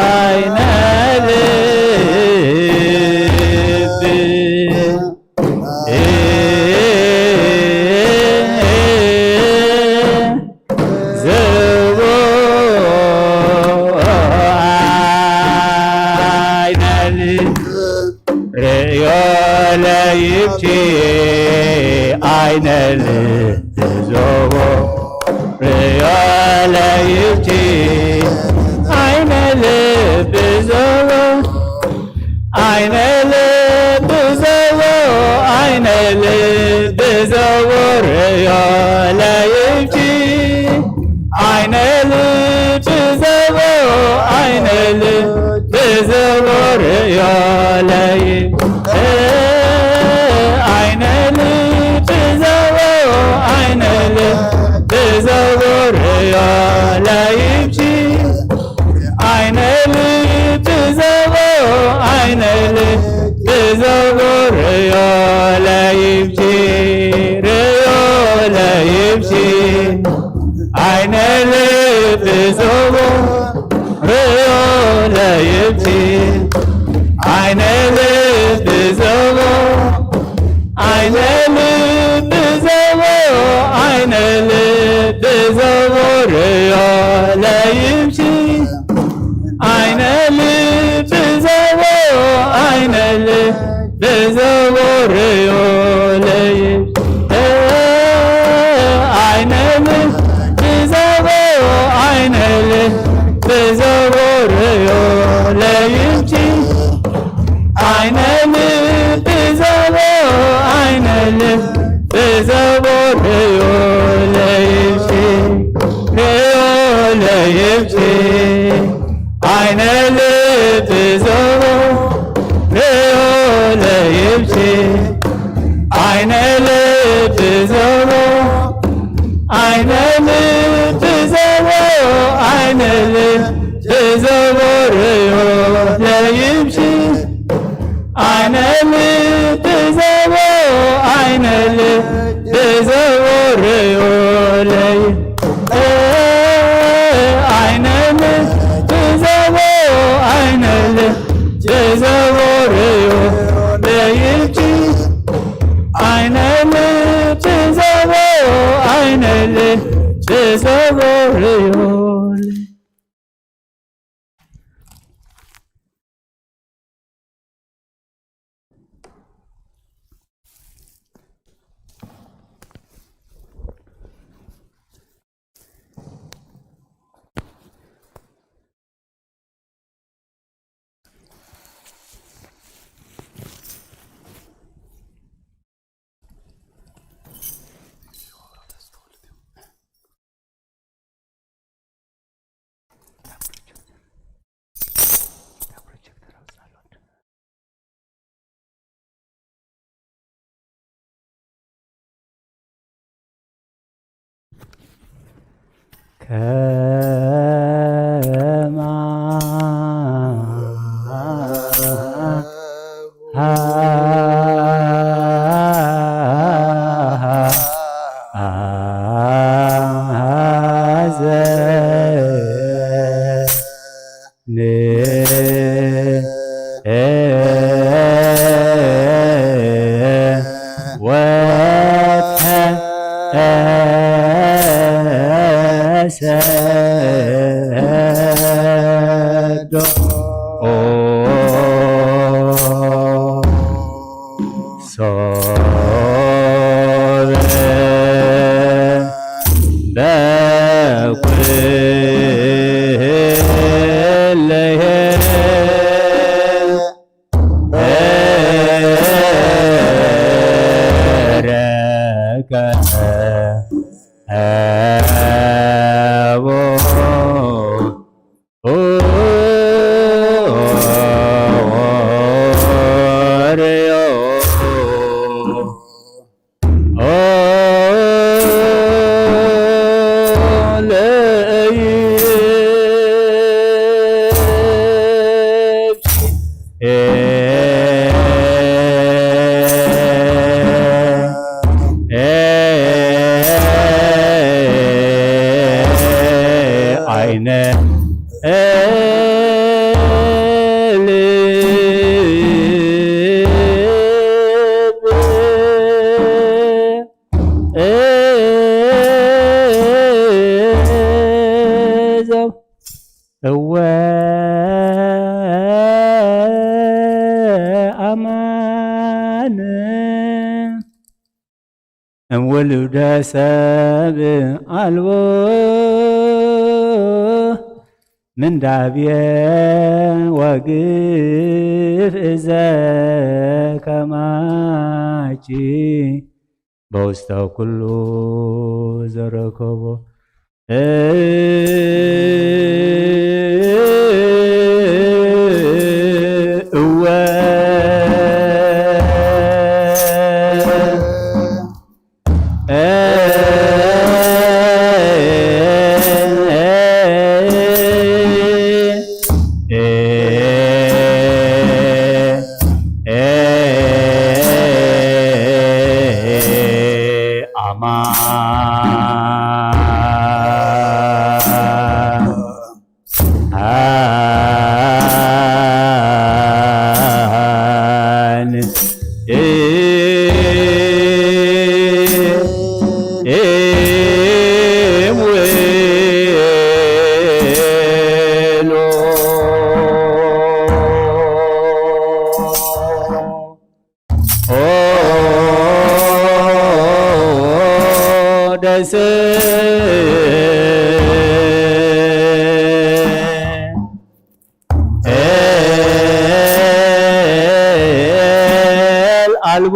ዓይነ ልብ ዘቦ ዓይነ ልብ ርእዮ ለይብቲ ዓይነ ልብ ዘቦ ርእዮ ለይብቲ ዓይነ ልብ ዘቦ ዓይነ ልብ ዘቦ ዓይነ ልብ ዘቦ ርእዮ ለይብቲ ዓይነ ልብ ዘቦ ዓይነ ልብ ዘቦ ርእዮ ለይብቲ ዓይነ ልብ ዘቦ ዓይነ ልብ ዘቦ ርእዮ ለይብቲ ዓይነ ልብ ዘቦ ዓይነ ልብ ዘቦ ርእዮ ለይብቲ ርእዮ ለይብቲ ዓይነ ልብ ዘቦ ርእዮ ለይብቲ ዓይነ ልብ ዘቦ ዓይነ ልብ ዘቦ ዓይነ ልብ ዘቦ ርእዮ ለይብቲ ዓይነ ልብ ዘቦ ዓይነ ልብ ዘቦ ርእዮ ለይብቲ ዓይነ ልብ ዘቦ ዓይነ ልብ ዘቦ ርእዮ ለይብቲ ዓይነ ልብ ዘቦ ዓይነ ልብ ዘቦ ርእዮ ለይብቲ ርእዮ ለይብቲ ዓይነ ልብ ዘቦ ርእዮ ለይብቲ ዓይነ ልብ ዘቦ ዓይነ ልብ ዘቦ ዓይነ ልብ ዘቦ ርእዮ ለይብቲ ዓይነ ልብ ዘቦ ዓይነ ልብ ዘቦ ርእዮ ለይ ዓይነ ልብ ዘቦ ዓይነ ልብ ዘቦ ርእዮ ለይብቲ ዓይነ ልብ ዘቦ ዓይነ ልብ ዘቦ ርእዮ ከማሁ ሐዘን ወተሰዶ ሶበ በኩለሄ ረከቦ ኪነ እልብ እዞም እወ ኣማን እምውሉደ ሰብ ኣልቦ ምንዳብየ ወግፍ እዘ ከማቺ በውስተ ኩሉ ዘረከቦ እወ ደስ እል ኣልቦ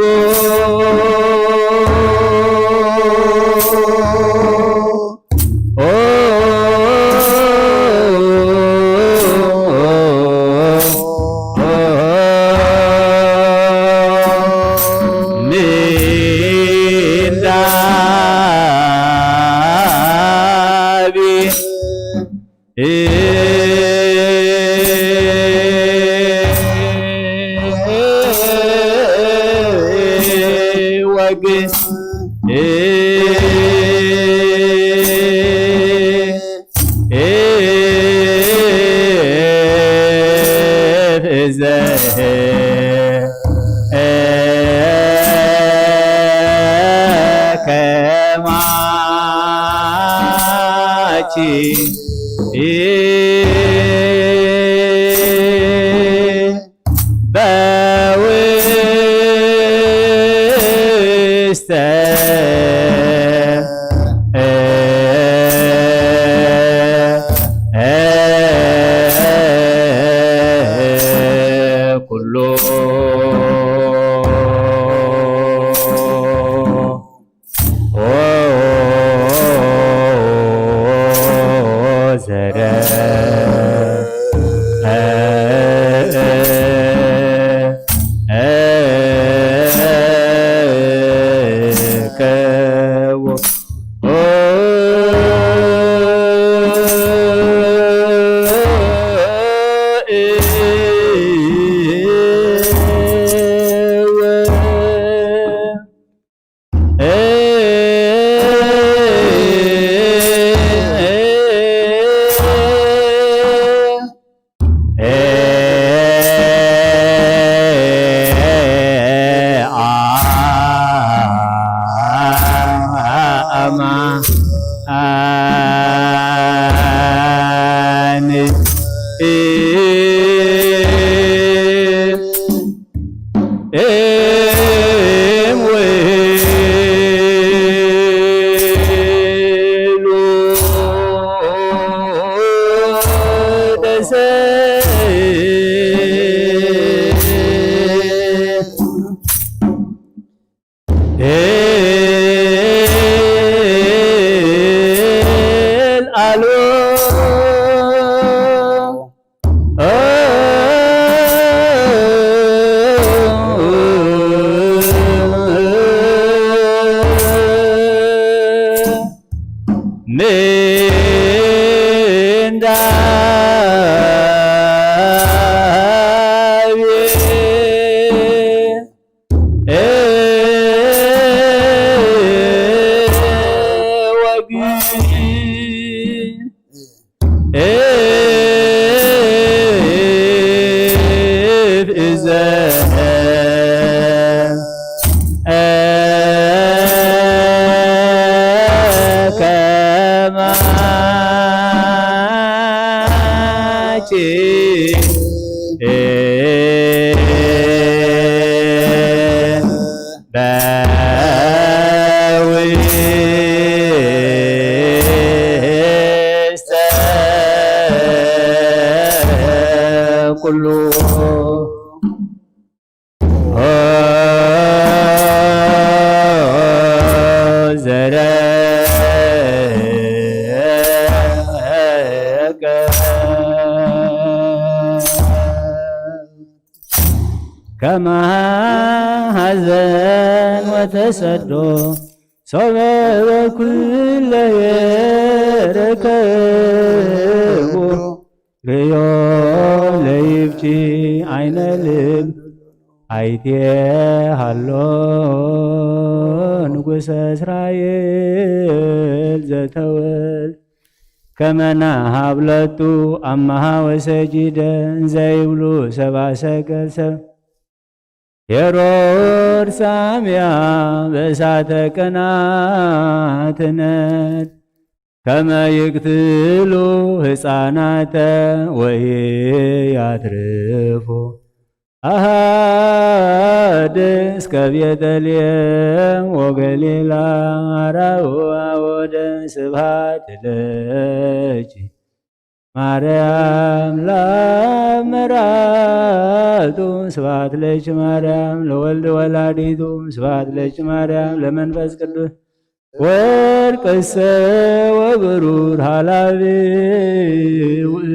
በውስተ ኩሉ ዘረ እፍ እዘ ከማኪ በውስተ ኩሉ ዘረቀ ከመ ሐዘን ወተሰዶ ሶበ በኩለ የረከቦ ርእዮ ለይብኪ ዓይነ ልብ ኣይቴ ሃሎ ንጉሰ እስራኤል ዘተወል ከመና ሃብለቱ ኣመሃ ወሰጂደ እንዘይብሉ ሰብአ ሰገል ሰብ ሄሮድስ ሳምያ በእሳተ ቀናትነት ከመ ይቅትሉ ህፃናተ ወኢያትርፉ አሃደ እስከ ቤተልሔም ወገሊላ አራው አወደ። ስብሐት ለኪ ማርያም ለአብ መራቱ ስብሐት ለኪ ማርያም ለወልድ ወላዲቱ ስብሐት ለኪ ማርያም ለመንፈስ ቅዱስ ወርቅሰ ወብሩር ሀላቢ ውእድ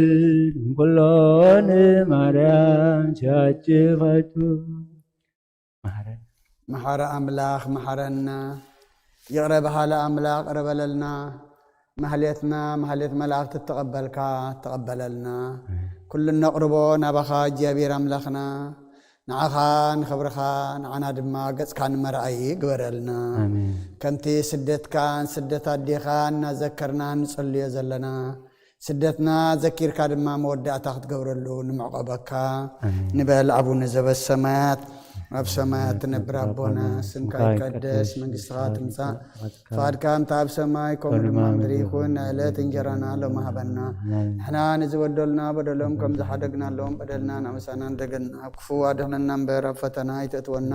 እንኩሎን ማርያም ቻችፋችሁ ማረን። መሓረ ኣምላኽ መሓረና፣ ይቕረ በሃሊ ኣምላኽ ይቕረ በለልና። ማህሌትና ማህሌት መላእኽቲ እተቐበልካ ተቐበለልና። ኩሉ እነቕርቦ ናባኻ እግዚኣብሔር ኣምላኽና፣ ንዓኻ ንኽብርኻ ንዓና ድማ ገጽካ ንመርኣይ ግበረልና። ኣሜን። ከምቲ ስደትካን ስደት ኣዴኻን እናዘከርና ንጸልዮ ዘለና፣ ስደትና ዘኪርካ ድማ መወዳእታ ክትገብረሉ ንምዕቆበካ ኣሜን። ንበል። ኣቡነ ዘበሰማያት፣ ኣብ ሰማያት ትነብር ኣቦና፣ ስምካ ይቀደስ፣ መንግስትኻ ትምጻእ፣ ፍቓድካ እንተ ኣብ ሰማይ ከምኡ ድማ ምድሪ ይኹን። ናይ ዕለት እንጀራና ሎሚ ሃበና። ንሕና ንዝበደሉና በደሎም ከም ዝሓደግናሎም በደልና ናምሳና እንደገና፣ ኣብ ክፉ ኣድሕነና እምበር ኣብ ፈተና ኣይተእትወና።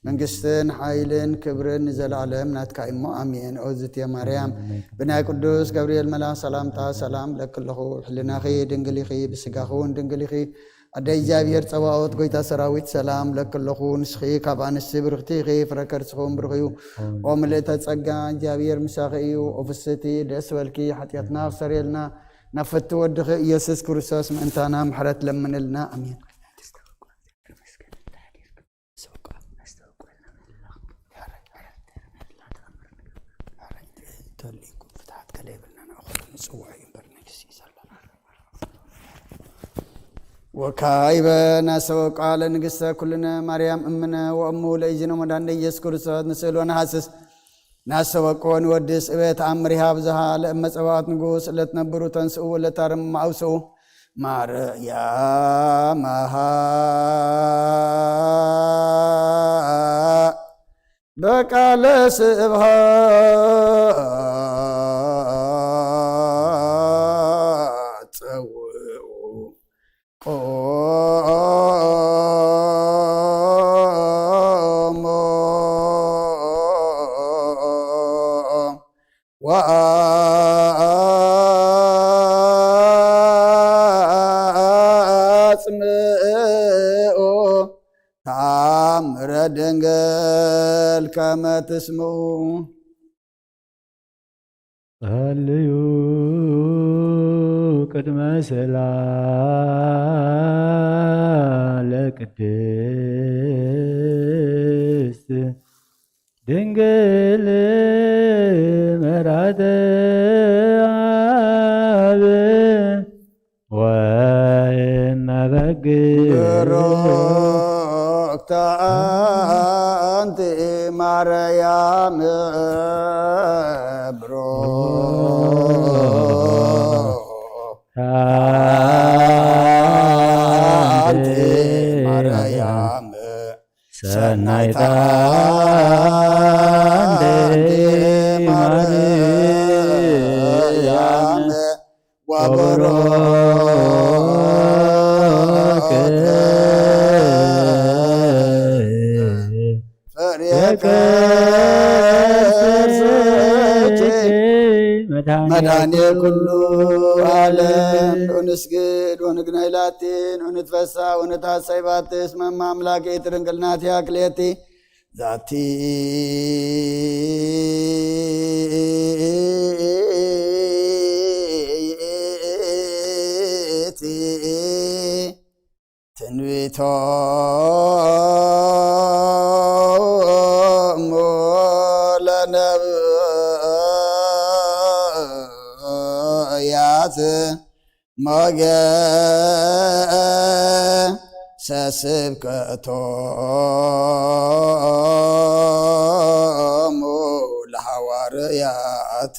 መንግስትን ሓይልን ክብርን ንዘለኣለም ናትካ እሞ ኣሜን። ኦዝትየ ማርያም፣ ብናይ ቅዱስ ገብርኤል መልኣኽ ሰላምታ ሰላም ለክለኹ። ሕልናኺ ድንግል ኢኺ፣ ብስጋኺ እውን ድንግል ኢኺ። ኣደ እግዚኣብሔር ጸባኦት፣ ጎይታ ሰራዊት፣ ሰላም ለክለኹ። ንስኺ ካብ ኣንስቲ ብርኽቲ ኢኺ፣ ፍረ ከርስኹም ብሩኽ እዩ። ኦ ምልእተ ጸጋ፣ እግዚኣብሔር ምሳኺ እዩ። ኦ ፍስቲ ደስ በልኪ፣ ሓጢኣትና ክሰርየልና ናብ ፍቲ ወድኺ ኢየሱስ ክርስቶስ ምእንታና ምሕረት ለምንልና። ኣሜን። ተሊእኩም ፍትሓት ከለይብልና ንኣኹሉ ንጽውዖ እዩ እምበር፣ ንግስ እዩ ዘለና። ወካይበ ናሰወ ቃለ ንግስተ ኩልነ ማርያም እምነ ወእሙ ለእይዝነ መድኃኒነ ኢየሱስ ክርስቶስ ንስእሎ ንሃስስ ናሰወቆ ንወድስ እበ ተኣምር ይሃብ ዝሃ ለእመ ጸባኦት ንጉስ ለትነብሩ ተንስኡ ለታርም ማውስኡ ማርያም ኣሃ በቃለ ስብሐት ጸውዑ ቆሞ ወአጽምዑ ተአምረ ድንግል ከመ ትስምዑ። ጸልዩ ቅድመ ስእላ ለቅድስት ድንግል መርዓተ አብ ወእመ በግ ብሩክተ አንቲ ማርያም ብሩክ ጌታ እንዴ ማርያም ወበሮከ ፍሬ ከርሥኪ መድኃኔ ኩሉ ዓለም። ንስግድ ወንግናይ ላቲ ንንትፈሳ ወንታሰይ ባቲ እስመ እመ አምላክ ድንግል ናቲሃ ክልኤቲ ዛቲ ትንቢቶሙ ለነብያት ሞገሰ ስብከቶሙ ለሐዋርያት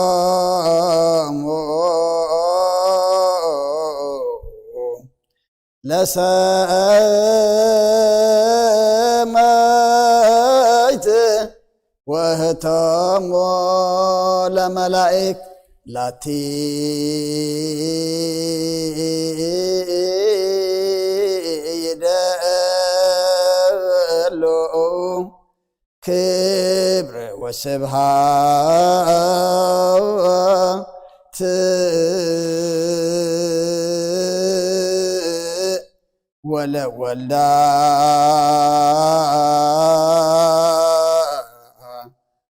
እሞሙ ለሰማይት ወህቶሙ ለመላእክ ላቲ ይደሉ ክብር ወስብሃት ወለወልዳ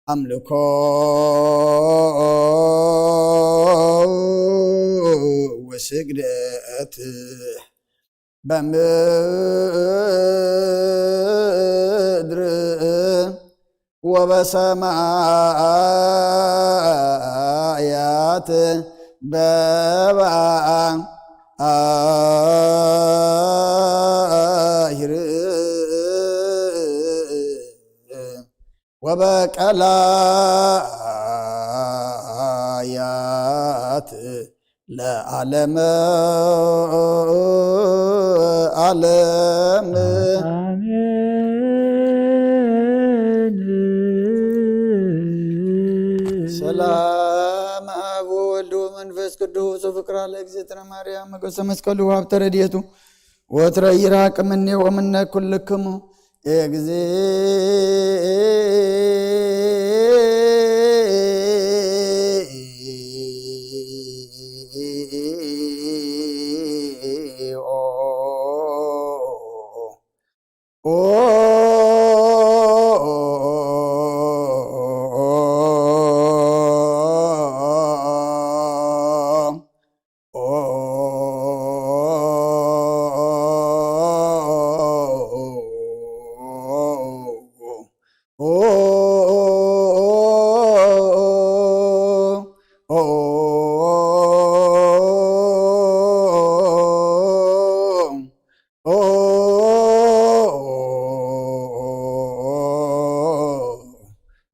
ኣምልኮ ወስግደት በምድር ወበሰማያት በባህር ወበቀላያት ለዓለመ ዓለም። አሜን። ሰላም አብ ወወልድ ወመንፈስ ቅዱስ ወፍቅራ ለእግዝእትነ ማርያም መገሰ መስቀሉ ሀብተ ረድኤቱ ወትረ ይራቅ ምኔ ወምነ ኩልክሙ። እግዚኦ።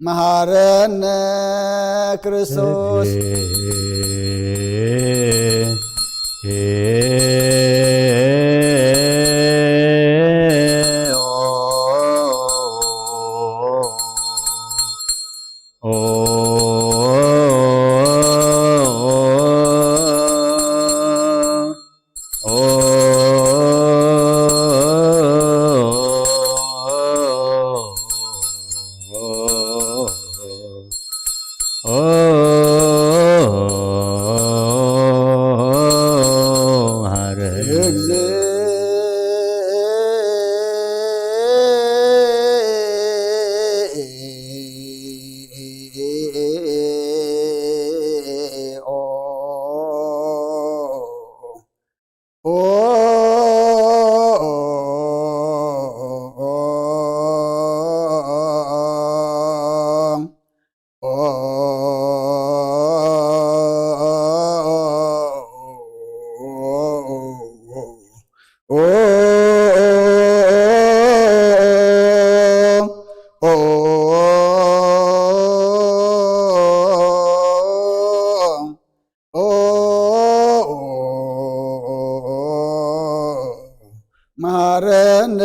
መሐረነ ክርስቶስ። ማረነ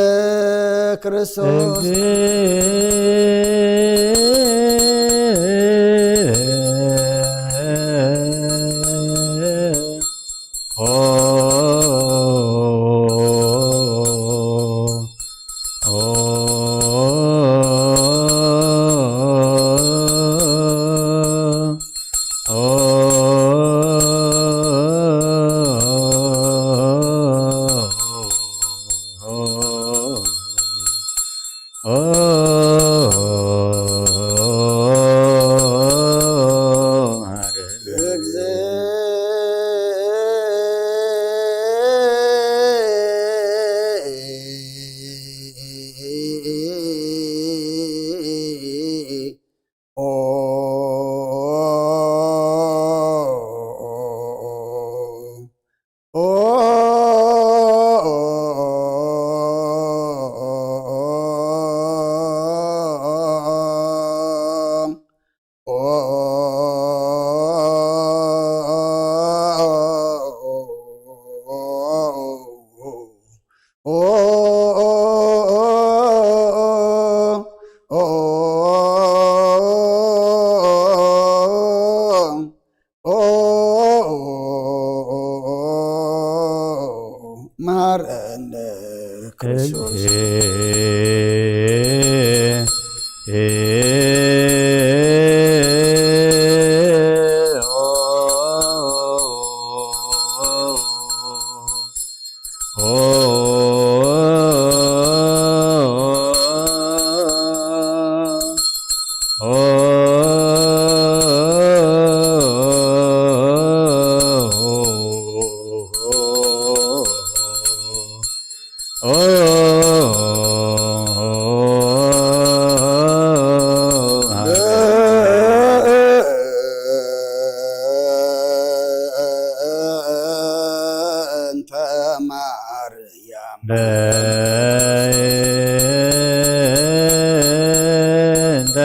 ክርስቶስ። ማረነ ክርስቶስ። በእንተ ማርያም። በእንተ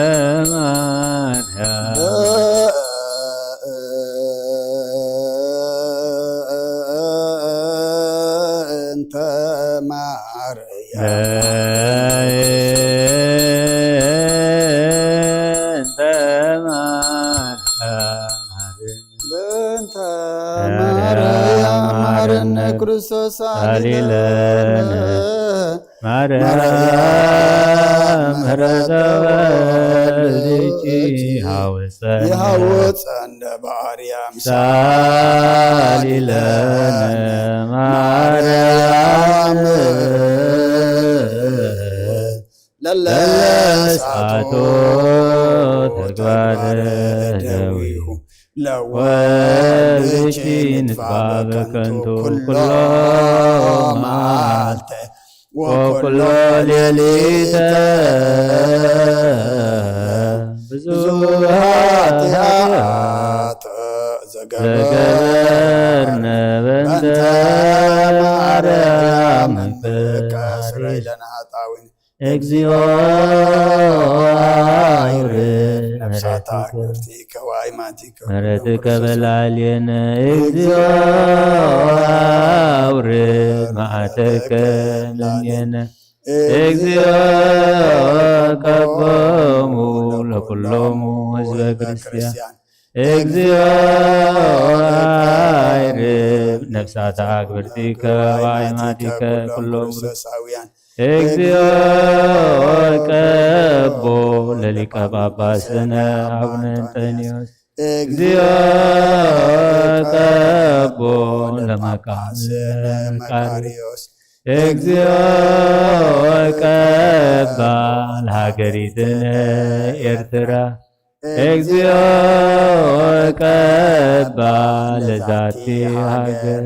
ማርያም። በእንተ ማርያም። በእንተ ማርያም። በእንተ ማርያም ማረነ ክርስቶስ ሳሊለነ። ሳሊለነ። ማርያም ማርያም ምሕረተ ወልድኪ ወልድኪ ሃውፀነ። ይሃውፀነ በአርያም ሳሊለነ። ሳሊለነ። ማርያም ለለስዓቶ ለለስዓቶ ተግባረ ተግባረ ደዊሁ ደዊሁ ወልድኪ ንጥፋ በከንቱ ኩሎ ኩሎ መዓልተ ወኩሎ ሌሊተ ብዙ ብዙ ኃጢአት ኃጢአት ዘገበርነ ዘገበርነ በእንተ በእንተ ማርያም ማርያም እምብእከ አስረይ ለነ ኃጣውኢነ። እግዚኦ አውርድ ነፍሳታ ምሕረትከ። ክብርቲከ ወአይማቲከ ምሕረትከ በላዕሌነ። እግዚኦ አውርድ መዓተከ እምኔነ። እግዚኦ ቀቦሙ ለኩሎሙ ህዝበ ክርስቲያን። እግዚኦ አይርብ ነፍሳታ ክብርቲከ ወአይማቲከ ኩሎም ክርስቶሳውያን። እግዚኦ ቀቦ ለሊቀ ጳጳስነ አቡነ እንጠንዮስ። እግዚኦ ቀቦ ለመቃብነ መቃርዮስ። እግዚኦ ቀባ ለሃገሪትነ ኤርትራ። እግዚኦ ቀባ ለዛቲ ሃገር።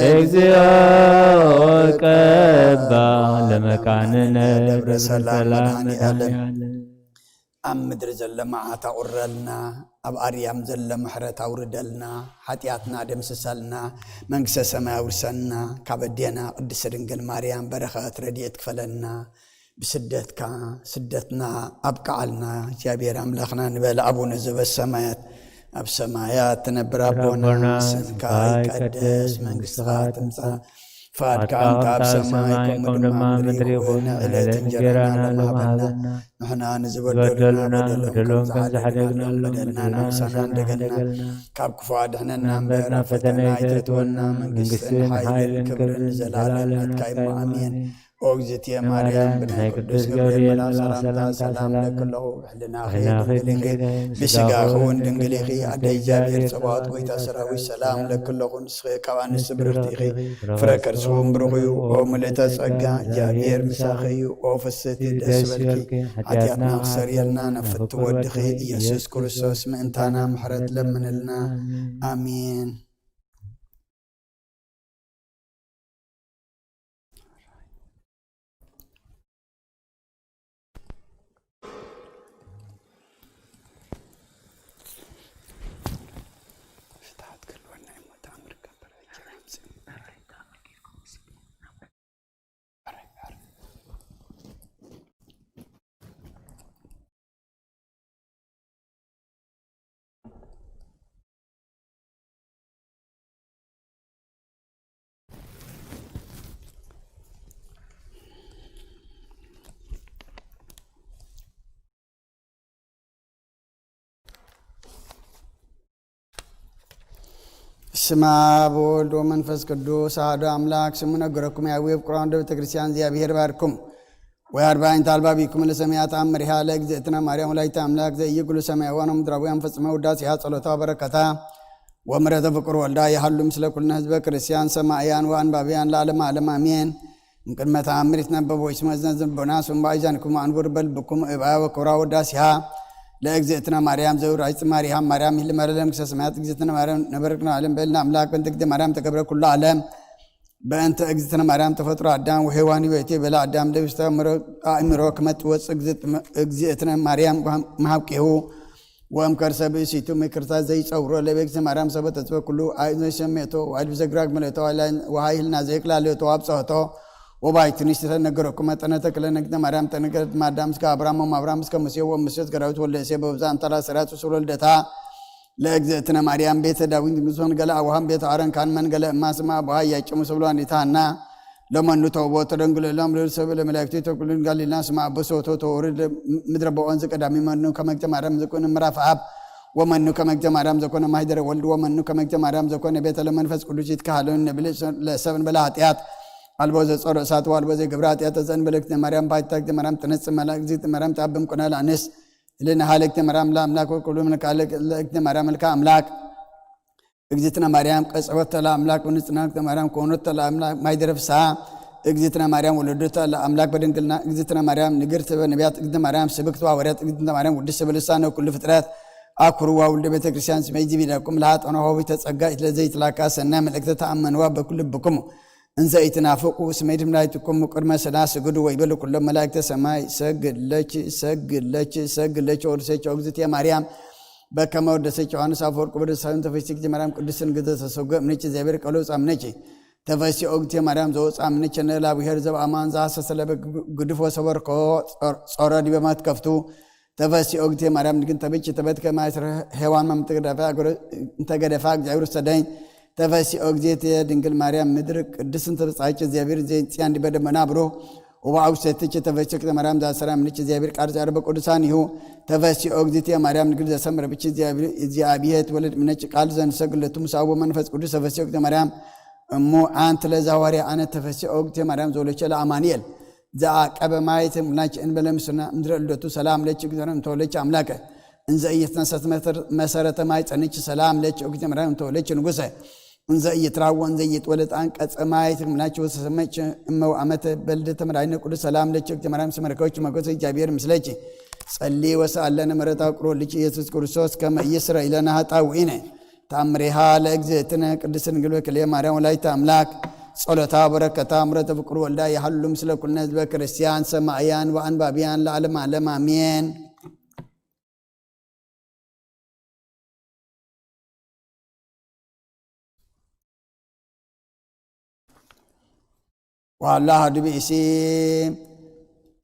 እግዚኦ ቀባ ለመካንነ ደብረ ሰላም መድኃኔዓለም። ኣብ ምድሪ ዘሎ መዓት ኣቑረልና፣ ኣብ ኣርያም ዘሎ ምሕረት ኣውርደልና፣ ሓጢኣትና ደምስሰልና፣ መንግስተ ሰማይ ኣውርሰና፣ ካብ ኣዴና ቅድስት ድንግል ማርያም በረኸት ረድኤት ክፈለና፣ ብስደትካ ስደትና ኣብቅዓልና። እግዚኣብሔር ኣምላኽና ንበል። ኣቡነ ዘበሰማያት፣ ኣብ ሰማያት ትነብር ኣቦና፣ ኣቦና፣ ስምካ ይቀደስ፣ መንግስትኻ ትምጻእ፣ ፍቓድካ ከምቲ ኣብ ሰማይ ከምኡ ድማ ኣብ ምድሪ ይኹን። ዕለት እንጀራና ሎሚ ሃበና። ንሕና ንዝበደሉና በደሎም ከም ዝሓደግናሎም በደልና ንሓድጎም እንዳሓደግና፣ ካብ ክፉእ ኣድሕነና እምበር ናብ ፈተና ኣይተእትወና። መንግስትን ሓይልን ክብርን ንዘለኣለም ናትካ እዩ። ኣሜን። ኦ እግዝእትየ ማርያም፣ ብናይ ቅዱስ ገብርኤል መልኣኽ ሰላምታ ሰላም እብለኪ ኣለኹ። ብሕልናኺ ድንግል ኢኺ፣ ብስጋኺ እውን ድንግል ኢኺ። ኣደ እግዚኣብሔር፣ ጸባኦት፣ ጎይታ ሰራዊት፣ ሰላም እብለኪ ኣለኹ። ንስኺ ካብ ኣንስቲ ብርኽቲ ኢኺ፣ ፍረ ከርስኺ እውን ብሩኽ እዩ። ኦ ምልእተ ጸጋ፣ እግዚኣብሔር ምሳኺ እዩ። ኦ ፍስሕቲ፣ ደስ ይበልኪ፣ ሓጢኣትና ክሰርየልና ናብ ፍትው ወድኺ ኢየሱስ ክርስቶስ ምእንታና ምሕረት ለምንልና። ኣሜን። ስማ በወልድ ወመንፈስ ቅዱስ ኣሐዱ ኣምላክ። ስሙ ነገረኩም ያዊ ፍቅሯን ወደ ቤተ ክርስቲያን እግዚኣብሔር ባርኩም። ወይ ኣርባዕተ ኣልባቢኩም ለሰማያት ኣምሪሃ ለእግዝእትነ ማርያም ወላዲተ ኣምላክ ዘኢይጉሉ ሰማያውያን ወምድራውያን ፈጽመ ውዳሴሃ ጸሎታ ወበረከታ ወምሕረተ ፍቁር ወልዳ ይሃሉ ምስለ ኩልነ ህዝበ ክርስቲያን ሰማእያን ወኣንባብያን ለዓለመ ዓለም ኣሜን። እምቅድመ ተኣምር ይትነበብ ወይስመ እዝነ ልቦና ስምዑ ኣእዛንኩም ወኣንብሩ በልብኩም እባ ወክብራ ወዳሲሃ ለእግዝእትነ ማርያም ዘውራይ ጽማሪሃ ማርያም ይልመረለም ክሰ ሰማያት እግዝእትነ ማርያም ነበርክና ዓለም በልና ኣምላክ በእንተ እግዝእትነ ማርያም ተገብረ ኩሉ ዓለም በእንተ እግዝእትነ ማርያም ተፈጥሮ ኣዳም ወሔዋን ይቤቴ በለ ኣዳም ደብስተ ኣእምሮ ክመ ትወፅእ እግዝእትነ ማርያም መሃብቂሁ ወእም ከርሰ ብእሲቱ ምክርታ ዘይጸውሮ ለቤግዝእትነ ማርያም ሰበ ተጽበ ኩሉ ኣእዝነ ሰሜቶ ዋይል ብዘግራግ መለቶ ወሃይልና ዘይክላለዮቶ ኣብጸሆቶ ወባይትንሽ ተነገረኩ መጠነ ተክለ ነግዝእትነ ማርያም ተነገረት ማዳም እስከ ኣብራም ወም ኣብራም እስከ ሙሴ ወሙሴ እስከ ዳዊት ወልደ እሴ በብዛ እንተላ ሰሪያት ስለ ልደታ ለእግዝእትነ ማርያም ቤተ ዳዊት ንጉሶን ገለ ኣውሃም ቤተ ኣረን ካን መን ገለ እማ ስማ ኣቡሃ ያጨሙ ስብሎ እንዲታና ለመኑ ተውቦ ተደንግሎ ሎም ልል ሰብ ለመላእክቱ ተኩሉን ጋሊልና ስማ ኣበሶ ተወርድ ምድረ በኦን ዝቀዳሚ መኑ ከመግተ ማርያም ዝኩን ምራፍ ኣብ ወመኑ ከመግተ ማርያም ዘኮነ ማይደረ ወልድ ወመኑ ከመግተ ማርያም ዘኮነ ቤተ ለመንፈስ ቅዱስ ይትካሃለውን ነብል ለሰብን በለ ኃጢአት ኣልቦ ዘጾረ እሳት ወኣልቦ ዘይገብረ ኃጢአት ተዘን በለክተ ማርያም ባይታክተ ማርያም ተነጽ መላእክት ማርያም ተኣብም ቁና ለአንስ እልነ ሀለክተ ማርያም ለአምላክ ወኩሉ ምልካ ለእግዝእትነ ማርያም መልካ ኣምላክ እግዝእትነ ማርያም ቀጸወተ ለአምላክ ወንጽናክተ ማርያም ኮኖተ ለአምላክ ማይደረ ፍስሓ እግዝእትነ ማርያም ወለዶተ ለአምላክ በድንግልና እግዝእትነ ማርያም ንግርት በነቢያት እግዝእትነ ማርያም ስብክት ወሐዋርያት እግዝእትነ ማርያም ውድስት በልሳነ ኩሉ ፍጥረት ኣኩርዋ ውልደ ቤተ ክርስቲያን ስመይ ዚቢዳኩም ለሃጠነ ሆቢተ ጸጋ ለዘይትላካ ሰናይ መልእክተ ተኣመንዋ በኩል ልብኩም እንዘ ኢትናፍቁ እስመ ድምላይትኩም ቅድመ ሰና ስግዱ ወይበሉ ኩሎም መላእክተ ሰማይ ሰግድ ለኪ ሰግድ ለኪ ሰግድ ለኪ ወድሰኪ ኦግዝእትየ ማርያም በከመ ወደሰኪ ዮሐንስ አፈወርቅ በደሳዊን ተፈሲኪ ማርያም ቅድስት ንግዘ ተሰጎ እምነኪ እግዚኣብሔር ቀሎ ጻምነኪ ተፈሲ ኦግዝእትየ ማርያም ዘወፃ እምነኪ ነላ ብሔር ዘብአማን ዘሐሰሰለ ግድፎ ሰበርኮ ጾረ ዲበ መትከፍቱ ተፈሲ ኦግዝእትየ ማርያም ንግን ተበች ተበትከ ማእስረ ሔዋን መምትገደፋ እንተገደፋ እግዚኣብሔር ውሰደኝ ተፈሲ ኦግዝእትየ ድንግል ማርያም ምድር ቅድስት እንተ ብጻይች እግዚኣብሔር ዘንጽያን ዲበ ደመና ብሩህ ወበአውሰትች ተፈሲ ኦግዝእትየ ማርያም ዛሰራ ምንች እግዚኣብሔር ቃል ዛረበ ቅዱሳን ይሁ ተፈሲ ኦግዝእትየ ማርያም ንግል ዘሰምረ ብች እግዚኣብሔር ትወለድ ምነች ቃል ዘንሰግለቱ ምሳዎ መንፈስ ቅዱስ ተፈሲ ኦግዝእትየ ማርያም እሙ አንቲ ለዛዋርያ አነ ተፈሲ ኦግዝእትየ ማርያም ዘወለቸ ለአማኑኤል ዘአቀበ ማየት ሙላች እንበለ ምስና ምድረ ልደቱ ሰላም ለች ግዘረ እንተወለች አምላከ እንዘ እየተነሰት መሰረተ ማይ ጸንች ሰላም ለች ኦግዝእትየ ማርያም እንተወለች ንጉሰ እንዘ እየትራወ እንዘ እየትወለድ አንቀጸ ማይ ትምናች ወሰሰመች እመው አመተ በልደ ተመራይነ ቅዱስ ሰላም ለች ኦግዝእትየ ማርያም ስመረከዎች መጎሰ እግዚአብሔር ምስለች ጸሊ ወሰአለነ ምሕረታ ቅሮ ልጅ ኢየሱስ ክርስቶስ ከመ ይስረ ኢለነ ኃጣውኢነ ተአምሬሃ ለእግዝእትነ ቅድስት ድንግል በክልኤ ማርያም ወላዲተ አምላክ ጸሎታ በረከታ ምረተ ፍቅር ወልዳ የሃሉ ምስለ ኩልነ ህዝበ ክርስቲያን ሰማእያን ወአንባቢያን ለዓለም ዓለም አሜን። ዋላ ሀዱ ብእሲ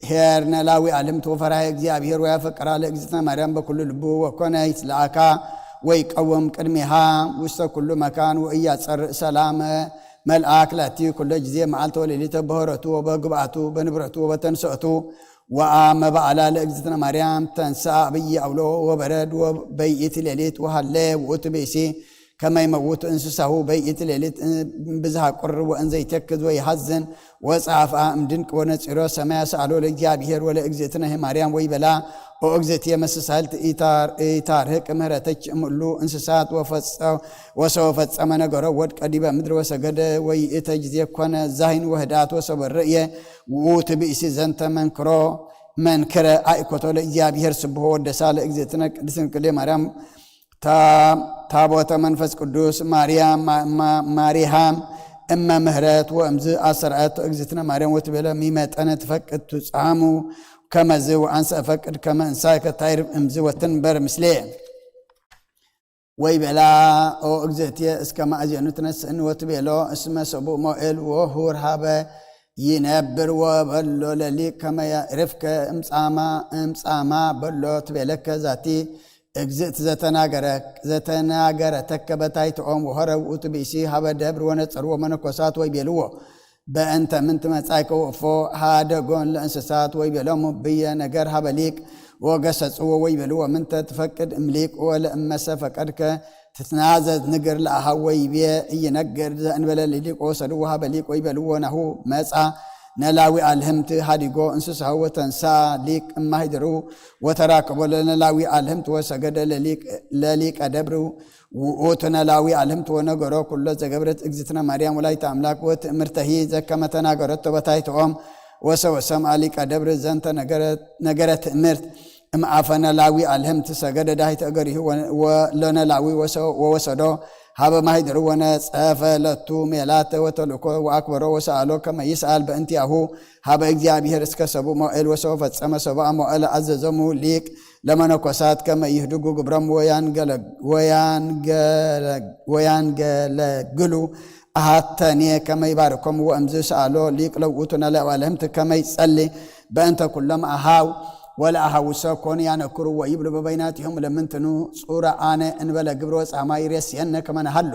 ሄር ነላዊ አልምት ወፈራሃ እግዚአብሔር ወያፈቀራ ለእግዝእትነ ማርያም በኩሉ ልቡ ወኮነ ይትለአካ ወይቀውም ቅድሜሃ ውስተ ኩሉ መካን ወእያጸርእ ሰላም መልኣክ ላቲ ኩሎ ግዜ መዓልቲ ወሌሊት በሆረቱ ወበግብኣቱ በንብረቱ ወበተንሰእቱ ወአ መባዕላ ለእግዝእትነ ማርያም ተንሰአ ብይ አውሎ ወበረድ ወበይእቲ ሌሊት ወሃለ ውእቱ ብእሲ ከመ ይመውቱ እንስሳሁ በይእቲ ሌሊት ብዝሃ ቁር ወእንዘ ይተክዝ ወይሃዝን ወፀአፍአ እምድንቅ ወነፂሮ ሰማያ ሰአሎ ለእግዚኣብሔር ወለእግዝእትነ ማርያም ወይበላ ኦ እግዝእትየ መሰሳልት ኢታርህቅ ምህረተች እምሉ እንስሳት ወሰው ፈጸመ ነገሮ ወድቀ ዲበ ምድር ወሰገደ ወይእተ ጊዜ ኮነ ዛሂን ወህዳት ወሰበ ርእየ ውእቱ ብእሲ ዘንተ መንክሮ መንክረ አእኮቶ ለእግዚኣብሔር ስብሖ ወደሳ ለእግዝእትነ ቅድስት ድንግል ማርያም ታቦተ መንፈስ ቅዱስ ማርያም ማሪሃም እመ ምህረት ወእምዝ አሰርዐቶ እግዝእትነ ማርያም ወትቤለ ሚመጠነ ትፈቅድ ትጻሙ ከመዝ ወአንሰ እፈቅድ ከመ እንሳይከ ታይርብ እምዝ ወትንበር ምስሌ። ወይቤላ ኦ እግዝእትየ እስከ ማእዜኑ ትነስእኒ ወትቤሎ እስመ ሰቡእ ሞኤል ወሁር ሃበ ይነብር ወበሎ ለሊቅ ከመ ያዕርፍከ እምጻማ እምጻማ በሎ ትቤለከ ዛቲ እግዝእት ዘተናገረተከ በታይትኦም ወሆረ ውእቱ ብእሲ ሃበ ደብር ወነጸርዎ መነኮሳት ወይቤልዎ በእንተ ምንት መጻእከ ወእፎ ሃደጎን ለእንስሳት ወይቤሎሙ ብየ ነገር ሃበ ሊቅ ወገሰጽዎ ወይቤልዎ ምንተ ትፈቅድ እምሊቅ ወለእመሰ ፈቀድከ ትትናዘዝ ንግር ለአሃው ወይቤ እይነግር ዘእንበለ ለሊቅ ወሰድዎ ሃበ ሊቅ ወይቤልዎ ናሁ መጻ ነላዊ አልህምት ሃዲጎ እንስሳሁ ወተንሳ ሊቅ እማሂድሩ ወተራከቦ ለነላዊ አልህምት ወሰገደ ለሊቀ ደብሩ ውኡቱ ነላዊ አልህምት ወነገሮ ኩሎ ዘገብረት እግዝእትነ ማርያም ወላዲተ አምላክ ወትእምርተሂ ዘከመ ተናገረቶ በታይትኦም ወሰወ ሰምአ ሊቀ ደብር ዘንተ ነገረ ትእምርት እምአፈ ነላዊ አልህምት ሰገደ ዳህይተ እገሪሁ ለነላዊ ወወሰዶ ሃበ ማሂድሩ ወነጸፈ ለቱ ሜላተ ወተልእኮ ወአክበሮ ወሰአሎ ከመ ይስአል በእንቲአሁ ሃበ እግዚኣብሔር እስከ ሰቡ ሞኤል ወሰው ፈጸመ ሰብአ ሞኤል አዘዞሙ ሊቅ ለመነኮሳት ከመ ይህድጉ ግብሮም ወያንገለግሉ አሃተኔ ከመ ይባርኮም ወእምዝ ሰአሎ ሊቅ ለውእቱ ነላዊ አልህምት ከመ ይጸሊ በእንተ ኩሎም አሃው ወለአሃውሰ ኮኑ ያነክሩ ወይብሉ በበይናቲሆም ለምንትኑ ጹረ አነ እንበለ ግብረ ወጻማ ይሬስየነ ከመ ነሃሉ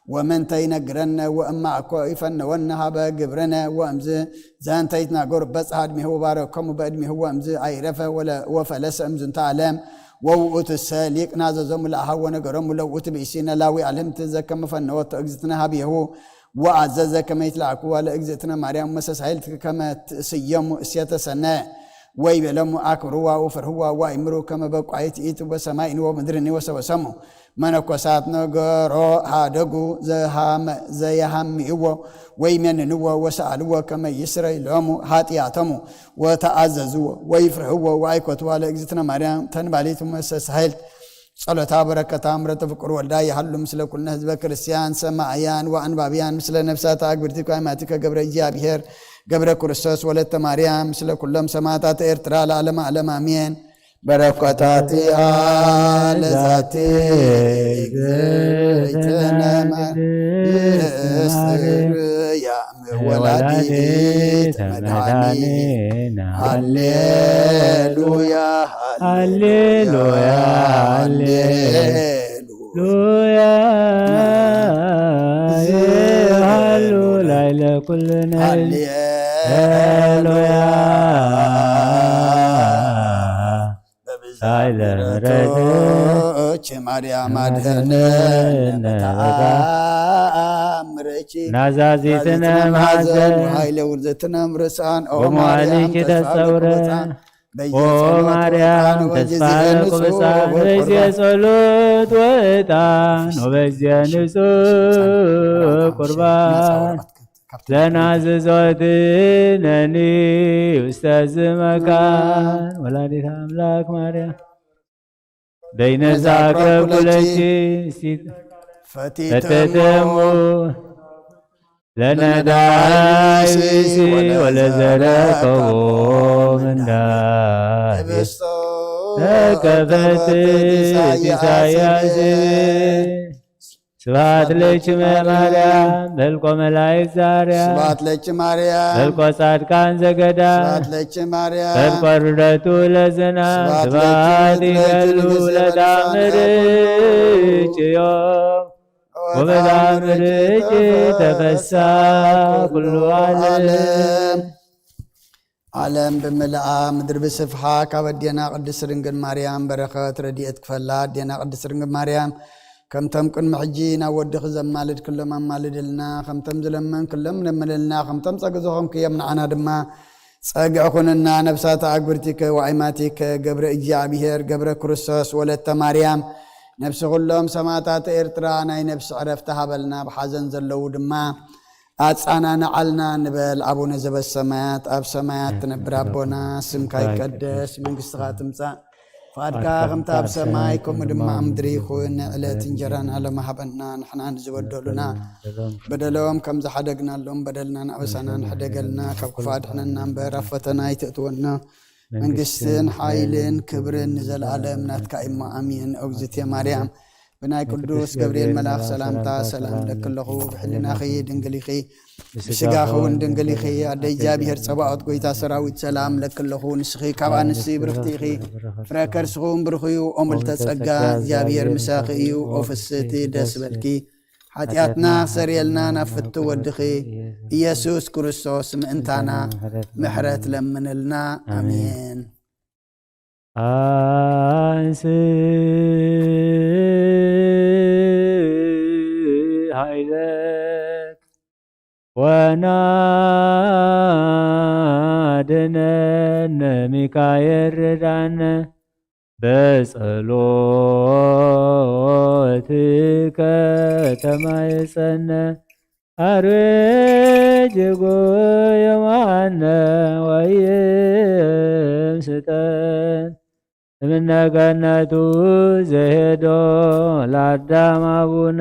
ወመንተ ይነግረነ ወእማ እኮ ይፈነወነ ሃበ ግብርነ ወእምዝ ዘንተ ይትናገሩ በጽሐ ዕድሜሁ ወባረኮሙ በዕድሜሁ ወእምዝ አይረፈ ወፈለሰ እምዝንተ ዓለም ወውእቱሰ ሊቅ ናዘዞሙ ለአሃው ወነገሮሙ ለውእቱ ብእሲ ነላዊ አልህምት ዘከመ ፈነወቶ እግዝእትነ ሃቤሁ ወአዘዘ ከመ ይትለአክዋ ለእግዝእትነ ማርያም መሰሳይልት ከመ ትስየሙ እሴተ ሰነ ወይቤሎሙ አክብርዋ ወፍርህዋ ወአእምሩ ከመ በቋይት ይእቲ በሰማይኒ ወምድርኒ ወሰበሰሙ መነኮሳት ነገሮ ሃደጉ ዘየሃምይዎ ወይሜንንዎ ወሰአልዎ ከመ ይስረይ ሎሙ ኃጢአቶሙ ወተአዘዝዎ ወይፍርህዎ ወአይኮትዋ ለእግዝእትነ ማርያም ተንባሊት መሰሳይልት ጸሎታ በረከታ ምረተ ፍቁር ወልዳ ይሃሉ ምስለ ኩልነ ህዝበ ክርስቲያን ሰማዕያን ወአንባብያን ምስለ ነፍሳት አግብርቲ ኳይማቲከ ገብረ እግዚኣብሔር ገብረ ክርስቶስ ወለተ ማርያም ምስለ ኩሎም ሰማዕታት ኤርትራ ለዓለመ ዓለም አሜን። በረከታቲሃ ለዛቲ እግዝእትነ ማርያም ወላዲተ መድኃኒት። ሃሌሉያ ሃሌሉያ ሃሌሉያ። ሉያ ይሃሉ ላዕለ ኩሉ ናይ ሃሌሉያ። ላዕለ ምሕረትኪ ማርያም አድህነነ በተአምርኪ። ናዛዚትነ ማዘን ወኃይለ ውርዘትነ ምርሳን ኦ ማርያም ተስፋ ተጸውረ። ኦ ማርያም ተስፋ ቅዱሳን በጊዜ ጸሎት ወዕጣን ወበጊዜ ንጹሕ ቁርባን ለናዝዞትነኒ ውስተ ዝመካን ወላዲት አምላክ ማርያም በይነ ዛቅረብኩ ለኪ ፈቲተሙ ለነዳይ ብእሲ ወለዘረከቦ ምንዳይ ተከፈት ኢሳያስ ስብሐት ለኪ ማርያም መልኮ መላእክት ዛርያ ስብሐት ለኪ ማርያም መልኮ ጻድቃን ዘገዳ ስብሐት ለኪ ማርያም መልኮ ርደቱ ለዝና ስብሐት ለኪ ስብሐት ለኪ ይገሉ ንግሥተ ለታምር ለዘላለም ዮም ወበዛም ርጭ ተፈሳ ኩሉ ዓለም። ዓለም ብምልኣ ምድሪ ብስፍሓ ካብ ኣዴና ቅድስት ድንግል ማርያም በረኸት ረድኤት ክፈላ። ኣዴና ቅድስት ድንግል ማርያም ከምቶም ቅድሚ ሕጂ ናብ ወድኺ ዘማልድክሎም ኣማልድልና፣ ከምቶም ዝለመንክሎም ለምንልና፣ ከምቶም ጸጋ ዝኾንክዮም ንዓና ድማ ጸግዒ ኩንና። ነብሳተ ኣግብርቲከ ወኣይማቲከ ገብረ እግዚኣብሔር ገብረ ክርስቶስ ወለተ ማርያም ነብሲ ኩሎም ሰማዕታት ኤርትራ ናይ ነብሲ ዕረፍቲ ሃበልና፣ ብሓዘን ዘለዉ ድማ ኣጻናንዓልና ንበል። ኣቡነ ዘበሰማያት ኣብ ሰማያት ትነብር ኣቦና፣ ስምካ ይቀደስ፣ መንግስትኻ ትምጻእ፣ ፍቓድካ ከምታ ኣብ ሰማይ ከምኡ ድማ ኣብ ምድሪ ይኹን። ዕለት እንጀራና ሎሚ ሃበና፣ ንሕና ንዝበደሉና በደሎም ከም ዝሓደግናሎም በደልናን ኣበሳናን ሕደገልና፣ ካብ ክፉእ ኣድሕነና እምበር ኣብ ፈተና ኣይተእትወና። መንግስትን ሓይልን ክብርን ንዘለኣለም ናትካ እሞ ኣሜን። እግዝእትየ ማርያም ብናይ ቅዱስ ገብርኤል መልኣኽ ሰላምታ ሰላም ለኪ ኣለኹ። ብሕልናኺ ድንግል ኢኺ፣ ብስጋኺ እውን ድንግል ኢኺ። ኣደ እግዚኣብሔር ጸባኦት ጎይታ ሰራዊት ሰላም ለኪ ኣለኹ። ንስኺ ካብ ኣንስቲ ብርኽቲ ኢኺ፣ ፍረ ከርስኺ እውን ብሩኽ እዩ። ኦም ልዕልተ ጸጋ እግዚኣብሔር ምሳኺ እዩ። ኦ ፍስህቲ ደስ በልኪ፣ ሓጢኣትና ሰሪየልና ናብ ፍቱ ወድኺ ኢየሱስ ክርስቶስ ምእንታና ምሕረት ለምንልና። ኣሜን። ኣንስ ሃይለክ ወናድነን ሚካኤል ርዳን በጸሎትከ ተማይጸነ። ኣርዌ ጅጎ የማነ ወይም ስጠን እምነ ገነቱ ዘሄዶ ለአዳም አቡነ።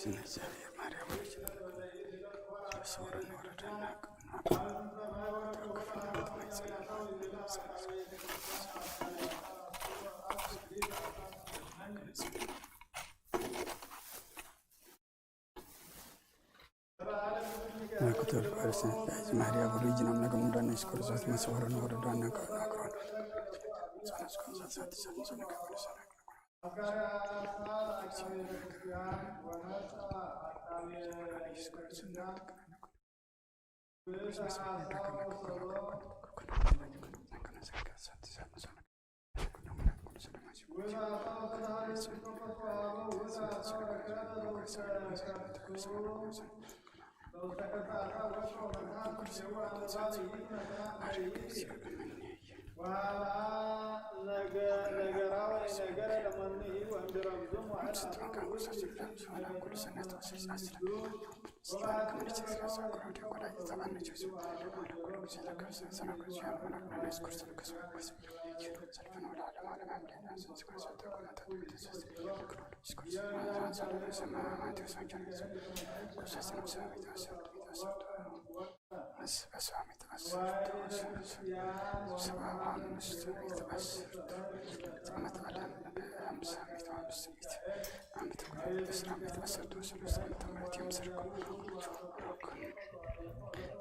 እግዚኣብሔር ማርያም ልጅ ሰውረን ወረደና። ናይ ክቶል ቃልስን ዳይዝ ማርያ ብሉይ ጅናም ነገም ሙዳና ይስኮር ዛት መሰወረን ወረዳና ካናክሮን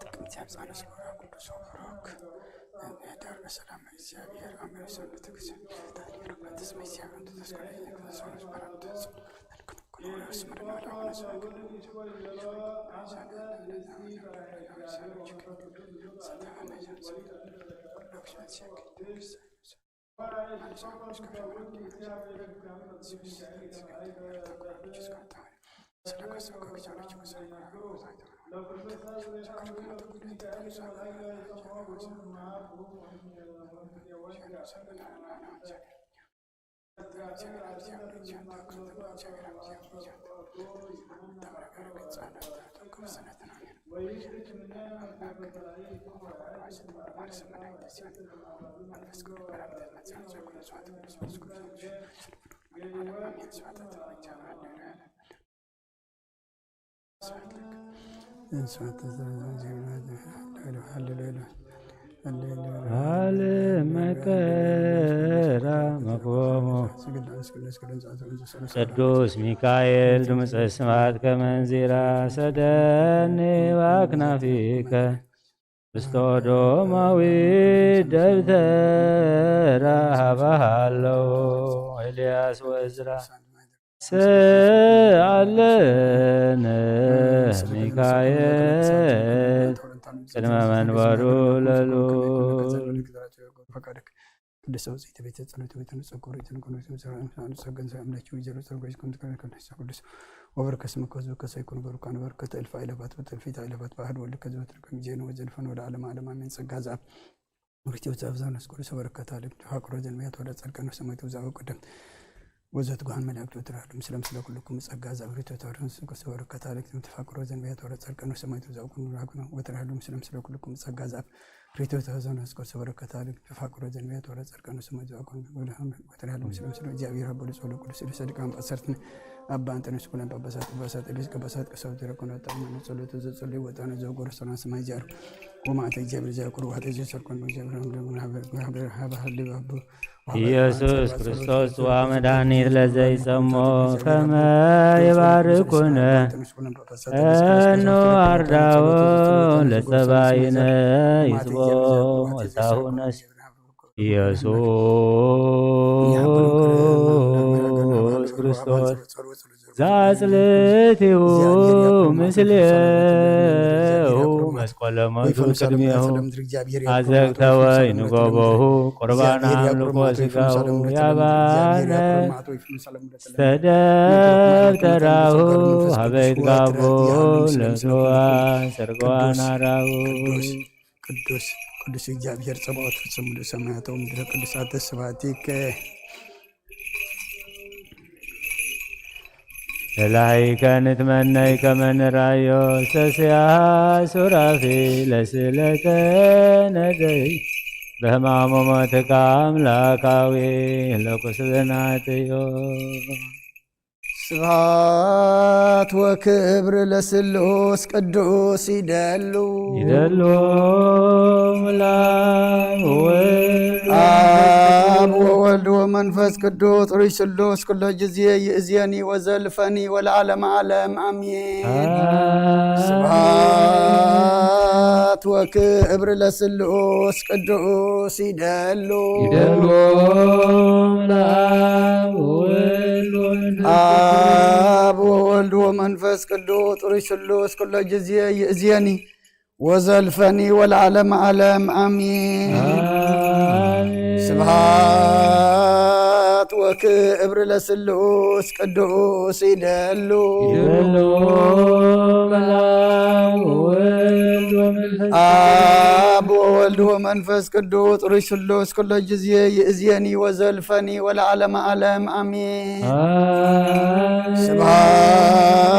ጥቅምት ያብጻነ ስብሐ ቅዱስ ወብሩክ። ዳር በሰላም እግዚአብሔር አምላክ ሰንበት እግዚአብሔር በትስመ እግዚአብሔር ተስኮለ ተሰውስ በራም ተስኮለ ቃል መከራ መክቦሙ። ቅዱስ ሚካኤል ድምፀ ስማት ከመንዚራ ሰደኒ ባክናፊከ ውስተ ዶማዊ ደብተራ ሃባሃለው ኤልያስ ወእዝራ። ስአለነ ሚካኤል ቅድመ መንበሩ ለልዑል። ቅድስት ውፅኢት ቤተ ጸሎት ቤተ ንጸጉር ቤተ ንቆኖስ ሰራን ሳኑ ጸገን ሰላም ለኪ ወይዘሮ ጸርጎች ከም ትከነ ከነሳ ቅዱስ ወበርከ ስምከ ህዝብ ከሳይኩን በሩካን በርከተ እልፍ አይለፋት በተልፊት አይለፋት በአሐድ ወልድ ከዘወትር ከምዜ ነው ወዘልፈን ወደ ዓለም ዓለም አሜን። ጸጋ ዘአብ ሪቴው ዘአብ ዘመንፈስ ቅዱስ ወበረከት አለ። ድፋ ቅሮ ዘንቢያት ወደ ጸድቀን ወሰማይት ወዛው ቅደም ወዘት ጓን መላእክት ወትራሉ ምስለ ምስለ ኩልኩም ጸጋ ዘአብ ሪቴው ተወረን ስንቆስ ወበረከት አለ። ድፋ ቅሮ ዘንቢያት ወደ ጸድቀን ወሰማይት ወዛው ቅደም ወትራሉ ምስለ ምስለ ኩልኩም ጸጋ ዘአብ ሪቴው ተወዘን ስንቆስ ወበረከት አለ። ድፋ ቅሮ ዘንቢያት ወደ ጸድቀን ወሰማይት ወዛው ቅደም ወትራሉ ምስለ ምስለ እግዚአብሔር አቦ ለጸሎ ቅዱስ ለሰድቃን በሰርትን አባ አንጠንዮስ ኩለን ጳጳሳት ጳጳሳት ኤጲስቆጶሳት ቀሳውስት ዲያቆናት ጣዕመ ጸሎት ዘጸልዩ ወጣነ ዘጎረ ሰላም ሰማይ ዚያሩ ወማዕተ እግዚአብሔር ዚያቁር ዋዕተ ዚሰርኮን እግዚአብሔር አምላክ ሀበ ሀበ ሀበ ሀበ ኢየሱስ ክርስቶስ ጽዋ መድኃኒት ለዘይሰሞ ከመ ይባርኩነ እኖ አርዳኦ ለጸባይነ ይስቦ ወሳሁነስ ኢየሱስ ክርስቶስ ዛጽልእቲሁ ምስሌሁ መስቆለ ሞቱ ቅድሜሁ አዘግተ ወይን ጎቦሁ ቁርባን አምልኮ ስጋሁ ያባነ ስተደብተራሁ ሀበይት ጋቦ ለስዋ ሰርገዋን አራሁ ቅዱስ ቅዱስ እግዚአብሔር ጸባኦት ፍጹም ምሉእ ሰማያት ወምድረ ቅዱሳት ስብሐቲከ። ለላይከ ንትመነይ ከመ ንራዮ ሰስያ ሱራፊ ለስእለተ ነደይ በህማሙ ሞትከ አምላካዊ ለቁስብናትዮ። ስብሐት ወክብር ለስሉስ ቅዱስ ይደሉ። ይደሉ ላብ ወወልድ አብ ወወልድ ወመንፈስ ቅዱስ ጥሩይ ስሉስ ኩሎ ጊዜ ይእዝየኒ ወዘልፈኒ ወለዓለመ ዓለም አሜን። ስብሐት ወክብር ለስሉስ ቅዱስ ይደሉ ይደሉ ላብ ወወልድ ወመንፈስ አብ ወወልድ ወመንፈስ ቅዱስ ጥሩይ ስሉስ ኩሎ ጊዜ ይእዝየኒ ወዘልፈኒ ወለዓለመ ዓለም አሜን። አሜን። ስብሐት ወክብር ለስሉስ ቅዱስ ይደሉ ይደሉ ላብ ወወልድ ወመንፈስ አብ ወወልድ ወመንፈስ ቅዱስ ጥሩይ ስሉስ ኩሎ ጊዜ ይእዝየኒ ወዘልፈኒ ወለዓለመ ዓለም አሜን። አሜን። ስብሐት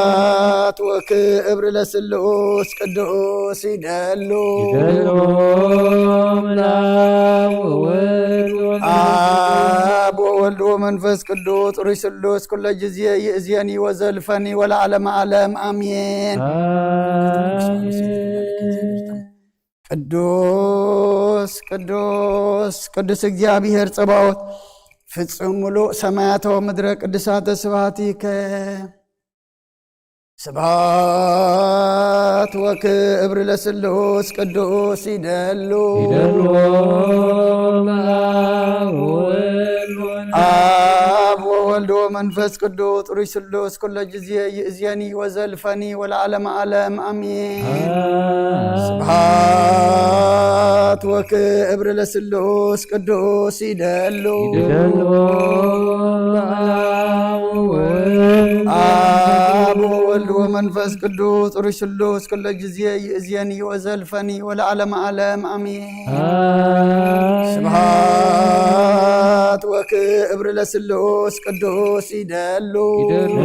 ወክብር ለስሉስ ቅዱስ ይደሉ ይደሉ ላብ ወወልድ ወመንፈስ አብ ወወልድ ወመንፈስ ቅዱስ ጥሩይ ስሉስ ኩሎ ጊዜ ይእዝየኒ ወዘልፈኒ ወለዓለመ ዓለም አሜን። አሜን። ቅዱስ ቅዱስ ቅዱስ እግዚአብሔር ጸባኦት ፍጹም ሙሉእ ሰማያተ ወምድረ ቅዱሳተ ስብሐቲከ። ስብሐት ወክብር ለስሉስ ቅዱስ ይደሉ ይደሉ ላብ ወወልድ ወመንፈስ አብ ወወልድ ወመንፈስ ቅዱስ ጥሩይ ስሉስ ኩሎ ጊዜ ይእዝየኒ ወዘልፈኒ ወለዓለመ ዓለም አሜን። ስብሐት ወክብር ለስሉስ ቅዱስ ይደሉ ይደሉ ላብ ወወልድ አብ ወወልድ ወመንፈስ ቅዱስ ጥሩይ ስሉስ ኩሎ ጊዜ ይእዝየኒ ወዘልፈኒ ወለዓለመ ዓለም አሜን። አሜን። ስብሐት ወክብር ለስሉስ ቅዱስ ይደሉ ይደሉ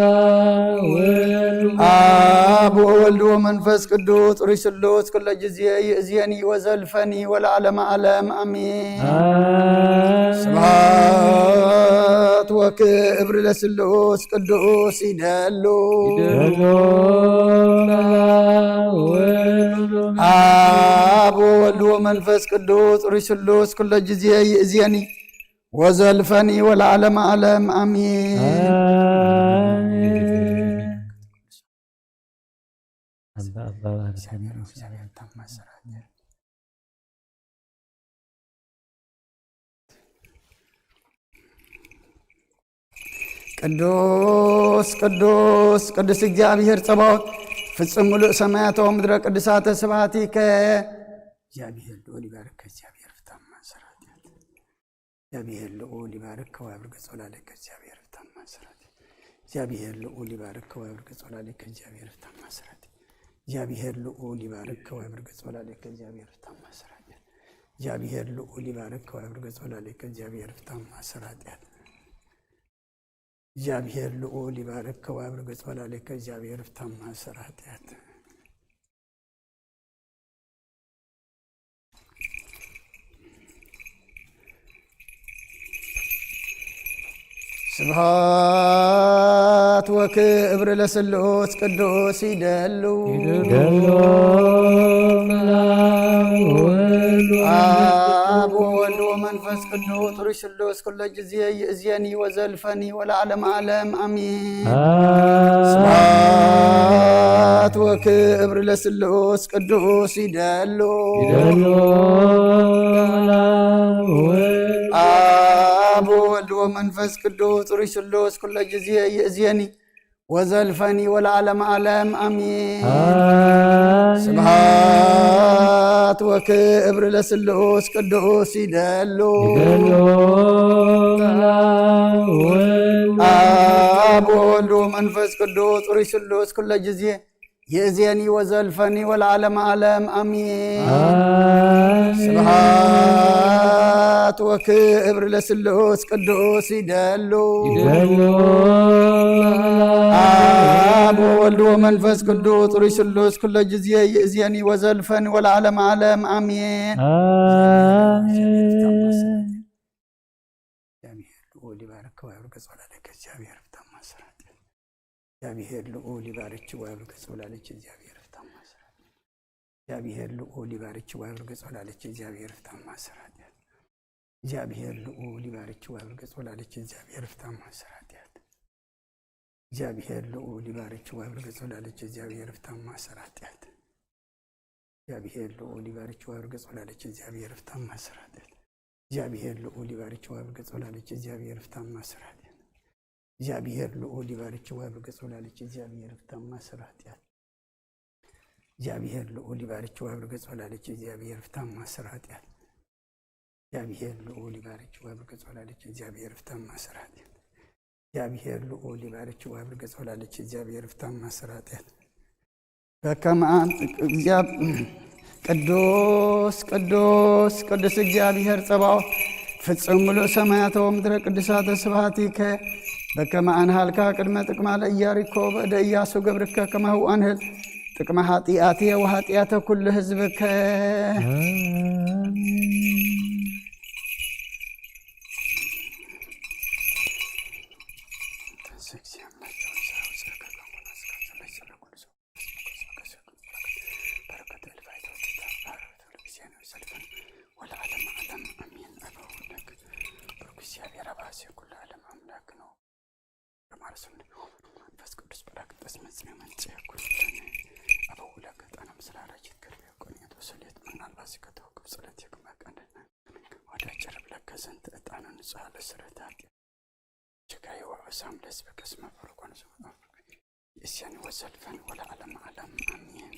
ላብ ወወልድ አብ ወወልድ ወመንፈስ ቅዱስ ጥሩይ ስሉስ ኩሎ ጊዜ ይእዝየኒ ወዘልፈኒ ወለዓለመ ዓለም አሜን። አሜን። ስብሐት ወክብር ለስሉስ ቅዱስ ይደሉ ይደሉ ላብ ወወልድ አብ ወወልድ ወመንፈስ ቅዱስ ጥሩይ ስሉስ ኩሎ ጊዜ ይእዝየኒ ወዘልፈኒ ወለዓለመ ዓለም አሜን። አሜን። አባ አባ እግዚአብሔር ነው፣ እግዚአብሔር ታማኝ ስራ። ቅዱስ ቅዱስ ቅዱስ እግዚአብሔር ጸባኦት ፍጹም ሙሉእ ሰማያተ ወምድረ ቅዱሳተ ስብሐቲከ። እግዚአብሔር ልዑል ይባርክ። እግዚአብሔር ፍታማ ስራት። እግዚአብሔር ልዑል ይባርክ። ወያብርግ ጸላለከ። እግዚአብሔር ፍታማ ስራት። እግዚአብሔር ልዑል ይባርክ። ወያብርግ ጸላለከ። እግዚአብሔር ፍታማ ስራት። እግዚአብሔር ልዑል ይባርክ። ወያብርግ ጸላለከ። እግዚአብሔር ፍታማ ስራት። እግዚአብሔር ልዑል ይባርክ። ወያብርግ ጸላለከ። እግዚአብሔር ፍታማ ስራት። እግዚኣብሔር ልዑል ይባርክ። ወያብርግ ጸላለከ። እግዚኣብሔር ፍታማ ሰራ ኃጢአት። ስብሐት ወክብር ለስሉስ ቅዱስ ይደሉ። ይደሉ። አብ ወወልድ አብ ወወልድ ወመንፈስ ቅዱስ ጥሩይ ስሉስ ኩሎ ጊዜ ይእዜኒ ወዘልፈኒ ወለዓለመ ዓለም አሜን። አሜን። ስብሐት ወክብር ለስሉስ ቅዱስ ይደሉ። ይደሉ። አብ ወወልድ አብ ወወልድ ወመንፈስ ቅዱስ ጥሩይ ስሉስ ኩሎ ጊዜ ይእዜኒ ወዘልፈኒ ወለዓለመ ዓለም አሜን። አሜን። ስብሐት ወክብር ለስሉስ ቅዱስ ይደሉ። ይደሉ። አብ ወወልድ አብ ወወልድ ወመንፈስ ቅዱስ ጥሩይ ስሉስ ኩሎ ጊዜ ይእዜኒ ወዘልፈኒ ወለዓለመ ዓለም አሜን። አሜን። ስብሐት ወክብር ለስሉስ ቅዱስ ይደሉ። ይደሉ። አብ ወወልድ ወመንፈስ ቅዱስ ጥሩይ ስሉስ ኩሎ ጊዜ ይእዜኒ ወዘልፈኒ ወለዓለመ ዓለም አሜን። አሜን። እግዚአብሔር ልዑል ይባርክ ወያብርክ ጸላለከ። ማሰራጢያ። እግዚአብሔር ልዑል ይባርኪ ወያብርክ ጸውላልኪ። እግዚአብሔር ፍታ ማሰራጢያ። እግዚአብሔር ልዑል ይባርኪ ወያብርክ ጸውላልኪ። እግዚአብሔር ፍታ ማሰራጢያ። እግዚአብሔር ልዑል ይባርኪ ወያብርክ ጸውላልኪ። እግዚአብሔር ፍታ ማሰራጢያ። እግዚአብሔር ልዑል ይባርኪ ወያብርክ ጸውላልኪ። እግዚአብሔር ፍታ ማሰራጢያ። እግዚአብሔር ልዑል ይባርኪ ወያብርክ ጸውላልኪ። እግዚአብሔር ፍታ ማሰራጢያ። እግዚአብሔር ልዑል ይባርኪ ወያብርክ ጸውላልኪ። እግዚአብሔር ፍታ ማሰራጢያ። እግዚአብሔር ልዑል ይባርኪ ወያብርክ ጸውላልኪ። እግዚአብሔር ፍታ ማሰራጢያ። እግዚአብሔር ልዑል ይባርኪ ወያብርክ ጸውላልኪ። እግዚአብሔር ፍታ ማሰራጢያ። እግዚአብሔር ልዑል ይባርኪ ወያብርክ ጸውላልኪ። እግዚአብሔር ፍታ ማሰራጢያ። እግዚአብሔር ልዑል ይባርኪ ወያብርክ ጸውላልኪ። እግዚአብሔር ፍታ ማሰራጢያ። በከመ አን-፣ እግዚአብ-፣ ቅዱስ ቅዱስ ቅዱስ እግዚአብሔር ጸባኦት ፍጹም ምሉእ ሰማያተ ወምድረ ቅዱሳተ ስብሐቲከ። በከመ አንሃልካ ቅድመ ጥቅማ ለኢያሪኮ በእደ ኢያሱ ገብርከ ከማሁ አንህል ጥቅመ ኃጢአትየ ወኃጢአተ ኩሉ ህዝብከ። በረከት እልፍ አይተወችታ ባረከት ሁሉ ጊዜ ነው ይሰልፈን ወለዓለም ዓለም አሜን። አበው ደግ ብሩክ እግዚአብሔር አባሴ ኩሉ ዓለም አምላክ ነው። ማርያም መንፈስ ቅዱስ ጳራቅሊጦስ መጽንዕ መንጽሔ ኩልነ አበው ለገጣና ምስለ አራጅት ከርቤ ቆንዮት ወሰሌት ምናልባት ሲከተው ግብጽለት የግመቀን ወደ ጭርብ ለከ ዘንት ዕጣኑ ንጹሕ ለስረት ኃጢአት ጀጋይ ወበሳም ለስበ ከስመ ፈርዖን ዘመጣ ይእዜኒ ወዘልፈኒ ወለዓለመ ዓለም አሜን።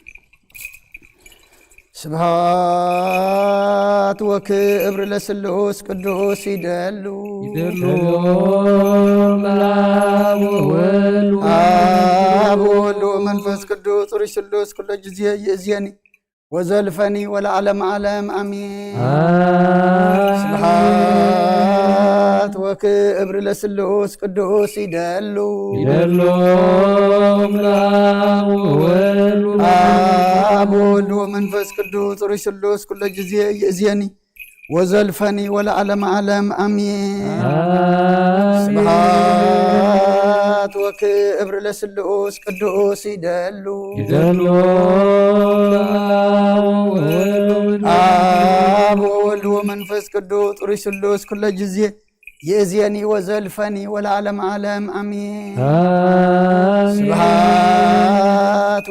ስብሐት ወክብር ለስሉስ ቅዱስ ይደሉ። ይደሉ ለአብ ወወልድ አብ ወወልድ ወመንፈስ ቅዱስ ሩይ ስሉስ ኩሎ ጊዜ ይእዜኒ ወዘልፈኒ ወለዓለመ ዓለም አሜን። አሜን። ስብሐት ወክብር ለስሉስ ቅዱስ ይደሉ። ይደሉ ለአብ ወወልድ አብ ወወልድ ወመንፈስ ቅዱስ ሩይ ስሉስ ኩሎ ጊዜ ይእዜኒ ወዘልፈኒ ወለዓለመ ዓለም አሜን። አሜን። ስብሐት ወክብር ለስሉስ ቅዱስ ይደሉ። ይደሉ አብ ወወልድ ወመንፈስ አብ ወወልድ ወመንፈስ ቅዱስ ሩይ ስሉስ ኩሎ ጊዜ ይእዜኒ ወዘልፈኒ ወለዓለመ ዓለም አሜን። አሜን። ስብሐት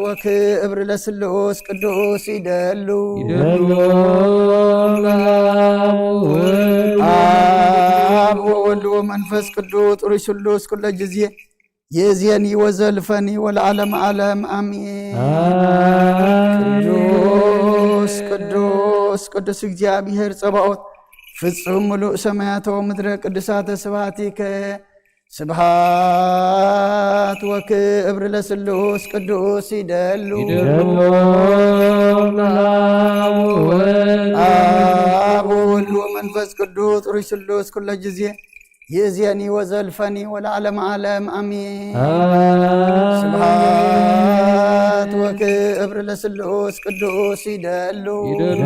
ወክብር ለስሉስ ቅዱስ ይደሉ። ይደሉ ለአብ ወወልድ አብ ወወልድ ወመንፈስ ቅዱስ ሩይ ስሉስ ኩሎ ጊዜ ይእዜኒ ወዘልፈኒ ወለዓለመ ዓለም አሜን። አሜን። ቅዱስ ቅዱስ ቅዱስ እግዚአብሔር ጸባኦት ፍጹም ምሉእ ሰማያተ ወምድረ ቅዱሳተ ስብሐቲከ። ስብሐት ወክብር ለስሉስ ቅዱስ ይደሉ። ይደሉ ለአብ ወወልድ አብ ወወልድ ወመንፈስ ቅዱስ ሩይ ስሉስ ኩሎ ጊዜ ይእዜኒ ወዘልፈኒ ወለዓለመ ዓለም አሜን። አሜን። ስብሐት ወክብር ለስሉስ ቅዱስ ይደሉ። ይደሉ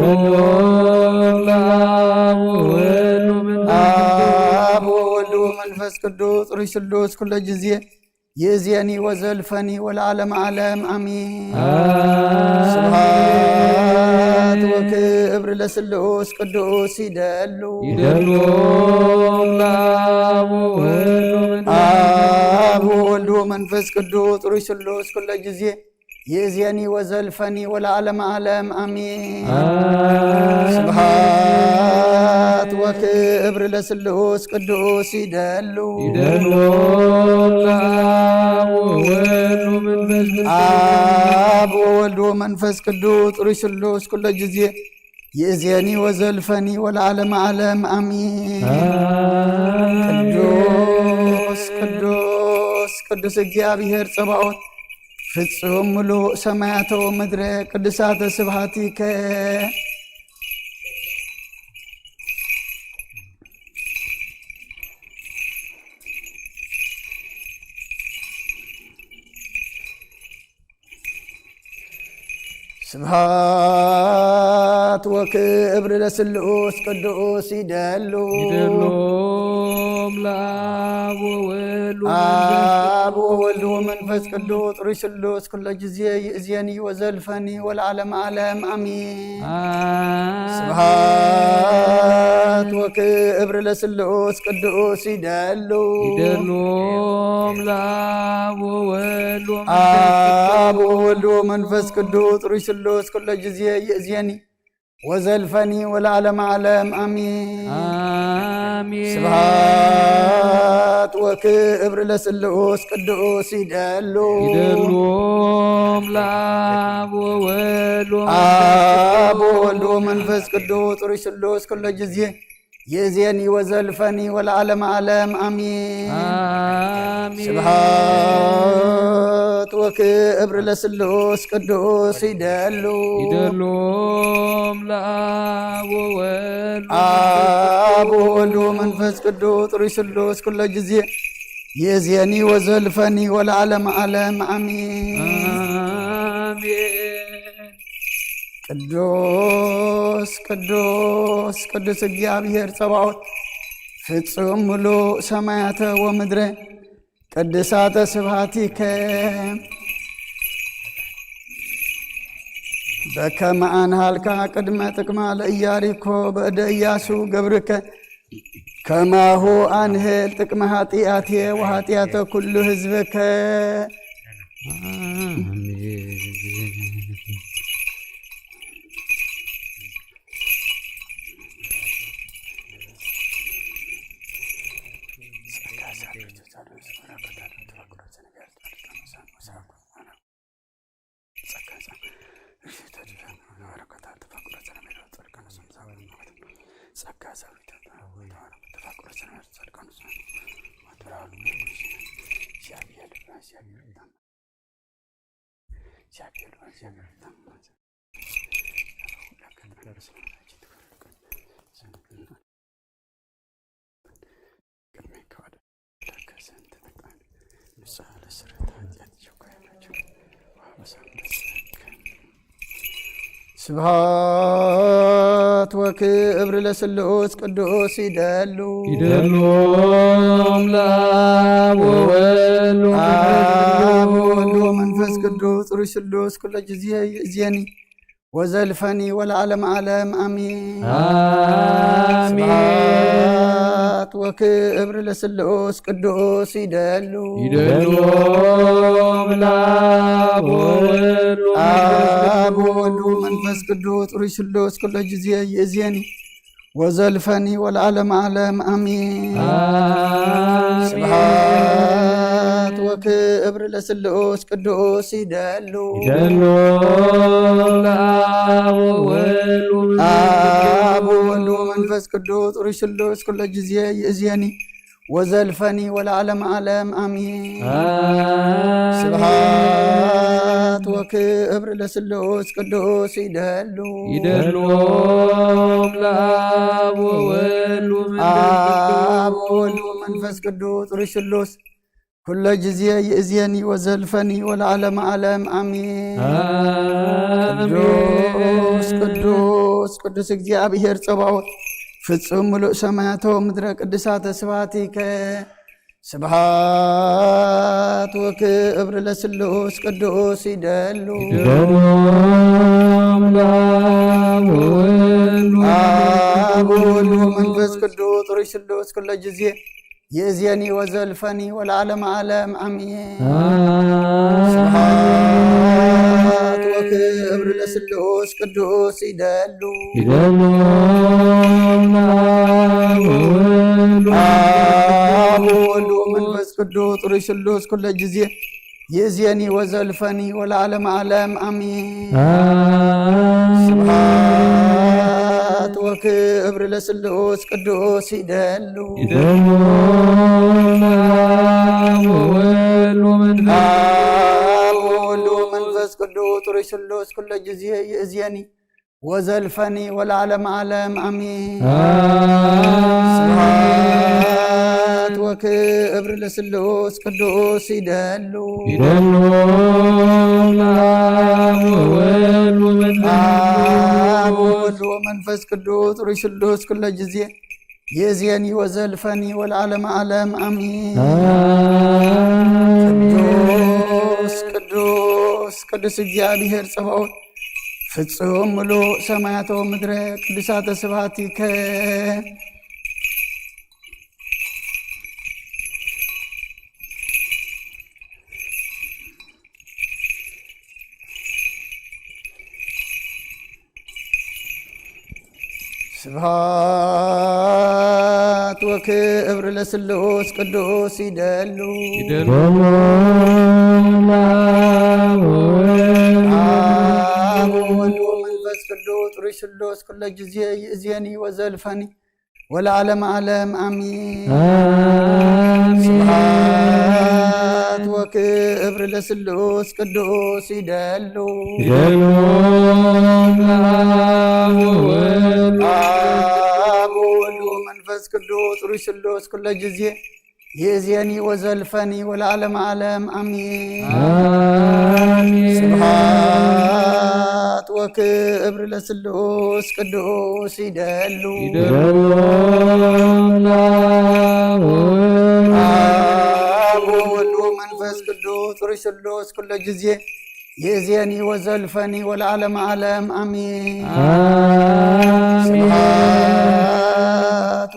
ለአብ ወወልድ ወመንፈስ አብ ወወልድ ወመንፈስ ቅዱስ ሩይ ስሉስ ኩሎ ጊዜ ይእዜኒ ወዘልፈኒ ወለዓለመ ዓለም አሜን። አሜን። ስብሐት ወክብር ለስሉስ ቅዱስ ይደሉ። ይደሉ ለአብ ወወልድ ወመንፈስ አብ ወወልድ ወመንፈስ ቅዱስ ሩይ ስሉስ ኩሎ ጊዜ ይእዜኒ ወዘልፈኒ ወለዓለመ ዓለም አሜን። አሜን። ስብሐት ወክብር ለስሉስ ቅዱስ ይደሉ። ይደሉ ለአብ ወወልድ ወመንፈስ ቅዱስ አብ ወወልድ ወመንፈስ ቅዱስ ሩይ ስሉስ ኩሎ ጊዜ ይእዜኒ ወዘልፈኒ ወለዓለመ ዓለም አሜን። አሜን። ቅዱስ ቅዱስ ቅዱስ እግዚአብሔር ጸባኦት ፍጹም ምሉእ ሰማያተ ወምድረ ቅዱሳተ ስብሐቲከ። ስብሐት ወክብር ለስሉስ ቅዱስ ይደሉ። ይደሉ ለአብ ወወልድ ወመንፈስ አብ ወወልድ ወመንፈስ ቅዱስ ጥሩይ ስሉስ ኩሎ ጊዜ ይእዜኒ ወዘልፈኒ ወለዓለመ ዓለም አሜን። አሜን። ስብሐት ወክብር ለስሉስ ቅዱስ ይደሉ። ይደሎም ለአብ ወወልድ ወመንፈስ አብ ወወልድ ወመንፈስ ቅዱስ ጥሩይ ስሉስ ኩሎ ጊዜ ይእዜኒ ወዘልፈኒ ወለዓለመ ዓለም አሜን። አሜን። ስብሐት ወክብር ለስሉስ ቅዱስ ይደሉ። ይደሎም ለአብ ወወልድ ወመንፈስ አብ ወወልድ ወመንፈስ ቅዱስ ጥሩይ ስሉስ ኩሎ ጊዜ ይእዜኒ ወዘልፈኒ ወለዓለመ ዓለም አሜን። አሜን። ስብሐት ወክብር ለስሉስ ቅዱስ ይደሉ። ይደሎም ለአብ ወወልድ አብ ወወልድ ወመንፈስ ቅዱስ ጥሩይ ስሉስ ኩሎ ጊዜ ይእዜኒ ወዘልፈኒ ወለዓለመ ዓለም አሜን። አሜን። ቅዱስ ቅዱስ ቅዱስ እግዚኣብሔር ጸባኦት ፍጹም ምሉእ ሰማያተ ወምድረ ቅድሳተ ስብሐቲከ በከመ አንሃልካ ቅድመ ጥቅማ ለኢያሪኮ በእደ ኢያሱ ገብርከ ከማሁ አንህል ጥቅመ ኃጢአቴ ወኃጢአተ ኩሉ ህዝብከ። አሜን። ስብሐት ወክብር ለስሉስ ቅዱስ ይደሉ። ይደሎም ለአብ ወወልድ ወመንፈስ አብ ወወልድ ወመንፈስ ቅዱስ ጥሩይ ስሉስ ኩሎ ጊዜ ይእዜኒ ወዘልፈኒ ወለዓለመ ዓለም አሜን። አሜን። ስብሐት ወክብር ለስሉስ ቅዱስ ይደሉ። ይደሎም ለአብ ወወልድ ወመንፈስ አብ ወወልድ ወመንፈስ ቅዱስ ጥሩይ ስሉስ ኩሎ ጊዜ ይእዜኒ ወዘልፈኒ ወለዓለመ ዓለም አሜን። አሜን። ስብሐት ወክብር ለስሉስ ቅዱስ ይደሉ። ይደሎም ለአብ ወወልድ ወመንፈስ አብ ወወልድ ወመንፈስ ቅዱስ ጥሩይ ስሉስ ኩሎ ጊዜ ይእዜኒ ወዘልፈኒ ወለዓለመ ዓለም አሜን። አሜን። ስብሐት ወክብር ለስሉስ ቅዱስ ይደሉ። ይደሎም ለአብ ወወልድ ወመንፈስ አብ ቅዱስ ወወልድ ወመንፈስ ቅዱስ ጥሩይ ስሉስ ኩሎ ጊዜ ይእዜኒ ወዘልፈኒ ወለዓለመ ዓለም አሜን። አሜን። ቅዱስ ቅዱስ ቅዱስ እግዚኣብሔር ጸባኦት ፍጹም ምሉእ ሰማያተ ወምድረ ቅድሳተ ስብሐቲከ። ስብሐት ወክብር ለስሉስ ቅዱስ ይደሉ። ይደሎም ለአብ ወወልድ አብ ወወልድ ወመንፈስ ቅዱስ ጥሩይ ስሉስ ኩሎ ጊዜ ይእዜኒ ወዘልፈኒ ወለዓለመ ዓለም አሜን። አሜን። ስብሐት ወክብር ለስሉስ ቅዱስ ይደሉ። ይደሎም ለአብ ወወልድ አብ ወወልድ ወመንፈስ ቅዱስ ጥሩይ ስሉስ ኩሎ ጊዜ ይእዜኒ ወዘልፈኒ ወለዓለመ ዓለም አሜን። አሜን። ስብሐት ወክብር ለስሉስ ቅዱስ ይደሉ። ይደሉ ለአብ ወወልድ ወመንፈስ አብ ወወልድ ወመንፈስ ቅዱስ ጥሩይ ስሉስ ኩሎ ጊዜ ይእዜኒ ወዘልፈኒ ወለዓለመ ዓለም አሜን። አሜን። ስብሐት ወክብር ለስሉስ ቅዱስ ይደሉ። ይደሉ ለአብ ወወልድ ወመንፈስ አብ ወወልድ ወመንፈስ ቅዱስ ጥሩይ ስሉስ ኩሎ ጊዜ ይእዜኒ ወዘልፈኒ ወለዓለመ ዓለም ኣሜን። ቅዱስ ቅዱስ ቅዱስ እግዚኣብሔር ጸባኦት፣ ፍጹም ምሉእ ሰማያት ወምድረ ቅዱሳተ ስብሐቲከ። ስብሐት ወክብር ለስሉስ ቅዱስ ይደሉ። ይደሉ። አብ ወወልድ ወመንፈስ ቅዱስ ሩይ ስሉስ ኩለ ጊዜ ይእዜኒ ወዘልፈኒ ወለዓለመ ዓለም አሜን። አሜን። ስብሐት ወክብር ለስሉስ ቅዱስ ይደሉ። ይደሉ። አብ ወወልድ አብ ወወልድ ወመንፈስ ቅዱስ ሩይ ስሉስ ኩለ ጊዜ ይእዜኒ ወዘልፈኒ ወለዓለመ ዓለም አሜን። አሜን። ስብሐት ወክብር ለስሉስ ቅዱስ ይደሉ። ይደሉ። አብ ወወልድ አብ ወወልድ ወመንፈስ ቅዱስ ሩይ ስሉስ ኩለ ጊዜ ይእዜኒ ወዘልፈኒ ወለዓለመ ዓለም አሜን። አሜን። ስብሐት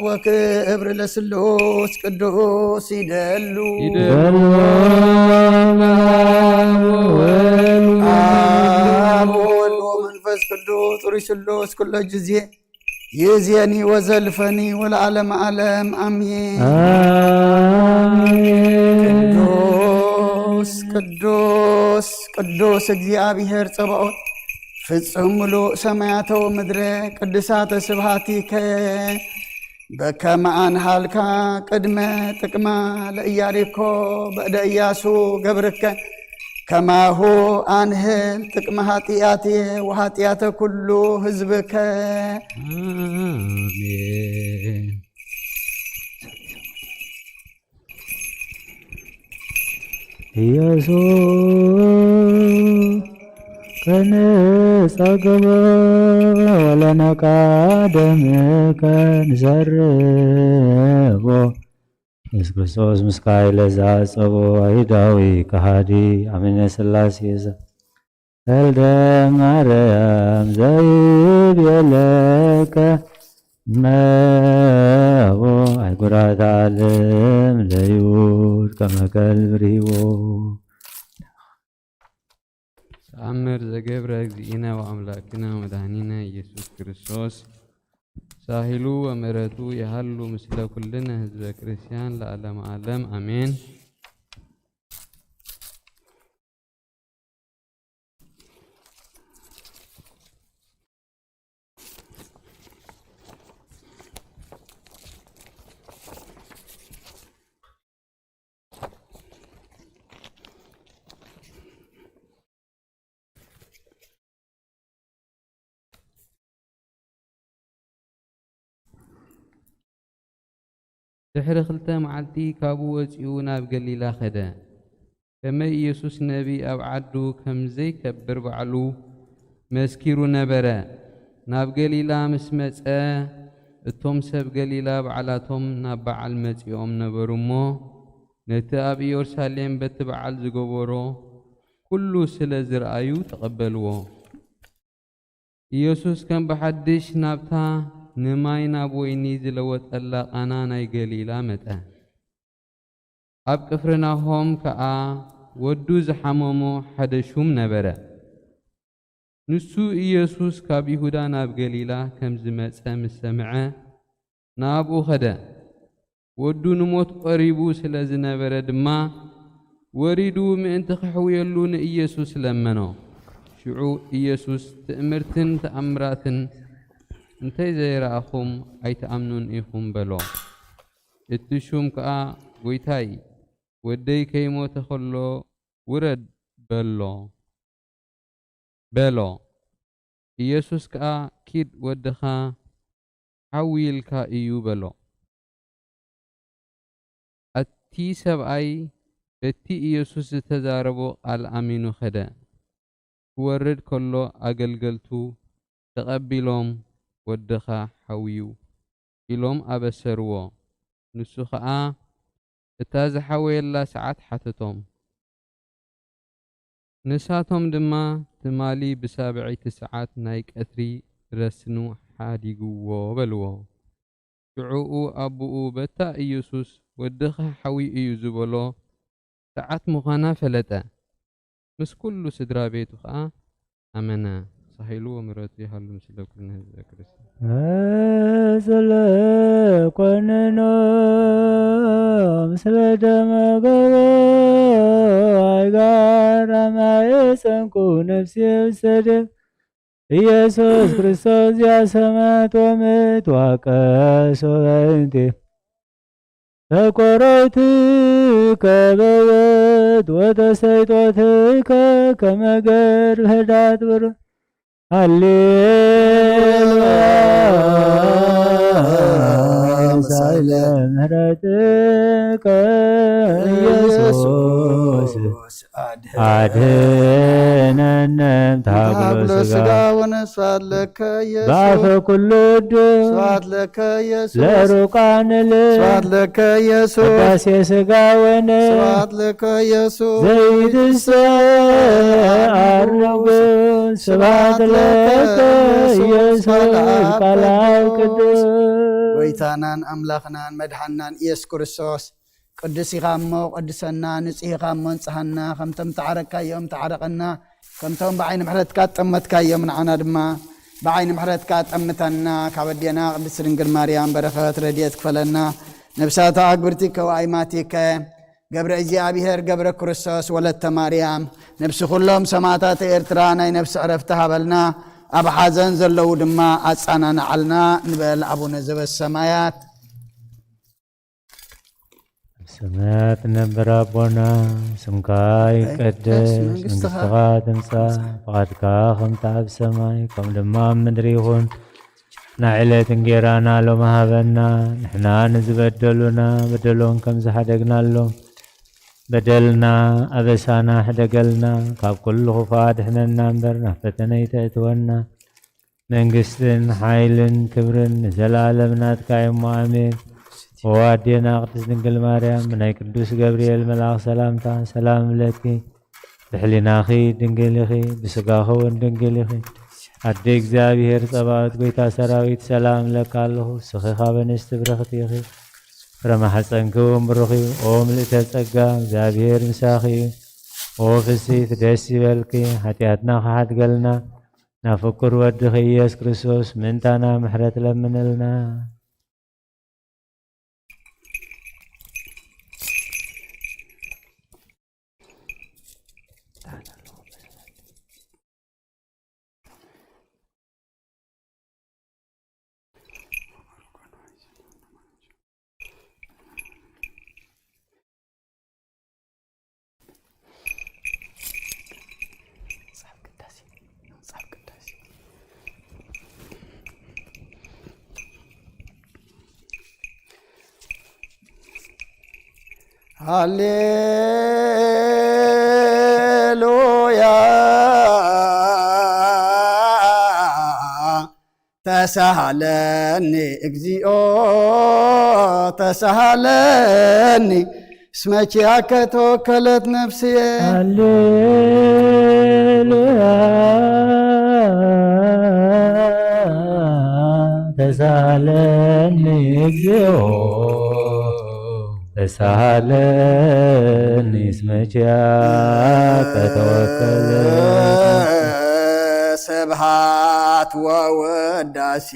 ወክብር ለስሉስ ቅዱስ ይደሉ። ይደሉ። አብ ወወልድ አብ ወወልድ ወመንፈስ ቅዱስ ሩይ ስሉስ ኩለ ጊዜ ይእዜኒ ወዘልፈኒ ወለዓለመ ዓለም አሜን። አሜን። ቅዱስ ቅዱስ ቅዱስ እግዚኣብሔር ጸባኦት፣ ፍጹም ምሉእ ሰማያተ ወምድረ ቅዱሳተ ስብሐቲከ። በከመ አንሃልካ ቅድመ ጥቅማ ለኢያሪኮ በእደ ኢያሱ ገብርከ፣ ከማሁ አንህል ጥቅመ ኃጢአትየ ወኃጢአተ ኩሉ ሕዝብከ። አሜን። ኢየሱስ ከንጸግቦ ወለነቃደምከ ንሰርቦ። ኢየሱስ ክርስቶስ ምስ ካይለ ዝዓጸቦ ኣይሁዳዊ ከሃዲ ኣሚነ ሥላሴ ዘ-፣ ተልደ ማርያም ዘይቤለከ እመቦ፣ ኣህጉራት ዓለም ለይሁድ ከመ ከልብ ርሂቦ። ተኣምር ዘገብረ እግዚእነ ወኣምላክነ ወመድኃኒነ ኢየሱስ ክርስቶስ ሳህሉ ወምሕረቱ የሃሉ ምስለ ኩልነ ህዝበ ክርስቲያን ለዓለመ ዓለም ኣሜን። ድሕሪ ክልተ መዓልቲ ካብኡ ወጺኡ ናብ ገሊላ ከደ። ከመይ ኢየሱስ ነቢይ ኣብ ዓዱ ከም ዘይከብር ባዕሉ መስኪሩ ነበረ። ናብ ገሊላ ምስ መጸ፣ እቶም ሰብ ገሊላ ባዕላቶም ናብ በዓል መጺኦም ነበሩ እሞ፣ ነቲ ኣብ ኢየሩሳሌም በቲ በዓል ዝገበሮ ኩሉ ስለ ዝረኣዩ ተቐበልዎ። ኢየሱስ ከም ብሓድሽ ናብታ ንማይ ናብ ወይኒ ዝለወጠላ ቃና ናይ ገሊላ መጸ። ኣብ ቅፍርናሆም ከኣ ወዱ ዝሓመሞ ሓደ ሹም ነበረ። ንሱ ኢየሱስ ካብ ይሁዳ ናብ ገሊላ ከም ዝመጸ ምስ ሰምዐ፣ ናብኡ ኸደ። ወዱ ንሞት ቐሪቡ ስለ ዝነበረ ድማ፣ ወሪዱ ምእንቲ ኸሕውየሉ ንኢየሱስ ለመኖ። ሽዑ ኢየሱስ፣ "ትእምርትን ተኣምራትን እንተ ዘይረኣኹም ኣይትኣምኑን ኢኹም" በሎ። እቲ ሹም ከኣ፣ "ጐይታይ፣ ወደይ ከይሞተ ኸሎ ውረድ" በሎ። በሎ። ኢየሱስ ከኣ፣ "ኪድ፣ ወድኻ ሓውይልካ እዩ" በሎ። እቲ ሰብኣይ በቲ ኢየሱስ ዝተዛረቦ ቃል ኣሚኑ ኸደ። ክወርድ ከሎ ኣገልገልቱ ተቐቢሎም፣ "ወድኻ ሓውዩ" ኢሎም ኣበሰርዎ። ንሱ ኸኣ እታ ዝሓወየላ ሰዓት ሓተቶም። ንሳቶም ድማ ትማሊ ብሳብዐይቲ ሰዓት ናይ ቀትሪ ረስኑ ሓዲግዎ በልዎ። ሽዑኡ ኣቦኡ በታ ኢየሱስ ወድኻ ሓውዩ እዩ ዝበሎ ሰዓት ምዃና ፈለጠ። ምስ ኩሉ ስድራ ቤቱ ኸኣ ኣመነ። ሳሂሉ ወምሕረቱ ይሃሉ ምስለ ኩልነ ህዝበ ክርስቲያን። ስለ ኮነኖ ምስለ ደመ ገቦ ኣይጋር ኣማየ ጸንኩ ነፍሴ ውሰደ ኢየሱስ ክርስቶስ ዚኣሰማት ወምት ዋቀሶ በእንቲ ተቆረይት ከበወት ወተሰይጦት ከመገር ህዳት ብር ሃሌሉያ ምሳይለ ምህረትከ ኢየሱስ ኣድህነነ ታብሎ ስጋ ወነፍስ ስብሐት ለከ ኢየሱስ። በአፈ ኩሉ እዱ ስብሐት ለከ ኢየሱስ። ለሩቃን ል ስብሐት ለከ ኢየሱስ። ቅዳሴ ስጋ ወነ ስብሐት ለከ ኢየሱስ። ዘይትሰ አርጉ ስብሐት ለከ ኢየሱስ። ቃል አብ ቅዱስ ጎይታናን ኣምላኽናን መድሓናን ኢየሱስ ክርስቶስ ቅዱስ ኢኻ እሞ ቅድሰና፣ ንጹህ ኢኻ እሞ ንጽሃና፣ ከምቶም ተዓረቅካዮም ተዓረቀና፣ ከምቶም ብዓይኒ ምሕረትካ ጠመትካዮም ንዓና ድማ ብዓይኒ ምሕረትካ ጠምተና። ካብ ኣዴና ቅድስት ድንግል ማርያም በረኸት ረድኤት ክፈለና። ነብሳታ ኣግብርቲ ከዋይ ማቲከ ገብረ እግዚኣብሔር ገብረ ክርስቶስ ወለተ ማርያም ነብሲ ኩሎም ሰማዕታት ኤርትራ ናይ ነብሲ ዕረፍቲ ሃበልና። ኣብ ሓዘን ዘለዉ ድማ ኣጻናንዓልና ንበል ኣቡነ ዘበሰማያት። ኣብ ሰማያት እነብር ኣቦና፣ ስምካ ይቀደስ፣ መንግስትኻ መንግስትኻ ትምጻእ፣ ፍቓድካ ከምቲ ኣብ ሰማይ፣ ከም ድማ ኣብ ምድሪ ይኹን። ንዕለት እንጌራና ሎሚ ሃበና፣ ንሕና ንዝበደሉና በደሎም ከም ዝሓደግናሎም፣ በደልና ኣበሳና ሕደገልና፣ ካብ ኩሉ ክፉእ ኣድሕነና እምበር፣ ናብ ፈተነ ኣይተእትወና። መንግስትን ሓይልን ክብርን ንዘለኣለም ናትካ እዩ እሞ፣ ኣሜን። ኦ ኣዴና ቅድስት ድንግል ማርያም፣ ብናይ ቅዱስ ገብርኤል መልኣኽ ሰላምታ ሰላም እብለኪ። ብሕሊናኺ ድንግል ኢኺ፣ ብስጋኺ እውን ድንግል ኢኺ። ኣደ እግዚኣብሔር ጸባኦት፣ ጎይታ ሰራዊት፣ ሰላም እብለካ ኣለኹ። ንስኺ ካብ ኣንስቲ ብርኽቲ ኢኺ፣ ፍረ ማሕፀንኪ እውን ብሩኽ እዩ። ኦ ምልእተ ጸጋ፣ እግዚኣብሔር ምሳኺ እዩ። ኦ ፍስሕቲ ደስ ይበልኪ፣ ሓጢኣትና ክሓድገልና ናብ ፍቁር ወድኺ ኢየሱስ ክርስቶስ ምእንታና ምሕረት ለምንልና። ሃሌሉያ ተሳሃለኒ እግዚኦ ተሳሃለኒ እስመ ኪያከ ተወከለት ነፍስየ። ሃሌሉያ ተሳሃለኒ እግዚኦ ተሳሃለኒ እስመ ኪያከ ተወከለ። ስብሃት ወውዳሴ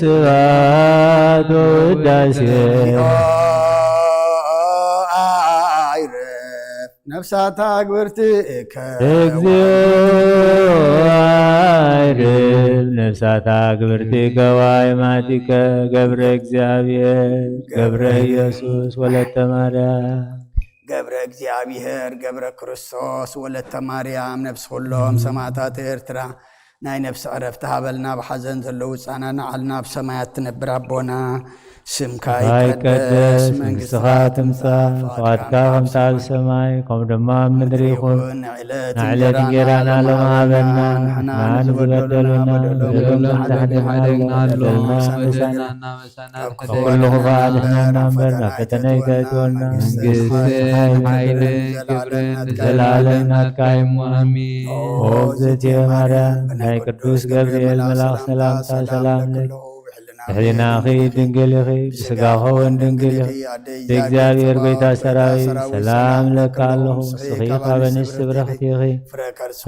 ስብሃት ወውዳሴ አይረፍ ነፍሳታ ግብርትከ እግዚኦ አይርብ ነፍሳታ ግብርትከ ዋይ ማቲከ ገብረ እግዚኣብሔር ገብረ ኢየሱስ ወለተ ማርያም ገብረ እግዚኣብሔር ገብረ ክርስቶስ ወለተ ማርያም ነፍሲ ኩሎም ሰማዕታት ኤርትራ ናይ ነፍሲ ዕረፍቲ ሃበልና። ብሓዘን ዘለዉ ጻናናዓልና ኣብ ሰማያት ትነብር ኣቦና ስምካ ይቀደስ፣ መንግስትኻ ትምጻእ፣ ፍቓድካ ከምቲ ኣብ ሰማይ ከምኡ ድማ ኣብ ምድሪ ይኹን። ንዕለት እንጀራና ሎሚ ሃበና፣ ንሕና ንዝበደሉና በደሎም ከም ዝሓደግናሎም በደልና ኣበሳና፣ ካብ ኩሉ ክፉእ ኣድሕነና እምበር ናብ ፈተነ ኣይተእትወና፣ መንግስትን ሓይልን ክብርን ንዘለኣለም ናትካ እዩ እሞ ኣሜን። ኦ እግዝእትየ ማርያም፣ ብናይ ቅዱስ ገብርኤል መልኣኽ ሰላምታ ሰላም ለኪ፣ ብሕሊናኺ ድንግል ኢኺ፣ ብስጋኺ እውን ድንግል ኢኺ። ብእግዚኣብሔር ጎይታ ሰራዊት ሰላም እለካ ኣለኹ። ንስኺ ካብ ኣንስቲ ብርኽቲ ኢኺ፣ ፍረ ከርስኺ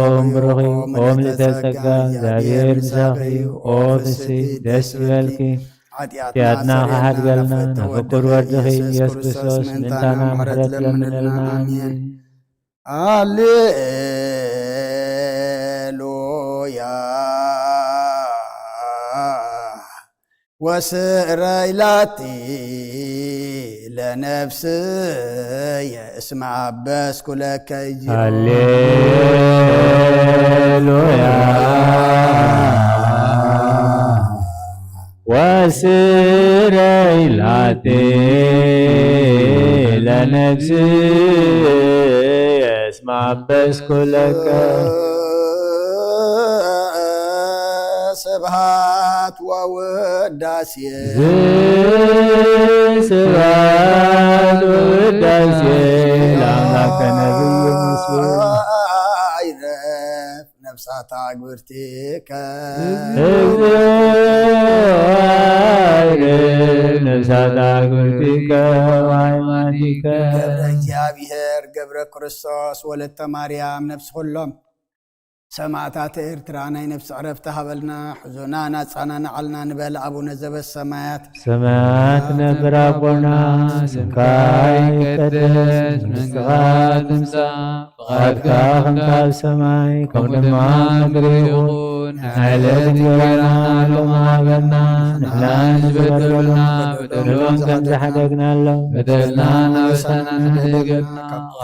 እውን ብሩኽ እዩ። ኦ ምልዕተ ጸጋ፣ እግዚኣብሔር ምሳኺ እዩ። ኦ ፍስሕቲ ደስ ይበልኪ፣ ሓጢኣትና ክሓድገልና ናብ ፍቁር ወድኺ ኢየሱስ ክርስቶስ ምእንታና ምሕረት ለምንልና። ኣሜን። ሃሌሉያ። ወስረይ ላቲ ለነፍስየ እስመ አበስኩ ለከ እጅ። ሃሌሉያ። ወስረይ ላቲ ለነፍስየ እስመ አበስኩ ለከ። ስብሐት ወውዳሴ። ስብሐት ወውዳሴ ለአምላከ ነቢይ ሙሴ። አይረፍ ነፍሳት አግብርቲከ። እግዚኦ አይረፍ ነፍሳት አግብርቲከ ወአይማቲከ። ገብረ እግዚኣብሔር ገብረ ክርስቶስ ወለተ ማርያም ነፍሲ ኩሎም ሰማእታት ኤርትራ ናይ ነፍሲ ዕረፍቲ ሃበልና። ሕዞና ናጻና ንዓልና ንበል። ኣቡነ ዘበሰማያት። ሰማያት ነብር ኣቦና፣ ስምካ ይቀደስ፣ መንግስትኻ ትምጻእ፣ ፍቓድካ ከምቲ ኣብ ሰማይ፣ ከምኡ ድማ ኣብ ምድሪ ይኹን። ንዕለት እንጀራና ሎሚ ሃበና፣ ንሕና ንዝበደሉና በደሎም ከም ዝሓደግናሎም፣ በደልና ናበሳና ንሕደገልና፣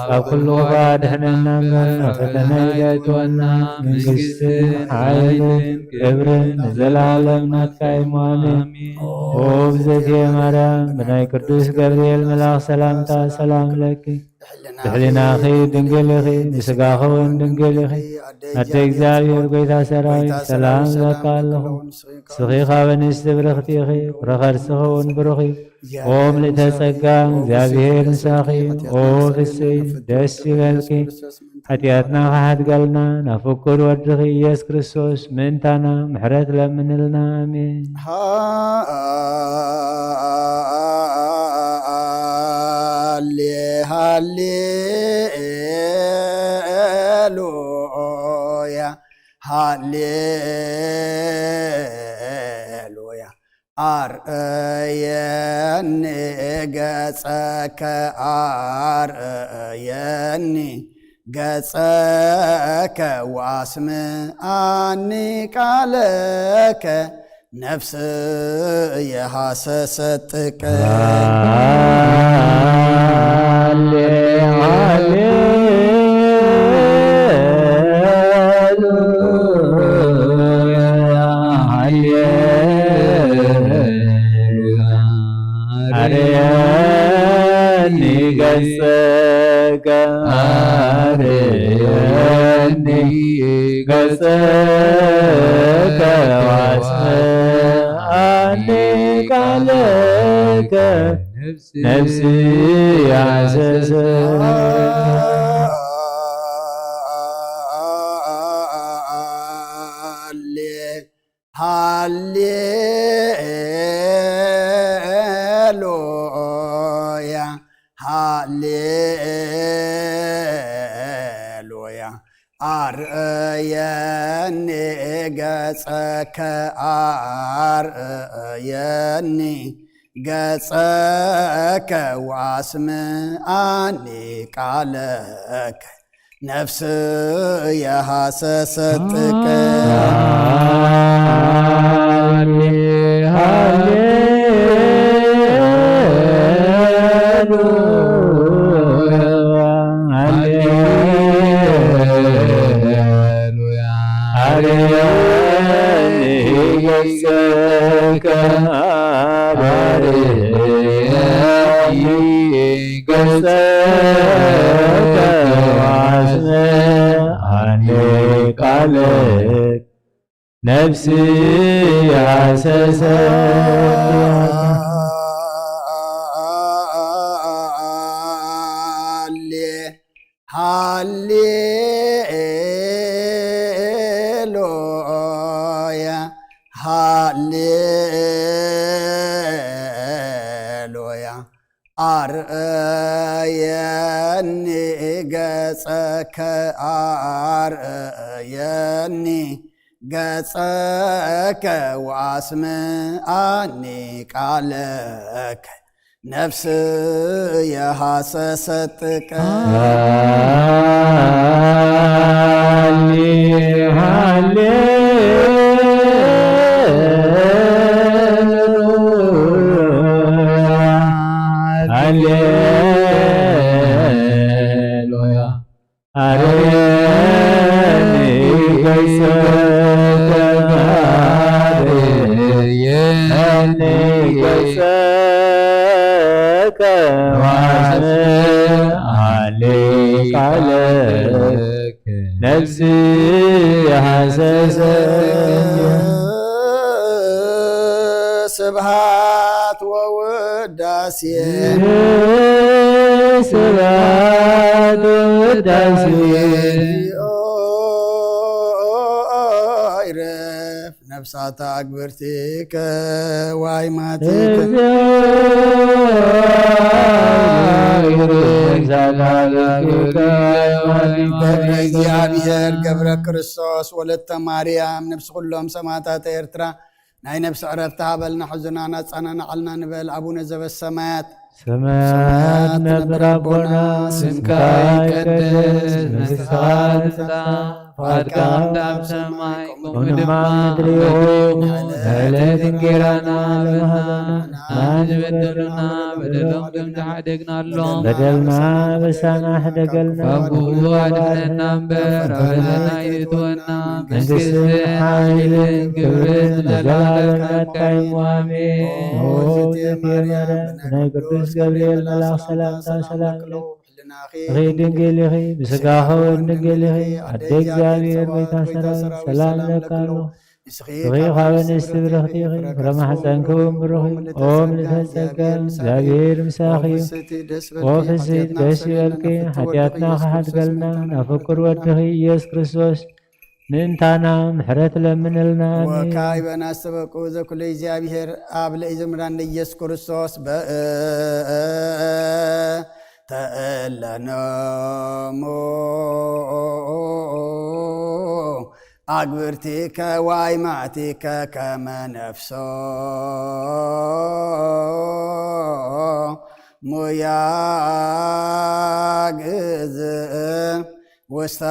ካብ ኩሉ ክፉእ ኣድሕነና እምበር፣ ናብ ፈተነ ኣይተእትወና። መንግስትን ሓይልን ክብርን ንዘለኣለም ናትካ እዩ። ኣሜን። ኦ እግዝእትየ ማርያም፣ ብናይ ቅዱስ ገብርኤል መልኣኽ ሰላምታ ሰላም ለኪ። ብሕሊናኺ ድንግል ኢኺ፣ ብስጋኺ እውን ድንግል ኢኺ። ኣደ እግዚኣብሔር ጎይታ ሰራዊት ሰላም እለካ ኣለኹ። ንስኺ ካብ ኣንስቲ ብርኽቲ ኢኺ፣ ፍረ ከርስኺ እውን ብሩኽ እዩ። ኦ ምልእተ ጸጋ፣ እግዚኣብሔር ምሳኺ፣ ኦ ፍስይ ደስ ይበልኪ። ሓጢኣትና ክሓድገልና ናብ ፍቁር ወድኺ ኢየሱስ ክርስቶስ ምእንታና ምሕረት ለምንልና። ኣሜን። ሃሌ ሃሌ ሉያ ሃሌ ሉያ። ኣርእየኒ ገጸከ ኣርእየኒ ገጸከ ወኣስምዓኒ ቃለከ ነፍስየ ሃሰሰት ጥቀ። ሃሌ ሃሌሉያ ሃሌሉያ። ኣርየኒ ገጸከ ኣርየኒ ገጸከ ወኣስምዓኒ ቃለከ ነፍስየ ሃሰሰት። ሃሌ ሃሌሉያ ሃሌሉያ። ኣርእየኒ ገጸከ ኣርእየኒ ገጸከ ወኣስምዓኒ ቃለከ ነፍስየ ሃሰሰት ጥቀ። ሃሌ ሃሌሉያ ሃሌሉያ። አርየኒ ገጸከ አርየኒ ዋስነ ኣኒ ቃልክ ነፍሲ ያሰሰት ሃሌሉያ፣ ሃሌሉያ። ኣርእየኒ ገጸከ፣ ኣርእየኒ ገጸከ ወኣስምዓኒ ቃለከ። ነፍስየ ሃሰሰት ጥቀ። ሃሌ ሃሌ ሃሌሉያ። ኣርየኒ ገጸከ፣ ኣርየኒ ገጸከ፣ ዋስምዓኒ ቃለከ፣ ነፍሲ ሃሰሰት። ስብሃት ወውዳሴ። ስብሃት ወውዳሴ። ይረፍ ነፍሳታ ኣግብርቲከ ዋይማቲከ። ገብረ እግዚኣብሔር ገብረ ክርስቶስ ወለተ ማርያም ነፍሲ ኩሎም ሰማዕታት ኤርትራ ናይ ነፍሲ ዕረፍቲ ሃበልና፣ ሕዙናን ኣጸናንዓልና ንበል። ኣቡነ ዘበሰማያት ሰማያት ነብር ኣቦና፣ ስምካ ይቀደስ፣ መንግስትኻ ትምጻእ፣ ፍቓድካ ከም ኣብ ሰማይ ከምኡ ድማ ኣብ ምድሪ ይኹን። ዕለት እንጌራና ሃበና፣ ንሕና ዝበደሉና በደሎም ከም ዝሓደግናሎም፣ በደልና በሳና ሕደገልና፣ ካብ ክፉእ ኣድሕነና እምበር፣ ኣብ ፈተና ኣይእትወና፣ መንግስትን ሓይልን ክብርን ንዘለዓለም ናትካ እዩ። ኣሜን። ኦ እግዝእትየ ማርያም፣ ብናይ ቅዱስ ገብርኤል መልኣኽ ሰላምታ ሰላም ይብዛሓልኪ፣ ድንግል ኢኺ፣ ብስጋኺ እውን ድንግል ኢኺ፣ ኣደ እግዚኣብሔር፣ ጎይታ ሰራዊት፣ ሰላም ለኪ ኣሎ። ንስኺ ካብ ኣንስቲ ብርኽቲ ኢኺ፣ ፍረ ማሕፀንኪ እውን ብሩኽ እዩ። ኦ ምልዕተ ጸጋ፣ እግዚኣብሔር ምሳኺ እዩ። ኦ ፍስሕቲ፣ ደስ ይበልኪ፣ ሓጢኣትና ክሓድገልና ናብ ፍቁር ወድኺ ኢየሱስ ክርስቶስ ምእንታና ምሕረት ለምንልና። ኣሜን። ወካዕበ ናስተበቁ ዘኩለ እግዚኣብሔር ኣብ ለኢዘምራን ለኢየሱስ ክርስቶስ በእንተ እለኖሙ ኣግብርቲከ ዋይማቲከ ከመ ነፍሶ ሙያ ግዝእ ውስተ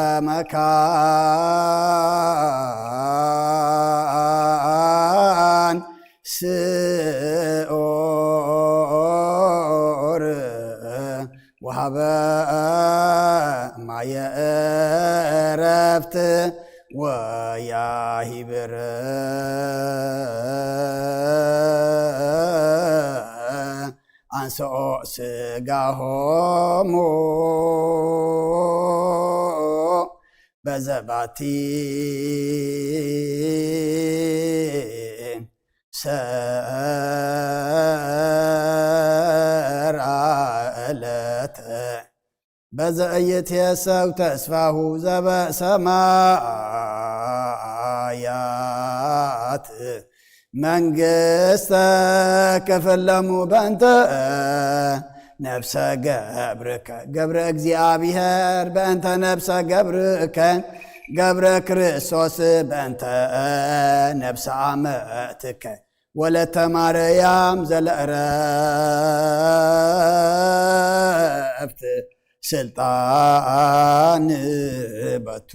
መካን ስዑር ወሃበ ማየ እረፍት ወያሂብር ኣንስኦ ስጋሆሙ በዘባቲ ሰራ ዕለት በዘ ኢይትየሰው ተስፋሁ ዘበሰማያት መንግስተ ክፍለሙ በእንተ ነፍሰ ገብርከ ገብረ እግዚኣብሔር በእንተ ነፍሰ ገብርከ ገብረ ክርስቶስ በእንተ ነፍሰ ኣመትከ ወለተ ማርያም ዘለእረፍት ስልጣን በቱ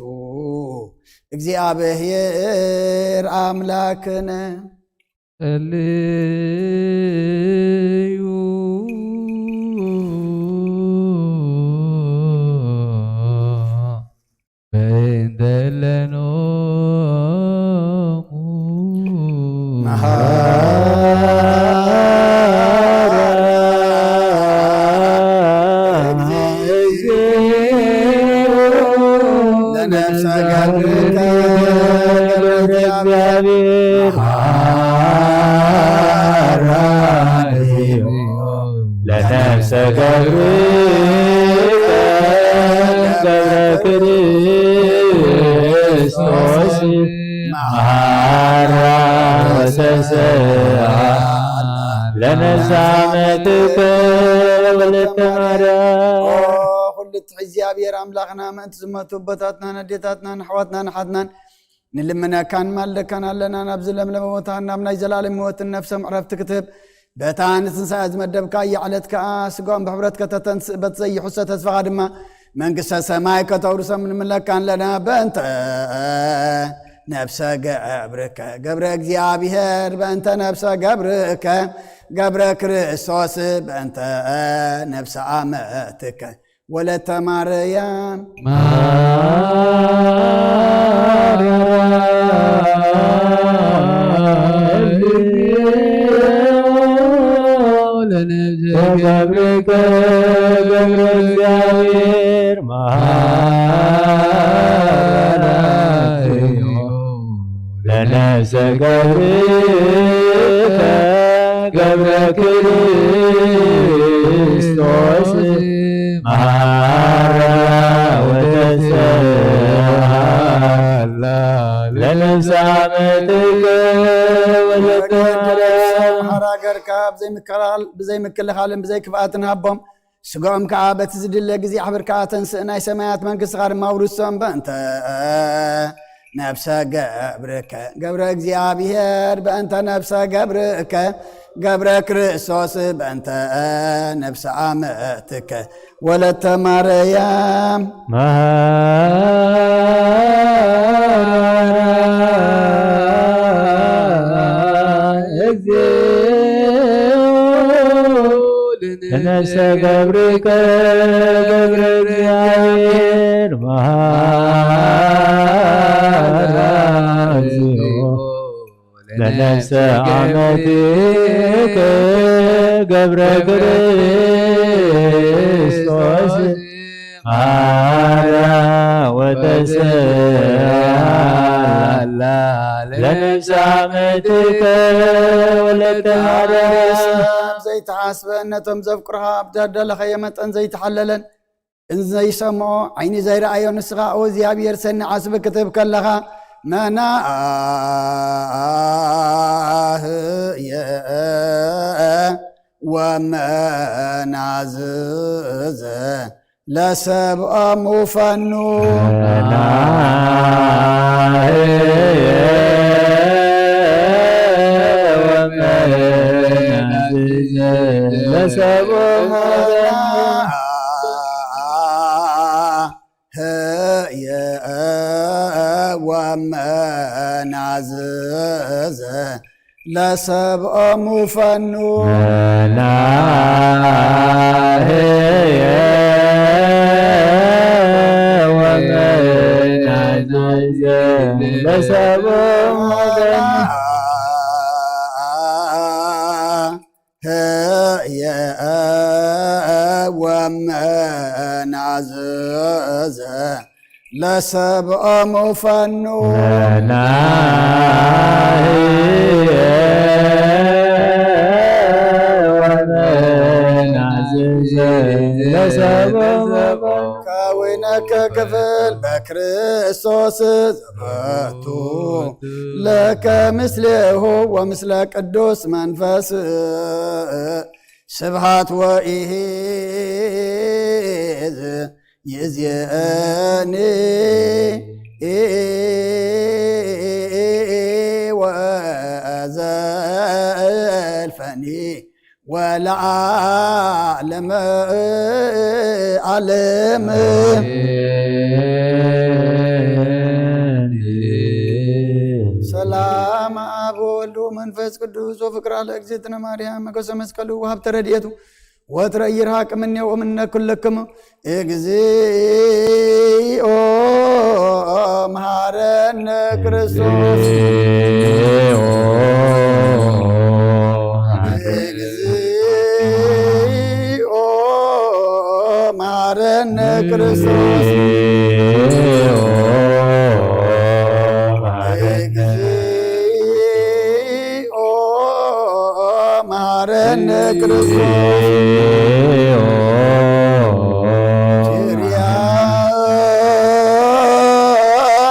እግዚኣብሔር ኣምላክነ። ጸልዩ በእንተ ለኖሙ መሃረ ለነፍሰ ገብርከ ገብረ እግዚአብሔር ለነፍሰ ገብርከ ገብረ ክርስቶስ መሐራ ወተሰአ ለነፍሰ አመትከ ወለተ ማርያም። ኦ ኩሉ ትሕዚ እግዚኣብሔር ኣምላኽና፣ ምእንቲ ዝመቱ ኣቦታትናን ኣዴታትናን ኣሕዋትናን ኣሓትናን ንልምነካን ማልደካን ኣለና። ናብዚ ለምለመ ቦታ ናብ ናይ ዘላለም ህይወትን ነፍሶም ዕረፍቲ ክትህብ፣ በታ ንትንሳኤ ዝመደብካያ ዕለት ከኣ ስጋኦም ብሕብረት ከተተንስእ፣ በቲ ዘይሕሰ ተስፋኻ ድማ መንግስተ ሰማይ ከተውርሶም ንምለካ ኣለና። በእንተ ነፍሰ ገብርከ ገብረ እግዚኣብሔር፣ በእንተ ነፍሰ ገብርከ ገብረ ክርስቶስ፣ በእንተ ነፍሰ ኣመትከ ወለተ ማርያም። ማራ ለነፍሰ ገብርከ ገብረ እግዚኣብሔር ማራ ለነፍሰ ገብርከ ገብረ ክርስቶስ መሐራ ወተሰአላ ለነፍሰ አመትከ ወለተ ማርያም። መሐራ ገርካ ብዘይ ምክልኻል፣ ብዘይ ምክልኻልን ብዘይ ክፍኣትን ሃቦም። ስጋኦም ከኣ በቲ ዝድለ ግዜ ኣሕብርካ ኣተንስእ፣ ናይ ሰማያት መንግስትኻ ድማ ኣውርሶም። በእንተ ነፍሰ ገብርከ ገብረ እግዚኣብሔር፣ በእንተ ነፍሰ ገብርከ ገብረ ክርስቶስ፣ በእንተ ነፍሰ ኣመትከ ወለተ ማርያም። መሐራ እግዚኦ ለነፍሰ ገብርከ ገብረ እግዚኣብሔር መሐራ እግዚኦ ለነፍሰ አመትከ ገብረ ክርስቶስ መሐራ ወተሰአላ ለነፍሰ አመትከ ወለተ ማርያም። ዘይተሓስበ ነቶም ዘፍቅሩኻ ኣብ ዝደለኻዮ መጠን ዘይተሓለለን፣ ዘይሰምዖ ዓይኒ ዘይረኣዮ ንስኻ ኦ እግዚኣብሔር ሰኒ ዓስቢ ክትህብ ከለኻ መናህየ ወመናዝዘ ለሰብኦም ውፈኑ። መናህየ ወመናዝዘ ለሰብኦም ውፈኑ። ህየ ወመናዝዘ ለሰብኦም ውፈኑ። መናህየ ወመናዝዘ ለሰብኦም ውፈኑ። ህየ ወመናዝዘ ለሰብኦም ውፈኑ። መናህየ ወመናዝዘ ለሰብኦም ከዊነከ ክፍል በክርስቶስ ዘበቱ ለከ ምስሌሁ ወምስለ ቅዱስ መንፈስ ስብሃት ወኢሂዝ ይእዜኒ ወዘልፈኒ ወለዓለመ ዓለም። ሰላም አብ ወወልድ ወመንፈስ ቅዱስ ወፍቅር ለእግዝእትነ ማርያም መገሰ መስቀሉ ወሀብተ ረድኤቱ ወትረ ይርሃቅ እምኔሁ ወእምነ ኩልክሙ። እግዚኦ መሐረነ ክርስቶስ። እግዚኦ መሐረነ ክርስቶስ። እግዚኦ መሐረነ ክርስቶስ። ኪርያ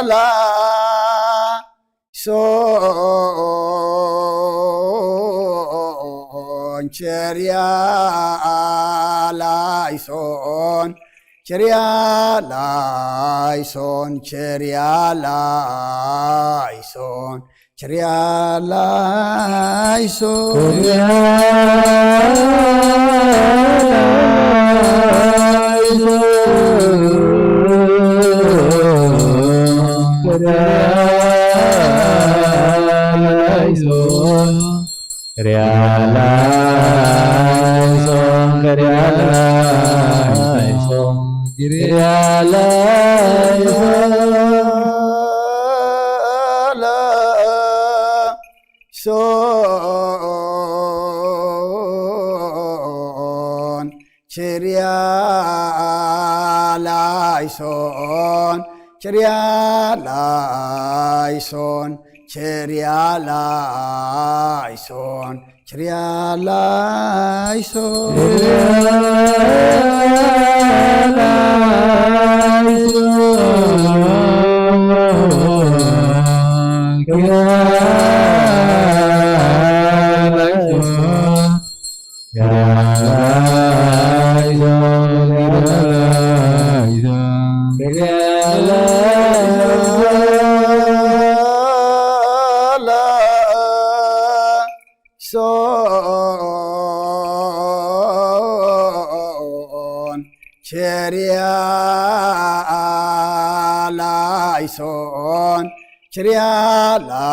ላይሶን፣ ኪርያ ላይሶን፣ ኪርያ ላይሶን፣ ኪርያ ላይሶን፣ ኪርያ ላይሶን። ሶን፣ ኪርያ ላይሶን፣ ኪርያ ላይሶን፣ ኪርያ ላይሶን፣ ኪርያ ላይሶን። ሶን፣ ኪርያ ላይሶን፣ ኪርያ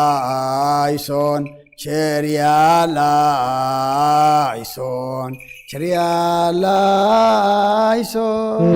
ላይሶን፣ ኪርያ ላይሶን፣ ኪርያ ላይሶን።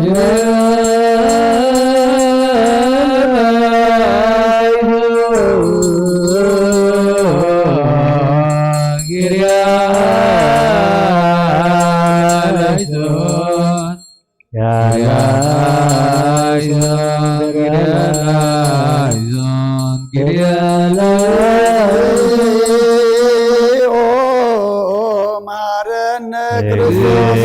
ማረነ ክርስቶስ።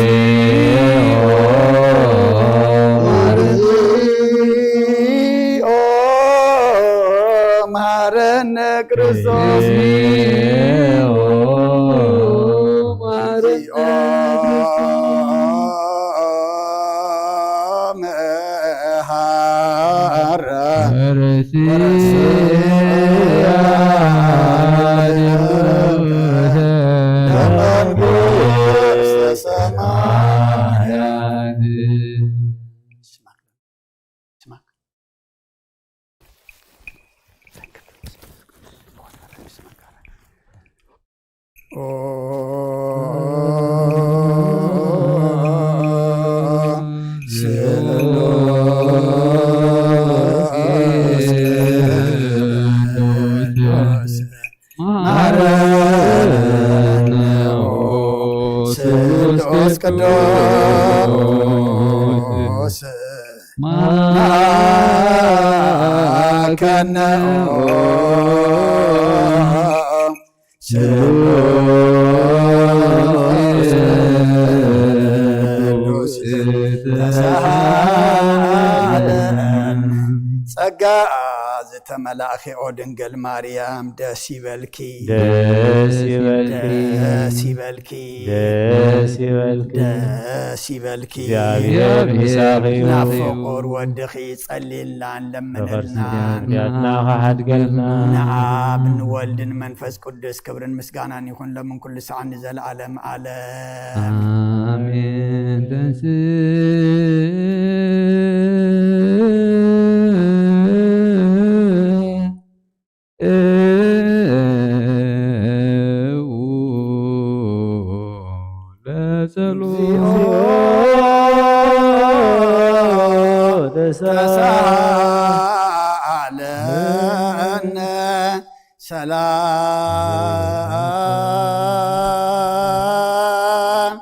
ማረነ ክርስቶስ። ስሉስ ቅዱስ ማከነ ስሉስ ተሳሃለ። ጸጋ ዝተመላእኺ ኦ ድንግል ማርያም ደስ ይበልኪ። ደስ ይበልኪ። ደስ ይበልኪ። ደስ ይበልኪ። ደስ ይበልኪ። እግዚኣብሔር ምሳኺ ይኹን። ናብ ፍቑር ወድኺ ጸልይልናን ለምንልናን። ብኽርስቶስ ኃጢኣትና ከሓድገልና። ንኣብ ንወልድን መንፈስ ቅዱስ ክብርን ምስጋናን ይኹን ሎምን ኩሉ ሰዓት ንዘለዓለም ዓለም። ኣሜን። ተንሥእ ለጸሎት ተሳሃለነ ሰላም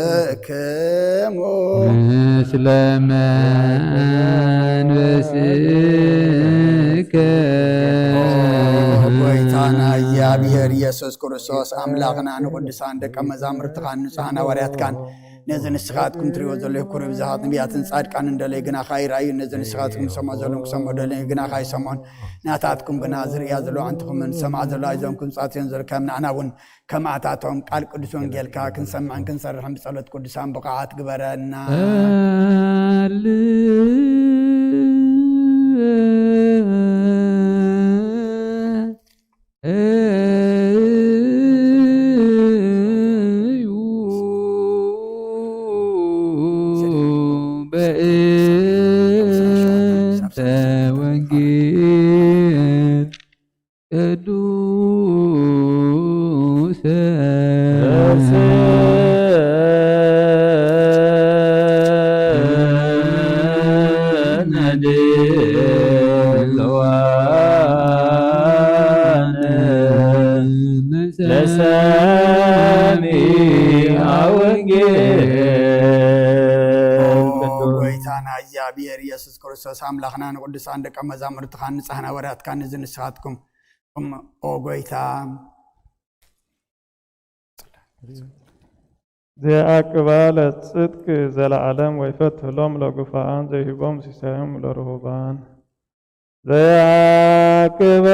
ለኩልክሙ ምስለ መንፈስከ። ኦ ጎይታና እግዚኣብሔር ኢየሱስ ክርስቶስ ኣምላኽና ንቅዱሳን ደቀ መዛሙርትኻን ንጹሓን ሃዋርያትካን ነዚ ንስኻትኩም ትሪእዎ ዘለኹም ክብሪ ብዝሃት ነቢያትን ጻድቃንን ደለዩ ግናኻ ይረኣዩ። ነዚ ንስኻትኩም ዝሰምዖ ዘለኹም ክሰምዑ ደለዩ ግናኻ ይሰምዑን። ናታትኩም ግና ዝርእያ ዘለዋ ኣንትኹምን ዝሰምዓ ዘለዋ እዞም ክምጻት እዮም ዘለካዮም። ንዓና እውን ከማእታቶም ቃል ቅዱስ ወንጌልካ ክንሰምዕን ክንሰርሕን ብጸሎት ቅዱሳን ብቕዓት ግበረና። በእንተ ወንጌል ቅዱሰ ለሰሚዐ ወንጌል። ኦ ጎይታና እግዚኣብሔር ኢየሱስ ክርስቶስ ኣምላኽና ንቅዱሳን ደቀ መዛሙርትኻን ንጻሕና ወራትካን እዚ ንስኻትኩም እሞ ኦ ጎይታ ዘየዕቅባ ለጽድቅ ዘለዓለም ወይፈትህ ሎም ለጉፋኣን ዘይህቦም ሲሳዮም ለርሁባን። ዘየዕቅባ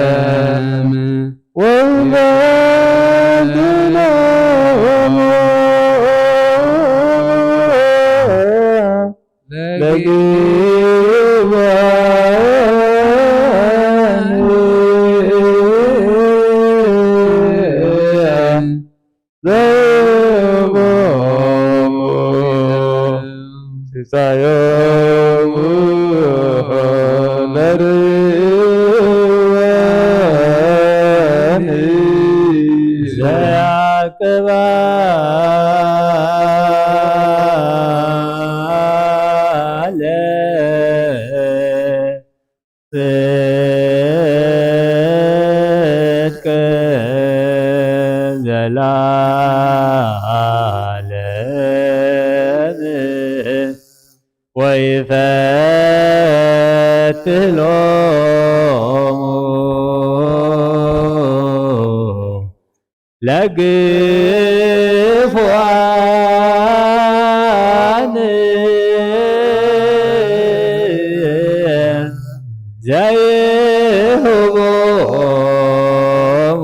ዘለዓለም ወይፈትህ ሎም ለጉፋን ዘይህቦም ሲሳዮም ለርሁባን። ዘየዕቅባ ለጽድቅ ዘለዓለም ወይፈትህ ሎሙ ለግፉዓን ዘይህቦሙ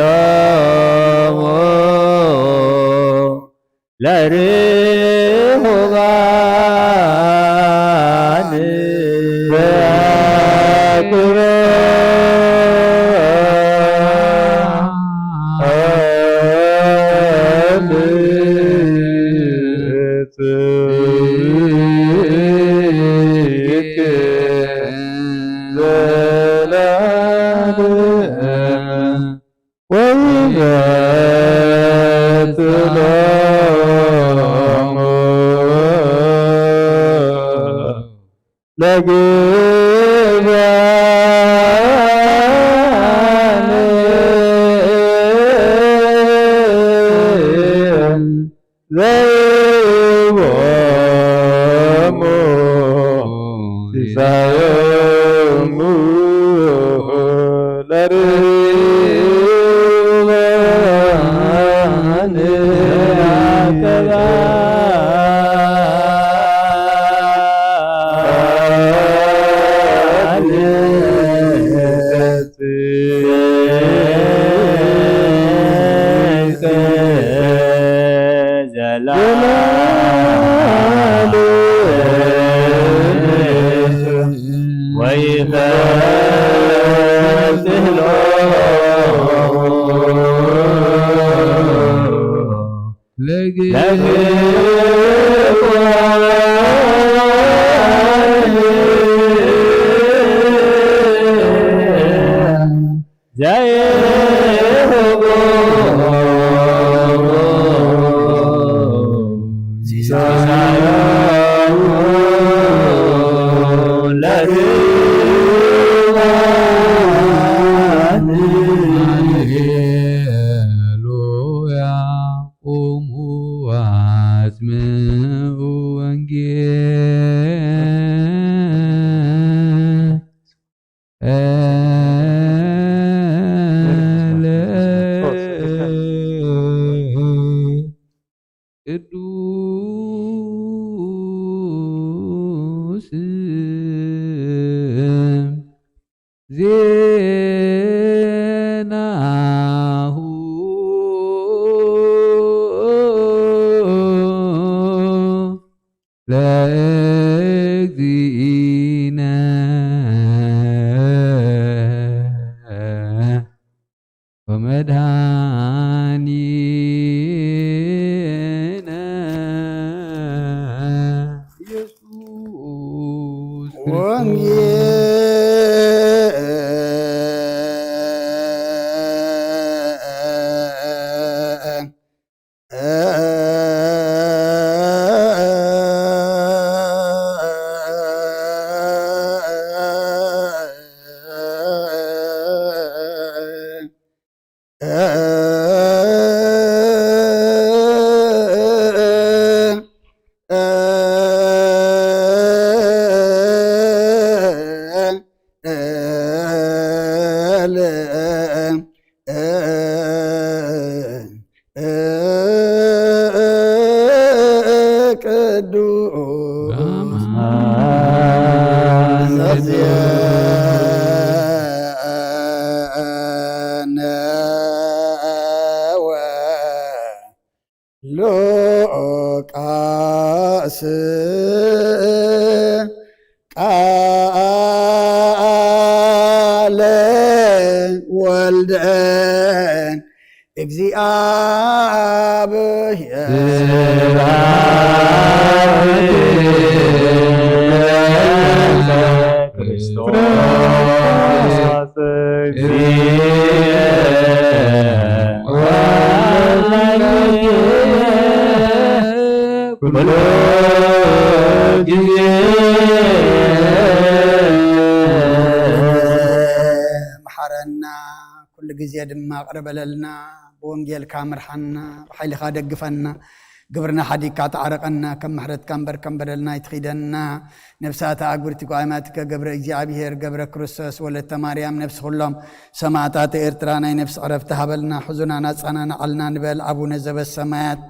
ሲሳዮሙ ለርሁባን። ወይፈትህ ሎሙ ለግፉዓን ዘይህቦሙ ሲሳዮሙ ለርሁባን። ዜናሁ ለእግዚእነ ወመድኃኒነ ኢየሱስ ክርስቶስ። ወንጌል ቅዱስ ሉቃስ ቃለ ወልደ እግዚአብሔር። ስብሐት ለክርስቶስ እግዚእ ወለወልድ ኩሉ ጊዜ። መሓረና፣ ኩሉ ግዜ ድማ ቅረ በለልና፣ ብወንጌልካ ምርሓና፣ ብሓይልኻ ደግፈና፣ ግብርና ሓዲግካ ተዓረቐና፣ ከም ምሕረትካ እምበር ከም በደልና ኣይትኺደና። ነፍሳት ኣጉርቲ ጓይማትከ ገብረ እግዚኣብሔር፣ ገብረ ክርስቶስ፣ ወለተ ማርያም፣ ነፍሲ ኩሎም ሰማዕታት ኤርትራ ናይ ነፍሲ ዕረፍቲ ሃበልና፣ ሕዙናን ኣጸናንዓልና ንበል። ኣቡነ ዘበሰማያት፣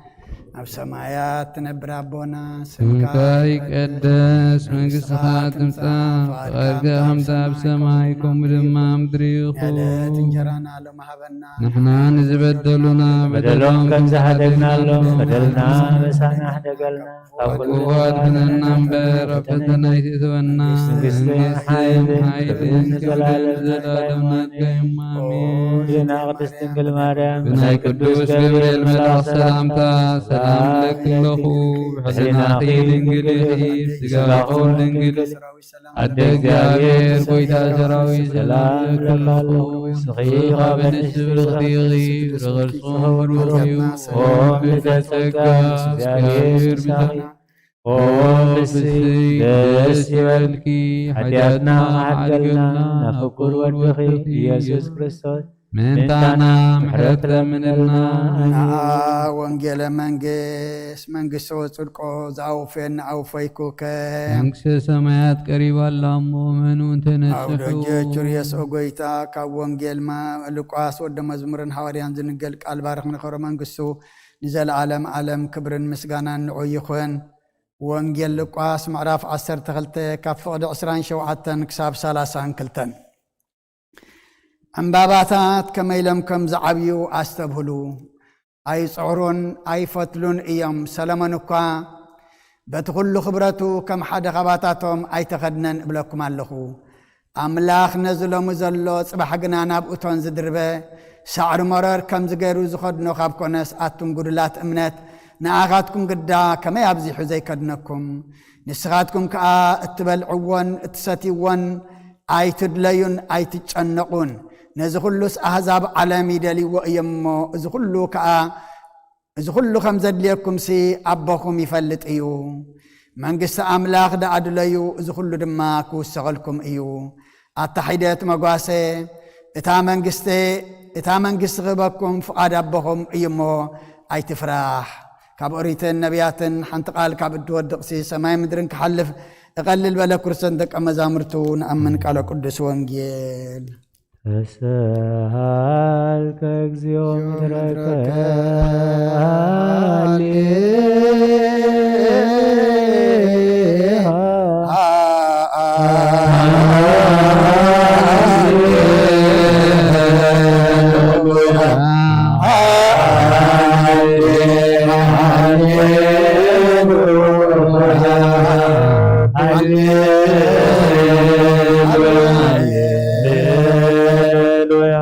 ኣብ ሰማያት ትነብር ኣቦና፣ ስምካ ስምካ ይቀደስ፣ መንግስትኻ ትምጻእ፣ ፍቓድካ ከምቲ ኣብ ሰማይ ከምኡ ድማ ምድሪ ይኹን። የዕለት እንጀራና ሎሚ ሃበና። ንሕና ንዝበደሉና በደሎም ከም ዝሓደግናሎም በደልና ምሳና ሕደገልና፣ ካብ ኩሉ ኣድሕነና እምበር ኣብ ፈተና ኣይትእትወና። መንግስትን ሓይልን ክብርን ንዘለዓለም ዘላለምና ኣሜን። ዜና ቅድስት ድንግል ማርያም ብናይ ቅዱስ ገብርኤል መልኣኽ ሰላምታ ሰላም እብለኪ ኣለኹ። ብሕሊናኺ ድንግል ኢኺ፣ ስጋኺ እውን ድንግል። ኣደ እግዚኣብሔር ጎይታ ሰራዊት ሰላም እብለኪ ኣለኹ። ንስኺ ካብ ኣንስቲ ብርኽቲ ኢኺ፣ ፍረ ከርስኺ እውን ብሩኽ እዩ። ኦም ልደት ጸጋ፣ እግዚኣብሔር ምሳኺ። ኦም ንስቲ ደስ ይበልኪ፣ ሓጢኣትና ሓድገልና ናብ ፍቁር ወድኺ ኢየሱስ ክርስቶስ ምእንታና ምሕረት ለምንልና። ንዓ ወንጌለ መንግስት መንግስቶ ጽድቆ ዝኣውፈየኒ ኣውፈይኩከ። መንግስተ ሰማያት ቀሪባ ኣላ እሞ እመኑ እንተ ነጽሑ። አውደጀ ቹርየስ ኦ ጎይታ፣ ካብ ወንጌል ማ-፣ ሉቃስ ወደ መዝሙርን ሃዋርያን ዝንገል ቃል ባርኽ ንኸሮ መንግስቱ ንዘለዓለም ዓለም ክብርን ምስጋናን ንዑ ይኹን። ወንጌል ሉቃስ ምዕራፍ ዓሰርተ ክልተ ካብ ፍቕዲ ዕስራን ሸውዓተን ክሳብ ሰላሳን ክልተን። ዕምባባታት ከመይ ኢሎም ከም ዝዓብዩ ኣስተብህሉ። ኣይጽዕሩን ኣይፈትሉን እዮም። ሰለሞን እኳ በቲ ኹሉ ክብረቱ ከም ሓደ ኻባታቶም ኣይተኸድነን እብለኩም ኣለኹ። ኣምላኽ ነዚ ሎሚ ዘሎ ጽባሕ ግና ናብ እቶን ዝድርበ ሳዕሪ መረር ከምዚ ገይሩ ዝኸድኖ ካብ ኮነስ፣ ኣቱም ጉዱላት እምነት፣ ንኣኻትኩም ግዳ ከመይ ኣብዚሑ ዘይከድነኩም? ንስኻትኩም ከኣ እትበልዕዎን እትሰትይዎን ኣይትድለዩን ኣይትጨነቑን። ነዚ ኹሉስ ኣህዛብ ዓለም ይደልይዎ እዮም እሞ፣ እዚ ኹሉ ከኣ፣ እዚ ኹሉ ከም ዘድልየኩምሲ ኣቦኹም ይፈልጥ እዩ። መንግስቲ ኣምላኽ ደኣ ድለዩ፣ እዚ ኹሉ ድማ ክውሰኸልኩም እዩ። ኣታሒደት መጓሰ፣ እታ መንግስቲ፣ እታ መንግስቲ ክህበኩም ፍቓድ ኣቦኹም እዩ እሞ ኣይትፍራሕ። ካብ ኦሪትን ነቢያትን ሓንቲ ቃል ካብ እትወድቕሲ ሰማይ ምድርን ክሓልፍ እቐልል በለ። ክርስቶስ ደቀ መዛሙርቱ ንኣምን ቃለ ቅዱስ ወንጌል። ተሰሃልከ እግዚኦ ምድረከ ሃሌ ሃሌሉያ።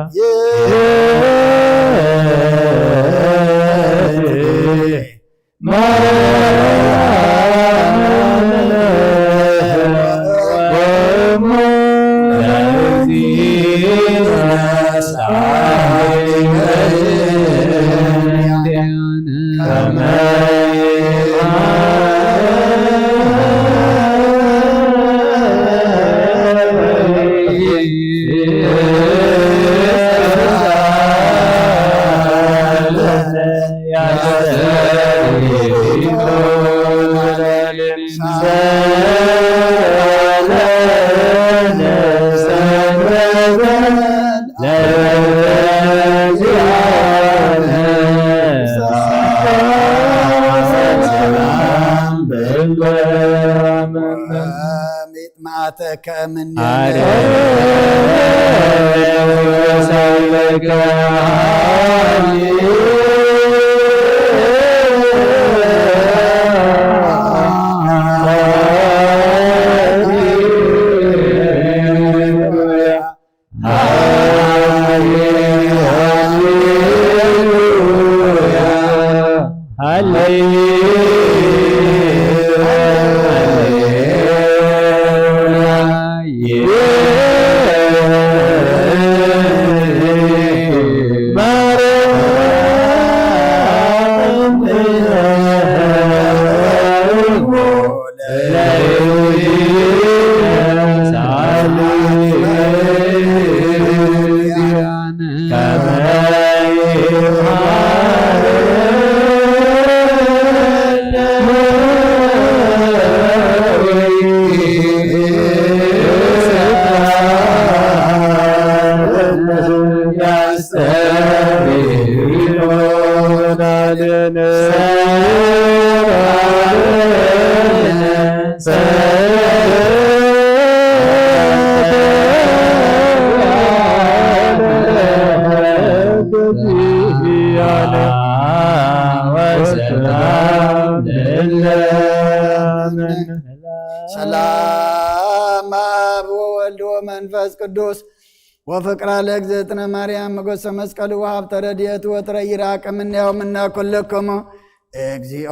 መዓተከ እምኔነ። ሰላም አብ ወወልድ ወመንፈስ ቅዱስ ወፍቅራ ለእግዝእትነ ማርያም ሞገሰ መስቀሉ ወሀብተ ረድኤቱ ወትረ ይራቅ እምኔሁ ምነ ኩልክሙ። እግዚኦ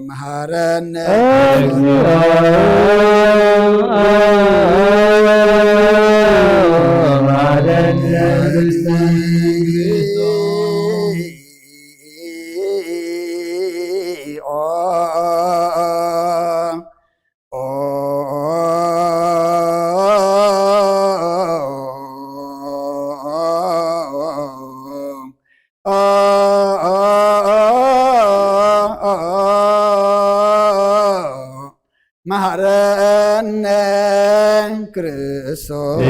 መሐረነ። እግዚኦ መሐረነ። መሐረነ ክርስቶስ።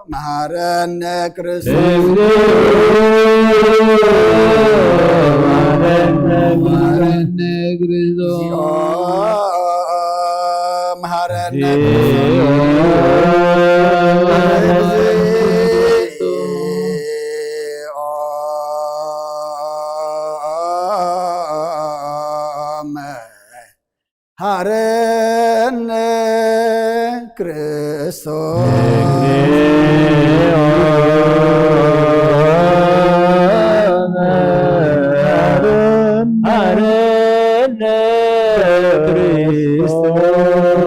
መሐረነ ክርስቶስ። መሐረነ ክርስቶስ። መሐረነ መሐረነ ክርስቶስ።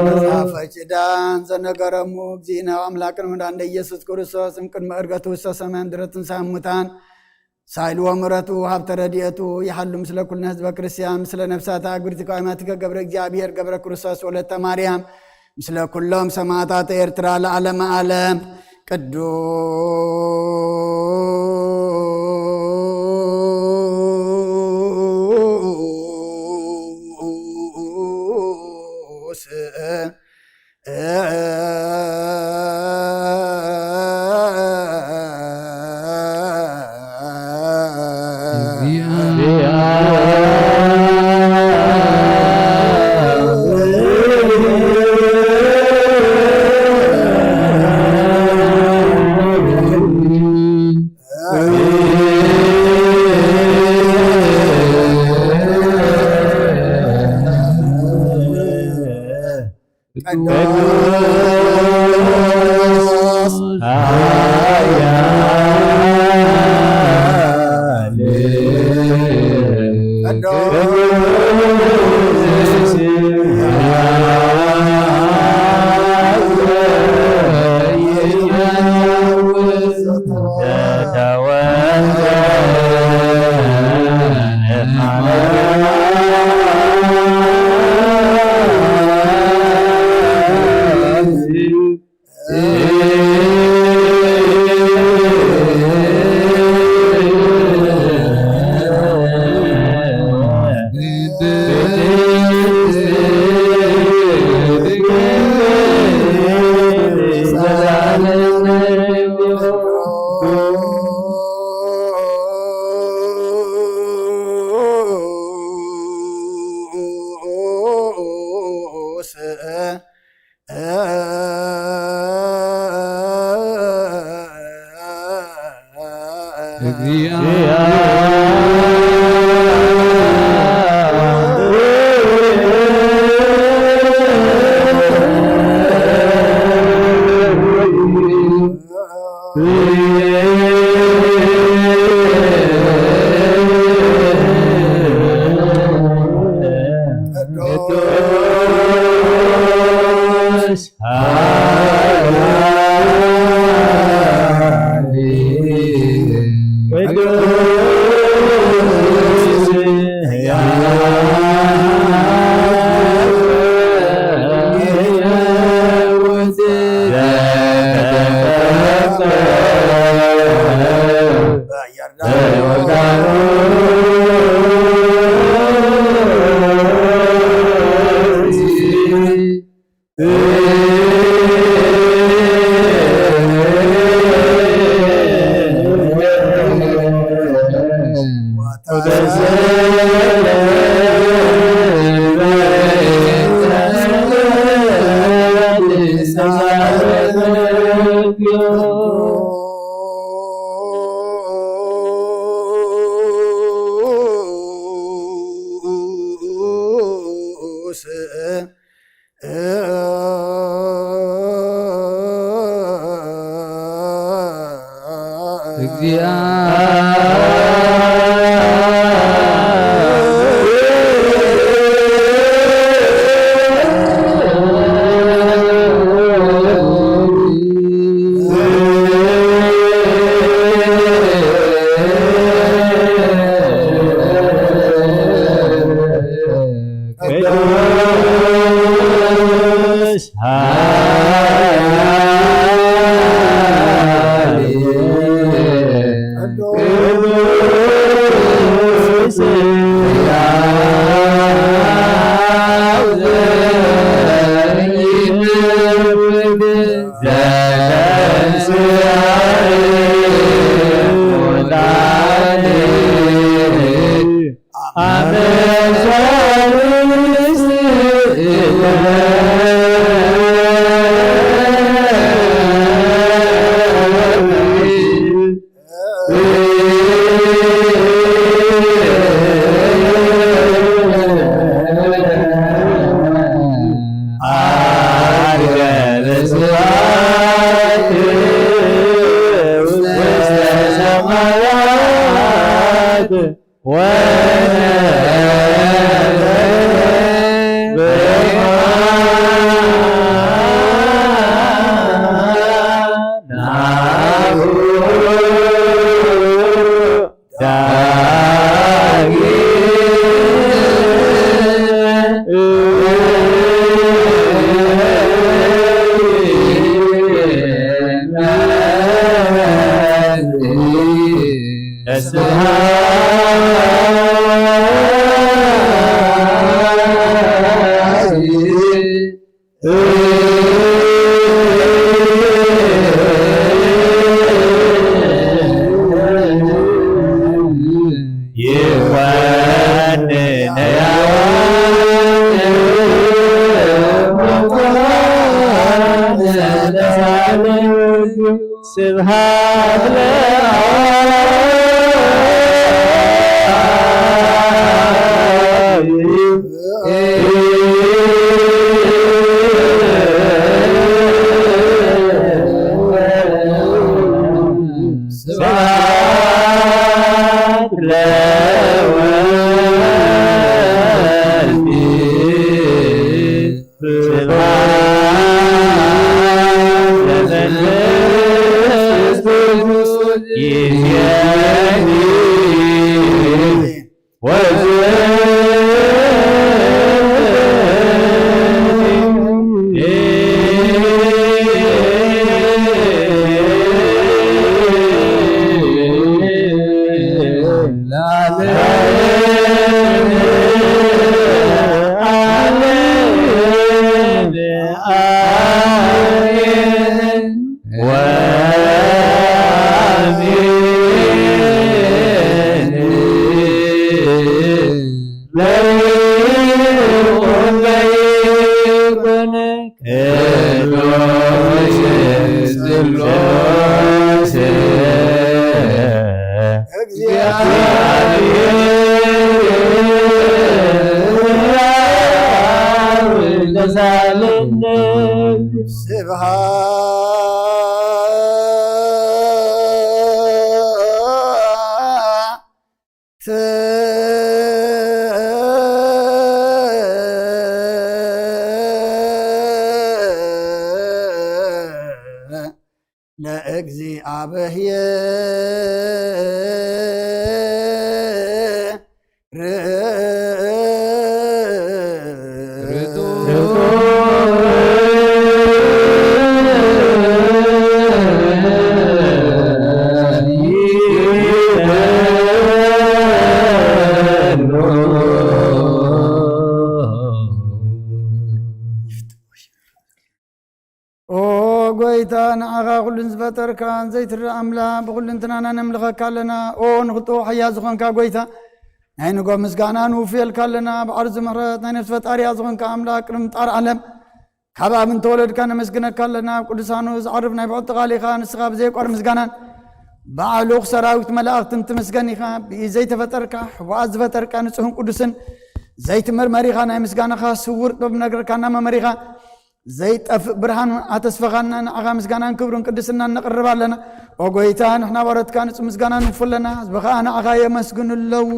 መጽሐፈ ኪዳን ዘነገረሙ እግዚእነ አምላክነ ወመድኃኒነ ኢየሱስ ክርስቶስ እምቅድመ ዕርገቱ ውስተ ሰማይ ምድረ ትንሣኤ እሙታን ሳይል ወምሕረቱ ሀብተ ረድኤቱ ይሓሉ ምስለ ኩልነ ህዝበ ክርስቲያን ምስለ ነፍሳተ አግብርቲከ አእማቲከ ገብረ እግዚኣብሔር ገብረ ክርስቶስ ወለተ ማርያም ምስለ ኩሎም ሰማዕታተ ኤርትራ ለዓለመ ዓለም። ቅዱስ ቅዱስ ኃያል ቅዱስ ለወልድ ስብሐት ለመንፈስ ቅዱስ ይዜኒ ወዘኒ ስብሐት ለእግዚአብሔር። ኦ ጎይታ፣ ንዓኻ ኩሉን ዝፈጠርካ ዘይትረእ ኣምላኽ፣ ብኹልንትናና ነምልኸካ ኣለና። ኦ ንኽጥኡ ሓያ ዝኾንካ ጎይታ፣ ናይ ንጎ ምስጋና ንውፍየልካ ኣለና። በዓል ዝምሕረት ናይ ነፍሲ ፈጣሪያ ዝኾንካ ኣምላኽ፣ ቅድሚ ምጣር ዓለም ካብ ኣብ እንተወለድካ ነመስግነካ ኣለና። ኣብ ቅዱሳኑ ዝዓርፍ ናይ ብዕቲ ቃል ኢኻ። ንስኻ ብዘይቋር ምስጋናን ብዓሉኽ ሰራዊት መላእኽትን ትምስገን ኢኻ። ብኢድ ዘይተፈጠርካ፣ ሕቡኣት ዝፈጠርካ ንጹህን ቅዱስን ዘይትመርመር ኢኻ። ናይ ምስጋናኻ ስውር ጥበብ ነገርካና መመሪኻ ዘይጠፍእ ብርሃን ኣተስፈኻና። ንዓኻ ምስጋናን ክብርን ቅድስናን ነቕርብ ኣለና። ኦ ጎይታ፣ ንሕና ባሮትካ ንጹህ ምስጋና ንውፉ ኣለና። ህዝቢ ኸኣ ንዓኻ የመስግኑ ኣለዉ።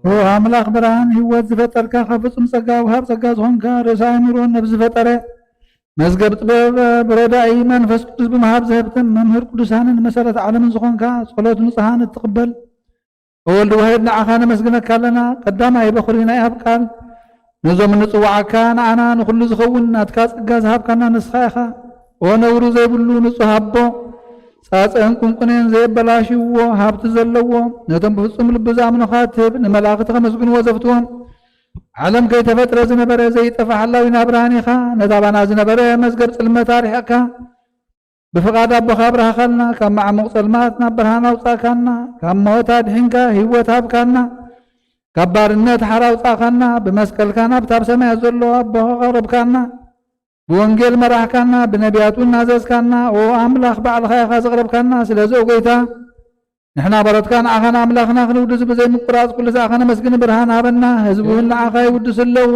ኦ ኣምላኽ ብርሃን ህይወት ዝፈጠርካ፣ ካብ ፍጹም ጸጋ ወሃብ ጸጋ ዝኾንካ፣ ርእሰ ኣእምሮን ነፍሲ ዝፈጠረ፣ መዝገብ ጥበብ ብረዳኢ መንፈስ ቅዱስ ብምሃብ ዘህብተም መምህር ቅዱሳንን መሰረት ዓለምን ዝኾንካ፣ ጸሎት ንጹሃን እትቕበል፣ ኦ ወልድ ዋሕድ፣ ንዓኻ ነመስግነካ ኣለና። ቀዳማይ በኹሪ ናይ ኣብ ቃል፣ ነዞም እንጽውዓካ ንኣና ንኹሉ ዝኸውን ናትካ ጸጋ ዝሃብካና ንስኻ ኢኻ። ኦ ነውሪ ዘይብሉ ንጹህ ኣቦ፣ ጻጸን ቁንቁኔን ዘየበላሽዎ ሃብቲ ዘለዎ፣ ነቶም ብፍጹም ልቢ ዝኣምኑኻ ትህብ ንመላእኽቲ ከመስግንዎ ዘፍትዎም፣ ዓለም ከይተፈጥረ ዝነበረ ዘይጠፍእ ሓላዊና ብርሃን ኢኻ። ነቲ ኣባና ዝነበረ መዝገብ ጽልመት ኣርሒቕካ፣ ብፍቓድ ኣቦኻ ኣብርሃኻልና፣ ካብ ማዕሙቕ ጸልማት ናብ ብርሃን ኣውጻእካና፣ ካብ ሞት ኣድሒንካ ህይወት ሃብካና፣ ካብ ባርነት ሓራ ኣውጻእካና፣ ብመስቀልካ ናብታ ኣብ ሰማያት ዘሎ ኣቦኻ ኣቐረብካና፣ ብወንጌል መራሕካና፣ ብነቢያት እውን ኣዘዝካና። ኦ ኣምላኽ፣ ባዕልኻ ኢኻ ዘቕረብካና። ስለዚ ኦ ጎይታ፣ ንሕና ባሮትካ ንዓኻ ንኣምላኽና ክንውድስ ብዘይምቁራጽ ኩሉ ሰዓኻ ነመስግን። ብርሃን ሃበና፣ ህዝቢ እውን ንዓኻ ይውድስ ኣለዉ።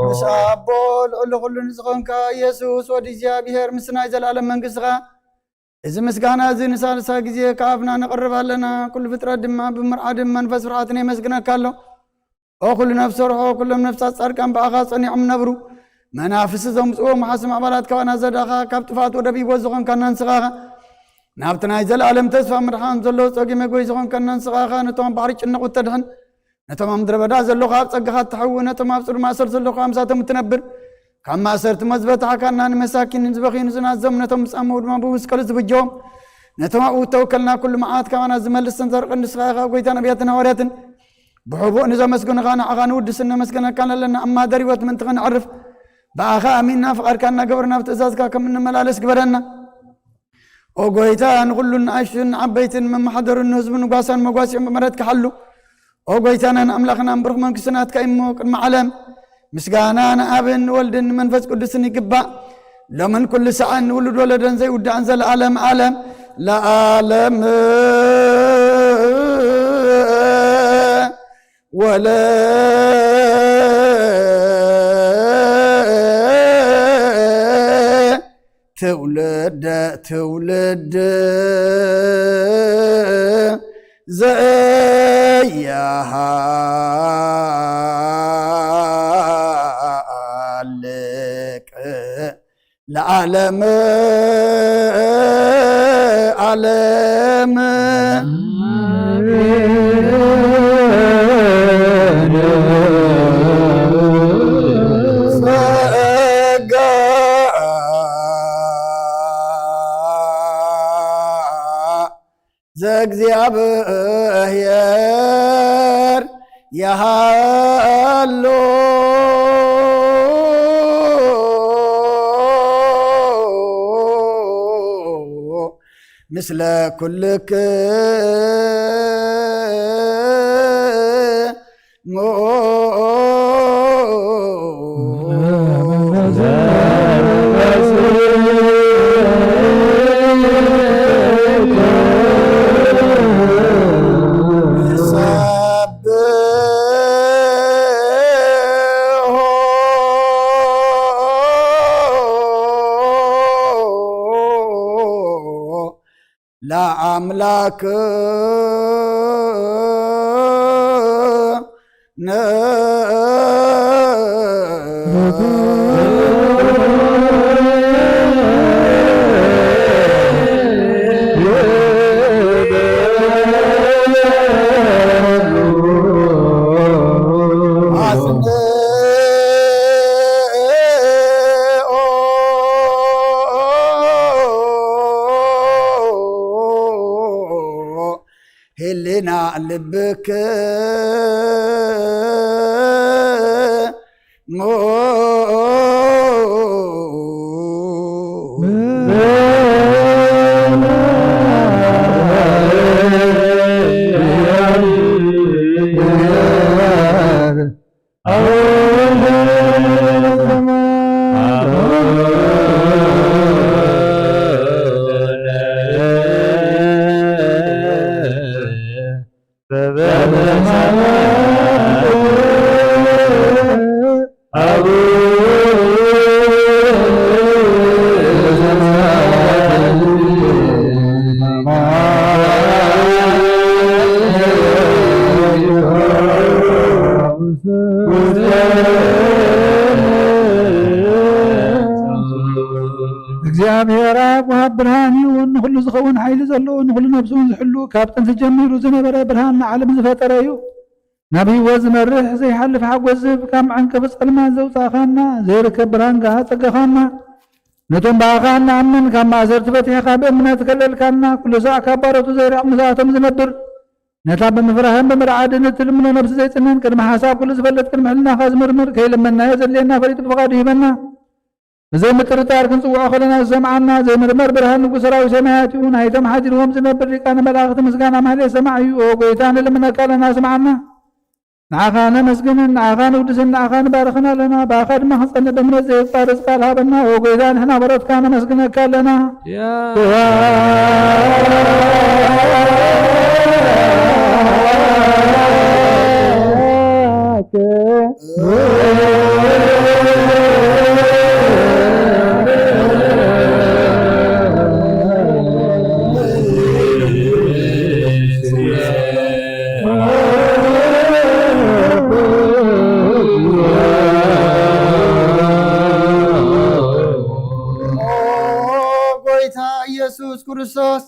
ምስ ኣቦ ልዕሊ ኩሉ ንዝኾንካ ኢየሱስ ወዲ እግዚኣብሔር፣ ምስ ናይ ዘለኣለም መንግስትኻ፣ እዚ ምስጋና እዚ ንሳልሳይ ግዜ ካብ ኣፍና ነቕርብ ኣለና። ኩሉ ፍጥረት ድማ ብምርዓድን መንፈስ ፍርሃትን የመስግነካ ኣሎ። ኦ ኩሉ ነፍሲ ሰርሖ፣ ኩሎም ነፍሳት ጻድቃን ብኣኻ ጸኒዖም ነብሩ። መናፍስቲ ዘምጽእዎ መሓስም ኣባላት ካባና ዘዳኻ፣ ካብ ጥፍኣት ወደብ ህይወት ዝኾንካና ንስኻ ኢኻ። ናብቲ ናይ ዘለኣለም ተስፋ ምድሓን ዘለዎ ጸጊ መግበይ ዝኾንካና ንስኻ ኢኻ። ነቶም ባሕሪ ጭንቕ እተድሕን፣ ነቶም ኣብ ምድረ በዳ ዘለኹ ኣብ ጸጋኻ እትሐዊ፣ ነቶም ኣብ ጽሉል ማእሰርቲ ዘለኹ ምሳቶም እትነብር፣ ካብ ማእሰርቲ ሞት ዝበታሕካና፣ ንመሳኪን፣ ንዝበኽዩ፣ ንዝናዘሙ፣ ነቶም ዝጸምኡ ድማ ብመስቀሉ ዝብጀዎም፣ ነቶም ኣብኡ እተወከልና ኩሉ መዓት ካባና ዝመልስ ዘንጸርቅን ንስኻ ኢኻ። ጎይታ ነቢያትን ሃዋርያትን ብሕቡእ ንዘመስግኑኻ ንዓኻ ንውድስን ነመስግነካን ኣለና። ኣብ ማደር ህይወት ምእንቲ ኸነዕርፍ ብኣኻ ኣሚንና ፍቓድካ እናገበርና ብትእዛዝካ ከም እንመላለስ ግበረና። ኦ ጎይታ፣ ንኹሉን ንኣሽቱን ንዓበይትን መመሓደሩን ንህዝቡን ንጓሳን መጓሲኦም ብምሕረትካ ሓሉ። ኦ ጎይታናን ኣምላኽናን ብሩኽ መንግስቲ ናትካ እዩ እሞ ቅድሚ ዓለም ምስጋና ንኣብን ንወልድን ንመንፈስ ቅዱስን ይግባእ። ሎምን ኩሉ ሰዓን ንውሉድ ወለዶን ዘይውዳእን ዘለዓለም ዓለም ለዓለም። ወለ ትውልደ ትውልድ ዘያሃልቅ ለዓለም ዓለም። ጸጋ ዘእግዚኣብሔር ይሃሉ ምስለ ኩልክሙ። ለአምላክ ህልና ልብክ እግዚኣብሔር ኣብ ወሃብ ብርሃን እዩ፣ ንኹሉ ዝኸውን ሓይሊ ዘለዎ፣ ንኹሉ ነብሱ እውን ዝሕሉ፣ ካብ ጥንቲ ጀሚሩ ዝነበረ፣ ብርሃን ንዓለም ዝፈጠረ እዩ። ናብ ህይወት ዝመርሕ ዘይሓልፍ ሓጎስ ዝህብ፣ ካብ መዐንቀፊ ጸልማት ዘውጻእኻና፣ ዘይርከብ ብርሃን ከኣ ኣጸገኻና። ነቶም ብኣኻ እንኣምን ካብ ማእሰርቲ ፈቲሕኻ ብእምነት ከለልካና፣ ኩሉ ሳዕ ካብ ባሮቱ ዘይርሕቕ ምስኣቶም ዝነብር፣ ነታ ብምፍራህን ብምርዓድን እትልምኖ ነብሲ ዘይጽንን፣ ቅድሚ ሓሳብ ኩሉ ዝፈልጥ፣ ቅድሚ ሕልናኻ ዝምርምር፣ ከይለመንናዮ ዘድልየና ፈሊጡ ብፍቓዱ ይህበና። ብዘይ ምጥርጣር ክንጽውዖ ከለና ዝሰምዓና ዘይምርመር ብርሃን ንጉስ ሰራዊት ሰማያት እዩ። ናይቶም ሓዲርዎም ዝነብር ሊቃነ መላእኽቲ ምስጋና ማህሌት ሰማዕ እዩ። ኦ ጎይታ፣ ንልምነካ ኣለና፣ ስምዓና። ንዓኻ ነመስግንን ንዓኻ ንውድስን ንዓኻ ንባርኽን ኣለና። ብኣኻ ድማ ክንጸንዕ ብእምነት ዘይቋርጽ ቃል ሃበና። ኦ ጎይታ፣ ንሕና በረትካ ነመስግነካ ኣለና። ኦ ጎይታ ኢየሱስ ክርስቶስ፣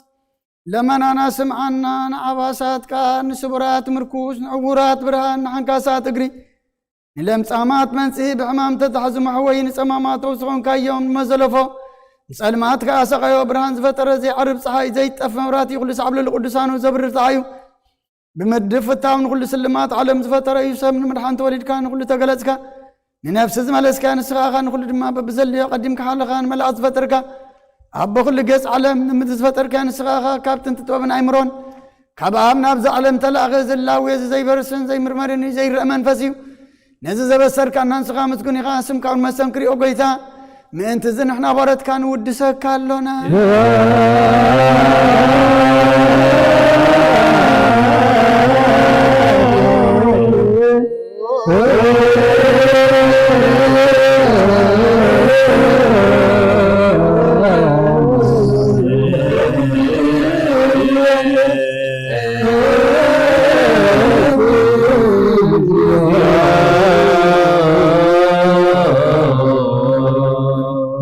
ለመናና ስምዓና። ንዓባሳት ቃል፣ ንስቡራት ምርኩስ፣ ንዕውራት ብርሃን፣ ንሓንካሳት እግሪ፣ ንለምጻማት መንጽሂ፣ ብሕማም ተታሕዙ መሕወይ፣ ንጸማማት ተውስኾንካዮም ንመዘለፎ፣ ንጸልማት ከኣ ሰቓዮ ብርሃን ዝፈጠረ ዘይዓርብ ጸሓይ ዘይጠፍ መብራህቲ ኩሉ ሳዕብ ልዕሊ ቅዱሳኑ ዘብርህ ጸሓዩ። ብምድፍታው ንኹሉ ስልማት ዓለም ዝፈጠረ እዩ። ሰብ ንምድሓን ተወሊድካ ንኹሉ ተገለጽካ። ንነፍሲ ዝመለስካ ንስኻ ኢኻ፣ ንኹሉ ድማ በብዘድልዮ ቀዲምካ ሓለኻ ንመላእኽቲ ዝፈጠርካ። ኣቦ ኩሉ ገጽ ዓለም ንምድሪ ዝፈጠርካ ንስኻ ኢኻ። ካብ ጥንቲ ጥበብን ኣይምሮን ካብ ኣብ ናብዚ ዓለም ተላእኸ ዝላወ እዚ ዘይበርስን ዘይምርመርን እዩ፣ ዘይረአ መንፈስ እዩ። ነዚ ዘበሰርካና ንስኻ ምስጉን ኢኻ። ስምካ እውን መሰንክር እዩ፣ ኦ ጎይታ። ምእንቲ እዚ ንሕና ባሮትካ ንውድሰካ ኣሎና።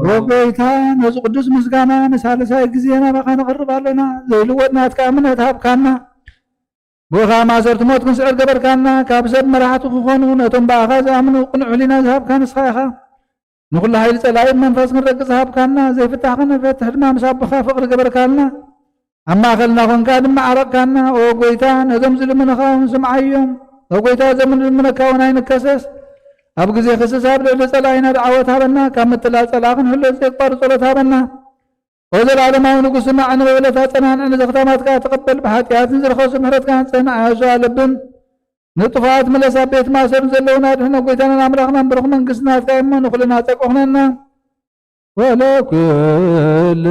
ኦ ጎይታ፣ ነዚ ቅዱስ ምስጋና ንሳልሳይ ግዜ ናባኻ ነቕርብ ኣለና። ዘይልወጥ ናትካ እምነት ሃብካና። ብኡኻ ማእሰርቲ ሞት ክንስዕር ገበርካና። ካብ ሰብ መራሕቲ ክኾኑ ነቶም ብኣኻ ዝኣምኑ ቅኑዕ ህሊና ዝሃብካ ንስኻ ኢኻ። ንኹሉ ሓይሊ ጸላኢ ብመንፈስ ክንረግጽ ሃብካና። ዘይፍታሕ ክንፈትሕ ድማ ምስ ኣቦኻ ፍቕሪ ገበርካልና። ኣብ ማእከልና ኾንካ ድማ ዓረቕካና። ኦ ጎይታ፣ ነዞም ዝልምኑኻ እውን ስምዓዮም። ኦ ጎይታ፣ እዞም ንልምነካ እውን ኣይንከሰስ። ኣብ ግዜ ክስስ ኣብ ልዕሊ ጸላኢና ደዓወት ሃበና። ካብ ምትላል ጸላኢ ክንሕሎ ዘየቋርጽ ጸሎት ሃበና። ኦ ዘላለማዊ ንጉስና፣ ዕንበበለታ ጸናንዕ፣ ነዚ ክታማት ከኣ ተቐበል። ብሓጢኣት ንዝረኸሱ ምሕረትካ ኣንጽህና፣ ኣያሹ ኣልብን ንጥፉኣት ምለስ። ኣብ ቤት ማእሰር ዘለዉና ኣድሕኖ። ጎይታናን ኣምላኽናን ብሩኽ መንግስቲ ናትካ እሞ ንኹልና ጸድቂ ኩነና። ወለኩልነ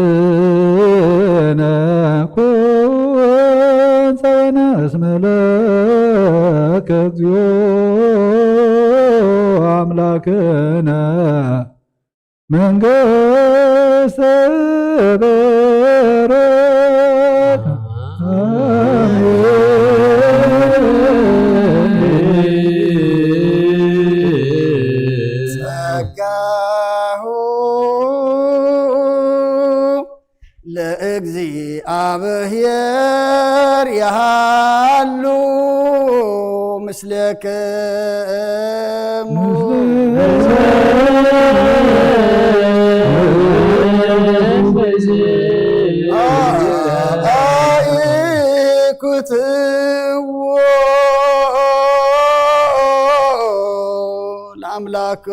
ኩን ጸወነ እስመ ለከ እግዚኦ ኣምላክነ መንግስተ ብሩክ። ጸጋሁ ለእግዚኣብሔር ይሃሉ ምስሌክሙ። ኣኢኩትዎ ለኣምላክ።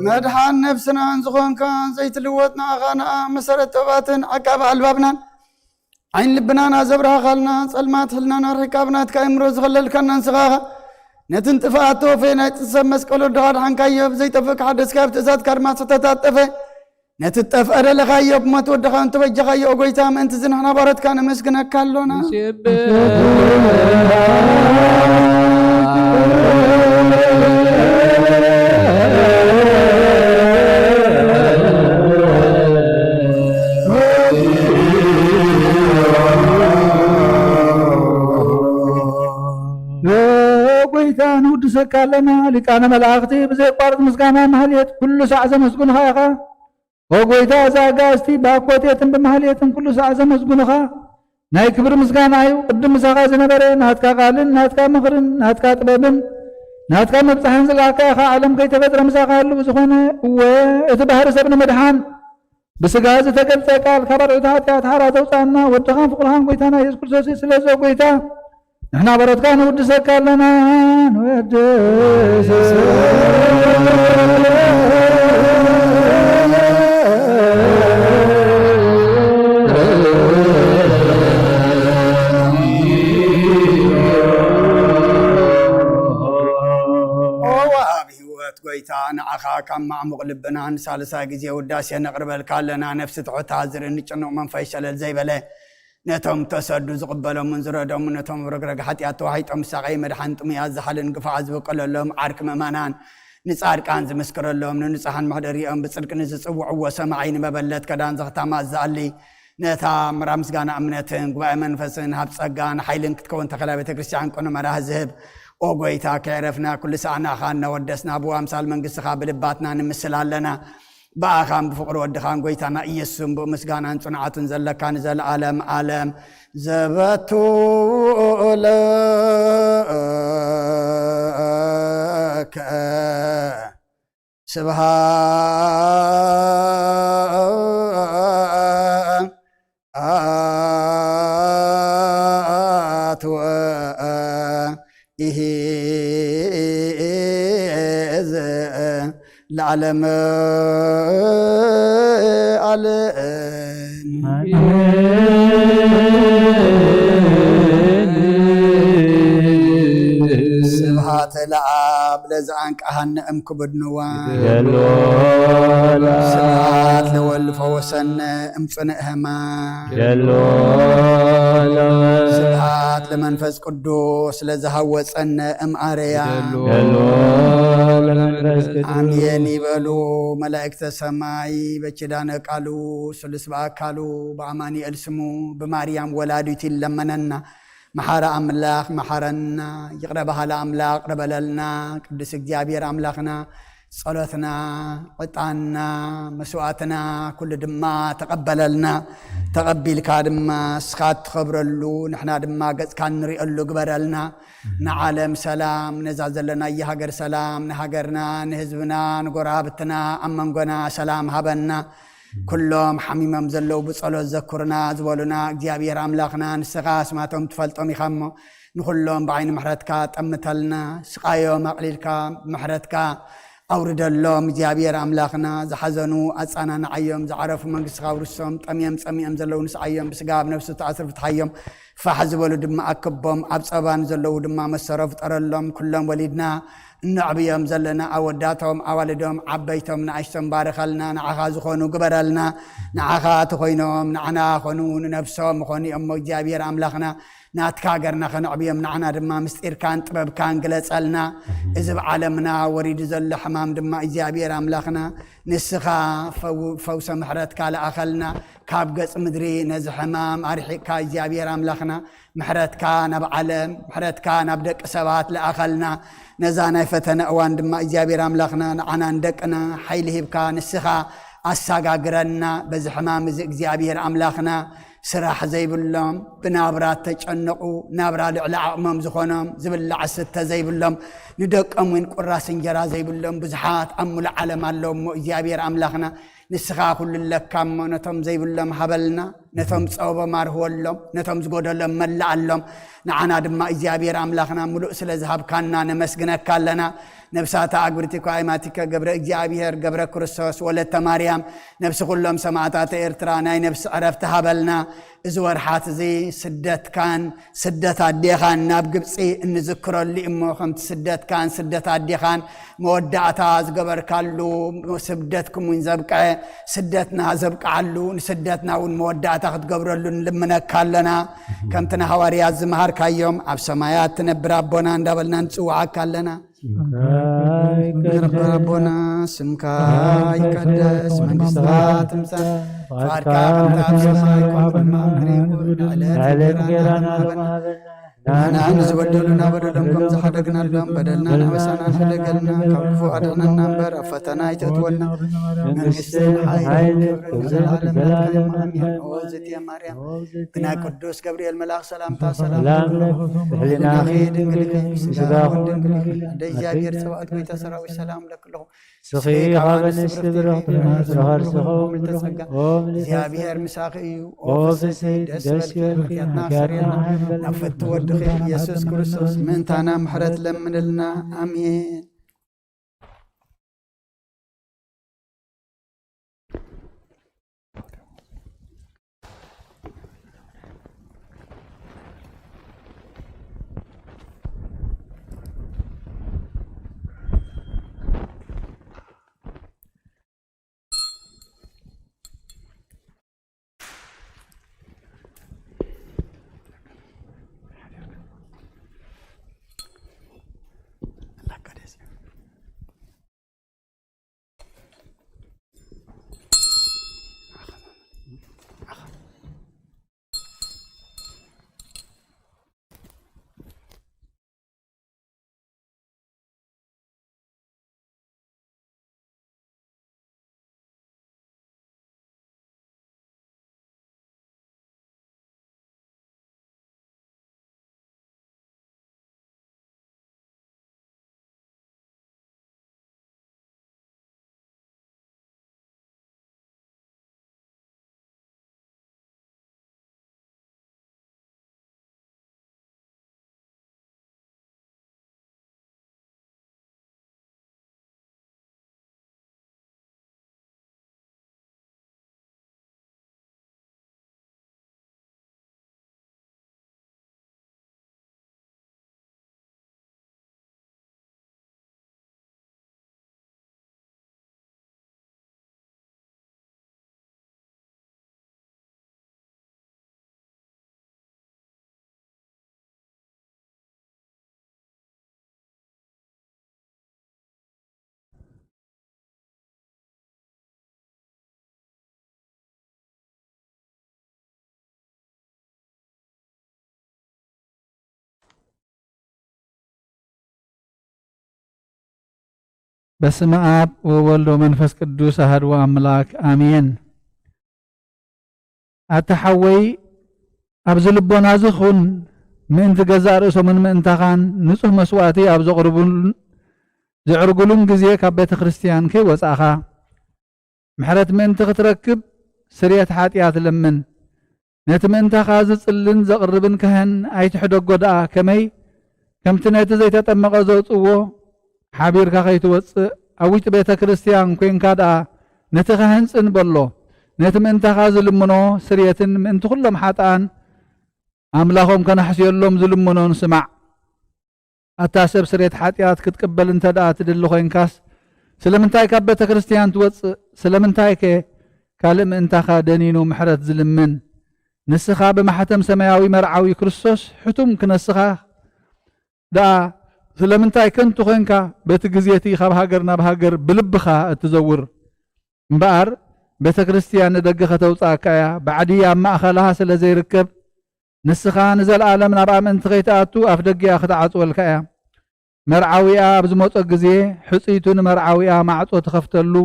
መድሓን ነፍስናን ዝኾንካ ዘይትልወጥ ንኣኻ ንኣ መሰረት ጥበባትን ዓቃቢ ኣልባብናን ዓይን ልብናን ኣዘብርሃኻልና። ጸልማት ህልናና ርሒቃ ብናትካ ኣእምሮ ዝኸለልካና ንስኻ ኢኻ። ነቲ ንጥፍኣት ተወፈየ ናይ ጥሰብ መስቀል ወድኻ ድሓንካዮ፣ ብዘይጠፍእ ክሓደስካ ብትእዛዝካ ድማ ዝተታጠፈ ነቲ ዝጠፍአ ደለኻዮ፣ ብሞት ወድኻ እንተበጀኻዮ፣ ኦ ጎይታ፣ ምእንቲ እዚ ንሕና ባሮትካ ነመስግነካ ኣሎና። ኦ ጎይታ፣ ንውድሰካ ኣለና። ሊቃነ መላእኽቲ ብዘየቋርጥ ምስጋና ማህሌት ኩሉ ሳዕ ዘመስግኑኻ ኢኻ። ኦ ጎይታ፣ እዚ ኣጋእዝቲ ብኣኮቴትን ብማህሌትን ኩሉ ሳዕ ዘመስግኑኻ ናይ ክብሪ ምስጋና እዩ። ቅድም ምሳኻ ዝነበረ ናትካ ቃልን ናትካ ምኽርን ናትካ ጥበብን ናትካ መብጻሕን ዝለኣኽካ ኢኻ። ዓለም ከይተፈጥረ ምሳኻ ህልው ዝኾነ፣ እወ፣ እቲ ባህሪ ሰብ ንምድሓን ብስጋ ዝተገልጸ ቃል ካብ ኣርዑት ሓጢኣት ሓራ ዘውጻና ወድኻን ፍቑርኻን ጎይታና የሱስ ክርስቶስ እዩ። ስለዚ ኦ ጎይታ፣ ንሕና በረትካ ንውድሰካ ኣለና፣ ንወድስ። ኦ ወሃብ ህይወት ጎይታ፣ ንዓኻ ካብ ማዕሙቕ ልብና ንሳልሳይ ግዜ ውዳሴ ነቕርበልካ ኣለና። ነፍሲ ትሑት፣ ዝርኢ ንጭኑቕ መንፈስ ሸለል ዘይበለ፣ ነቶም ተሰዱ ዝቕበሎምን ዝረዶምን፣ ነቶም ኣብ ረግረግ ሓጢኣት ተዋሒጦም ዝሳቐዩ መድሓን ጥሙያት ዝሓልን ግፋዓት ዝበቀለሎም ዓርኪ ምእመናን፣ ንጻድቃን ዝምስክረሎም፣ ንንጹሓን መሕደሪኦም ብጽድቂ ንዝጽውዕዎ ሰማዒ፣ ንመበለት ከዳን ዘኽታማት ዝኣሊ፣ ነታ ምራ ምስጋና እምነትን ጉባኤ መንፈስን ሃብ ጸጋን ሓይልን ክትከውን ተኸላ ቤተ ክርስቲያን ቅኑዕ መራሒ ዝህብ ኦ ጎይታ፣ ከዕረፍና ኩሉ ሰዓናኻ እናወደስና፣ ብኡ ኣምሳል መንግስትኻ ብልባትና ንምስል ኣለና። ብኣኻን ብፍቕሪ ወድኻን ጎይታና ኢየሱስን ብኡ ምስጋናን ጽንዓቱን ዘለካ ንዘለዓለም ዓለም ዘበቱ ለከ ስብሃት ወ ኢሂ ለዓለም ዓለም። ስብሃት ለኣብ ለዘኣንቀሃነ እም ክቡድ ንዋ። ስብሃት ለወልድ ፈወሰነ እም ጽንእ ህማ። ስብሃት ለመንፈስ ቅዱስ ለዝሃወፀነ እም ኣረያ። ለመንፈስ ቅዱስ። ኣሜን ይበሉ መላእክተ ሰማይ። በኪዳነ ቃሉ ስሉስ በአካሉ በአማኑኤል ስሙ ብማርያም ወላዲቱ ይለመነና። መሓረ ኣምላኽ መሓረና፣ ይቕረ በሃሊ ኣምላኽ ይቕረ በለልና። ቅዱስ እግዚኣብሔር ኣምላኽና ጸሎትና፣ ዕጣንና፣ መስዋእትና ኩሉ ድማ ተቐበለልና። ተቐቢልካ ድማ እስኻ እትኸብረሉ፣ ንሕና ድማ ገጽካ እንሪእሉ ግበረልና። ንዓለም ሰላም፣ ነዛ ዘለናያ ሃገር ሰላም፣ ንሃገርና፣ ንህዝብና፣ ንጎረባብትና፣ ኣብ መንጎና ሰላም ሃበና። ኩሎም ሓሚሞም ዘለዉ ብጸሎት ዘኩርና ዝበሉና እግዚኣብሔር ኣምላኽና፣ ንስኻ ኣስማቶም ትፈልጦም ኢኻ እሞ፣ ንኹሎም ብዓይኒ ምሕረትካ ጠምተልና። ስቓዮም ኣቕሊልካ፣ ምሕረትካ ኣውርደሎም እግዚኣብሔር ኣምላኽና። ዝሓዘኑ ኣጻናንዓዮም፣ ዝዓረፉ መንግስትኻ ኣውርሶም፣ ጠምዮም ጸሚኦም ዘለዉ ንስዓዮም፣ ብስጋ ኣብ ነፍሲ ተኣስር ፍትሓዮም፣ ፋሕ ዝበሉ ድማ ኣክቦም፣ ኣብ ጸባን ዘለዉ ድማ መሰሮ ፍጠረሎም። ኩሎም ወሊድና እነዕብዮም ዘለና ኣወዳቶም፣ ኣዋልዶም፣ ዓበይቶም፣ ንኣሽቶም ባርኸልና፣ ንዓኻ ዝኾኑ ግበረልና። ንዓኻ ተኾይኖም ንዓና ኾኑ፣ ንነብሶም ኾኑ እዮም እሞ እግዚኣብሔር ኣምላኽና፣ ናትካ ሃገርና ከነዕብዮም ንዓና ድማ ምስጢርካን ጥበብካን ግለጸልና። እዚ ብዓለምና ወሪዱ ዘሎ ሕማም ድማ እግዚኣብሔር ኣምላኽና ንስኻ ፈው-፣ ፈውሰ ምሕረትካ ለኣኸልና። ካብ ገጽ ምድሪ ነዚ ሕማም ኣርሒቕካ እግዚኣብሔር ኣምላኽና ምሕረትካ ናብ ዓለም፣ ምሕረትካ ናብ ደቂ ሰባት ለኣኸልና። ነዛ ናይ ፈተነ እዋን ድማ እግዚኣብሔር ኣምላኽና ንዓና ንደቅና ሓይሊ ሂብካ ንስኻ ኣሳጋግረና። በዚ ሕማም እዚ እግዚኣብሔር ኣምላኽና ስራሕ ዘይብሎም፣ ብናብራ እተጨነቑ፣ ናብራ ልዕሊ ዓቕሞም ዝኾኖም፣ ዝብላዕ ዝስተ ዘይብሎም፣ ንደቆም እውን ቁራስ እንጀራ ዘይብሎም ብዙሓት ኣብ ሙሉእ ዓለም ኣለዉ እሞ እግዚኣብሔር ኣምላኽና ንስኻ ኩሉ ኣለካ እሞ ነቶም ዘይብሎም ሃበልና፣ ነቶም ጸበቦም ኣርህወሎም፣ ነቶም ዝጎደሎም መላኣሎም። ንዓና ድማ እግዚኣብሔር ኣምላኽና ምሉእ ስለ ዝሃብካና ነመስግነካ ኣለና። ነብሳታ ኣግብርቲ እኳ ኣይማቲከ ገብረ እግዚኣብሔር ገብረ ክርስቶስ ወለተ ማርያም ነብሲ ኩሎም ሰማዕታት ኤርትራ ናይ ነብሲ ዕረፍቲ ሃበልና። እዚ ወርሓት እዚ ስደትካን ስደት ኣዴኻን ናብ ግብጺ እንዝክረሉ እሞ ከምቲ ስደትካን ስደት ኣዴኻን መወዳእታ ዝገበርካሉ ስደትኩም እውን ዘብቅዐ ስደትና ዘብቅዓሉ ንስደትና እውን መወዳእታ ክትገብረሉ ንልምነካ ኣለና። ከምቲ ንሃዋርያት ዝመሃርካዮም ኣብ ሰማያት ትነብር ኣቦና እንዳበልና ንጽውዓካ ኣለና። ስምካ ይቀደስ፣ ነበር ኣቦና ስምካ ይቀደስ፣ መንግስትኻ ትምጻእ፣ ፍቓድካ ከምቲ ኣብ ሰማይ ከምኡ ድማ ኣብ ምድሪ ይኹን። ዕለት እንጀራና ሃበና። ንሕና ንዝበደሉና በደሎም ከም ዝሓደግናሎም በደልናን ኣበሳናን ሕደገልና፣ ካብ ክፉእ ኣድሕነና እምበር ኣብ ፈተና ኣይተእትወና። መንግስትን ሓይልን ክብርን ዘለዓለም ናትካ እዩ። ኣሜን። ኦ እግዝእትየ ማርያም፣ ብናይ ቅዱስ ገብርኤል መልኣኽ ሰላምታ ሰላም ሰላም ንብሎ። ለኪ ድንግል ኢኺ፣ ብስጋኺ እውን ድንግል ኢኺ። ኣደ እግዚኣብሔር ጸባኦት፣ ጎይታ ሰራዊት፣ ሰላም ለኪ ኣለኹ። ንስኺ ካብ ኣንስቲ ብርኽቲ ኢኺ፣ ፍሬ ከርሥኺ ብሩኽ እዩ። ጸጋ ኦ ምልዕተ ጸጋ፣ ኦ ምልዕተ ጸጋ፣ እግዚኣብሔር ምሳኺ እዩ። ኦ ኦ ፍስሕቲ ፍስሕቲ፣ ደስ ደስ ይበልኪ፣ ይበልኪ፣ ሓጢኣትና ሓጢኣትና ኣስተሰርየልና፣ ሓጢኣትና ናብ ፍትው ወድኺ ኣስተሰርየልና፣ ኢየሱስ ክርስቶስ ምእንታና ምሕረት ለምንልና። ኣሜን። በስመ አብ ወወልድ ወመንፈስ ቅዱስ አሐዱ አምላክ አሜን። ኣታ ሓወይ፣ ኣብዚ ልቦና እዚ ኹን፣ ምእንቲ ገዛእ ርእሶምን ምእንታኻን ንጹህ መስዋእቲ ኣብ ዘቕርቡን ዘዕርጉሉን ግዜ ካብ ቤተ ክርስቲያን ከይወጻእኻ፣ ምሕረት ምእንቲ ክትረክብ ስርየት ሓጢኣት ለምን። ነቲ ምእንታኻ ዝጽልን ዘቕርብን ካህን ኣይትሕደጎ ደኣ፣ ከመይ ከምቲ ነቲ ዘይተጠመቐ ዘውጽእዎ ሓቢርካ ከይትወጽእ፣ ኣብ ውሽጢ ቤተ ክርስቲያን ኮንካ ደኣ ነቲ ካህን ጽን በሎ። ነቲ ምእንታኻ ዝልምኖ ስርየትን ምእንቲ ኩሎም ሓጥኣን ኣምላኾም ከነሕስየሎም ዝልምኖን ስማዕ። ኣታ ሰብ ስርየት ሓጢኣት ክትቅበል እንተ ደኣ ትደሊ ኮይንካስ፣ ስለምንታይ ካብ ቤተ ክርስቲያን ትወጽእ? ስለምንታይከ ካልእ ምእንታኻ ደኒኑ ምሕረት ዝልምን? ንስኻ ብማሕተም ሰማያዊ መርዓዊ ክርስቶስ ሕቱም ክነስኻ ደኣ ስለምንታይ ከንቱ ኮይንካ በቲ ግዜ እቲ ካብ ሃገር ናብ ሃገር ብልብኻ እትዘውር? እምበኣር ቤተ ክርስቲያን ንደገ ከተውጽኣካ እያ። ባዕዲ ኣብ ማእከላ ስለ ዘይርከብ ንስኻ ንዘለኣለም ናብኣ ምእንቲ ከይትኣቱ ኣፍ ደጊኣ ክትዓጽወልካ እያ። መርዓዊኣ ኣብ ዝመጾ ግዜ ሕጽይቱ ንመርዓዊኣ ማዕጾ ትኸፍተሉ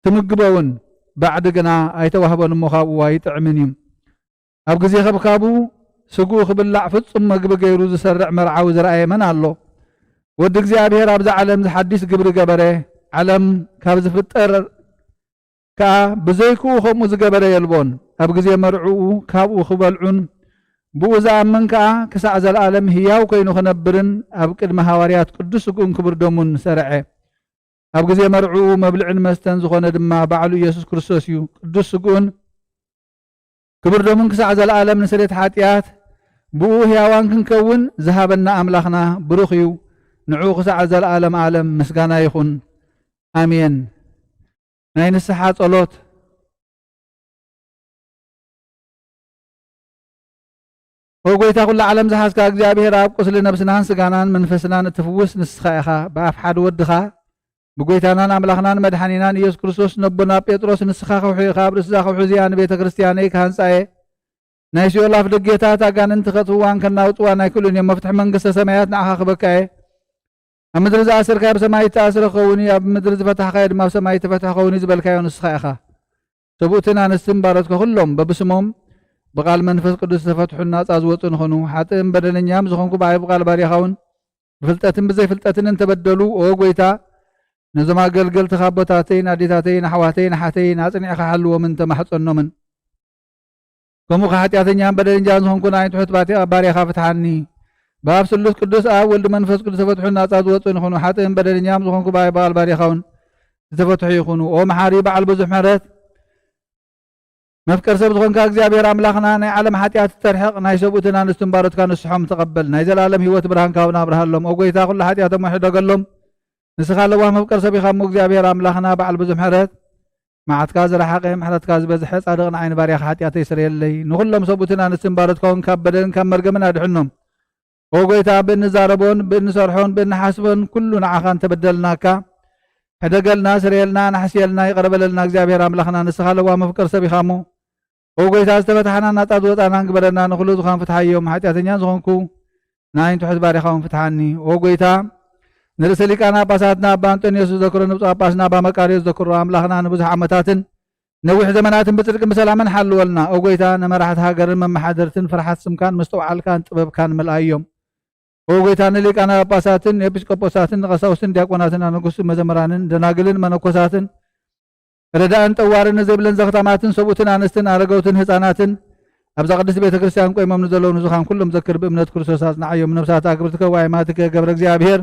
ትምግቦ እውን ባዕዲ ግና ኣይተዋህቦን እሞ ካብኡ ኣይጥዕምን እዩ። ኣብ ግዜ ከብካቡ ስግኡ ክብላዕ ፍጹም መግቢ ገይሩ ዝሰርዕ መርዓዊ ዝረኣየ መን ኣሎ? ወዲ እግዚኣብሔር ኣብዛ ዓለም ሓዲስ ግብሪ ገበረ። ዓለም ካብ ዝፍጠር ከኣ ብዘይክኡ ከምኡ ዝገበረ የልቦን። ኣብ ግዜ መርዕኡ ካብኡ ክበልዑን ብኡ ዝኣምን ከኣ ክሳዕ ዘለኣለም ህያው ኮይኑ ክነብርን ኣብ ቅድሚ ሃዋርያት ቅዱስ ስግኡን ክብር ደሙን ሰርዐ። ኣብ ግዜ መርዕኡ መብልዕን መስተን ዝኾነ ድማ ባዕሉ ኢየሱስ ክርስቶስ እዩ። ቅዱስ ስግኡን ክብር ደሙን ክሳዕ ዘለኣለም ንስርየት ሓጢኣት ብኡ ህያዋን ክንከውን ዝሃበና ኣምላኽና ብሩኽ እዩ። ንዕኡ ክሳዕ ዘለኣለም ዓለም ምስጋና ይኹን። ኣሜን። ናይ ንስሓ ጸሎት። ኦ ጐይታ፣ ኵሉ ዓለም ዝሓዝካ እግዚኣብሔር ኣብ፣ ቁስሊ ነብስናን ስጋናን መንፈስናን እትፍውስ ንስኻ ኢኻ። ብኣፍ ሓደ ወድኻ፣ ብጐይታናን ኣምላኽናን መድሓኒናን ኢየሱስ ክርስቶስ፣ ነቦና ጴጥሮስ፣ ንስኻ ከውሒ ኢኻ፣ ኣብ ርእሲ እዛ ከውሒ እዚኣ ንቤተ ክርስቲያነይ ክሃንጻ እየ። ናይ ሲኦል ኣፍ ደጌታት ኣጋንንቲ ከጥፍዋን ከናውጽዋን ኣይክእሉን እዮም። መፍትሒ መንግስተ ሰማያት ንዓኻ ክበካ እየ። ኣብ ምድሪ ዝኣሰርካዮ ኣብ ሰማይ እተኣስረ ክኸውን እዩ፣ ኣብ ምድሪ ዝፈታሕካዮ ድማ ኣብ ሰማይ እተፈትሐ ክኸውን እዩ ዝበልካዮ ንስኻ ኢኻ። ሰብኡትን ኣንስትን ባሮትካ ኩሎም በብስሞም ብቓል መንፈስ ቅዱስ ዝተፈትሑን ናጻ ዝወጹ ንኹኑ። ሓጥእን በደለኛም ዝኾንኩ ብኣይ ብቓል ባርያኻ እውን ብፍልጠትን ብዘይፍልጠትን እንተበደሉ፣ ኦ ጐይታ፣ ነዞም ኣገልገልትኻ ኣቦታተይን ኣዴታተይን ኣሕዋተይን ኣሓተይን ኣጽኒዕኻ ሓልዎምን ተማሕጸኖምን። ከምኡ ከኣ ሓጢኣተኛን በደለኛን ዝኾንኩ ንኣይ ትሑት ባቲ-፣ ባርያኻ ፍትሓኒ። ብኣብ ስሉስ ቅዱስ ኣብ ወልድ መንፈስ ቅዱስ ተፈትሑ ናጻ ዝወጹ ንኹኑ። ሓጥእን በደለኛም ዝኾንኩ ብኣይ ብቓል ባርያኻ እውን ዝተፈትሑ ይኹኑ። ኦ መሓሪ በዓል ብዙሕ ምሕረት፣ መፍቀር ሰብ ዝኾንካ እግዚኣብሔር ኣምላኽና፣ ናይ ዓለም ሓጢኣት እተርሕቕ፣ ናይ ሰብኡትን ኣንስትን ባሮትካ ንስሖም ተቐበል። ናይ ዘለኣለም ህይወት ብርሃን ካብና ኣብርሃሎም። ኦ ጐይታ፣ ኩሉ ሓጢኣቶም ሕደገሎም። ንስኻ ለዋህ መፍቀር ሰብ ኢኻ እሞ እግዚኣብሔር ኣምላኽና በዓል ብዙሕ ምሕረት፣ መዓትካ ዝረሓቐ፣ ምሕረትካ ዝበዝሐ፣ ጻድቕ ንዓይኒ ባርያኻ ሓጢኣተይ ስረየለይ። ንኹሎም ሰብኡትን ኣንስትን ባሮትካ እውን ካብ በደልን ካብ መርገምን ኣድሕኖም። ኦ ጐይታ፣ ብእንዛረቦን ብእንሰርሖን ብእንሓስቦን ኩሉ ንዓኻ እንተበደልናካ፣ ሕደገልና፣ ስረየልና፣ ኣናሕስየልና፣ ይቕረ በለልና። እግዚኣብሔር ኣምላኽና ንስኻ ለዋህ መፍቀር ሰብ ኢኻ እሞ፣ ኦ ጐይታ፣ ዝተፈታሕናን ናጻ ዝወጻናን ግበረና። ንኹሉ ዝኻን ፍትሓዮም። ሓጢኣተኛ ዝኾንኩ ንዓይን ትሑት ባርያኻ እውን ፍትሓኒ። ኦ ጐይታ፣ ንርእሰ ሊቃነ ጳጳሳትና ኣባ ኣንጦንዮስ ዝዘክሮ፣ ንብፁዕ ጳጳስና ኣባ መቃርዮስ ዝዘክሮ፣ ኣምላኽና ንብዙሕ ዓመታትን ነዊሕ ዘመናትን ብጽድቅን ብሰላምን ሓልወልና። ኦ ጐይታ፣ ንመራሕቲ ሃገርን መመሓደርትን ፍርሓት ስምካን ምስትውዓልካን ጥበብካን ምልኣዮም። ኦ ጐይታ፣ ንሊቃነ ጳጳሳትን ንኤጲስቆጶሳትን ንቐሳውስትን ዲያቆናትን ኣነጉስትን መዘምራንን ደናግልን መነኮሳትን ረዳእን ጠዋርን ንዘይብለን ዘኽታማትን ሰብኡትን ኣንስትን ኣረገውትን ህፃናትን ኣብዛ ቅድስት ቤተ ክርስቲያን ቆይሞም ንዘለዉ ንዝኻን ኩሎም ዘክር ብእምነት ክርስቶስ ኣጽንዓዮም። ነፍሳት ኣክብርቲ ከዋይማትከ ገብረ እግዚኣብሔር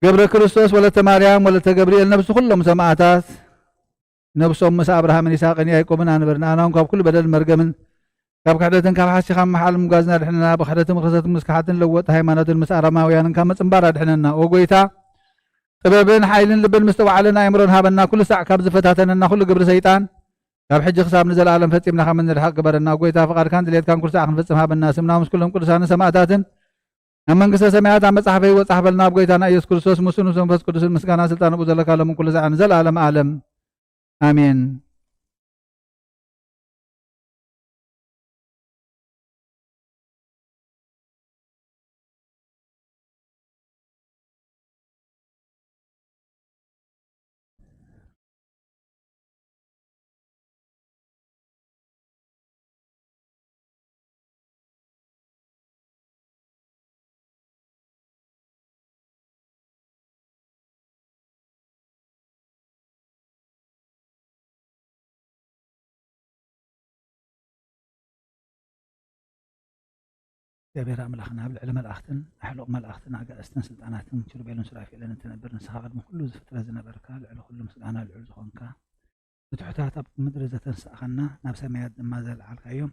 ገብረ ክርስቶስ ወለተ ማርያም ወለተ ገብርኤል ነፍሲ ኩሎም ሰማዕታት ነፍሶም ምስ ኣብርሃምን ይስሐቅን ያዕቆብን ኣንብር። ንኣና እውን ካብ ኩሉ በደልን መርገምን ካብ ክሕደትን ካብ ሓሲኻ ምሓል ምጓዝና ድሕንና። ብክሕደትን ብክሰትን ምስ ክሓትን ለወጥ ሃይማኖትን ምስ ኣረማውያንን ካብ ምጽንባር ኣድሕነና። ኦ ጐይታ ጥበብን ሓይልን ልብን ምስትውዓልን ኣእምሮን ሃበና። ኩሉ ሳዕ ካብ ዝፈታተነና ኩሉ ግብሪ ሰይጣን ካብ ሕጂ ክሳብ ንዘለኣለም ፈጺምና ካብ እንርሕቕ ግበረና። ጐይታ ፍቓድካን ድሌትካን ኩሉ ሳዕ ክንፍጽም ሃበና። ስምና ምስ ኩሎም ቅዱሳንን ሰማዕታትን ኣብ መንግስተ ሰማያት ኣብ መጽሓፈ ህይወት ጻሕፈልና። ኣብ ጐይታና ኢየሱስ ክርስቶስ ምስኡ ምስ መንፈስ ቅዱስን ምስጋና ስልጣን ብኡ ዘለካ ሎምን ኩሉ ሳዕ ንዘለኣለም ዓለም ኣሜን። እግዚኣብሔር ኣምላኽና፣ ኣብ ልዕሊ መላእኽትን ኣሕሉቕ መላእኽትን ኣጋእዝትን ስልጣናትን ኪሩቤልን ሱራፌልን እትነብር፣ ንስኻ ቅድሚ ኩሉ ዝፍጥረት ዝነበርካ፣ ልዕሊ ኩሉ ምስጋና ልዑል ዝኾንካ፣ ንትሑታት ኣብ ምድሪ ዘተንሳእኻና፣ ናብ ሰማያት ድማ ዘልዓልካዮም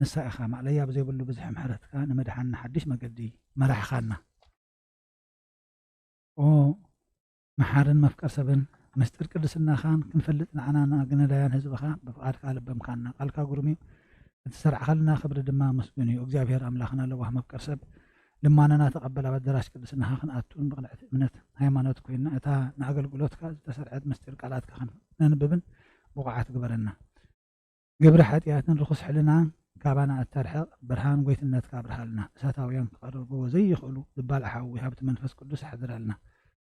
ንሳ ኢኻ። ማእለያ ብዘይብሉ ብዝሒ ምሕረትካ ንምድሓንና ሓድሽ መገዲ መራሕኻና። ኦ መሓርን መፍቀር ሰብን፣ ምስጢር ቅድስናኻን ክንፈልጥ ንዓና ንነዳያን ህዝብኻ ብፍቓድካ ኣለበምካና። ቃልካ ግሩም እዩ፣ እቲ ዝሰርዓኻልና ክብሪ ድማ ምስጉን እዩ። እግዚኣብሔር ኣምላኽና ለዋህ መፍቀር ሰብ፣ ልማናና ተቐበል። ኣብ ኣዳራሽ ቅድስናኻ ክንኣቱን ብቕንዕቲ እምነት ሃይማኖት ኮይንና እታ ንኣገልግሎትካ ዝተሰርዐት ምስጢር ቃላትካ ከነንብብን ብቑዓት ግበረና። ግብሪ ሓጢኣትን ርኹስ ሕልናን ካባና እተርሕቕ ብርሃን ጎይትነትካ ኣብርሃልና። እሳታውያን ክቐርብዎ ዘይኽእሉ ዝባልዓ ሓዊ ሃብቲ መንፈስ ቅዱስ ኣሕድረልና።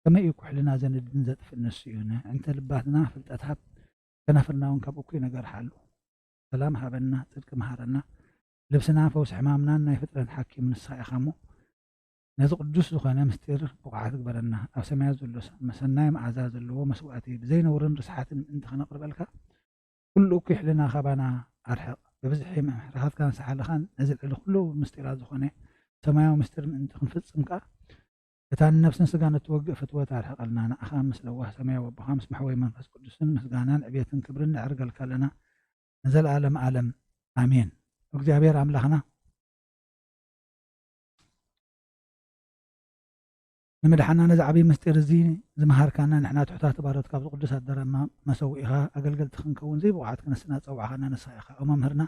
ከመይ እዩ ኩሕልና ዘንድድን ዘጥፍእ ንሱ እዩ። ንዕንተ ልባትና ፍልጠት ሃብ፣ ከናፍርና እውን ካብ እኩይ ነገር ሓሉ። ሰላም ሃበና፣ ጽድቂ መሃረና። ልብስና ፈውሲ ሕማምናን ናይ ፍጥረት ሓኪም ንስኻ ኢኻ እሞ፣ ነዚ ቅዱስ ዝኾነ ምስጢር ብቑዓት ግበረና። ኣብ ሰማያት ዘሎ መሰናይ መዓዛ ዘለዎ መስዋእቲ ብዘይ ነውርን ርስሓትን ምእንቲ ከነቕርበልካ፣ ኩሉ እኩይ ሕልና ካባና ኣርሕቕ። ብብዝሒ ምሕረኻትካን ሰሓልኻን ነዚ ልዕሊ ኩሉ ምስጢራት ዝኾነ ሰማያዊ ምስጢር ምእንቲ ክንፍጽም ከኣ፣ እታ ንነፍስን ስጋን እትወግእ ፍትወት ኣርሕቐልና። ንኣኻ ምስ ለዋህ ሰማያዊ ኣቦኻ ምስ መሕወይ መንፈስ ቅዱስን ምስጋናን ዕቤትን ክብርን ነዕርገልካ ኣለና ንዘለኣለም ኣለም። ኣሜን። እግዚኣብሔር ኣምላኽና ንምድሓና ነዚ ዓብዪ ምስጢር እዚ ዝመሃርካና ንሕና ትሑታት ባሮት ካብዚ ቅዱስ ኣደራማ መሰውኢኻ ኣገልገልቲ ክንከውን ዘይብቑዓት ክንስና ጸዋዕኻና ንስኻ ኢኻ። ኦ መምህርና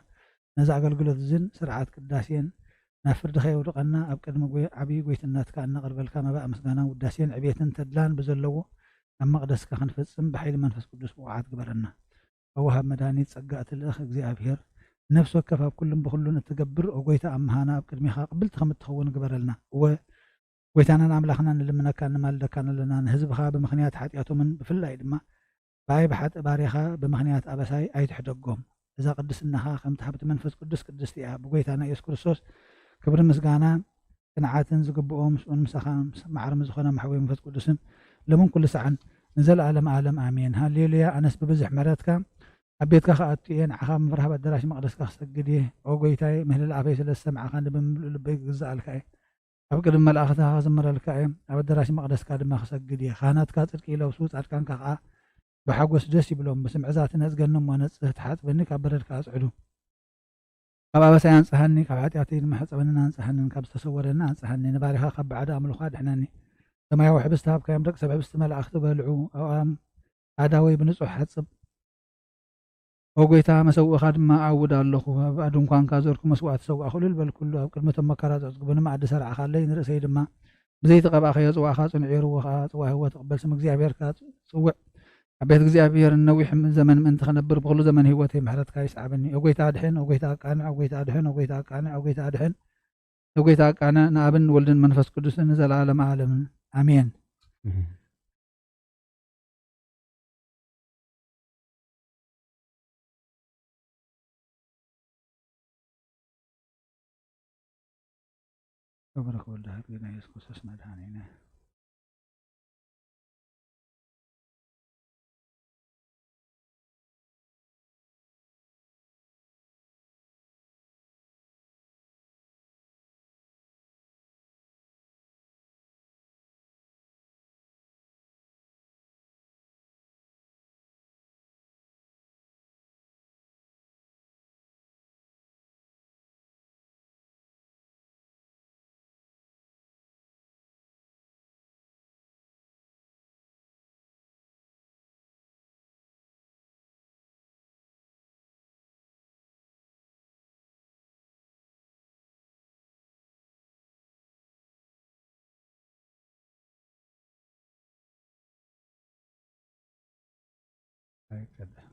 ነዚ ኣገልግሎት እዝን ስርዓት ቅዳሴን ናብ ፍርዲ ከየውድቐና ኣብ ቅድሚ ጎይ-፣ ዓብዪ ጎይትነትካ እነቕርበልካ መባእ ምስጋናን ውዳሴን ዕቤትን ተድላን ብዘለዎ ኣብ መቕደስካ ክንፈጽም ብሓይሊ መንፈስ ቅዱስ ብቑዓት ግበረና። ወወሃብ መድኃኒት ጸጋ እትልእኽ እግዚኣብሔር፣ ነፍሲ ወከፍ ኣብ ኩሉን ብኹሉን እትገብር፣ ኦ ጐይታ፣ ኣምሃና ኣብ ቅድሜኻ ቅብልቲ ከም እትኸውን ግበረልና። እወ፣ ጐይታናን ኣምላኽናን ንልምነካን ንማልደካን ኣለና፣ ንህዝብኻ ብምኽንያት ሓጢኣቶምን ብፍላይ ድማ ብኣይ ብሓጥእ ባርያኻ ብምኽንያት ኣበሳይ ኣይትሕደጎም። እዛ ቅድስናኻ ከምቲ ሃብቲ መንፈስ ቅዱስ ቅድስቲ እያ። ብጐይታና ኢየሱስ ክርስቶስ ክብሪ ምስጋና ጽንዓትን ዝግብኦ ምስኡን ምሳኻ ምስ መዓርሚ ዝኾነ ማሕበዊ መንፈስ ቅዱስን ሎምን ኩሉ ሰዓን ንዘለኣለም ዓለም ኣሜን። ሃሌሉያ። ኣነስ ብብዝሕ ምሕረትካ ኣብ ቤትካ ክኣቱ እየ፣ ንዓኻ ብምፍራህ ኣብ ኣዳራሽ መቕደስካ ክሰግድ እየ። ኦ ጐይታይ፣ ምህልላ ኣፈይ ስለ ዝሰማዕኻኒ ብምሉእ ልበይ ክግዛኣልካ እየ። ኣብ ቅድሚ መላእኽትኻ ክዝምረልካ እየ፣ ኣብ ኣዳራሽ መቕደስካ ድማ ክሰግድ እየ። ካህናትካ ጽድቂ ይለብሱ፣ ጻድቃንካ ኸኣ ብሓጎስ ደስ ይብሎም። ብስም ዕዛ ትነጽገኒ እሞ ነጽህ፣ ትሓጽበኒ ካብ በደልካ ኣጽዕዱ። ካብ ኣበሳይ ኣንጽሃኒ፣ ካብ ሓጢኣተይ ድማ ሕጸበንን ኣንጽሃንን፣ ካብ ዝተሰወረኒ ኣንጽሃኒ። ንባሪኻ ካብ ባዕዲ ኣምልኾ ኣድሕነኒ። ሰማያዊ ሕብስቲ ሃብካዮም፣ ደቂ ሰብ ሕብስቲ መላእኽቲ በልዑ። ኣብኣም ኣእዳወይ ብንጹሕ ሓጽብ፣ ኦ ጐይታ፣ መሰውእኻ ድማ ኣውድ ኣለኹ። ኣብ ድንኳንካ ዘርኩ መስዋእቲ ሰዋእኩ፣ እልል በልኩሉ። ኣብ ቅድሚ እቶም መከራ ዘዕዝጉ ብንመኣዲ ሰርዓኻለይ፣ ንርእሰይ ድማ ብዘይቲ ቀባእካዮ ጽዋእኻ ጽኑዕ እዩ። ርዎ ኸኣ ጽዋእ ህይወት እቕበል። ስም እግዚኣብሔር ከኣ ጽውዕ። ኣብ ቤት እግዚኣብሔር ነዊሕ ዘመን ምእንቲ ኸነብር፣ ብኹሉ ዘመን ህይወተይ ምሕረትካ ይስዓበኒ። ኦ ጐይታ ኣድሕን፣ ኦ ጐይታ ኣቃንዕ፣ ኦ ጐይታ ኣድሕን፣ ኦ ጐይታ ኣቃንዕ፣ ኦ ጐይታ ኣድሕን፣ ኦ ጐይታ ኣቃንዕ፣ ንኣብን ወልድን መንፈስ ቅዱስን ንዘለዓለመ ዓለምን። ኣሜን። ክብሪ ክወልድ ሃብ ጌና ኢየሱስ ክርስቶስ መድኃኒነ። ኣይቀድም።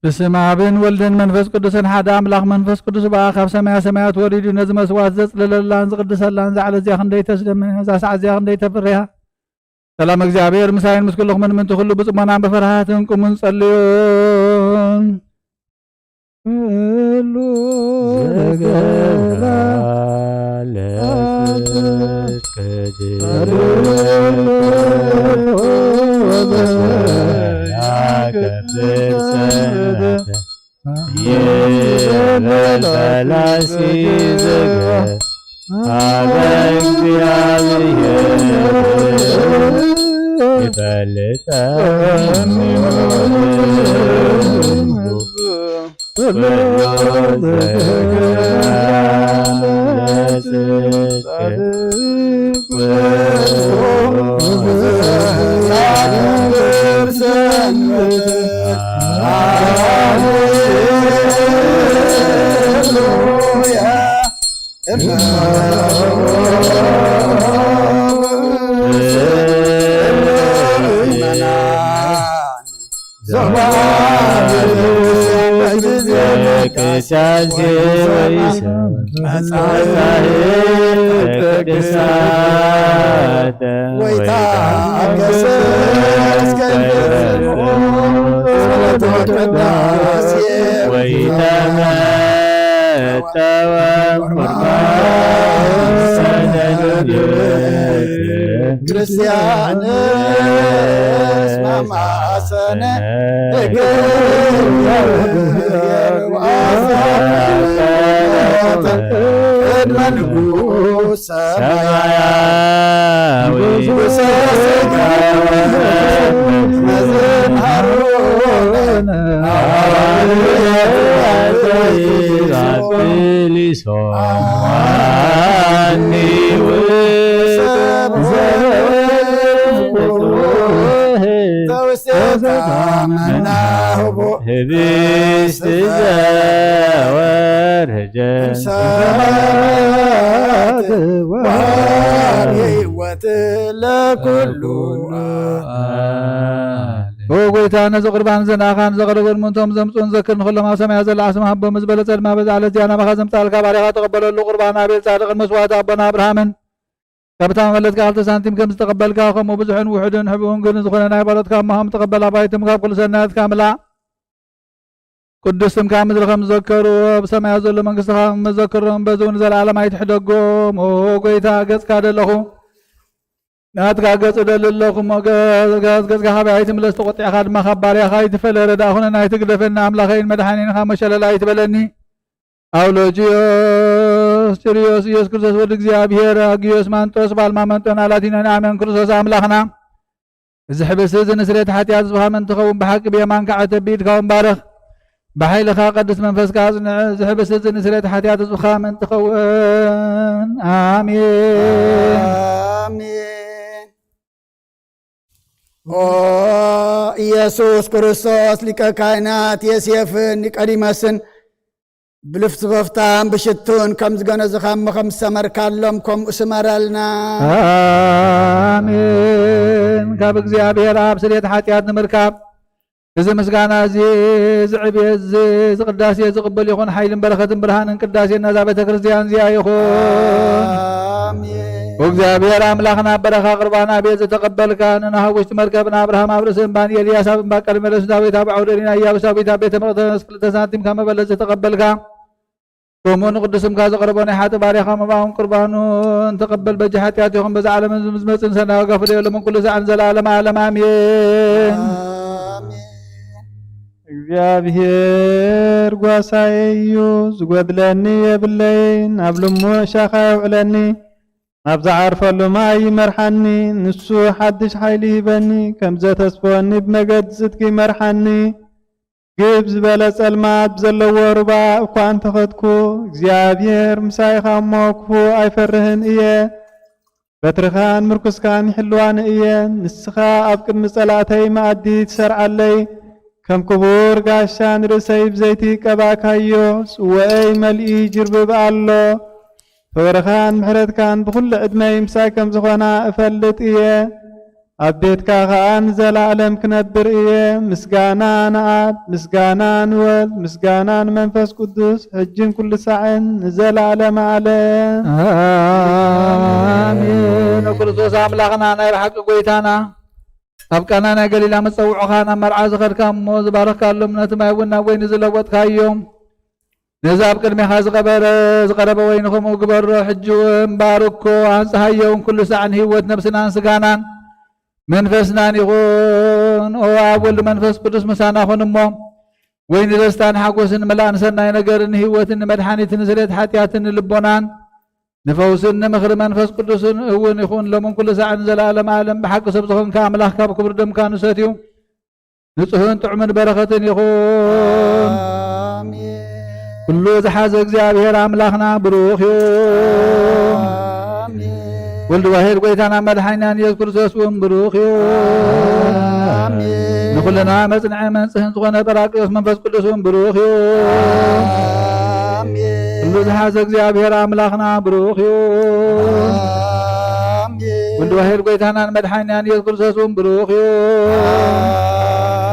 ብስም ኣብን ወልድን መንፈስ ቅዱስን ሓደ ኣምላኽ። መንፈስ ቅዱስ በኣ ካብ ሰማያ ሰማያት ወሪዱ ነዚ መስዋዕት ዘጽለለላን ዝቕድሰላን እዛ ዕለት እዚኣ ክንደይ ተስደምም እያ፣ እዛ ሰዓት እዚኣ ክንደይ ተፍርህ እያ። ሰላም እግዚኣብሔር ምሳይን ምስ ኩልኹምን ምእንቲ ኩሉ ብጽሞናን ብፍርሃትን ቁሙን ጸልዩን። ኩሉ ክርስቲያንስ ማማሰነ ቅድመ ንጉስ ሰማያዊ ህብስት ዘወረደ ህይወት ለኩሉ። ኦ ጎይታ፣ ነዚ ቁርባን ዘንኣኻን ዘቕረቡን ምእንቶም ዘምጽኡን ዘክር፣ ንኹሎም ኣብ ሰማያት ዘላ ስምካ ሃቦም። ዝበለጸ ድማ በዛ ዕለት እዚኣ ናባኻ ዘምጻልካ ባሪኻ ተቐበለሉ። ቁርባን ኣቤል ጻድቕን መስዋዕቲ ኣቦና ኣብርሃምን ካብታ መበለትካ ክልተ ሳንቲም ከም ዝተቐበልካ፣ ከምኡ ብዙሕን ውሑድን ሕቡእን ግን ዝኾነ ናይ ባሮትካ እሞ ከም ተቐበል ኣባይትም ካብ ኩሉ ሰናያትካ ምላእ። ቅዱስ ስምካ ምድሪ ከም ዝዘከሩ ኣብ ሰማያት ዘሎ መንግስትኻ ከም መዘክሮም፣ በዚ እውን ዘለዓለም ኣይትሕደጎም። ኦ ጎይታ፣ ገጽካ ደለኹ፣ ናትካ ገጽ እደሊ ኣለኹ እሞ፣ ገ-፣ ገ-፣ ገጽካ ካባይ ኣይትምለስ፣ ተቖጢዕካ ድማ ካብ ባርያኻ ኣይትፈለ። ረዳእ ኩነና፣ ኣይትግደፈኒ፣ ኣምላኸይን መድሓኒን፣ ካብ መሸለል ኣይትበለኒ። ኣውሎጅዮስ፣ ጭርዮስ፣ ኢየሱስ ክርስቶስ ወዲ እግዚኣብሔር፣ ኣግዮስ፣ ማንጦስ፣ ባልማ መንጦን፣ ኣላቲኖን፣ ኣሜን። ክርስቶስ ኣምላኽና፣ እዚ ሕብስቲ እዚ ንስርየት ሓጢኣት ህዝብኻ ምእንቲ ኸውን ብሓቂ ብየማንካ ዓተብ ብኢድካ እውን ባርኽ። ብሓይልኻ ቅዱስ መንፈስካ ኣጽንዕ። እዚ ሕብስቲ እዚ ንስርየት ሓጢኣት ህዝብኻ ምእንቲ ኸውን። ኣሜን። ኣሜን። ኦ ኢየሱስ ክርስቶስ ሊቀ ካህናት ዮሴፍን ኒቆዲሞስን ብልፍቲ በፍታን ብሽቱን ከም ዝገነዝኻ እሞ ከም ዝሰመርካሎም ከምኡ ስመረልና። ኣሜን። ካብ እግዚኣብሔር ኣብ ስርየት ሓጢኣት ንምርካብ እዚ ምስጋና እዚ፣ እዚ ዕብየት እዚ፣ እዚ ቅዳሴ ዝቕበል ይኹን። ሓይልን በረኸትን ብርሃንን ቅዳሴ ነዛ ቤተ ክርስቲያን እዚኣ ይኹን። ኣሜን። እግዚኣብሔር ኣምላኽና በረኻ ቁርባን ኣቤል ዝተቐበልካ፣ ንኖህ ኣብ ውሽጢ መርከብ፣ ንኣብርሃም ኣብ ርእሲ እምባ፣ ንኤልያስ ኣብ እምባ ቀርሜሎስ፣ ንዳዊት ኣብ ዓውደ ሪና፣ ኢያቡስ ዳዊት ኣብ ቤተ መቕደስ ክልተ ሳንቲም ካብ መበለት ዝተቐበልካ፣ ከምኡ ንቅዱስ ስምካ ዘቕረቦ ናይ ሓጥእ ባርያኻ መባኡን ቁርባኑን ተቐበል። በጃ ሓጢኣት ይኹን በዛ ዓለምን ዝመጽእን ሰናይ ዋጋ ፍደየሎምን ኩሉ ሳዕን ዘለዓለመ ዓለም ኣሜን። ኣሜን። እግዚኣብሔር ጓሳየ እዩ፣ ዝጎድለኒ የብለይን። ኣብ ልሙዕ ሻኻ የውዕለኒ፣ ናብ ዝዓርፈሉ ማይ ይመርሓኒ። ንሱ ሓድሽ ሓይሊ ይህበኒ፣ ከም ዘተስፈወኒ ብመገዲ ጽድቂ ይመርሓኒ። ግብ ዝበለ ጸልማት ብዘለዎ ሩባ እኳ እንተኸድኩ፣ እግዚኣብሔር ምሳይ እሞ ክፉእ ኣይፈርህን እየ። በትርኻን ምርኩስካን ይሕልዋኒ እየን። ንስኻ ኣብ ቅድሚ ጸላእተይ መኣዲ ትሰርዓለይ። ከም ክቡር ጋሻ ንርእሰይ ብዘይቲ ቀባእካዮ፣ ጽዋኤይ መሊኡ ይጅርብብ ኣሎ። ፍቕርኻን ምሕረትካን ብኹሉ ዕድመይ ምሳይ ከም ዝኾና እፈልጥ እየ። ኣብ ቤትካ ኸኣ ንዘለኣለም ክነብር እየ። ምስጋና ንኣብ፣ ምስጋና ንወልድ፣ ምስጋና ንመንፈስ ቅዱስ፣ ሕጅን ኩሉ ሳዕን ንዘለኣለም ዓለም። ኣሜን። ክርስቶስ ኣምላኽና ናይ ብሓቂ ጎይታና፣ ኣብ ቃና ናይ ገሊላ መጸውዖኻ ናብ መርዓ ዝኸድካ እሞ ዝባረኽካሎም ነቲ ማይ እውን ናብ ወይኒ ዝለወጥካዮም፣ ነዚ ኣብ ቅድሜኻ ዝቐበረ፣ ዝቐረበ ወይኒ ከምኡ ግበሮ። ሕጂ እውን ባርኮ፣ ኣንጽሃዮ እውን ኩሉ ሳዕ ንህይወት ነብስናን ስጋናን መንፈስናን ይኹን። ኦ ኣብ ወልድ መንፈስ ቅዱስ ምሳና ኩን እሞ፣ ወይኒ ደስታን ሓጎስን መላእን ሰናይ ነገርን ንህይወትን ንመድሓኒትን ንስርየት ሓጢኣትን ንልቦናን ንፈውስን ንምኽሪ መንፈስ ቅዱስን እውን ይኹን፣ ሎምን ኩሉ ሳዕን ዘለኣለም ዓለም። ብሓቂ ሰብ ዝኾንካ ኣምላኽ ካብ ክቡር ደምካ ንሰትዩ፣ ንጹህን ጥዑምን በረኸትን ይኹን። ኣሜን። ኩሉ ዝሓዘ እግዚኣብሔር ኣምላኽና ብሩኽ እዩ። ኣሜን። ወልድ ዋሕድ ጎይታና መድሓኒናን ኢየሱስ ክርስቶስ እውን ብሩኽ እዩ። ኣሜን። ንኹልና መጽንዒ መንጽህን ዝኾነ ጳራቅሊጦስ መንፈስ ቅዱስ እውን ብሩኽ እዩ። ኣሜን። ኩሉ ዝሓዘ እግዚኣብሔር ኣምላኽና ብሩኽ እዩ። ኣሜን። ወልድ ዋሕድ ጎይታናን መድሓኒናን ኢየሱስ ክርስቶስ እውን ብሩኽ እዩ።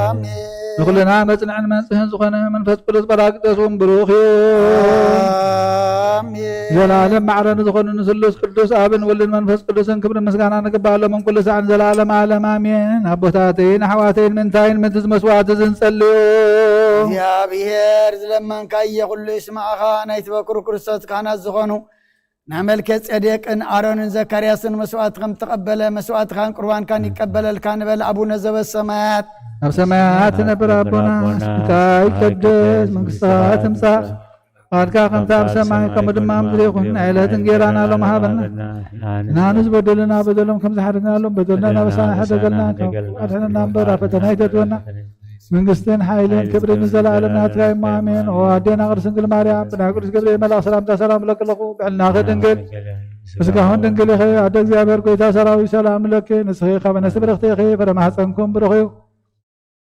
ኣሜን። ንኹልና መጽንዕን መንጽህን ዝኾነ መንፈስ ቅዱስ ጳራቅሊጦስ እውን ብሩኽ እዩ። ኣሜን። ዘላለም ማዕረ ንዝኾኑ ንስሉስ ቅዱስ ኣብን ወልድን መንፈስ ቅዱስን ክብርን ምስጋናን ንግባእ፣ ሎምን ኩሉ ሳዕን ዘላለም ዓለም ኣሜን። ኣቦታተይን ኣሕዋተይን ምንታይን ምንቲ ዝመስዋዕቲ ዝንጸልዩ እግዚኣብሔር ዝለመንካዮ ኩሉ ይስማዕኻ። ናይ ትበክሩ ክርስቶስ ካህናት ዝኾኑ ናይ መልከ ጼዴቅን ኣሮንን ዘካርያስን መስዋዕቲ ከም ተቐበለ፣ መስዋዕትኻን ቁርባንካን ይቀበለልካ ንበል። ኣቡነ ዘበሰማያት፣ ኣብ ሰማያት ትነብር ኣቦና፣ ስምካ ይቀደስ፣ መንግስትኻ ትምጻእ፣ ፍቓድካ ከምቲ ኣብ ሰማይ ከምኡ ድማ ኣብ ምድሪ ይኹን። ናይ ዕለት እንጌራና ሎም ሃበና፣ ንሕና ንዝበደሉና በደሎም ከም ዝሓደግናሎም በደልና ናበሳና ሕደገልና፣ ካብ ክፉእ ኣድሕነና እምበር ኣብ ፈተና ኣይተእትወና። መንግስትን ሓይልን ክብርን ንዘለኣለም ናትካ እዩ እሞ ኣሜን። ኦ ኣዴና ቅድስት ድንግል ማርያም፣ ብናይ ቅዱስ ገብርኤል መልኣኽ ሰላምታ ሰላም እብለኪ ኣለኹ። ብሕልናኺ ድንግል፣ ብስጋኽን ድንግል ኢኺ። ኣደ እግዚኣብሔር ጎይታ ሰራዊት ሰላም እብለኪ። ንስኺ ካብ ኣንስቲ ብርኽቲ ኢኺ፣ ፍረ ማህፀንኩም ብሩኽ እዩ።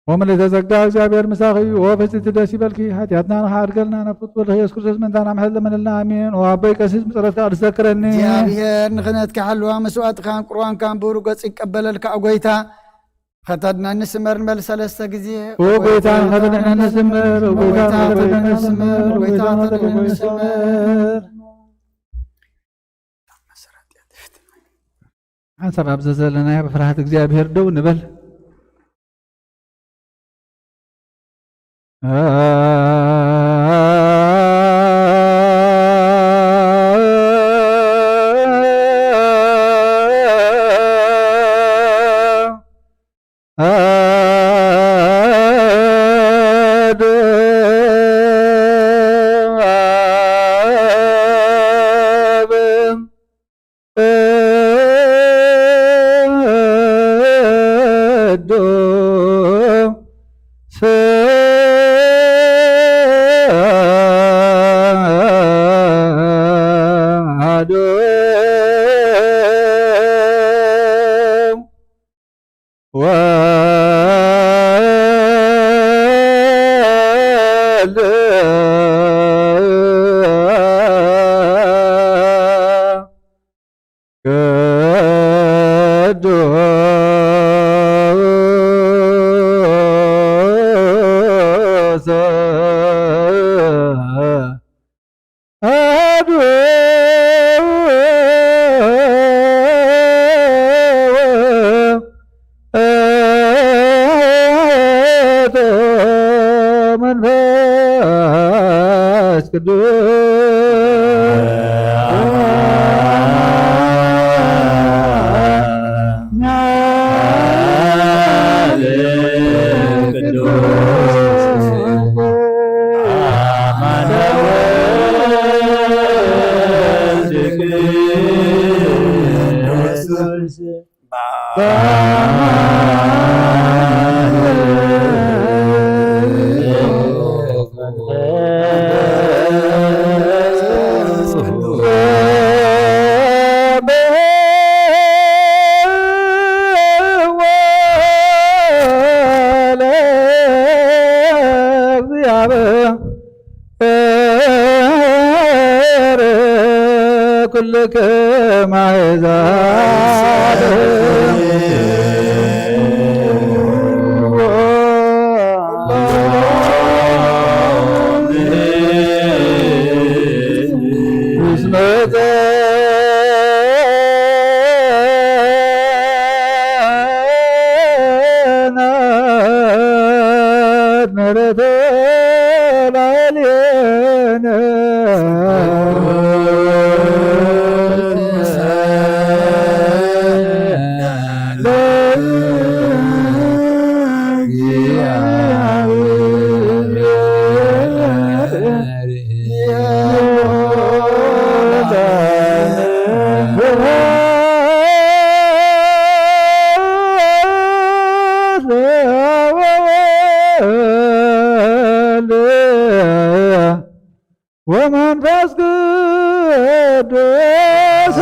ኦ ምልዕተ ጸጋ እግዚኣብሔር ምሳኺ እዩ። ኦ ፍጽቲ ደስ ይበልኪ። ሓጢኣትና ንኽሓድገልና ናብ ፍቁር ወልድኺ ኢየሱስ ክርስቶስ ምእንታና ምሕረት ለምንልና ኣሜን። ኦ ኣቦይ ቀሲስ ብጸሎትካ ቅድስት ዘክረኒ። እግዚኣብሔር ንኽህነትካ ሓልዋ መስዋዕትካን ቁርባንካን ብሩህ ገጹ ይቀበለልካ። ኦ ጎይታ ከተድነኒ ስመር ንበል ሰለስተ ግዜ። ኦ ጎይታ ከተድነኒ ስመር፣ ኦ ጎይታ ከተድነኒ ስመር፣ ኦ ጎይታ ከተድነኒ ስመር። ሓንሳብ ኣብዚ ዘለናዮ ብፍርሃት እግዚኣብሔር ደው ንበል። ኩልክም ኣሕዛብ ወመንፈስ ቅዱስ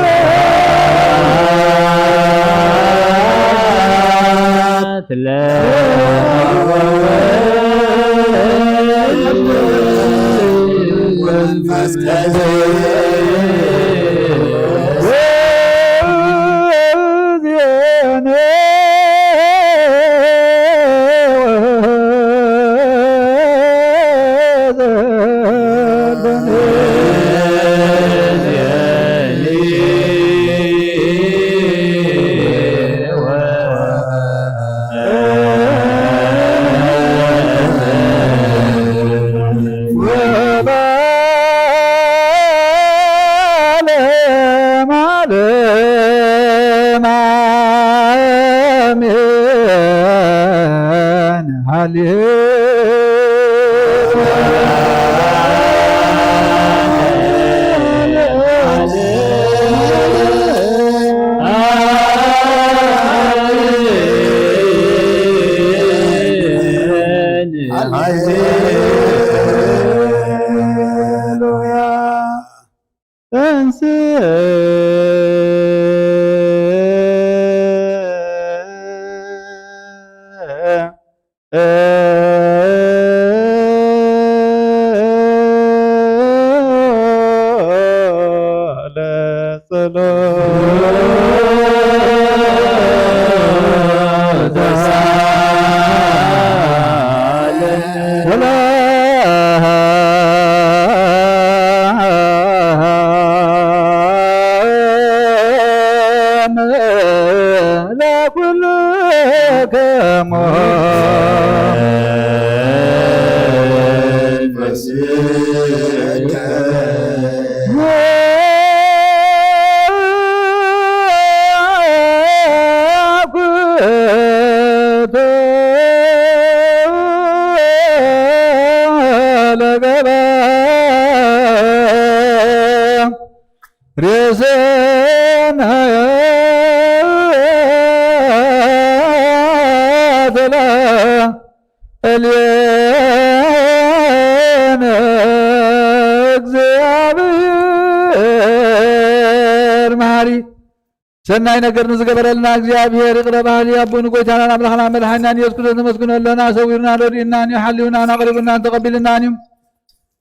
ሰናይ ነገር ንዝገበረልና እግዚኣብሔር ይቕረ በሃሊ ኣቦን ጎይታናን ኣምላኽና መድሓኒናን ኢየሱስ ክርስቶስ ነመስግኖ ኣለና። ሰዊሩና ረድኡናን እዩ፣ ሓልዩናን ኣቕሪቡናን ተቐቢልናን እዩ።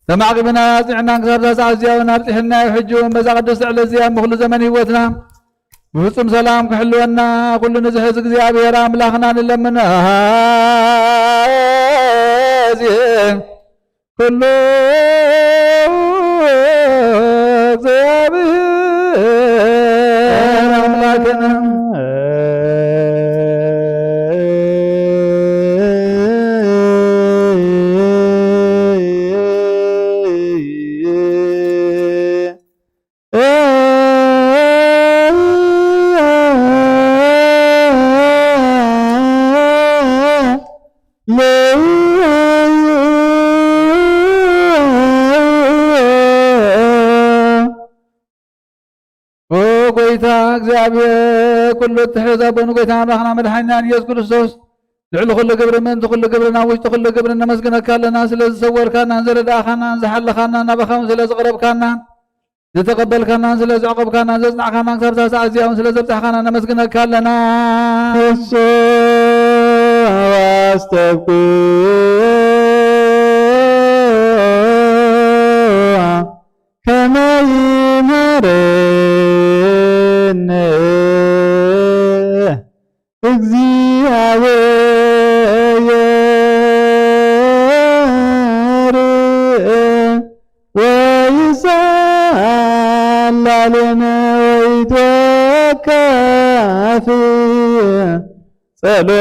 ተማዕቂብና ኣጽኒዕናን ክሳብ እዛ ሰዓት እዚኣ እውን ኣብጺሕናዮ። ሕጂ እውን በዛ ቅድስቲ ዕለት እዚኣ እሞ ኩሉ ዘመን ህይወትና ብፍጹም ሰላም ክሕልወና ኩሉ ንዝሕዝ እግዚኣብሔር ኣምላኽና ንለምኖ። ኣዜ ኩሉ እግዚኣብሔር ኣምላኽና። ኦ ጎይታ እግዚኣብሔር ኩሉ እትሕዝ ኣቦን ጎይታ ኣምላኽና መድሓኒናን ኢየሱስ ክርስቶስ፣ ልዕሊ ኩሉ ግብሪ ምእንቲ ኩሉ ግብርን ኣብ ውሽጢ ኩሉ ግብርን ነመስግነካ ኣለና። ስለ ዝሰወርካናን ዝረዳእካናን ዝሓለኻናን ናባኻ እውን ስለ ዝቕረብካናን ዝተቐበልካናን ስለ ዘዕቆብካናን ዘጽናዕካናን ክሳብ እዛ ሰዓት እዚኣ እውን ስለ ዘብጻሕካና ነመስግነካ ኣለና። እሱ ኣስተብቁ ከመይ ማረነ እግዚኣብሔር ወይሳላልን ወይትወከፍ ጸሎተ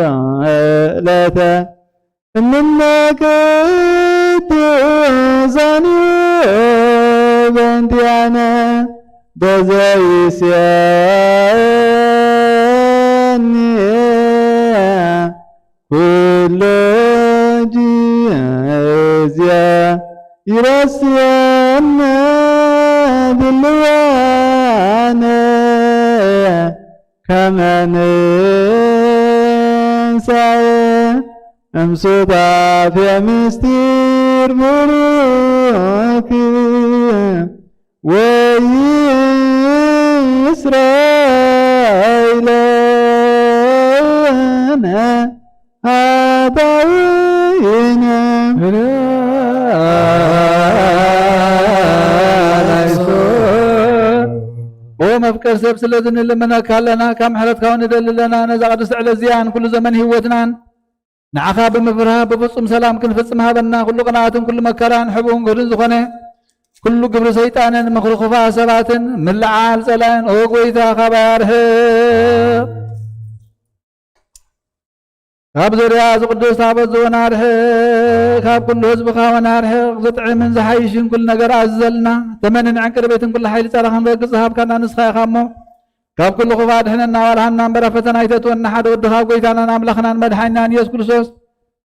ወስእለተ እምነ ቅዱሳን በእንቲአነ በዘይስየኒ ይረስየነ ድልዋነ ከመ ንንሳኤ እምሱታፌ ምስጢር ቡሩክ ወይስረይ ለነ ኃጣውኢነ። ኦ መፍቀር ሰብ፣ ስለዚ ንልምነካ ኣለና፣ ካብ ምሕረትካ እውን ንደሊ ኣለና። ነዛ ቅድስቲ ዕለት እዚኣን ኩሉ ዘመን ህይወትናን ንዓኻ ብምፍርሃ ብፍጹም ሰላም ክንፍጽም ሃበና። ኩሉ ቅንኣትን ኩሉ መከራን ሕቡን ግህዱን ዝኾነ ኩሉ ግብሪ ሰይጣንን ምኽሪ ክፉኣ ሰባትን ምልዓል ጸላእን ኦ ጎይታ ካባይ ኣርሕቕ። ካብ ዙርያ እዚ ቅዱስ ታቦት ዝወን ኣርሕቕ፣ ካብ ኩሉ ህዝብኻ እውን ኣርሕቕ። ዝጥዕምን ዝሓይሽን ኩሉ ነገር ኣዝዘልና። ተመንን ዕንቅርቤትን ኩሉ ሓይሊ ጸረ ክንረግጽ ዝሃብካና ንስኻ ኢኻ እሞ፣ ካብ ኩሉ ክፉእ ኣድሕነና። ዋላ ሃና እምበር ኣብ ፈተና ኣይተእትወና። ሓደ ወድኻ ኣብ ጎይታናን ኣምላኽናን መድሓኒናን ኢየሱስ ክርስቶስ፣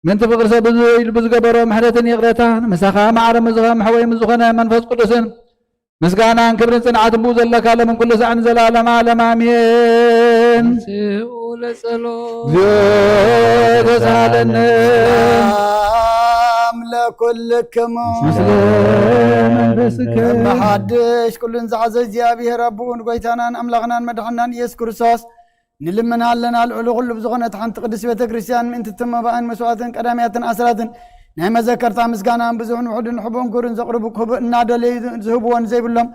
ምእንቲ ፍቕሪ ሰብ ብዝበይል ብዝገበሮ ምሕረትን ይቕረታን፣ ምሳኻ ማዕረ ምዝኸ መሕወይ ምስ ዝኾነ መንፈስ ቅዱስን ምስጋናን ክብርን ጽንዓትን ብኡ ዘለካ ሎምን ኩሉ ሳዕን ዘላለም ዓለም ኣሜን። ስኡ ለጸሎት። እግዚኦ ተሳለነ። ሰላም ለኩልክሙ። ምስለ መንፈስከ። በሓድሽ ኩሉን ዝሓዘ እግዚኣብሔር ኣቦኡ ንጎይታናን ኣምላኽናን መድሓናን ኢየሱስ ክርስቶስ ንልምን ኣለና። ልዕሊ ኩሉ ብዝኾነት ሓንቲ ቅድስት ቤተ ክርስቲያን ምእንቲ እቲ መባእን መስዋዕትን ቀዳምያትን ኣስራትን ናይ መዘከርታ ምስጋናን ብዙሕን ውሑድን ሕቡን ክብርን ዘቕርቡ ክብ እናደለዩ ዝህብዎን ዘይብሎም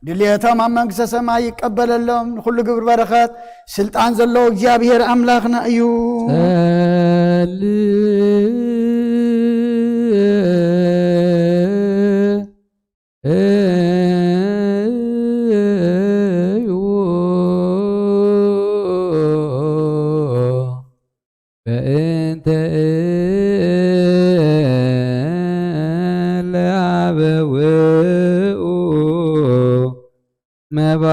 ድልየቶም ኣብ መንግስተ ሰማይ ይቀበለሎም። ንኩሉ ግብሪ በረኸት ስልጣን ዘለዎ እግዚኣብሔር ኣምላኽና እዩ። ጸልዩ በእንተ እለ አበውኡ መባ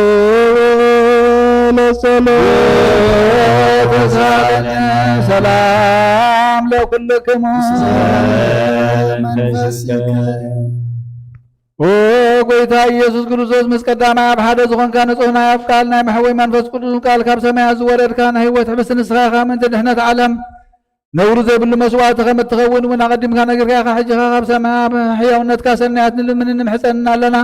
ተንሥእ ለጸሎት ተሳለነ ሰላም ለኩልክሙ። መንፈስከ። ኦ ጎይታ ኢየሱስ ክርስቶስ፣ ምስ ቀዳማይ ኣብ ሓደ ዝኾንካ ንጹሕ ናይ ኣብ ቃል ናይ መሕወይ መንፈስ ቅዱስ ቃል ካብ ሰማያት ዝወረድካ ናይ ህይወት ሕብስቲ ንስኻ ኢኻ። ምእንቲ ድሕነት ዓለም ነውሪ ዘይብሉ መስዋዕቲ ከም እትኸውን እውን ኣቐዲምካ ነጊርካ ኢኻ። ሕጂ ኸኣ ካብ ሰማይ ኣብ ሕያውነትካ ሰናያት ንልምንን ንምሕጸንን ኣለና።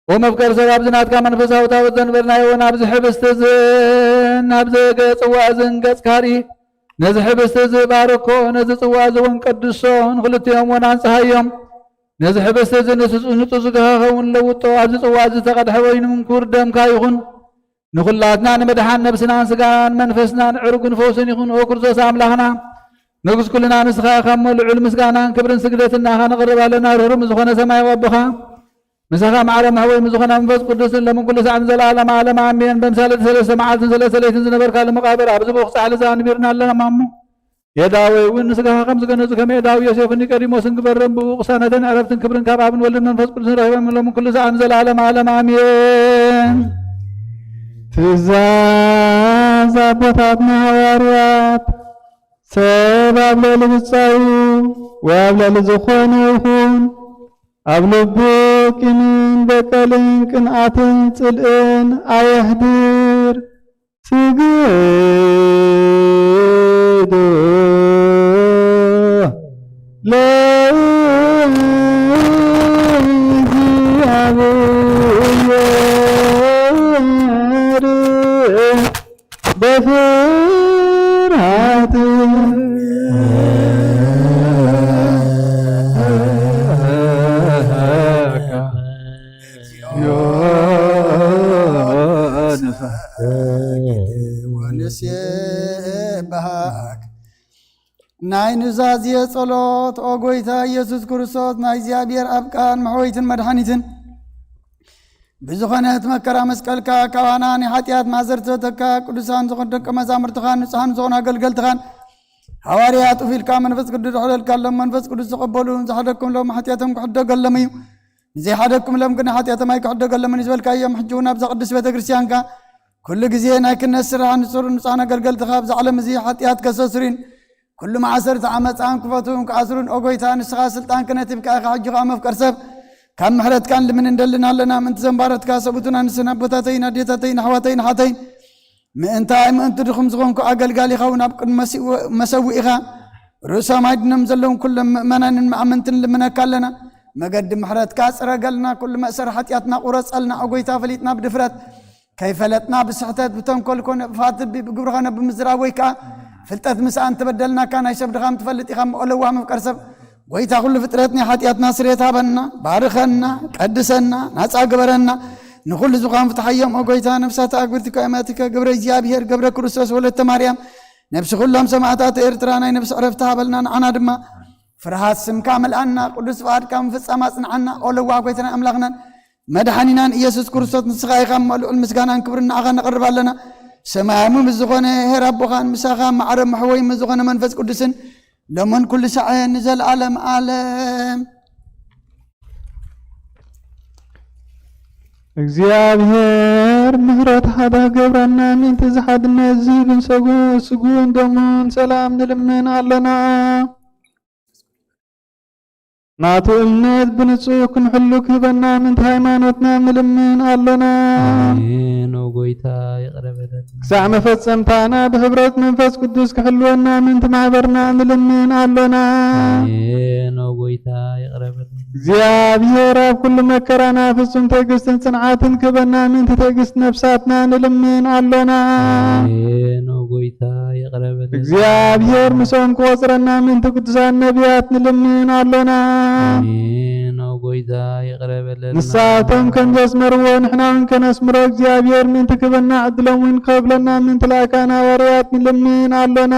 ኦ መፍቀር ሰብ፣ ኣብዚ ናትካ መንፈሳዊ ታቦት ዘንበርናዮ እውን ኣብዚ ሕብስቲ እዝን ኣብዚ ገ-፣ ጽዋ እዝን ገጽካ ርኢ። ነዚ ሕብስቲ እዚ ባርኮ፣ ነዚ ጽዋ እዚ እውን ቀድሶ፣ ንኽልቲኦም እውን ኣንጽሃዮም። ነዚ ሕብስቲ እዚ ንሱ-፣ ንጹህ ስጋኻ ኸውን ለውጦ፣ ኣብዚ ጽዋ እዚ ዝተቐድሐ ወይኒ ምንኩር ደምካ ይኹን። ንኹላትና ንምድሓን ነብስናን ስጋን መንፈስናን ዕርጉን ፈውስን ይኹን። ኦ ክርስቶስ ኣምላኽና፣ ንጉስ ኩልና ንስኻ ኢኻ እሞ፣ ልዑል ምስጋናን ክብርን ስግደትን ንኣኻ ነቕርብ ኣለና። ርህሩም ዝኾነ ሰማያዊ ኣቦኻ፣ ምሳኻ ማዕረ መሕወይ ምስ ዝኾነ መንፈስ ቅዱስን ሎምን ኩሉ ሳዕን ዘለዓለም ዓለም ኣሜን። በምሳሌ እቲ ሰለስተ መዓልትን ሰለስተ ለይትን ዝነበርካሉ መቓብር ኣብዚ ብሩኽ ጻሕሊ እዚ ኣንቢርና ኣለና እሞ፣ የዳወይ እውን ንስጋኻ ከም ዝገነጹ ከመ የዳዊ ዮሴፍ ኒቆዲሞስ እንግበረን ብኡ ቅሳነትን ዕረፍትን ክብርን ካብ ኣብን ወልድን መንፈስ ቅዱስን ረኺበን ሎምን ኩሉ ሳዕን ዘለዓለም ዓለም ኣሜን። ትእዛዝ ኣቦታትና ሃዋርያት፣ ሰብ ኣብ ልዕሊ ብጻዩ ወይ ኣብ ልዕሊ ዝኾነ ይኹን፣ ኣብ ልቡ ቂምን በቀልን ቅንኣትን ጽልእን ኣየሕድር። ስግዱ ለእግዚኣብሔር በፍርሃት። ናይ ኑዛዜ ጸሎት። ኦ ጎይታ ኢየሱስ ክርስቶስ፣ ናይ እግዚኣብሔር ኣብ ቃል መሕወይትን መድሓኒትን ብዝኾነት መከራ መስቀልካ፣ ካባና ናይ ሓጢኣት ማእሰርቲ ዘተካ፣ ቅዱሳን ዝኾኑ ደቀ መዛሙርትኻን ንጹሓን ዝኾኑ ኣገልገልትኻን ሃዋርያት ኡፍ ኢልካ መንፈስ ቅዱስ ዝሕለልካሎም፣ መንፈስ ቅዱስ ዝቐበሉ ዝሓደግኩምሎም ሓጢኣቶም ክሕደገሎም እዩ። ንዘይሓደግኩምሎም ግን ሓጢኣቶም ኣይክሕደገሎምን እዩ ዝበልካዮም። ሕጂ እውን ኣብዛ ቅድስት ቤተ ክርስቲያንካ ኩሉ ግዜ ናይ ክነት ስራሕ ንጹር ንጹሓን ኣገልገልትኻ ኣብዛ ዓለም እዚ ሓጢኣት ከሰስሪን ኩሉ ማእሰርቲ ዓመፃን ክፈቱን ክኣስሩን፣ ኦ ጎይታ፣ ንስኻ ስልጣን ክነት ይብካ ኢኻ። ሕጂ ኸዓ መፍቀር ሰብ ካብ ምሕረትካ ንልምን እንደልን ኣለና። ምእንቲ ዘንባረትካ ሰብኡትን ኣንስትን ኣቦታተይን ኣዴታተይን ኣሕዋተይን ሓተይን ምእንታይ ምእንቲ ድኹም ዝኾንኩ ኣገልጋሊኻ እውን ኣብ ቅድሚ መሲ-፣ መሰውኢኻ ርእሶም ኣይድኖም ዘለውን ኩሎም ምእመናንን መኣመንትን ልምነካ ኣለና። መገዲ ምሕረትካ ጽረገልና፣ ኩሉ መእሰር ሓጢኣትና ቁረጸልና። ኦ ጎይታ፣ ፈሊጥና ብድፍረት ከይፈለጥና ብስሕተት ብተንኮል ኮነ ብፋትል ብግብሪ ኮነ ብምዝራብ ወይ ከኣ ፍልጠት ምስኣን ተበደልናካ ናይ ሰብ ድኻም ትፈልጥ ኢኻ እሞ፣ ኦ ለዋህ መፍቀር ሰብ፣ ጎይታ ኩሉ ፍጥረት ናይ ሓጢኣትና ስርየት ሃበና፣ ባርኸና፣ ቀድሰና፣ ናጻ ግበረና። ንኹሉ ዝኻን ፍትሓዮም ኦ ጎይታ፣ ነፍሳት ኣግብርቲ ኣማቲከ ገብረ እግዚኣብሔር ገብረ ክርስቶስ ወለተ ማርያም፣ ነፍሲ ኩሎም ሰማዕታት ኤርትራ ናይ ነፍሲ ዕረፍቲ ሃበልና። ንዓና ድማ ፍርሃት ስምካ መልኣና፣ ቅዱስ ፍቓድካ ምፍጻም ኣጽንዓና። ኦ ለዋህ ጎይታና ኣምላኽናን መድሓኒናን ኢየሱስ ክርስቶስ፣ ንስኻ ኢኻ እሞ ልዑል ምስጋናን ክብርን ንዓኻ ነቕርብ ኣለና። ሰማያዊ ምስ ዝኾነ ሄር ኣቦኻን ምሳኻ ማዕረ መሕወይ ምስ ዝኾነ መንፈስ ቅዱስን ሎምን ኩሉ ሳዕ ንዘለዓለም ዓለም። እግዚኣብሔር ምሕረት ሓዳ ገብራና ምእንቲ ዝሓድነት ዝህብን ሰጉ-፣ ስጉን ደሙን ሰላም ንልምን ኣለና። ናቱ እምነት ብንጹህ ክንሕሉ ክህበና ምእንቲ ሃይማኖትና ንልምን ኣለና። ኣሜን። ኦ ጎይታ ይቕረ በለልና። ክሳዕ መፈጸምታና ብሕብረት መንፈስ ቅዱስ ክሕልወና ምእንቲ ማሕበርና ንልምን ኣሎና። ኣሜን። ኦ ጎይታ ይቕረ በለልና። እግዚኣብሔር ኣብ ኩሉ መከራና ፍጹም ትዕግስትን ጽንዓትን ክህበና ምእንቲ ትዕግስት ነፍሳትና ንልምን ኣሎና። ኣሜን። ኦ ጎይታ ይቕረ በለልና። እግዚኣብሔር ምስኦም ክቆጽረና ምእንቲ ቅዱሳን ነቢያት ንልምን ኣሎና። ኣሜን። ኦ ጎይታ ይቕረ በለልና። ንሳቶም ከም ዘስመርዎ ንሕና እውን ከነስምሮ እግዚኣብሔር ምእንቲ ክህበና ዕድሎም እውን ክኸፍለና ምእንቲ ልኣካን ሃዋርያት ንልምን ኣሎና።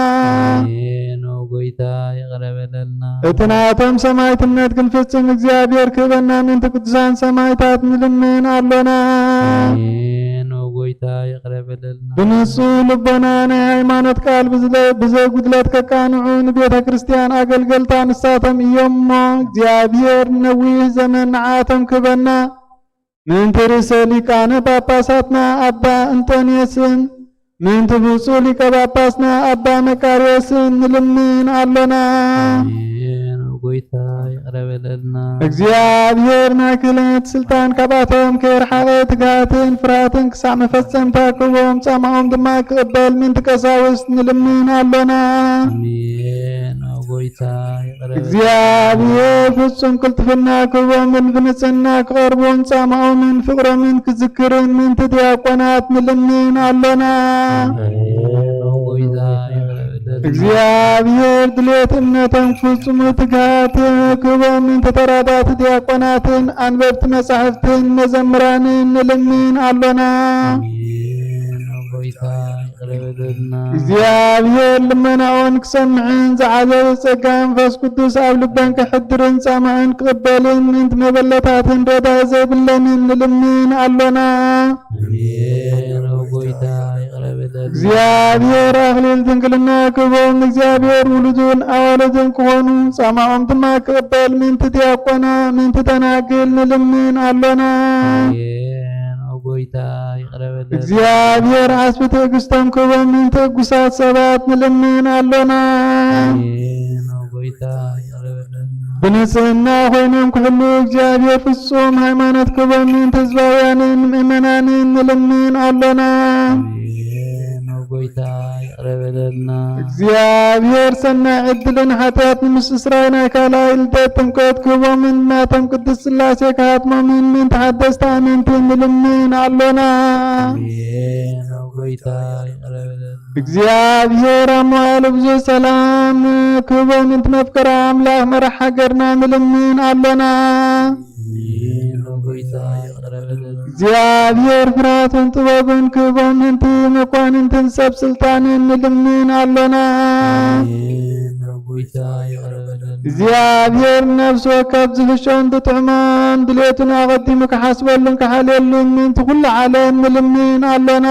ኣሜን። ኦ ጎይታ ይቕረ በለልና። እቲ ናቶም ሰማዕትነት ክንፍጽም እግዚኣብሔር ክህበና ምእንቲ ቅዱሳን ሰማዕታት ንልምን ኣሎና። ኣሜን። ኦ ጎይታ ይቕረ በለልና። ብንጹህ ልቦና ናይ ሃይማኖት ቃል ብዝለ-፣ ብዘይጉድለት ከቃንዑ ንቤተ ክርስቲያን ኣገልገልታ ንሳቶም እዮም እሞ፣ እግዚኣብሔር ነዊህ ዘመን ንዓቶም ክህበና፣ ምእንቲ ርእሰ ሊቃነ ጳጳሳትና ኣባ እንጦንዮስን፣ ምእንቲ ብፁዕ ሊቀ ጳጳስና ኣባ መቃርዮስን ንልምን ኣሎና። ኣሜን። ኦ ጎይታ ይቕረ በለልና። እግዚኣብሔር ናይ ክህነት ስልጣን ካብኣቶም ከይርሓቐ ትግሃትን ፍርሃትን ክሳዕ መፈጸምታ ክህቦም፣ ጻማኦም ድማ ክቕበል ምእንቲ ቀሳውስት ንልምን ኣሎና። ኣሜን። ኦ ጎይታ ይቕረ በለልና። እግዚኣብሔር ፍጹም ቅልጥፍና ክህቦምን ብንጽህና ክቐርቡን ጻማኦምን ፍቕሮምን ክዝክርን ምእንቲ ዲያቆናት ንልምን ኣሎና። ኣሜን። ኦ ጎይታ ይቕረ በለልና። እግዚኣብሔር ድሌት እምነቶም ክፍጽሙ ትግሃት ክህቦም ምእንቲ ተራዳእቲ ዲያቆናትን ኣንበብቲ መጻሕፍትን መዘምራንን ንልምን ኣሎና። ኣሜን። ኦ ጎይታ ይቕረ በለልና። እግዚኣብሔር ልመናኦን ክሰምዕን ዝዓዘዘ ጸጋ መንፈስ ቅዱስ ኣብ ልበን ከሕድርን ጻማእን ክቕበልን ምእንቲ መበለታትን ረዳኢ ዘይብለንን ንልምን ኣሎና። ኣሜን። ኦ ጎይታ ይቕረ በለልና። እግዚኣብሔር ኣኽሊል ድንግልና ክህቦም፣ እግዚኣብሔር ውሉድን ኣዋልድን ክኾኑ፣ ጻማኦም ድማ ክቕበል ምእንቲ ዲያቆና፣ ምእንቲ ደናግል ንልምን ኣሎና። ኣሜን። ኦ ጎይታ ይቕረ በለልና። እግዚኣብሔር ዓስቢ ትዕግስቶም ክህቦም ምእንቲ ሕጉሳት ሰባት ንልምን ኣሎና። ኣሜን። ኦ ጎይታ ይቕረ በለልና። ብንጽህና ኮይኖም ክሕሉ እግዚኣብሔር ፍጹም ሃይማኖት ክህቦም ምእንቲ ህዝባውያንን ምእመናንን ንልምን ኣሎና። ኣሜን። ኦ ጎይታ ይቕረ በለልና። እግዚኣብሔር ሰናይ ዕድልን ሓጢኣት ንምስስራይ ናይ ካልኣይ ልደት ጥምቀት ክህቦምን ናቶም ቅድስት ሥላሴ ክሃትሞምን ምእንቲ ሓደስቲ ኣመንቲ ንልምን ኣሎና። ኣሜን። ኦ ጎይታ ይቕረ በለልና። እግዚኣብሔር ኣብ መዋዕሉ ብዙሕ ሰላም ክህቦም ምእንቲ መፍቀሪ ኣምላኽ መራሕ ሃገርና ንልምን ኣሎና። ኣሜን። ኦ ጎይታ ይቕረ በለልና። እግዚኣብሔር ፍርሃትን ጥበብን ክህቦም ምእንቲ መኳንንትን ሰብ ስልጣንን ንልምን ኣሎና። ኣሜን። ኦ እግዚኣብሔር ንነፍሲ ወከፍ ዝሕሾን ዝጥዕሞን ድሌቱን ኣቐዲሙ ክሓስበሉን ክሓልየሉን ምእንቲ ኩሉ ዓለም ንልምን ኣሎና።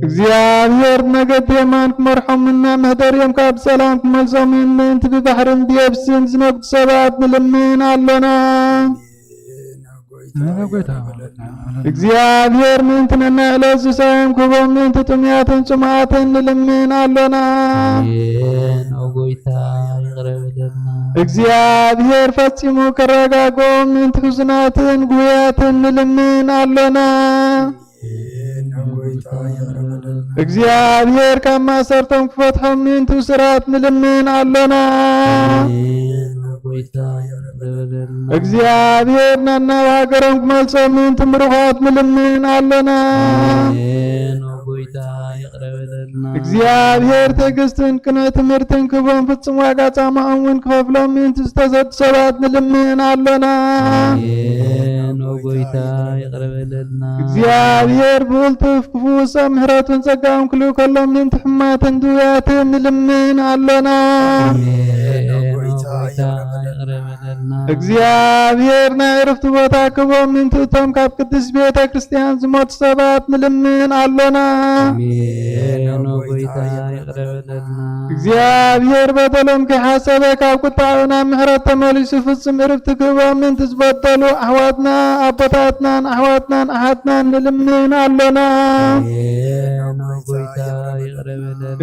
እግዚኣብሔር ብመገዲ የማን ክመርሖምን ናብ መሕደሪኦም ከኣ ብሰላም ክመልሶምን ምእንቲ ብባሕርን ብየብስን ዝነግዱ ሰባት ንልምን ኣሎና። እግዚኣብሔር ምእንቲ ነናይ ዕለት ዝሳዮም ክህቦም ምእንቲ ጥሙያትን ጽሙኣትን ንልምን ኣሎና። እግዚኣብሔር ፈጺሙ ከረጋግኦም ምእንቲ ሕዙናትን ጉህያትን ንልምን ኣሎና። እግዚኣብሔር ካብ ማእሰርቶም ክፈትሖም ምእንቲ እሱራት ንልምን ኣሎና። እግዚኣብሔር ናብ ሃገሮም ክመልሶም ምእንቲ ምሩኻት ንልምን ኣሎና። እግዚኣብሔር ትዕግስትን ቅኑዕ ትምህርትን ክህቦም ፍጹም ዋጋ ጻማኦም እውን ክኸፍሎም ምእንቲ ዝተሰዱ ሰባት ንልምን ኣሎና። እግዚኣብሔር ብቕልጡፍ ክፍውሶም ምሕረቱን ጸጋኡን ክልእከሎም ምእንቲ ሕሙማትን ድውያትን ንልምን ኣሎና። እግዚኣብሔር ናይ ዕርፍቲ ቦታ ክህቦም ምእንቲ እቶም ካብ ቅድስት ቤተ ክርስቲያን ዝሞቱ ሰባት ንልምን ኣሎና። እግዚኣብሔር በደሎም ከይሓሰበ ካብ ቁጣዑ ናብ ምሕረት ተመሊሱ ፍጹም ዕርፍቲ ክህቦም ምእንቲ ዝበደሉ ኣሕዋትና ኣቦታትናን ኣሕዋትናን ኣሓትናን ንልምን ኣሎና።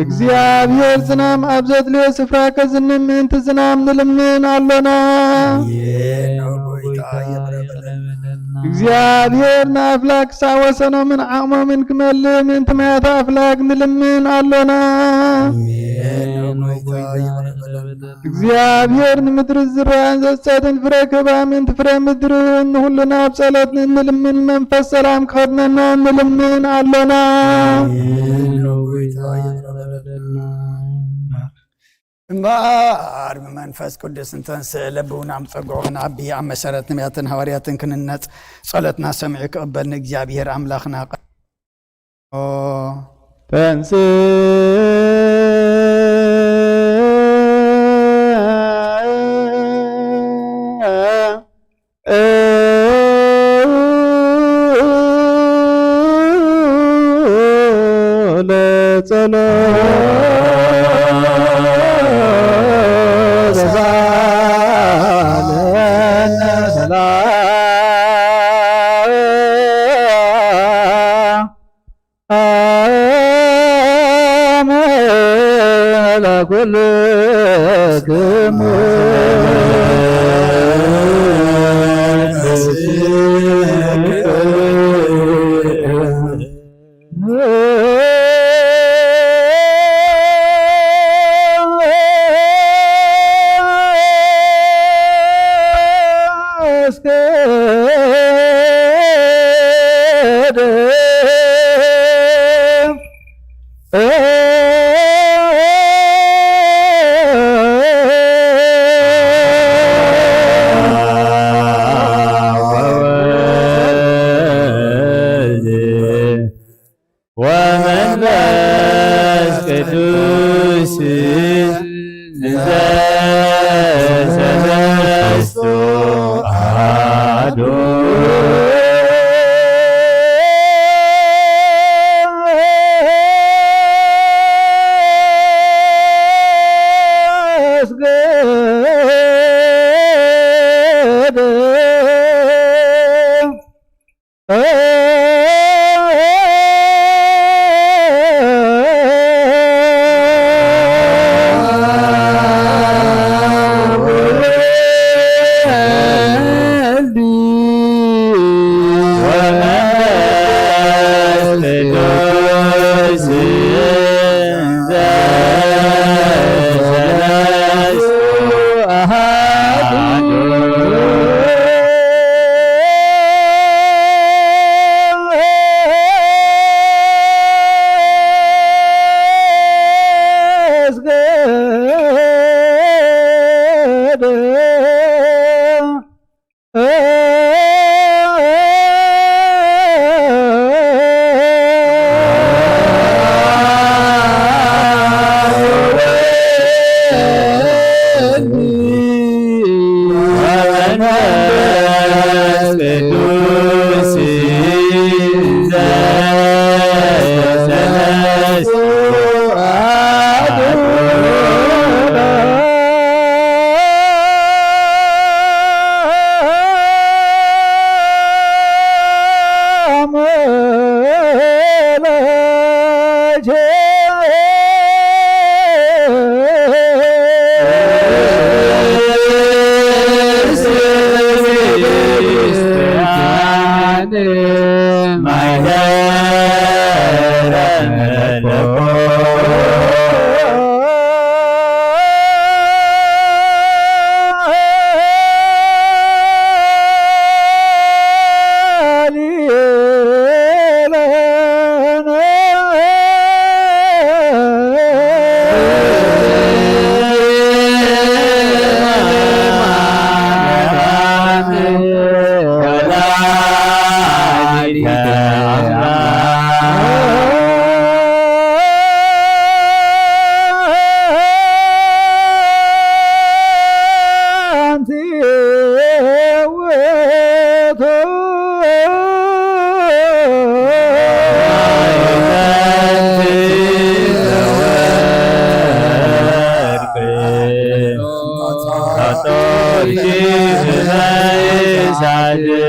እግዚኣብሔር ዝናም ኣብ ዘድልዮ ስፍራ ከዝንም ምእንቲ ዝናም ንልምን ኣሎና። እግዚኣብሔር ንኣፍላክ ክሳዕ ወሰኖምን ዓቕሞምን ክመልእ ምእንቲ ማያት ኣፍላክ ንልምን ኣሎና። እግዚኣብሔር ንምድሪ ዝዝራእን ዘጽጸድን ፍረ ክህባ ምእንቲ ፍረ ምድርን ንኹልና ኣብ ጸሎት ንልምን መንፈስ ሰላም ክኸድነና ንልምን ኣሎና። እምበኣር ብመንፈስ ቅዱስ እንተንስእ ለብውና ምጸግዖ ክንዓቢ ኣብ መሰረት ነቢያትን ሃዋርያትን ክንነጽ ጸሎትና ሰሚዑ ክቕበል ንእግዚኣብሔር ኣምላኽና ቃል ተንስ ወመንፈስ ቅዱስ እንተ ሰለስቱ ኣሐዱ።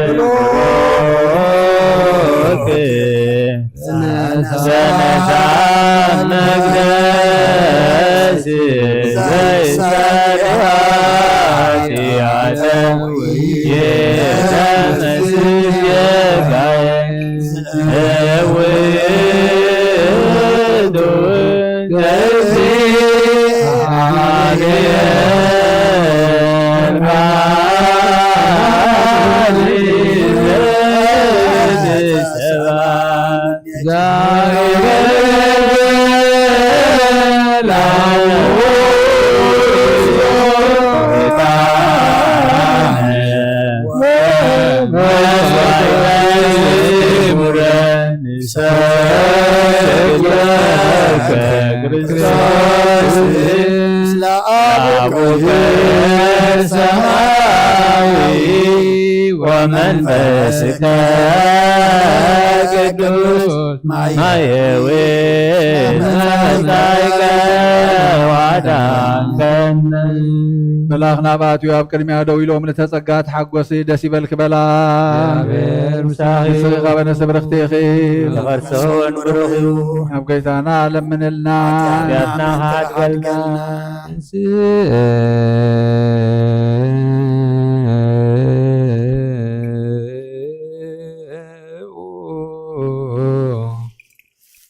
ብሩክ ዘነሳ መግደሲ ዘይሰሪ ኃጢአተ ይደመስስ ጌታዬ። እውቱ ወመንፈስከ ቅዱስ ማየዊ መጻእከ ዋዳንከነ። መልኣኽ ናብኣትዩ ኣብ ቅድሚያ ደው ኢሎም፣ ንተጸጋ ተሓጎሲ፣ ደስ ይበልኪ በላ። እግዚኣብሔር ምሳኺ። ንስኺ ካብ ኣንስቲ ብርኽቲ ኢኺ። ንኸርሰውን ብሩኽ እዩ። ኣብ ጐይታና ለምንልና። ሓጢኣትና ከሓድገልና።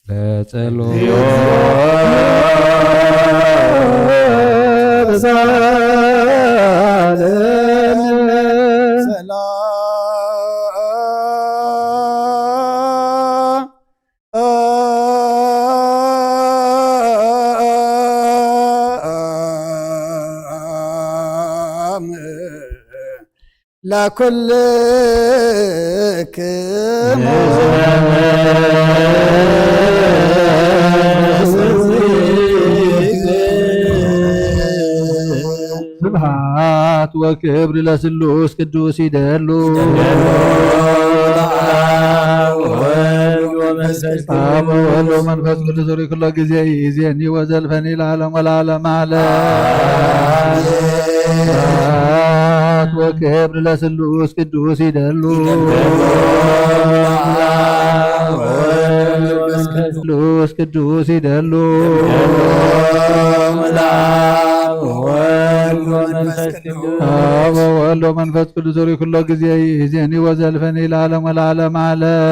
ለጸሎት። ለኩልክሙ። ስብሐት ወክብር ለስሉስ ቅዱስ ይደሉ። አብ ወወልድ ወመንፈስ ቅዱስ ሩይ ኩሎ ጊዜ ይእዜኒ ወዘልፈኒ ለዓለም ወለዓለም ዓለም። ስብሐት ወክብር ለስሉስ ቅዱስ ይደሉ። ስሉስ ቅዱስ ይደሉ። አብ ወወልድ ወመንፈስ ቅዱስ ሩይ ኩሎ ጊዜ ይእዜኒ ወዘልፈኒ ለዓለም ወለዓለም ዓለም።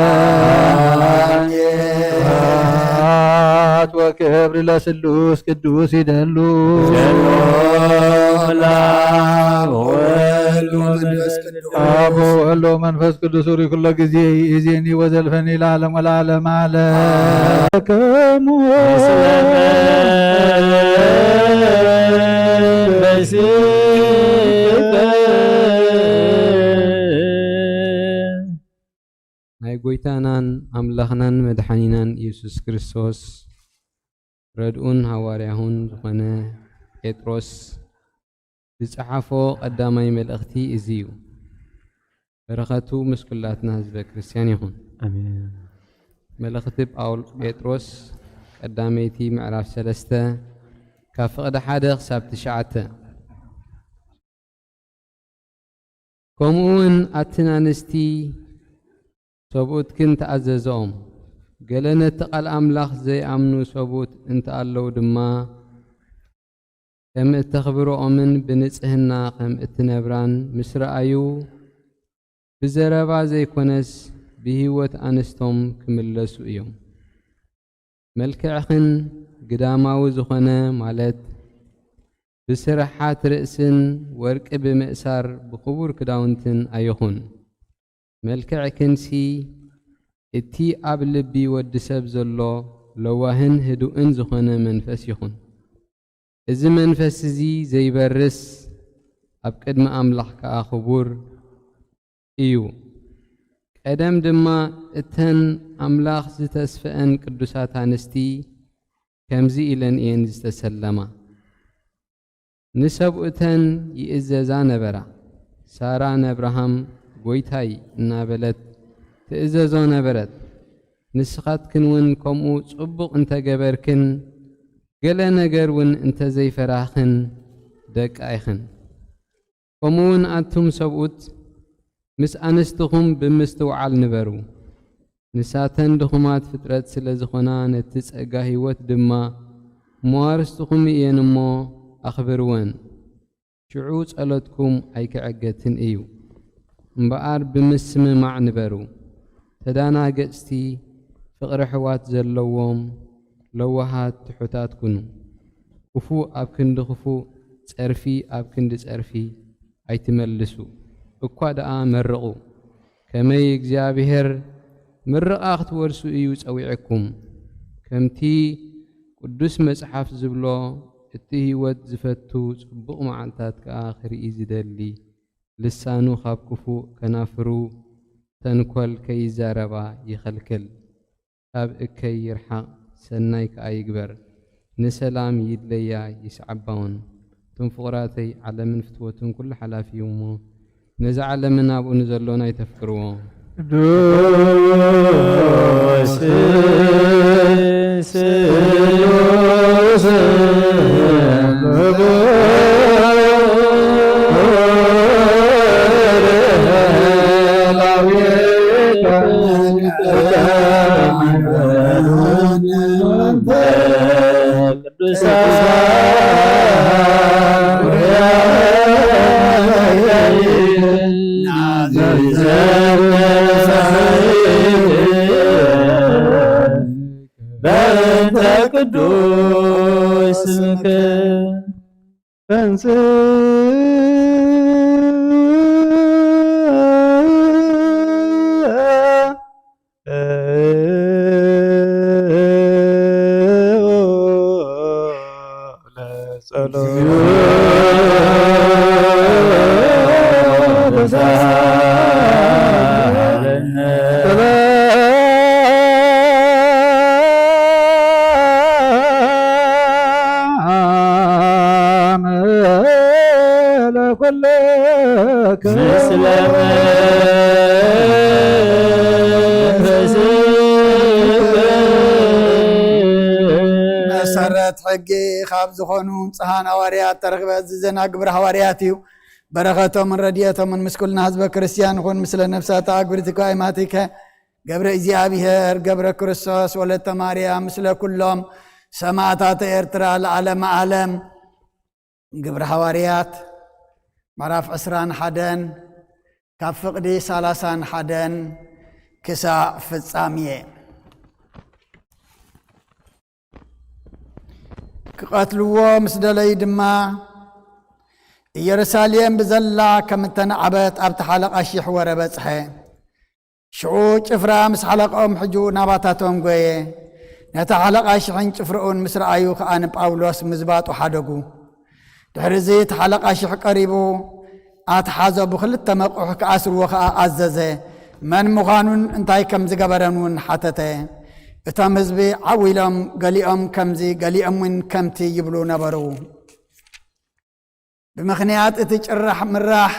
ስብሐት ወክብር ለስሉስ ቅዱስ ይደሉ። አብ ወወልድ ወመንፈስ ቅዱስ ሩይ ኩሎ ጊዜ ይእዜኒ ወዘልፈኒ ለዓለም ወለዓለም ዓለም። ከሙ ናይ ጐይታናን ኣምላኽናን መድሓኒናን ኢየሱስ ክርስቶስ ረድኡን ሃዋርያሁን ዝኾነ ጴጥሮስ ዝጸሓፎ ቀዳማይ መልእኽቲ እዚ እዩ። በረኸቱ ምስ ኩላትና ህዝበ ክርስትያን ይኹን። ኣሜን። መልእኽቲ ጳውል ጴጥሮስ ቀዳመይቲ ምዕራፍ ሰለስተ ካብ ፍቕዲ ሓደ ክሳብ ትሽዓተ። ከምኡ እውን ኣትን ኣንስቲ ሰብኡትክን ተኣዘዝኦም። ገለ ነቲ ቃል ኣምላኽ ዘይኣምኑ ሰብኡት እንተኣለዉ ድማ፣ ከም እተኽብርኦምን ብንጽህና ከም እትነብራን ምስ ረኣዩ፣ ብዘረባ ዘይኮነስ ብህይወት ኣንስቶም ክምለሱ እዮም። መልክዕኽን ግዳማዊ ዝኾነ፣ ማለት ብስርሓት ርእስን ወርቂ ብምእሳር ብኽቡር ክዳውንትን ኣይኹን። መልክዕክንሲ እቲ ኣብ ልቢ ወዲ ሰብ ዘሎ ለዋህን ህዱእን ዝኾነ መንፈስ ይኹን። እዚ መንፈስ እዚ ዘይበርስ፣ ኣብ ቅድሚ ኣምላኽ ከኣ ክቡር እዩ። ቀደም ድማ እተን ኣምላኽ ዝተስፈአን ቅዱሳት ኣንስቲ ከምዚ ኢለን እየን ዝተሰለማ። ንሰብኡተን ይእዘዛ ነበራ። ሳራ ንኣብርሃም "ጐይታይ" እናበለት ትእዘዞ ነበረት። ንስኻትክን እውን ከምኡ ጽቡቕ እንተ ገበርክን፣ ገለ ነገር እውን እንተ ዘይፈራህክን፣ ደቃ ኢኽን። ከምኡውን ኣቱም ሰብኡት፣ ምስ ኣንስትኹም ብምስትውዓል ንበሩ። ንሳተን ድኹማት ፍጥረት ስለ ዝኾና፣ ነቲ ጸጋ ህይወት ድማ መዋርስትኹም እየን እሞ፣ ኣኽብርወን። ሽዑ ጸሎትኩም ኣይክዕገትን እዩ። እምበኣር ብምስምማዕ ንበሩ። ተዳናገጽቲ፣ ፍቕሪ ኣሕዋት ዘለዎም፣ ለዋሃት፣ ትሑታት ኩኑ። ክፉእ ኣብ ክንዲ ክፉእ፣ ጸርፊ ኣብ ክንዲ ጸርፊ ኣይትመልሱ። እኳ ደኣ መርቑ። ከመይ እግዚኣብሔር ምርቓ ክትወርሱ እዩ ጸዊዕኩም። ከምቲ ቅዱስ መጽሓፍ ዝብሎ፣ እቲ ህይወት ዝፈቱ ጽቡቕ መዓልታት ከኣ ክርኢ ዝደሊ፣ ልሳኑ ካብ ክፉእ ከናፍሩ ተንኮል ከይዛረባ ይኸልክል። ካብ እከይ ይርሓቕ፣ ሰናይ ከኣ ይግበር። ንሰላም ይድለያ ይስዓባውን። እቶም ፍቑራተይ፣ ዓለምን ፍትወቱን ኩሉ ሓላፊ እዩ እሞ፣ ነዚ ዓለምን ኣብኡ ንዘሎን ኣይተፍቅርዎ። ቅዱስ ስሉስ ቅዱሳን በእንተ ቅዱስ ስምከ። ተንሥእ ለጸሎት ለኩልክ ምስለ መንፈስከ። መሰረት ሕጊ ካብ ዝኾኑ ንጹሃን ሃዋርያት ተረኽበ። እዚ ዜና ግብሪ ሃዋርያት እዩ። በረኸቶምን ረድኤቶምን ምስ ኩልና ህዝበ ክርስቲያን ይኹን። ምስለ ነፍሳት ኣግብርቲ ኣእማቲከ ገብረ እግዚኣብሔር ገብረ ክርስቶስ ወለተ ማርያም፣ ምስለ ኩሎም ሰማዕታተ ኤርትራ ለዓለመ ዓለም። ግብሪ ሃዋርያት ምዕራፍ ዕስራን ሓደን ካብ ፍቕዲ ሰላሳን ሓደን ክሳዕ ፍጻሜ። ክቐትልዎ ምስ ደለዩ ድማ፣ ኢየሩሳሌም ብዘላ ከም እተናዕበት ኣብቲ ሓለቓ ሺሕ ወረ በጽሐ። ሽዑ ጭፍራ ምስ ሓለቃኦም ሕጁ ናባታቶም ጐየ። ነቲ ሓለቓ ሽሕን ጭፍርኡን ምስ ረኣዩ ከኣ ንጳውሎስ ምዝባጡ ሓደጉ። ድሕሪ እዚ እቲ ሓለቓ ሽሕ ቀሪቡ ኣትሓዞ፣ ብኽልተ መቑሕ ክኣስርዎ ከኣ ኣዘዘ። መን ምዃኑን እንታይ ከም ዝገበረን እውን ሓተተ። እቶም ህዝቢ ዓው ኢሎም፣ ገሊኦም ከምዚ ገሊኦም እውን ከምቲ ይብሉ ነበሩ። ብምኽንያት እቲ ጭራሕ ምራሕ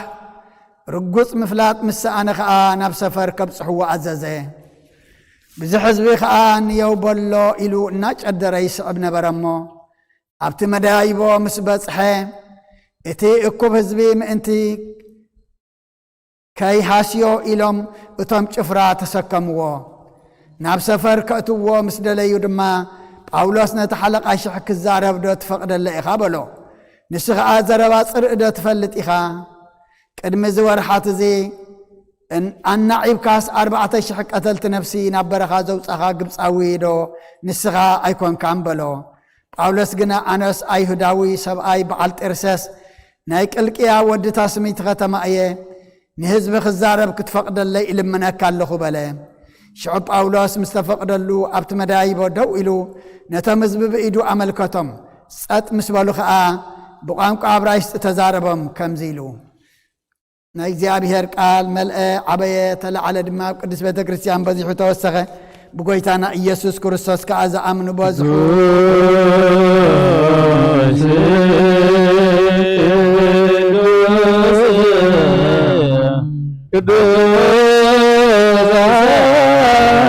ርጉጽ ምፍላጥ ምስ ሰኣነ ኸኣ ናብ ሰፈር ከብጽሕዎ ኣዘዘ። ብዙሕ ህዝቢ ኸኣ ንየው በሎ ኢሉ እናጨደረ ይስዕብ ነበረ እሞ፣ ኣብቲ መደያይቦ ምስ በጽሐ፣ እቲ እኩብ ህዝቢ ምእንቲ ከይሃስዮ ኢሎም እቶም ጭፍራ ተሰከምዎ። ናብ ሰፈር ከእትውዎ ምስ ደለዩ ድማ፣ ጳውሎስ ነቲ ሓለቓ ሽሕ ክዛረብ ዶ ትፈቕደለ ኢኻ? በሎ። ንሱ ኸኣ፣ ዘረባ ጽርእ ዶ ትፈልጥ ኢኻ? ቅድሚ እዚ ወርሓት እዚ እን-፣ ኣናዒብካስ ኣርባዕተ ሽሕ ቀተልቲ ነፍሲ ናብ በረኻ ዘውጻኻ ግብጻዊ ዶ ንስኻ ኣይኮንካን? በሎ። ጳውሎስ ግና፣ ኣነስ ኣይሁዳዊ ሰብኣይ በዓል ጤርሰስ ናይ ቅልቅያ ወዲ ታስሚት ኸተማ እየ፣ ንህዝቢ ክዛረብ ክትፈቕደለይ እልምነካ ኣለኹ በለ። ሽዑ ጳውሎስ ምስ ተፈቕደሉ ኣብቲ መዳይቦ ደው ኢሉ ነቶም ህዝቢ ብኢዱ ኣመልከቶም። ጸጥ ምስ በሉ ኸኣ ብቋንቋ እብራይስጢ ተዛረቦም ከምዚ ኢሉ፣ ናይ እግዚኣብሔር ቃል መልአ፣ ዓበየ፣ ተለዓለ ድማ፣ ኣብ ቅድስት ቤተ ክርስቲያን በዚሑ ተወሰኸ። ብጎይታና ኢየሱስ ክርስቶስ ከኣ ዝኣምኑ በዝሑ። ቅዱስ፣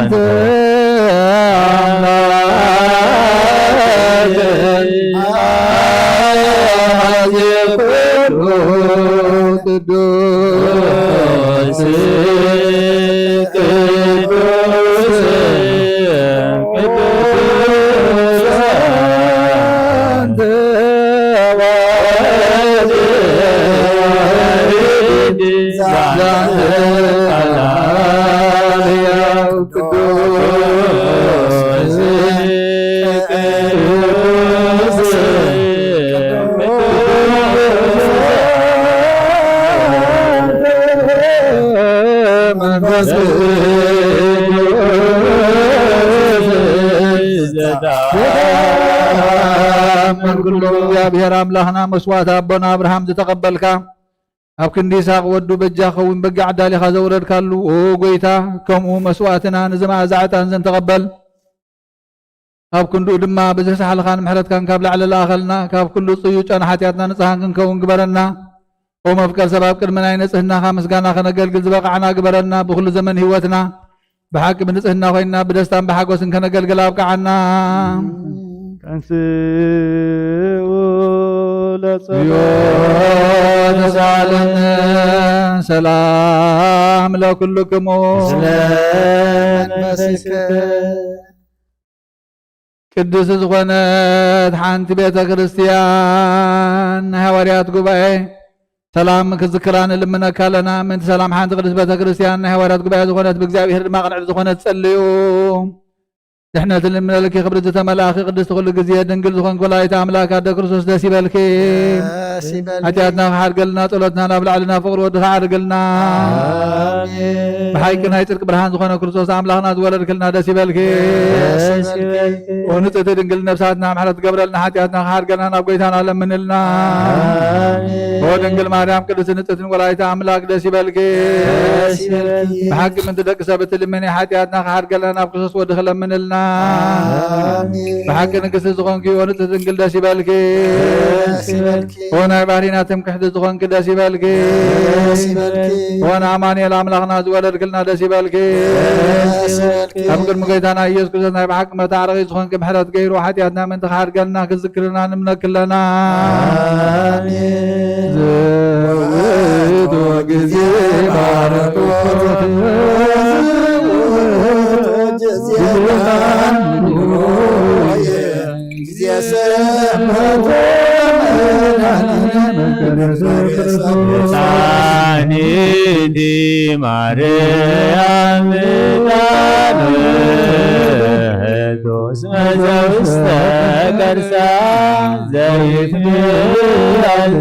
ቅዱስ ኣምላክ፣ ኣዜ ኩሉ ቅዱስ ቅዱስ ቅዱስ አንተ ወልድ ዛንተ ቃል ሕያው ቅዱስ ቅዱስ መንፈስ ቅዱስ ዘተአምር ኩሉ። እግዚኣብሔር ኣምላኽና መስዋዕት ኣቦና ኣብርሃም ዝተቐበልካ፣ ኣብ ክንዲ ይስሐቅ ወዱ በጃ ኸውን በጊዕ ኣዳሊኻ ዘውረድካሉ፣ ኦ ጎይታ፣ ከምኡ መስዋዕትና ነዚ መኣዛ ዕጣን ዘንተቐበል፣ ኣብ ክንድኡ ድማ ብዝሕ ሳሕልኻን ምሕረትካን ካብ ላዕሊ ለኣኸልና። ካብ ኩሉ ጽዩይ ጨና ሓጢኣትና ንጽሃን ክንከውን ግበረና። ኦ መፍቀር ሰብ፣ ኣብ ቅድሚ ናይ ንጽህናኻ ምስጋና ከነገልግል ዝበቓዕና ግበረና። ብኹሉ ዘመን ህይወትና ብሓቂ ብንጽህና ኮይንና ብደስታን ብሓጎስን ከነገልግል ኣብቅዓና። ተንስኡ ለጸሎት ተሳለነ ሰላም ለኩልክሙ። ስለ መንፈስከ። ቅድስቲ ዝኾነት ሓንቲ ቤተ ክርስቲያን ናይ ሃዋርያት ጉባኤ ሰላም ክዝክራ ንልምነካ ኣለና። ምእንቲ ሰላም ሓንቲ ቅድስቲ ቤተ ክርስቲያን ናይ ሃዋርያት ጉባኤ ዝኾነት ብእግዚኣብሔር ድማ ቅንዕቲ ዝኾነት ጸልዩ። ድሕነት ንልምነልኪ ክብሪ ዝተመላእኺ ቅድስቲ ኩሉ ግዜ ድንግል ዝኾንኪ ወላዲተ ኣምላክ ኣደ ክርስቶስ ደስ ይበልኪ። ደስ ይበልኪ። ሓጢኣትና ክሓድገልና ጸሎትና ናብ ላዕሊ ናብ ፍቕሪ ወድኻ ዓርግልና። ኣሜን። ብሓቂ ናይ ጽድቂ ብርሃን ዝኾነ ክርስቶስ ኣምላኽና ዝወለድክልና ደስ ይበልኪ። ደስ ይበልኪ። ኦ ንጽሕቲ ድንግል ነብሳትና ምሕረት ትገብረልና ሓጢኣትና ክሓድገልና ናብ ጎይታና ለምንልና። ኣሜን። ኦ ድንግል ማርያም ቅድስቲ ንጽሕቲ ወላዲተ ኣምላክ ደስ ይበልኪ። ደስ ይበልኪ። ብሓቂ ምእንቲ ደቂ ሰብ እትልምኒ ሓጢኣትና ክሓድገልና ናብ ክርስቶስ ወድኺ ለምንልና። ኣሜን። ብሓቂ ንግስቲ ዝኾንኪ ኦ ንጽሕቲ ድንግል ደስ ይበልኪ። ደስ ይበልኪ። ኦ ናይ ባህሪና ትምክሕቲ ዝኾንኪ ደስ ይበልኪ። ደስ ይበልኪ። ኦ ንኣማኑኤል ኣምላኽና ዝወለድክልና ደስ ይበልኪ። ደስ ይበልኪ። ኣብ ቅድሚ ጎይታና ኢየሱስ ክርስቶስ ናይ ብሓቂ መታዕረቒ ዝኾንኪ ምሕረት ገይሩ ሓጢኣትና ምእንቲ ክሓድገልና ክዝክርና ንምነኪ ኣለና። ኣሜን። ዘውእቱ ግዜ ባረኮት፣ ዘውእቱ ግዜ ባረኮት። ጊዜ ሰንበቶ መድኃኒነ መቀደሰ ክርስቶስ። ሕፃኒቲ ማርያም ዳነ ክርስቶስ መዘውስተ ከርሳ ዘይትብላል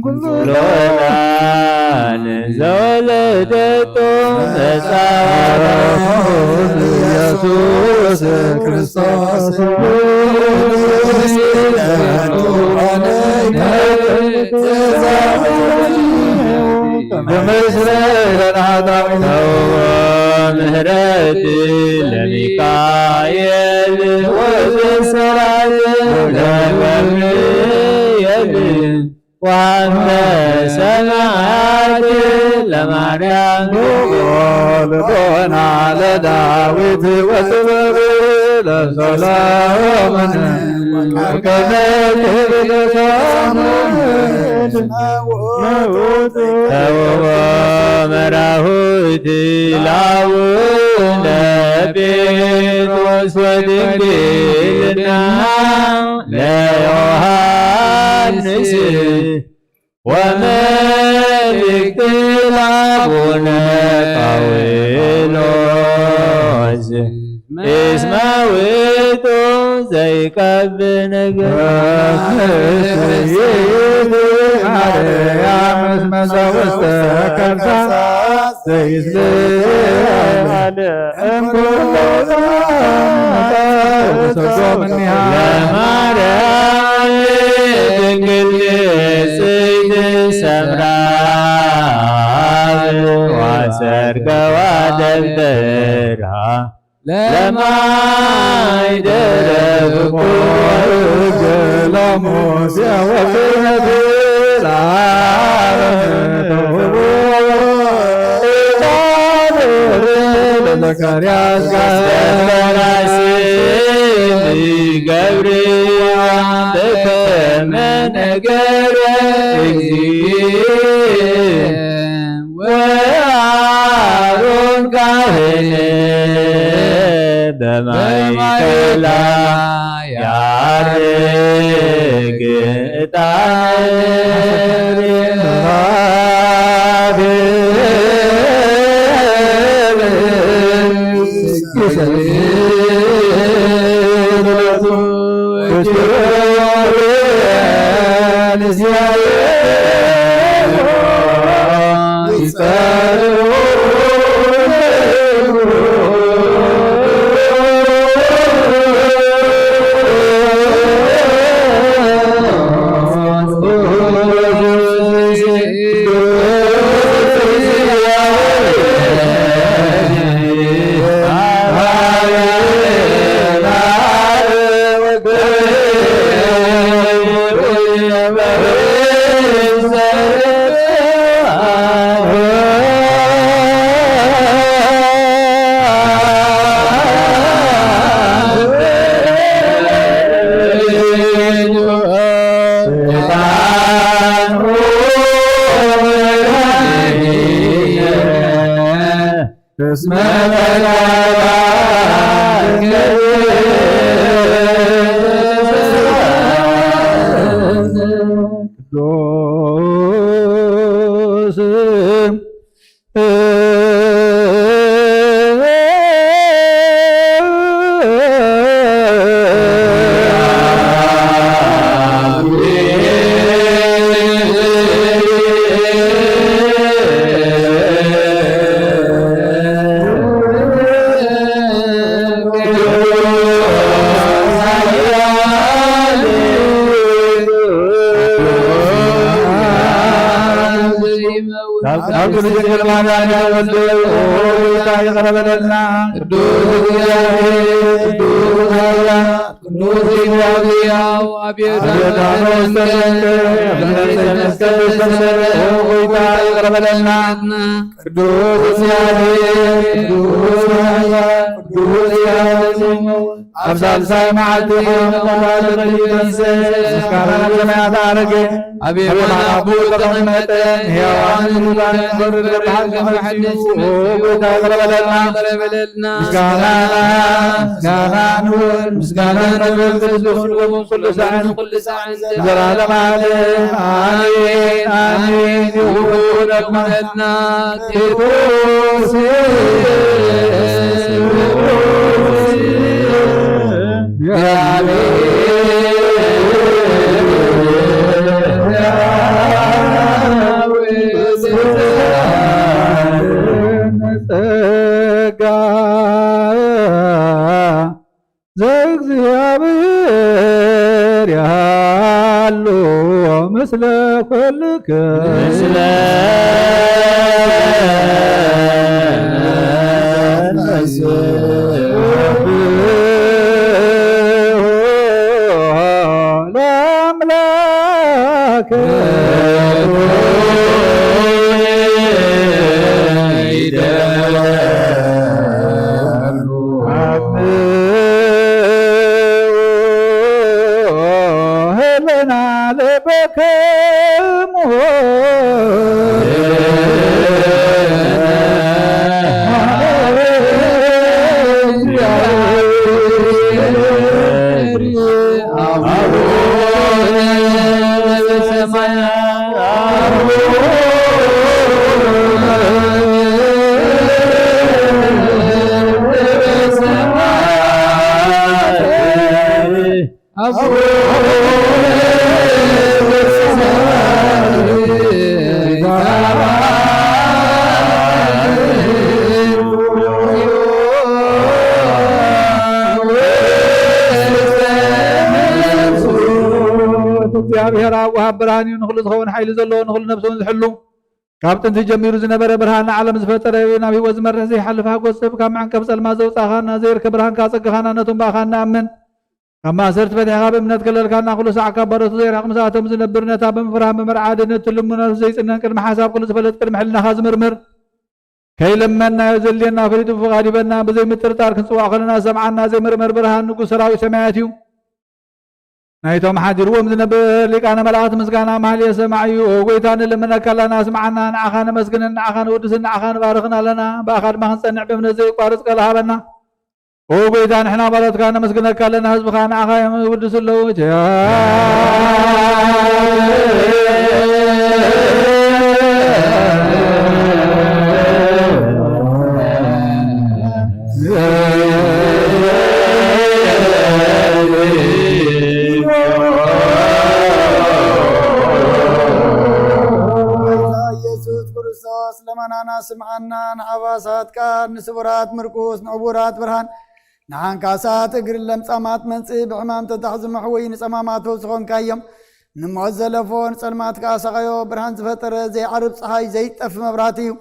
ኩሎና ንዘወለደቶ መጽሓፍ ኢየሱስ ክርስቶስ ምህረት ለሚካኤል ወብስራት ለገብርኤል ወአንተ ሰማያት ለማርያም ልቦና ለዳዊት ወጥበብ ለሰሎሞን ወከመ ትብል ሳሙኤል ተውቦ መራሁት ለአቡነ ጴጥሮስ ወድንግልና ለዮሐንስ ወመልእክት ለአቡነ ቃውሎስ እስመ ውእቱ ዘይቀብ ነገር። ማርያም እስመ ዘውስተ ከርሳ ዘይስልል እምኩሉ ለማርያም ድንግል ንጽሕት ሰምራ ዋሰርገዋ ደብተራ ለማይደረብ ኮርግ ለሙሴ ወክነድር አረም ተውቦ ለዘካርያስ ጋር ገብርኤል መንገረ እግዚእ ወአሮን ካህን በማእከላ ያርግ ዕጣን እስመ ቅዱስ ካብ ቅድስት ድንግል ማርያም ተወልደ፣ ኦ ጌታ ይቕረ በለልና። ቅዱስ እግዚአብሔር፣ ቅዱስ ኃያል፣ ቅዱስ ሕያው፣ አቤቱ አቤቱ አመስገን። አመስገን። አመስገን። ኦ ጌታ ይቕረ በለልና። ቅዱስ እግዚአብሔር፣ ቅዱስ ኃያል፣ ቅዱስ ሕያው፣ ኣብ ሳልሳይ መዓልቲ ካብ ሙታን ተለዩ ተንሥእ፣ ምስጋና ናብ ሰማያት ዓረገ፣ ኣብ የማን ኣቦኡ ተቐመጠ፣ ንሕያዋንን ንሙታንን ክፈርድ ካብ ብሓቂ መጺኡ፣ ኦ ጐይታ ይቕረ በለልና። ይቕረ በለልና። ምስጋና፣ ምስጋና ንወልድ፣ ምስጋና ንመንፈስ ቅዱስ፣ ኩሉ ሳዕን፣ ኩሉ ሳዕን፣ ዘላለም ዓለም፣ ኣሜን፣ ኣሜን። ይኹን ይኹነልና። ቴዎስ ጸጋ ዘእግዚኣብሔር ያሉ ምስለ ኩልክ ምስለ ለአምላክ ሄለና ለበከሙ እግዚኣብሔር ኣብ ወሃብ ብርሃን እዩ፣ ንኹሉ ዝኸውን ሓይሊ ዘለዎ፣ ንኹሉ ነፍሲ እውን ዝሕሉ። ካብ ጥንቲ ጀሚሩ ዝነበረ ብርሃን ንዓለም ዝፈጠረ እዩ፣ ናብ ህይወት ዝመርሕ ዘይሓልፍ ሓጎስ ጽሑፍ ካብ መዕንቀፍ ጸልማት ዘውጻእኻና፣ ዘይርከብ ብርሃንካ ኣጸጋኻና፣ ነቶም ብኣኻ እንኣምን። ካብ ማእሰርቲ ፈቲሕኻ ብእምነት ከለልካና፣ ኩሉ ሳዕ ካብ ባሮቱ ዘይርሕቕ ምስኣቶም ዝነብር፣ ነታ ብምፍራህን ብምርዓድን እትልምኖ ነፍሲ ዘይጽነን ቅድሚ ሓሳብ ኩሉ ዝፈለጥ ቅድሚ ሕልናኻ ዝምርምር፣ ከይለመንናዮ ዘድልየና ፈሊጡ ብፍቓድ ይበና። ብዘይ ምጥርጣር ክንጽዋዕ ከለና ዝሰምዓና ዘይምርመር ብርሃን ንጉስ ሰራዊት ሰማያት እዩ። ናይቶም ሓዲርዎም ዝነብር ሊቃነ መላእኽት ምስጋና ማህሌ ሰማዕ እዩ። ኦ ጎይታ፣ ንልምነካ ኣለና፣ ስምዓና። ንዓኻ ነመስግንን ንዓኻ ንውድስን ንዓኻ ንባርኽን ኣለና። ብኣኻ ድማ ክንጸንዕ ብእምነት ዘይቋርጽ ቃል ሃበና። ኦ ጎይታ፣ ንሕና ባሮትካ ነመስግነካ ኣለና፣ ህዝብኻ ንዓኻ እዮም ዝውድሱ ኣለዉ። ኢየሱስ ክርስቶስ ለመናና ስምዓና፣ ንዓባሳትካ፣ ንስቡራት ምርኩስ፣ ንዕቡራት ብርሃን፣ ንዓንካሳት እግሪ ለምጻማት መንጽእ፣ ብሕማም ተታሕዙ መሕወይ ንጸማማቱ ዝኾንካዮም። ንሞት ዘለፎ ንጸልማት ከኣ ሰቐዮ፣ ብርሃን ዝፈጠረ ዘይዓርብ ጸሓይ ዘይጠፍ መብራህቲ እዩ።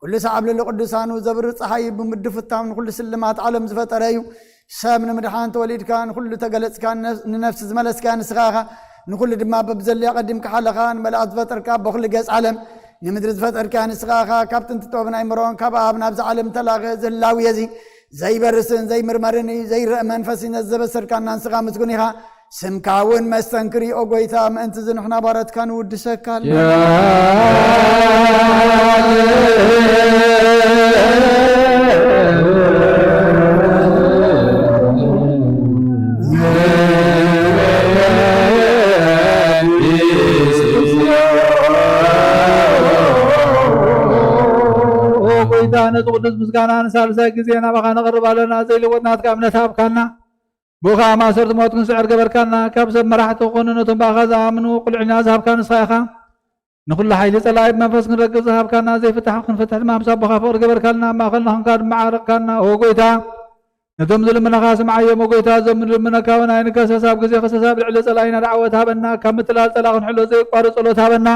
ኩሉ ሰዓብ ልዕሊ ቅዱሳኑ ዘብርህ ጸሓይ እዩ። ብምድፍታም ንኹሉ ስልማት ዓለም ዝፈጠረ እዩ። ሰብ ንምድሓን ተወሊድካ ንኹሉ ተገለጽካ፣ ንነፍ-፣ ንነፍሲ ዝመለስካ ንስኻ ኢኻ። ንኹሉ ድማ በብዘለያ ቀዲምካ ሓለኻ። ንመላእክት ዝፈጠርካ በኹሉ ገጽ ዓለም ንምድሪ ዝፈጠርካ ንስኻ ኢኻ። ካብ ጥንቲ ጥበብ ናይ ምሮን ካብ ኣብ ናብዚ ዓለም ተላኸ ዝህላው እየ እዚ ዘይበርስን ዘይምርመርን እዩ። ዘይረአ መንፈስ እዩ። ነዚ ዘበሰርካና ንስኻ ምስጉን ኢኻ። ስምካ እውን መስተንክር እዩ። ኦ ጎይታ፣ ምእንቲ እዚ ንሕና ባሮትካ ንውድሰካ ኣለና። ኦ ጎይታ፣ ነቲ ቅዱስ ምስጋና ንሳልሳይ ግዜ ናባኻ ነቕርብ ኣለና። ዘይልወጥ ናትካ እምነት ሃብካና። ብኡ ኸዓ ማእሰርቲ ሞት ክንስዕር ገበርካና። ካብ ሰብ መራሕቲ ክኾኑ ነቶም ብኣኻ ዝኣምኑ ቁልዕና ዝሃብካ ንስኻ ኢኻ። ንኹሉ ሓይሊ ጸላኢ ብመንፈስ ክንረግጽ ዝሃብካና፣ ዘይፍታሕ ክንፍትሕ ድማ ምስ ኣቦኻ ፍቕሪ ገበርካልና፣ ኣብ ማእኸልና ኾንካ ድማ ዓረቕካና። ኦ ጎይታ፣ ነቶም ዝልምነኻ ስምዓዮም። ኦ ጎይታ፣ እዞም ዝልምነካ እውን ኣይንከሰስ፣ ኣብ ግዜ ከሰሳ ኣብ ልዕሊ ጸላኢና ደዓወት ሃበና፣ ካብ ምትላል ጸላኢ ክንሕሎ ዘየቋርጽ ጸሎት ሃበና።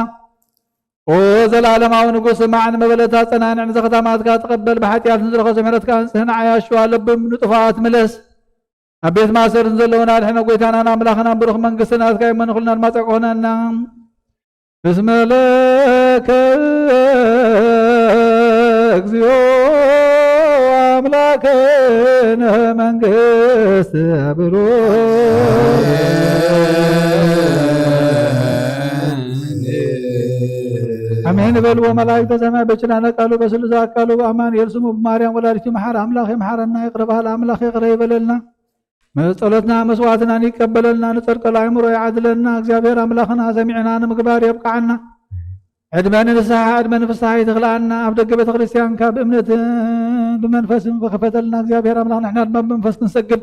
ኦ ዘላለማዊ ንጉስ፣ ስማዕ፣ ንመበለታ ጸናንዕ፣ ንዘኽታማትካ ተቐበል፣ ብሓጢኣት ንዝረኸሱ ምሕረትካ ኣንጽህና፣ ዓያሹ ኣለብም ንጥፋኣት ምለስ። ኣብ ቤት ማእሰርቲ ዘለዉና ኣድሕነ፣ ጎይታናን ኣምላኽናን ብሩኽ መንግስቲ ናትካ እሞ ንኹልና ድማ ጸጋ ኩነና። እስመ ለከ እግዚኦ ኣምላክነ መንግስት ብሩክ። ኣሜን በልዎ መላእክተ ሰማይ በችላነ ቃሉ በስሉስ አካሉ በአማኑኤል ስሙ በማርያም ወላዲቱ መሐር አምላክ የመሐረና ይቅረ በል አምላክ ይቅረ ይበለልና። ጸሎትና መስዋዕትናን ይቀበለልና፣ ንጸድቀሉ ኣእምሮ ይዓድለና። እግዚኣብሔር ኣምላኽና ሰሚዕና ንምግባር የብቅዓና። ዕድመ ንንስሓ፣ ዕድመ ንፍስሓ ይትኽልኣና። ኣብ ደገ ቤተ ክርስቲያንካ ብእምነትን ብመንፈስን ክኸፈተልና እግዚኣብሔር ኣምላኽ፣ ንሕና ድማ ብመንፈስ ክንሰግድ።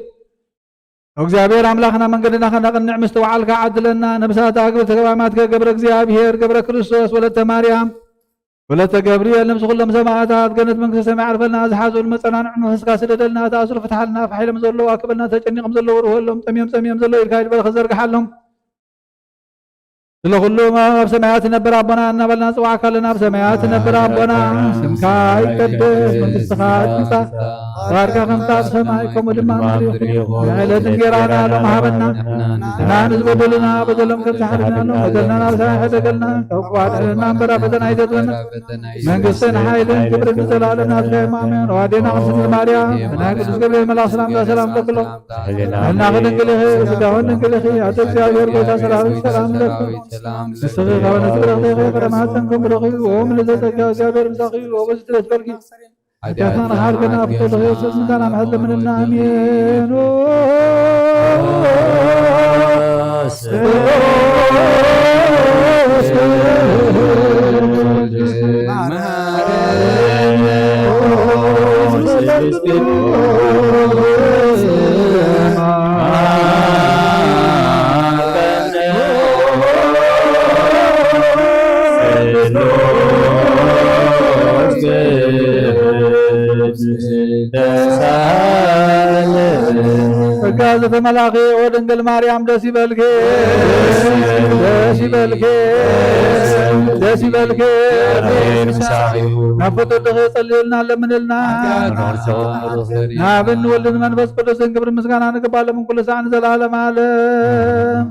እግዚኣብሔር ኣምላኽና መንገድና ከነቕንዕ ምስትውዓልካ ዓድለና። ነብሳት ኣግብርተ ገባማትከ ገብረ እግዚኣብሔር፣ ገብረ ክርስቶስ፣ ወለተ ማርያም፣ ወለተ ገብርኤል፣ ነብሲ ኩሎም ሰማዕታት ገነት መንግስተ ሰማይ ዓርፈልና። ዝሓዘሉ መጸናንዒ መንፈስካ ስደደልና። ተኣስሩ ፍትሓልና። ሓይሎም ዘለዉ ኣክበልና። ተጨኒቖም ዘለዉ ርህወሎም። ጠምዮም ጸሚዮም ዘለዉ ኢድካ ይድበረ ክዘርግሓሎም። ስለ ኩሉ ኣብ ሰማያት ነበር ኣቦና እናበልና ንጽዋዕካ ኣለና። ኣብ ሰማያት ነበር ኣቦና፣ ስምካ ይቀደስ፣ መንግስትኻ ትምጻእ፣ ፍቓድካ ከምታ ኣብ ሰማይ ከምኡ ድማ ኣብ ምድሪ ይኹን። ዕለት እንጌራና ሎም ሃበና። ንሕና ንዝበደሉና በደሎም ከም ዝሓለና ሎም በደልና ናብ ሰማይ ሕደገልና። ካብ ክፉ ኣድሕነና እምበር ኣብ ፈተና ኣይተእትወና። መንግስትን ሓይልን ክብርን ንዘለኣለም ናትካ እዮም። ኣሜን። ኦ ኣዴና ቅድስት ድንግል ማርያም፣ ብናይ ቅዱስ ገብርኤል መልኣኽ ሰላምታ ሰላም ንብለኪ። ጥዕናኺ ድንግል ኢኺ፣ ስጋኺ ድንግል ኢኺ። ኣደ እግዚኣብሔር ጎይታ ሰራዊት ሰላም ንብለኪ። ንስኺ ካብ ኣንስቲ ብርኽቲ ኢኺ፣ ፍረ ማህፀንኩም ብሩኽ እዩ። ኦ ምልዕተ ጸጋ እግዚኣብሔር ምሳኺ እዩ። ኦ በዚ ትደስበልኪ። ሓጢኣትና ንሓልከና ፍትልኺ የሱስ ምሳና ምሕረት ለምንና። ኣሜን። ጸጋ ዝተመላኺ ኦ ድንግል ማርያም ደስ ይበልኪ፣ ደስ ይበልኪ፣ ደስ ይበልኪ። ናብ ፍጡር ድኺ ጸልዩልና ለምንልና። ናብን ወልድን መንፈስ ቅዱስን ክብሪ ምስጋና ንግባሎም ኩሉ ሳዕ ንዘለዓለም ዓለም።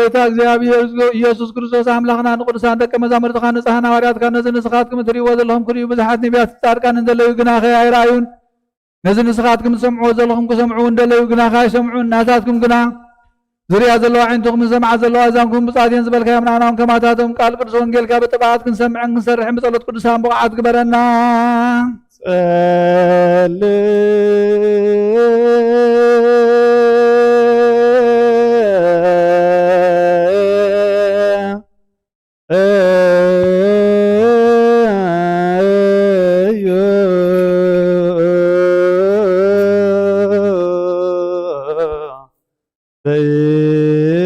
ጌታ እግዚኣብሔር ኢየሱስ ክርስቶስ ኣምላኽና፣ ንቅዱሳን ደቀ መዛሙርትኻ ንጹሓን ሃዋርያትካ፣ ነዚ ንስኻትኩም እትርእይዎ ዘለኹም ክርእዩ ብዙሓት ነቢያትን ጻድቃንን ዘለዩ፣ ግናኸ ኣይረኣዩን። ነዚ ንስኻትኩም እትሰምዕዎ ዘለኹም ክሰምዑ እውን ደለዩ፣ ግናኸ ኣይሰምዑን። ናታትኩም ግና ዝርእያ ዘለዋ ኣዒንትኹምን ዝሰምዓ ዘለዋ ኣእዛንኩም ብጻት እየን ዝበልካዮም፣ ንኣና እውን ከማታቶም ቃል ቅዱስ ወንጌልካ ብጥብዓት ክንሰምዕን ክንሰርሕን ብጸሎት ቅዱሳን ብቑዓት ግበረና። ጸልእ እዩ።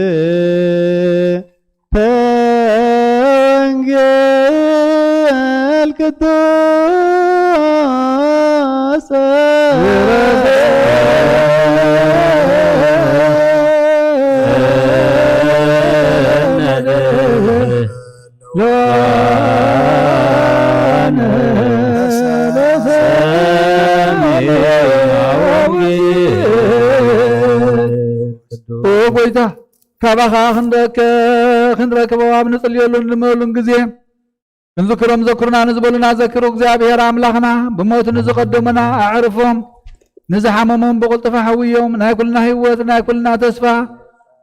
ተንጌል ቅዱስ ኦ ጎይታ፣ ካባኻ ክንረክ-፣ ክንረክቦ ኣብ ንጽልየሉን ንልምነሉን ግዜ ክንዝክሮም ዘክሩና ንዝበሉና ዘክሩ። እግዚኣብሔር ኣምላኽና፣ ብሞት ንዝቐደሙና ኣዕርፎም፣ ንዝሓመሞም ብቕልጥፋ ሕውዮም። ናይ ኩልና ህይወት፣ ናይ ኩልና ተስፋ፣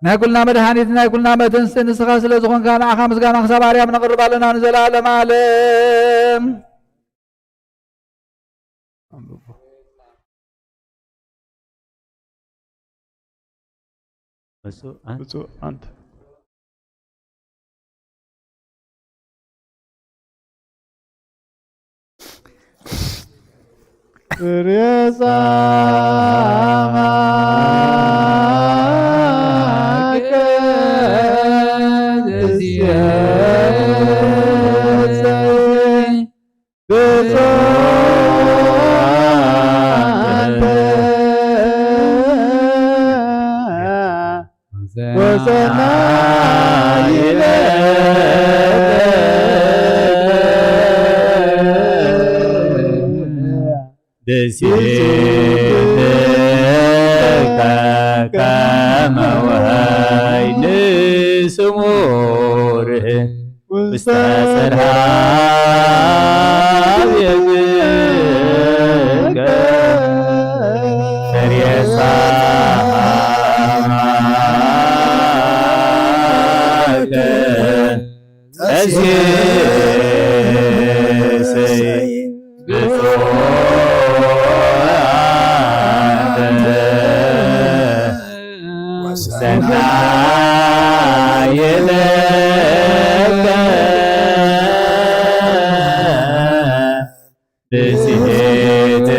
ናይ ኩልና መድሓኒት፣ ናይ ኩልና መተንስእ ንስኻ ስለ ዝኾንካ፣ ንዓኻ ምስጋና ክሳብ ኣርያም ነቕርብ ኣለና ንዘለኣለም ዓለም። ብፁዕ ኣንተ። ብፁዕ ኣንተ። ሬሳ ብፁዕ ኣንተ ወሰናይ ደሴትከ ከመ ወይን ስሙር ውስተ ጽርሐ ቤትከ ሬሳ አምላክ ቀሲሰ ብፁዓት ሰናይ ለከ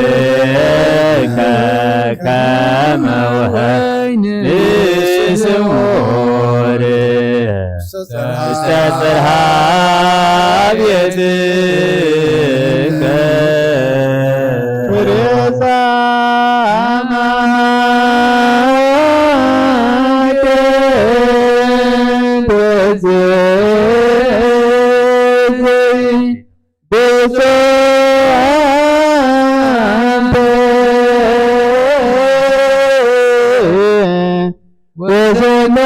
ብጽሔትከ ከመ ወይን ስሙር ውስተ ጽርሐ ቤትከ ሬሳ አምላክ ብጽሔትከ ብፁዓት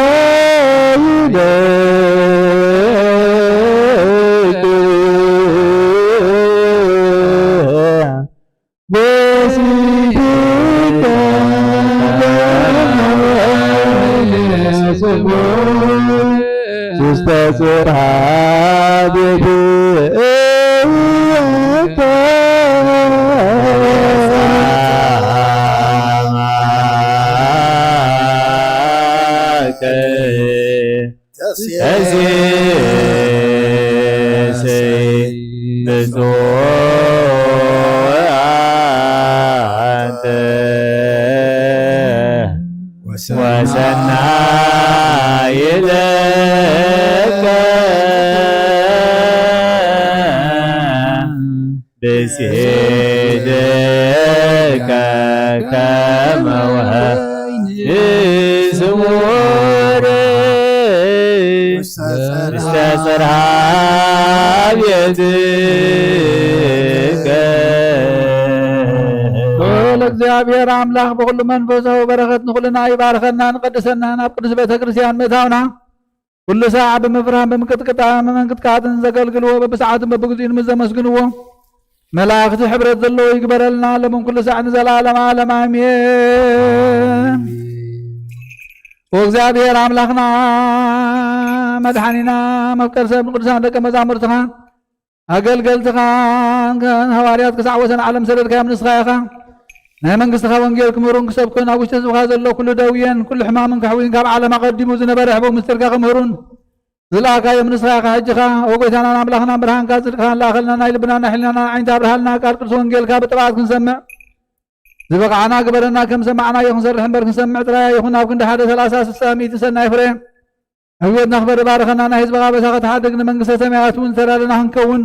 ወሰናይ ለከ በስብከ ውስተ ጽርሐ ቤትከ ተሴሰይ ብፁዓት ወሰናይ ለከ ብጽሔትከ ከመ ወይን ስሙር ውስተ ጽርሐ ቤትከ። ልዑል እግዚኣብሔር ኣምላኽ ብኹሉ መንፈሳዊ በረኸት ንኹልና ይባርኸናን ቀድሰናን ኣብ ቅዱስ ቤተ ክርስቲያን ምእታውና ኩሉ ሳዕ ብምፍራህን ብምቅጥቅጣን ብምንቅጥቃጥን ዘገልግልዎ፣ በብሰዓቱን በብግዚኡን ምስ ዘመስግንዎ፣ መላእኽቲ ሕብረት ዘለዎ ይግበረልና፣ ሎምን ኩሉ ሳዕ ንዘለዓለም ዓለም ኣሜን። ወእግዚኣብሔር ኣምላኽና መድሓኒና መፍቀር ሰብ ንቅዱሳን ደቀ መዛሙርትኻ ኣገልገልትኻን ሃዋርያት ክሳዕ ወሰን ዓለም ሰደድካዮም ንስኻ ኢኻ። ናይ መንግስትኻ ወንጌል ክምህሩን ክሰብኩን ኣብ ውሽጢ ህዝብኻ ዘሎ ኩሉ ደውየን ኩሉ ሕማምን ከሕውይን ካብ ዓለም ኣቐዲሙ ዝነበረ ሕቡእ ምስጢርካ ክምህሩን ዝለኣካዮም ንስኻ ኢኻ። ሕጂ ኸኣ ኦ ጎይታናን ኣምላኽናን ብርሃንካ ጽድቅኻን ለኣኸልና፣ ናይ ልብናን ናይ ሕሊናና ዓይንቲ ኣብርሃልና፣ ቃል ቅዱስ ወንጌልካ ብጥብዓት ክንሰምዕ ዝበቕዓና ግበረና። ከም ሰማዕናዮ ክንሰርሕ እምበር ክንሰምዕ ጥራይ ኣይኹን። ኣብ ክንዲ ሓደ ሰላሳ ስሳ ሚእቲ ሰናይ ፍረ ኣብ ህይወትና ክፈሪ ባርኸና። ናይ ህዝብኻ ኣበሳ ክትሓድግ ንመንግስተ ሰማያት እውን ተዳለና ክንከውን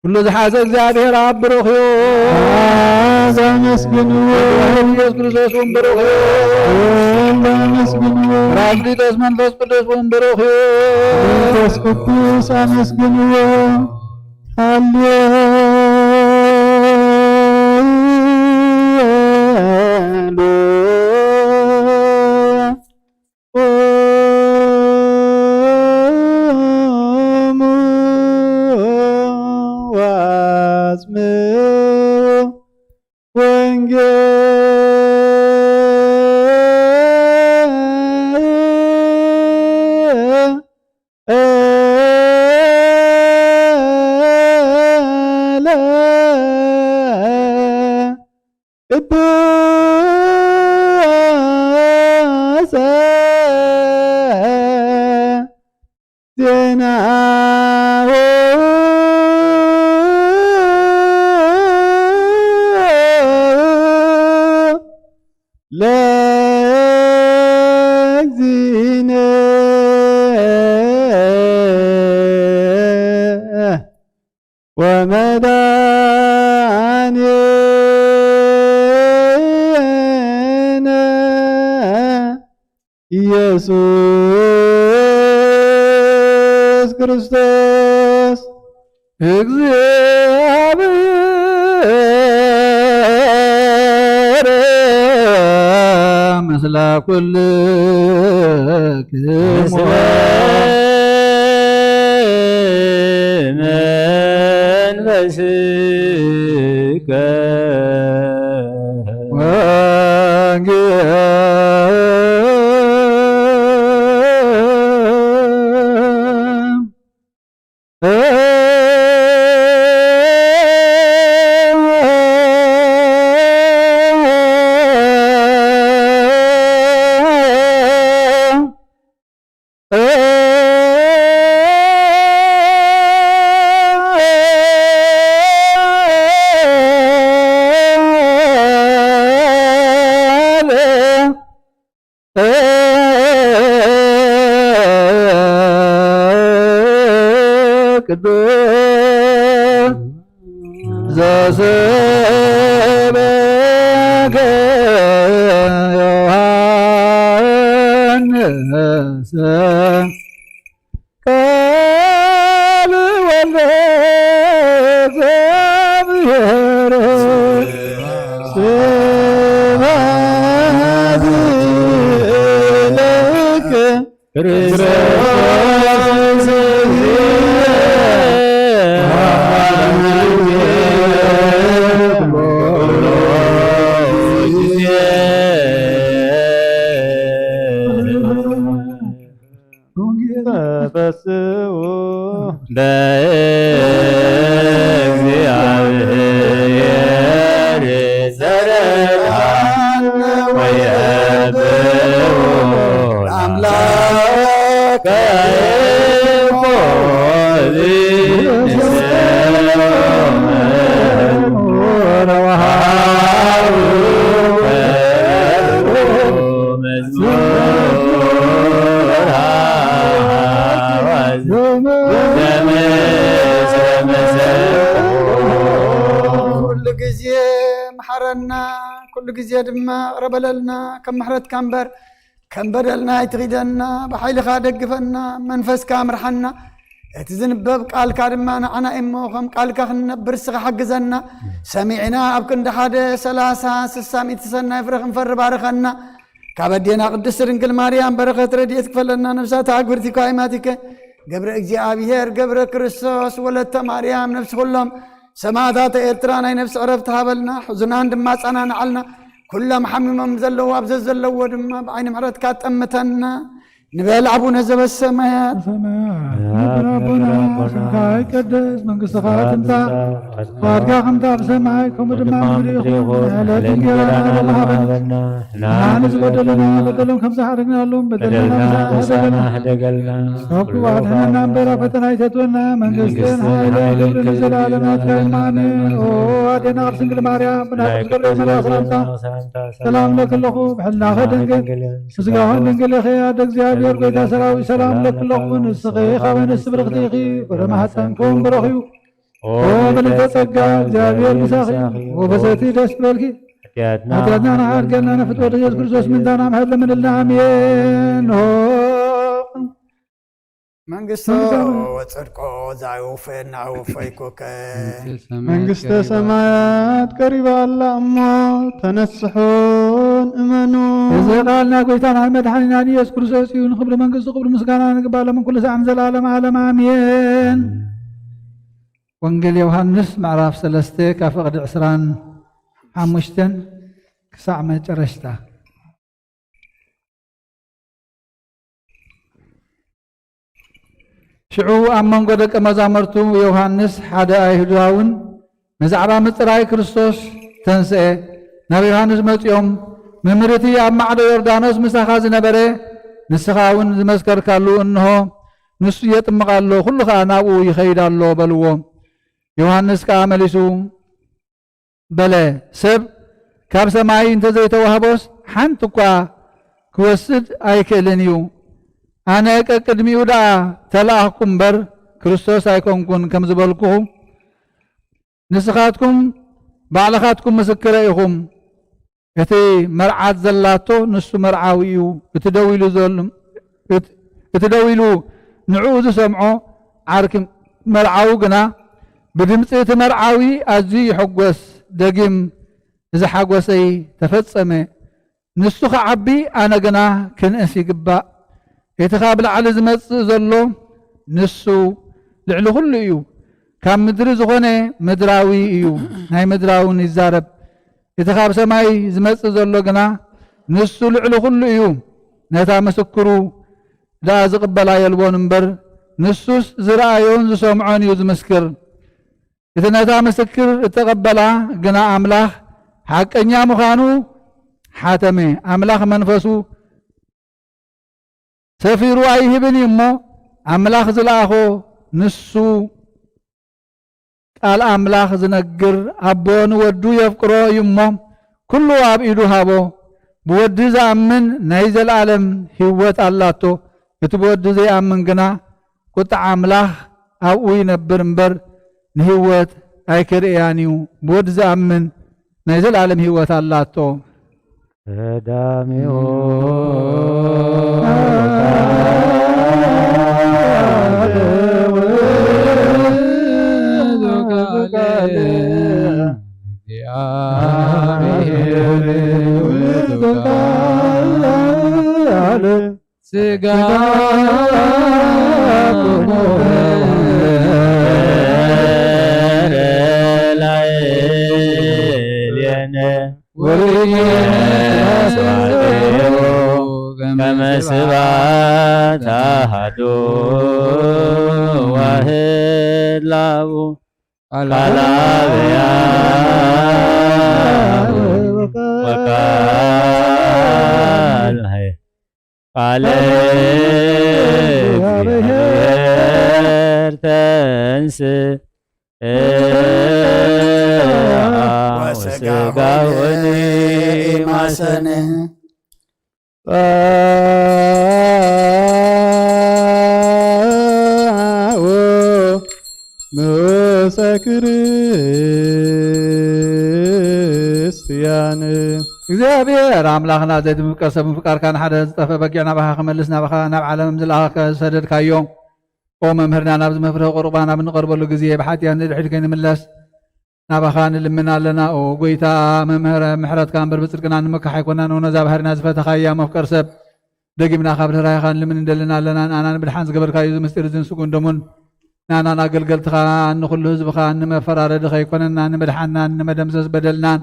ኩሉ ዝሓዘ እግዚኣብሔር ኣብ ብሩኽ እዩ። ኣመስግንዎ። ኢየሱስ ክርስቶስ እውን ብሩኽ እዩ። ኣመስግንዎ። ራክሊጦስ መንፈስ ቅዱስ እውን ብሩኽ እዩ። መንፈስ ቅዱስ ኣመስግንዎ። ሃሌሉያ። ቁሙ ወአጽምዑ ወንጌለ ቅዱስ ዜናሁ ለእግዚእነ ወመድኃኒነ ኢየሱስ ክርስቶስ እግዚኣብሔር ምስለ ኩልክሙ። ምስለ መንፈስከ ወንጌል ቅዱስ ዘሰበከ ዮሐንስ ቃል ወልደ እግዚአብሔር። ስብሐት ለከ ክርስቶስ እግዚእነ። ተፈስሑ በእግዚአብሔር ዘረድአነ ወየብኡ ለአምላከ ያዕቆብ። ኩሉ ግዜ መሓረና፣ ኩሉ ግዜ ድማ ይቕረ በለልና። ከም ምሕረትካ እምበር ከም በደልና ኣይትኺደና። ብሓይልኻ ደግፈና፣ መንፈስካ ምርሓና። እቲ ዝንበብ ቃልካ ድማ ንዓና እዩ እሞ፣ ከም ቃልካ ክንነብር ንስኻ ሓግዘና። ሰሚዕና ኣብ ክንዲ ሓደ ሰላሳ፣ ስሳ፣ ሚእቲ ሰናይ ፍረ ክንፈሪ ባርኸና። ካብ ኣዴና ቅድስት ድንግል ማርያም በረኸት ረድኤት ክፈለና። ነፍሳት ኣግብርቲ ኳይማቲከ ገብረ እግዚኣብሔር ገብረ ክርስቶስ ወለተ ማርያም ነፍሲ ኩሎም ሰማዕታተ ኤርትራ ናይ ነፍሲ ዕረፍቲ ሃበልና። ሕዙናን ድማ ኣጸናንዓልና። ኩሎም ሓሚሞም ዘለዉ ኣብ ዘዘለዎ ድማ ብዓይኒ ምሕረትካ ጠምተና። ንበል ኣቡነ ዘበሰማያት። ሰማያት ንበር ኣቦና፣ ስምካ ይቀደስ፣ መንግስትኻ ትምጻእ፣ ፍቓድካ ከምታ ኣብ ሰማይ ከምኡ ድማ ኣብ ምድሪ ይኹን። ዕለት እንጀራና ሃበና። ንዓና ዝበደለና በደሎም ከም ዝሓደግናሎም በደልና ንስኣና። ሕደገልና። ካብ ክፉእ ኣድሕነና እምበር ኣብ ፈተና ኣይተእትወና። መንግስትን ሓይልን ክብርን ንዘለኣለም ናትካ እዩ። ኣሜን። ኦ ኣዴና ቅድስት ድንግል ማርያም፣ ብናይ ቅዱስ ገብርኤል መልኣክ ሰላምታ ሰላም ለኪ ኣለኹ፣ ብሕልናኺ ድንግል፣ ስጋውን ድንግል ኢኺ። ኣደ እግዚኣብሔር፣ ጎይታ ሰራዊት፣ ሰላም ለኪ ኣለኹ። ንስኺ ካብ ኣንስቲ ብርኽቲ ኢኺ፣ ፍረ ማህፀንኩም ብሩኽ እዩ። ኦ ምልዕተ ጸጋ፣ እግዚኣብሔር ምሳኺ እዩ። ወበሰቲ ደስ ይበልኪ። ሓጢኣትና ንሓድገና፣ ነፍት ወደ ኢየሱስ ክርስቶስ ምንታና ምሕረት ለምንልና። ኣሜን። ኦ መንግስቶ ወጽድቆ ዛይወፈና ወፈይኮከ። መንግስተ ሰማያት ቀሪባ ኣላ እሞ ተነስሑን እመኑ። እዚ ቃል ናይ ጎይታና መድሓኒና ኢየሱስ ክርስቶስ እዩ። ንክብሪ መንግስቱ ክብሪ ምስጋና ንግባእ ሎምን ኩሉ ሰዓን ዘላለም ዓለም ኣሜን። ወንጌል ዮሃንስ ምዕራፍ ሰለስተ ካብ ፍቕዲ ዕስራን ሓሙሽተን ክሳዕ መጨረሽታ። ሽዑ ኣብ መንጎ ደቀ መዛሙርቱ ዮሃንስ ሓደ ኣይሁዳውን ብዛዕባ ምጽራይ ክርስቶስ ተንስኤ፣ ናብ ዮሃንስ መጺኦም፣ "መምህር፣ እቲ ኣብ ማዕዶ ዮርዳኖስ ምሳኻ ዝነበረ፣ ንስኻ እውን ዝመስከርካሉ፣ እንሆ፣ ንሱ የጥምቕ ኣሎ፣ ኩሉ ኸኣ ናብኡ ይኸይድ ኣሎ" በልዎ። ዮሃንስ ከኣ መሊሱ፣ በለ፣ "ሰብ ካብ ሰማይ እንተ ዘይተዋህቦስ ሓንቲ እኳ ክወስድ ኣይክእልን እዩ። ኣነ ቀቅድሚኡ ደኣ ተለኣኽኩ እምበር ክርስቶስ ኣይኮንኩን ከም ዝበልኩኹ፣ ንስኻትኩም ባዕልኻትኩም ምስክረ ኢኹም። እቲ መርዓት ዘላቶ ንሱ መርዓዊ እዩ። እቲ ደው ኢሉ ዘሎ፣ እት-፣ እቲ ደው ኢሉ ንዕኡ ዝሰምዖ ዓርኪ መርዓዊ ግና ብድምጺ እቲ መርዓዊ ኣዝዩ ይሕጎስ። ደጊም እዚ ሓጎሰይ ተፈጸመ፣ ንሱ ክዓቢ ኣነ ግና ክንእስ ይግባእ። እቲ ካብ ላዕሊ ዝመጽእ ዘሎ ንሱ ልዕሊ ኩሉ እዩ። ካብ ምድሪ ዝኾነ ምድራዊ እዩ፣ ናይ ምድራውን ይዛረብ። እቲ ካብ ሰማይ ዝመጽእ ዘሎ ግና ንሱ ልዕሊ ኩሉ እዩ። ነታ ምስክሩ ደኣ ዝቕበላ የልቦን እምበር፣ ንሱስ ዝረኣዮን ዝሰምዖን እዩ ዝምስክር። እቲ ነታ ምስክር እተቐበላ ግና ኣምላኽ ሓቀኛ ምዃኑ ሓተመ። ኣምላኽ መንፈሱ ሰፊሩ ኣይህብን እዩ እሞ፣ ኣምላኽ ዝለኣኾ ንሱ ቃል ኣምላኽ ዝነግር ኣቦ ንወዱ የፍቅሮ እዩ እሞ፣ ኩሉ ኣብ ኢዱ ሃቦ። ብወዲ ዝኣምን ናይ ዘለኣለም ህይወት ኣላቶ፣ እቲ ብወዲ ዘይኣምን ግና ቁጥዓ ኣምላኽ ኣብኡ ይነብር እምበር፣ ንህይወት ኣይክርእያን እዩ። ብወዲ ዝኣምን ናይ ዘለኣለም ህይወት ኣላቶ። ቀዳሚው ከመ ስብሐት አሐዱ ዋሕድ ለአቡ ቃል አብ ወቃል ቃለ እግዚአብሔር ተንሥእ ወስጋሁኒ ማሰነ። ንዑ ንዑሰ ክርስቲያን። እግዚኣብሔር ኣምላኽና፣ ዘይትምፍቀር ሰብ ምፍቃርካ፣ ንሓደ ዝጠፍአ በጊዕ ናባኻ ክመልስ፣ ናባኻ ናብ ዓለም ዝለኣኸ ዝሰደድካዮ፣ ኦ መምህርና፣ ናብዚ መፍርሂ ቁርባን ኣብ እንቐርበሉ ግዜ ብሓጢኣት ንድሕሪት ከይንምለስ፣ ናባኻ ንልምን ኣለና። ኦ ጎይታ፣ መምህረ ምሕረትካ እምበር ብጽድቅና ንምካሕ ኣይኮናን። ኖ ነዛ ባህርና ዝፈተኻያ መፍቀር ሰብ ደጊምና ካብ ርህራሄኻ ንልምን እንደልን ኣለና። ንኣና ንብድሓን ዝገበርካዮ እዚ ምስጢር እዚ ንስጉን ደሙን ንኣናን ኣገልገልትኻ ንኹሉ ህዝብኻ ንመፈራረዲ ከይኮነና ንምድሓናን ንመደምሰስ በደልናን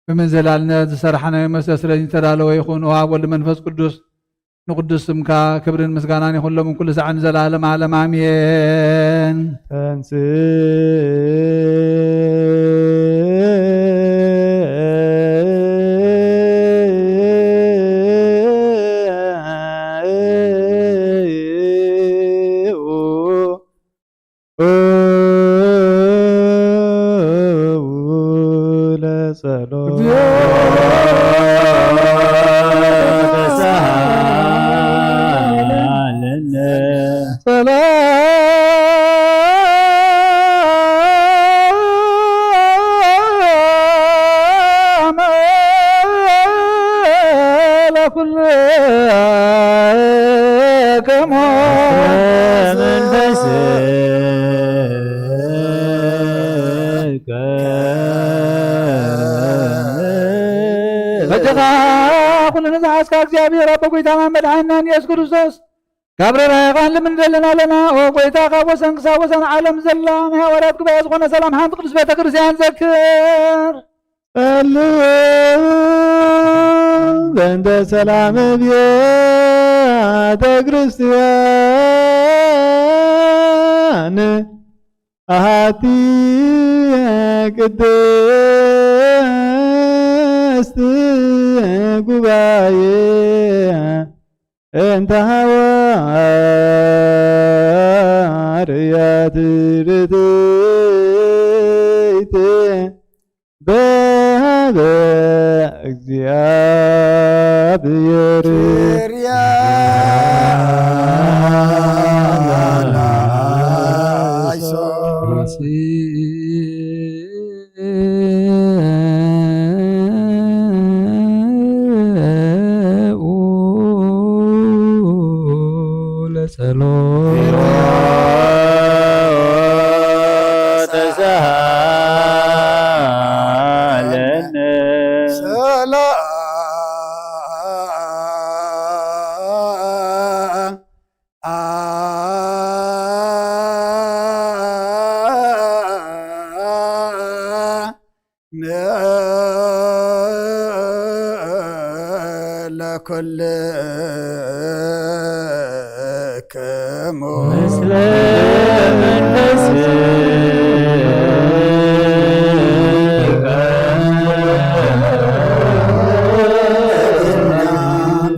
ብምንዘላልነት ዝሰራሕናዮ መስተ ስለ ዝተዳለወ ይኹን። ኦ ኣብ ወልድ መንፈስ ቅዱስ ንቅዱስ ስምካ ክብርን ምስጋናን ይኹን ሎምን ኩሉ ሳዕን ንዘለዓለም ዓለም ኣሜን። ተንስ ለጸሎት። ሰላም ለኩልክሙ በጀኻ ኩሉ ንዝሓዝካ እግዚኣብሔር ኣቦ ጎይታናን መድሓኒናን ኢየሱስ ክርስቶስ ካብ ርህራሄኻ ንልምን ንደልን ኣለና። ኦ ጎይታ፣ ካብ ወሰን ክሳብ ወሰን ዓለም ዘላ ናይ ሃዋርያት ጉባኤ ዝኾነ ሰላም ሓንቲ ቅዱስ ቤተ ክርስቲያን ዘክር። ጸልዩ በእንተ ሰላም ቤተ ክርስቲያን ኣሐቲ ቅድስት ጉባኤ እንተ ሃዋርያት ርትዕት በሃበ እግዚኣብሔር። ለጸሎት። ሰላም ለኩልክሙ ምስለ መንፈስከ።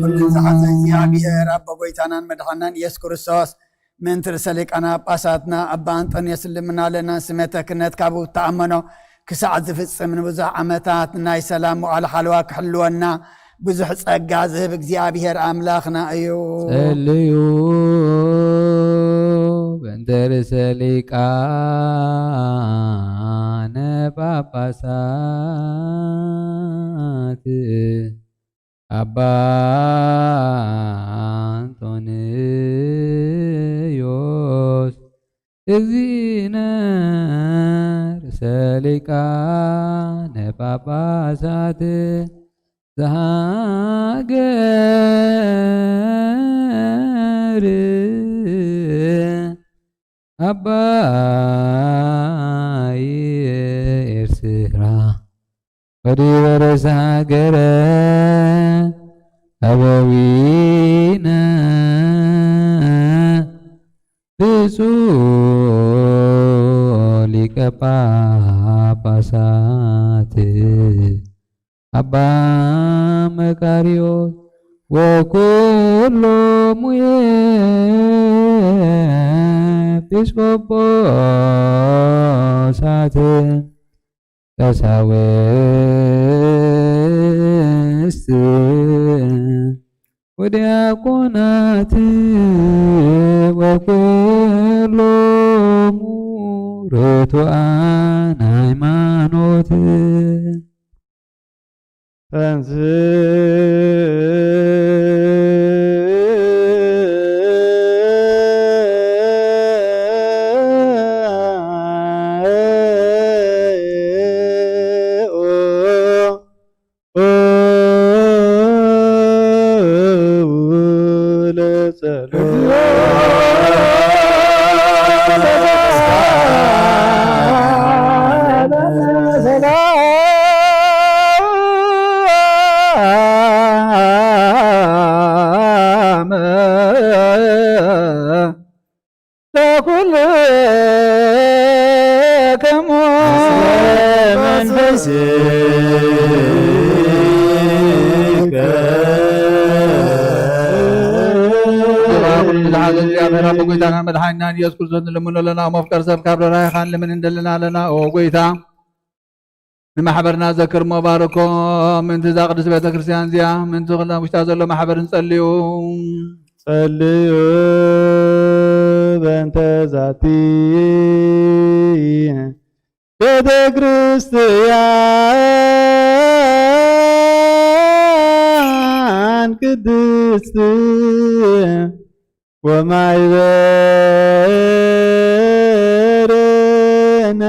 ኩልን ዝሓዘ እግዚኣብሔር ኣቦ ጎይታናን መድሓናን ኢየሱስ ክርስቶስ ምእንቲ ርእሰ ሊቃነ ጳጳሳትና ኣባ ኣንጦንዮስ ልምና ኣለና። ስመተ ክህነት ካብኡ እተኣመኖ ክሳዕ ዝፍጽም ንብዙሕ ዓመታት ናይ ሰላም መዋዕለ ሓለዋ ክሕልወና ብዙሕ ጸጋ ዝህብ እግዚኣብሔር ኣምላኽና እዩ። ጸልዩ በእንተ ርእሰ ሊቃነ ጳጳሳት ኣባ ኣንጦንዮስ እግዚእነ ርእሰ ሊቃነ ጳጳሳት ዘሃገር ኣባይ ኤርትራ ወዲበ ርእሰ ሃገረ ኣበዊነ ብፁዕ ሊቀ ጳጳሳት ኣባ መቃርዮስ ወኩሎሙ ኤጲስቆጶሳት ቀሳውስት ወዲያቆናት ወኩሎሙ ርቱዓን ሃይማኖት። ተንስ ለኩልክሙ። ዝሓዘ እግዚኣብሔር ኣቦ ጎይታና መድሓኒናን ኢየሱስ ክርስቶስ ንልምኖ ኣለና። መፍቀር ሰብ ካብ ርህራሄኻ ንልምን እንደለና ኣለና። ኦ ጎይታ፣ ንማሕበርና ዘክር እሞ ባርኮ። ምእንቲ እዛ ቅድስት ቤተ ክርስቲያን እዚኣ፣ ምእንቲ ኩላ ውሽጣ ዘሎ ማሕበር እንጸልዩ። ጸልዩ በእንተ ዛቲ ቤተ ክርስቲያን ቅድስት ወማይበርነ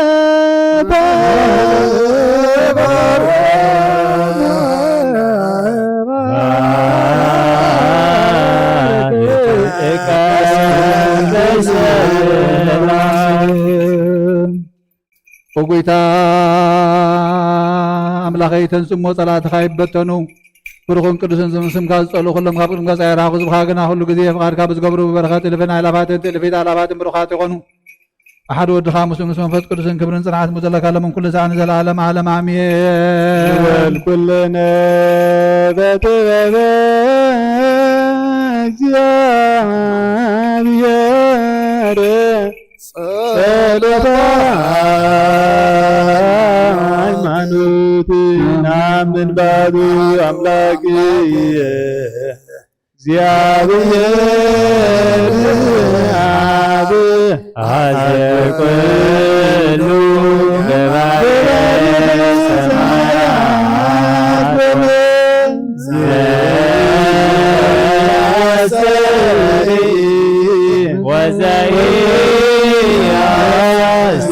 በውስቴታ። ኦ ጎይታ ኣምላኸይ፣ ተንስእ እሞ ጸላእትኻ ይበተኑ። ብሩኽን ቅዱስን ስም-፣ ስምካ ዝጸልኡ ኩሎም ካብ ቅድሚ ገጻ ይርሓቑ። ህዝብኻ ግና ኩሉ ግዜ ፍቓድካ ብዝገብሩ ብበረኸት እልፍን ኣእላፋትን ትእልፊት ኣእላፋትን ብሩኻት ይኾኑ። ብሓደ ወድኻ ምስኡ ምስ መንፈስ ቅዱስን ክብርን ጽንዓትን ዘለካ ለምን ኩሉ ሰዓት ንዘለዓለም ዓለም ኣሜን። ንበል ኩልነ በጥበበ እግዚኣብሔር ጸሎተ ሃይማኖት። ናምን ባዱ ኣምላክ እግዚኣብሔር ኣብ ኣዘ ኩሉ ገባሬ ሰማያት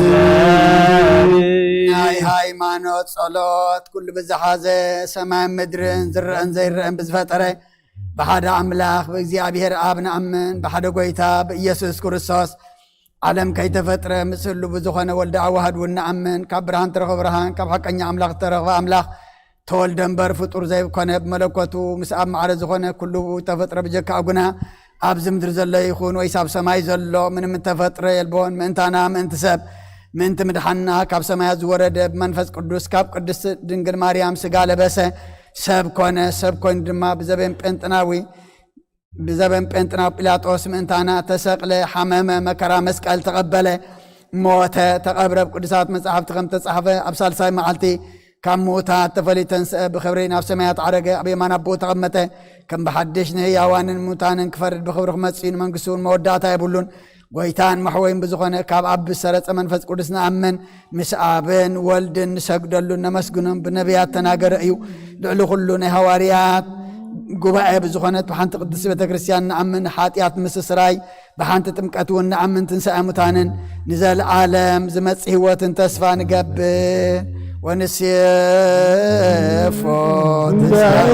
ወዘኢያስተሪ። ናይ ሃይማኖት ጸሎት ኩሉ ብዝሓዘ ሰማይን ምድርን ዝረአን ዘይረአን ብዝፈጠረ ብሓደ ኣምላኽ ብእግዚኣብሔር ኣብ ንኣምን፣ ብሓደ ጐይታ ብኢየሱስ ክርስቶስ ዓለም ከይተፈጥረ ምስ ህሉ ብዝኾነ ወልደ ኣዋህድ እውን ንኣምን። ካብ ብርሃን ተረኽበ ብርሃን፣ ካብ ሓቀኛ ኣምላኽ ዝተረኽበ ኣምላኽ ተወልደ እምበር ፍጡር ዘይኮነ፣ ብመለኮቱ ምስ ኣብ ማዕረ ዝኾነ ኩሉ ተፈጥረ። ብጀካ ኣጉና ኣብዚ ምድሪ ዘሎ ይኹን ወይስ ኣብ ሰማይ ዘሎ ምንም እተፈጥረ የልቦን። ምእንታና፣ ምእንቲ ሰብ፣ ምእንቲ ምድሓንና ካብ ሰማያት ዝወረደ ብመንፈስ ቅዱስ ካብ ቅድስት ድንግል ማርያም ስጋ ለበሰ፣ ሰብ ኮነ። ሰብ ኮይኑ ድማ ብዘበን ጴንጥናዊ ብዘበን ጴንጥናዊ ጲላጦስ ምእንታና ተሰቕለ፣ ሓመመ፣ መከራ መስቀል ተቐበለ፣ ሞተ፣ ተቐብረ። ኣብ ቅዱሳት መጻሕፍቲ ከም ተጻሕፈ ኣብ ሳልሳይ መዓልቲ ካብ ምዉታት ተፈልዩ ተንስአ፣ ብኽብሪ ናብ ሰማያት ዓረገ፣ ኣብ የማን ኣቦኡ ተቐመጠ። ከም ብሓድሽ ንህያዋንን ሙታንን ክፈርድ ብኽብሪ ክመጽእ እዩ። ንመንግስቱ እውን መወዳእታ የብሉን። ጐይታን መሕወይን ብዝኾነ ካብ ኣብ ዝሰረጸ መንፈስ ቅዱስ ንኣምን። ምስ ኣብን ወልድን ንሰግደሉን ነመስግኖን። ብነቢያት ተናገረ እዩ። ልዕሊ ኩሉ ናይ ሃዋርያት ጉባኤ ብዝኾነት ብሓንቲ ቅድስቲ ቤተ ክርስቲያን ንኣምን። ሓጢኣት ምስስራይ ብሓንቲ ጥምቀት እውን ንኣምን። ትንሳኤ ሙታንን ንዘለዓለም ዝመጽእ ህይወትን ተስፋ ንገብር። ወንሴፎ ትንሳኤ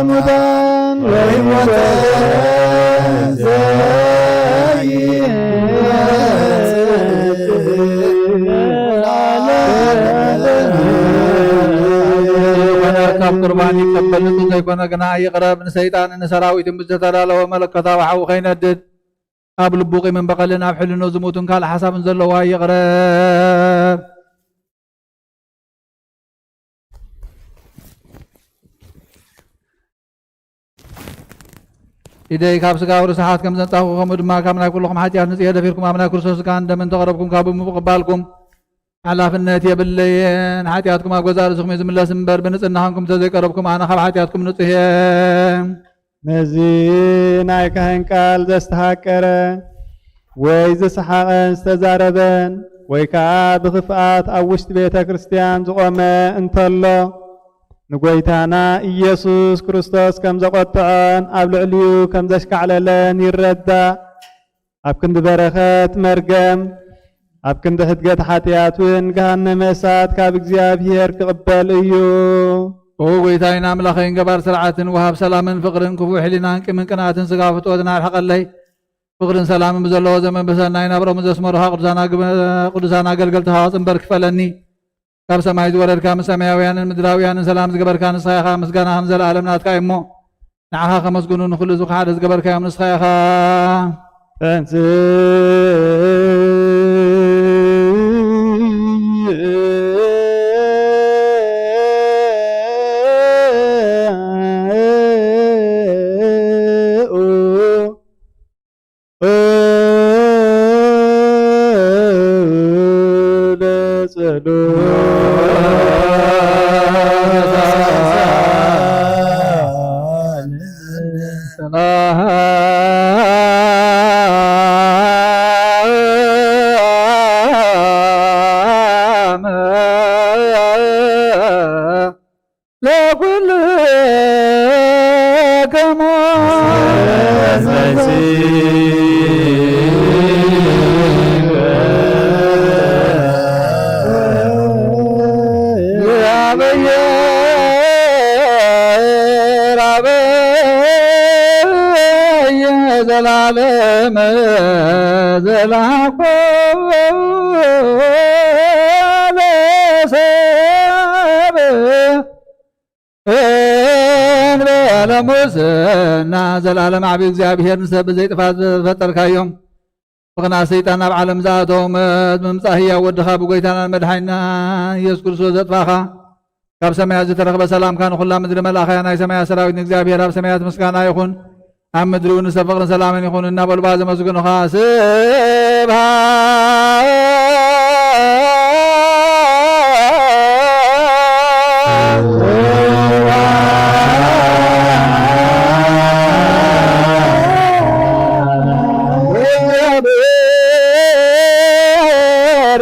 ሙታን ወሕይወተ ዘይመጽእ ዘይኮነ ካብ ቁርባን ይቀበል፣ ንጹህ ዘይኮነ ግና ይቕረብ። ንሰይጣንን ንሰራዊትን ብዝተዳለወ መለኮታዊ ሓዊ ከይነድድ፣ ኣብ ልቡ ቂምን በቐልን ኣብ ሕልንኡ ዝሙትን ካልእ ሓሳብን ዘለዋ ይቕረብ። ኢደይ ካብ ስጋዊ ርስሓት ከም ዘንጻኹ፣ ከምኡ ድማ ካብ ናይ ኩልኹም ሓጢኣት ንጽየ ደፊርኩም ኣብ ናይ ክርስቶስ ስጋን ደምን ተቐረብኩም፣ ካብ ብምቕባልኩም ሓላፍነት የብለየን። ሓጢኣትኩም ኣብ ገዛእ ርእስኹም እዩ ዝምለስ እምበር፣ ብንጽህና ኾንኩም እንተዘይቀረብኩም፣ ኣነ ካብ ሓጢኣትኩም ንጹህ እየ። ነዚ ናይ ካህን ቃል ዘስተሃቀረ ወይ ዝሰሓቐን ዝተዛረበን ወይ ከኣ ብኽፍኣት ኣብ ውሽጢ ቤተ ክርስቲያን ዝቖመ እንተሎ፣ ንጐይታና ኢየሱስ ክርስቶስ ከም ዘቖጥዖን ኣብ ልዕሊኡ ከም ዘሽካዕለለን ይረዳእ። ኣብ ክንዲ በረኸት መርገም፣ ኣብ ክንዲ ሕድገት ሓጢኣት እውን ገሃነመ እሳት ካብ እግዚኣብሔር ክቕበል እዩ። ኦ ጎይታይን ኣምላኸይን፣ ገባር ስርዓትን ወሃብ ሰላምን ፍቕርን፣ ክፉእ ሕሊናን ቂምን ቅንኣትን ስጋ ፍትወትን ኣርሕቐለይ። ፍቕርን ሰላምን ብዘለዎ ዘመን ብሰናይ ናብሮም ዘስመሩኻ ቅዱሳን ኣግ-፣ ቅዱሳን ኣገልገልትኻ ቅጽንበር ክፈለኒ። ካብ ሰማይ ዝወረድካ፣ ምስ ሰማያውያንን ምድራውያንን ሰላም ዝገበርካ ንስኻ ኢኻ። ምስጋናኻ ንዘለኣለም ናትካ እዩ እሞ፣ ንዓኻ ከመስግኑ፣ ንኹሉ ህዝብኻ ሓደ ዝገበርካዮም ንስኻ ኢኻ። ተንስ ለኩልክሙ ዘላለም ዘላኮ ለሰብ እንበለ ሙስና። ዘላለም ዓቢ እግዚኣብሔር፣ ንሰብ ብዘይጥፋት ዝፈጠርካዮም፣ ብቕንኣት ሰይጣን ናብ ዓለም ዝኣተዉ፣ መ-፣ ብምምጻእ ህያው ወድኻ ብጎይታናን መድሓኒና ኢየሱስ ክርስቶስ ዘጥፋኻ፣ ካብ ሰማያት ዝተረኽበ ሰላምካ ንኹላ ምድሪ መልኣኻያ። ናይ ሰማያት ሰራዊት ንእግዚኣብሔር ኣብ ሰማያት ምስጋና ይኹን፣ ኣብ ምድሪ እውን ንሰብ ፍቕርን ሰላምን ይኹን እናበሉ ብኣ ዘመስግኑኻ። ስብሐት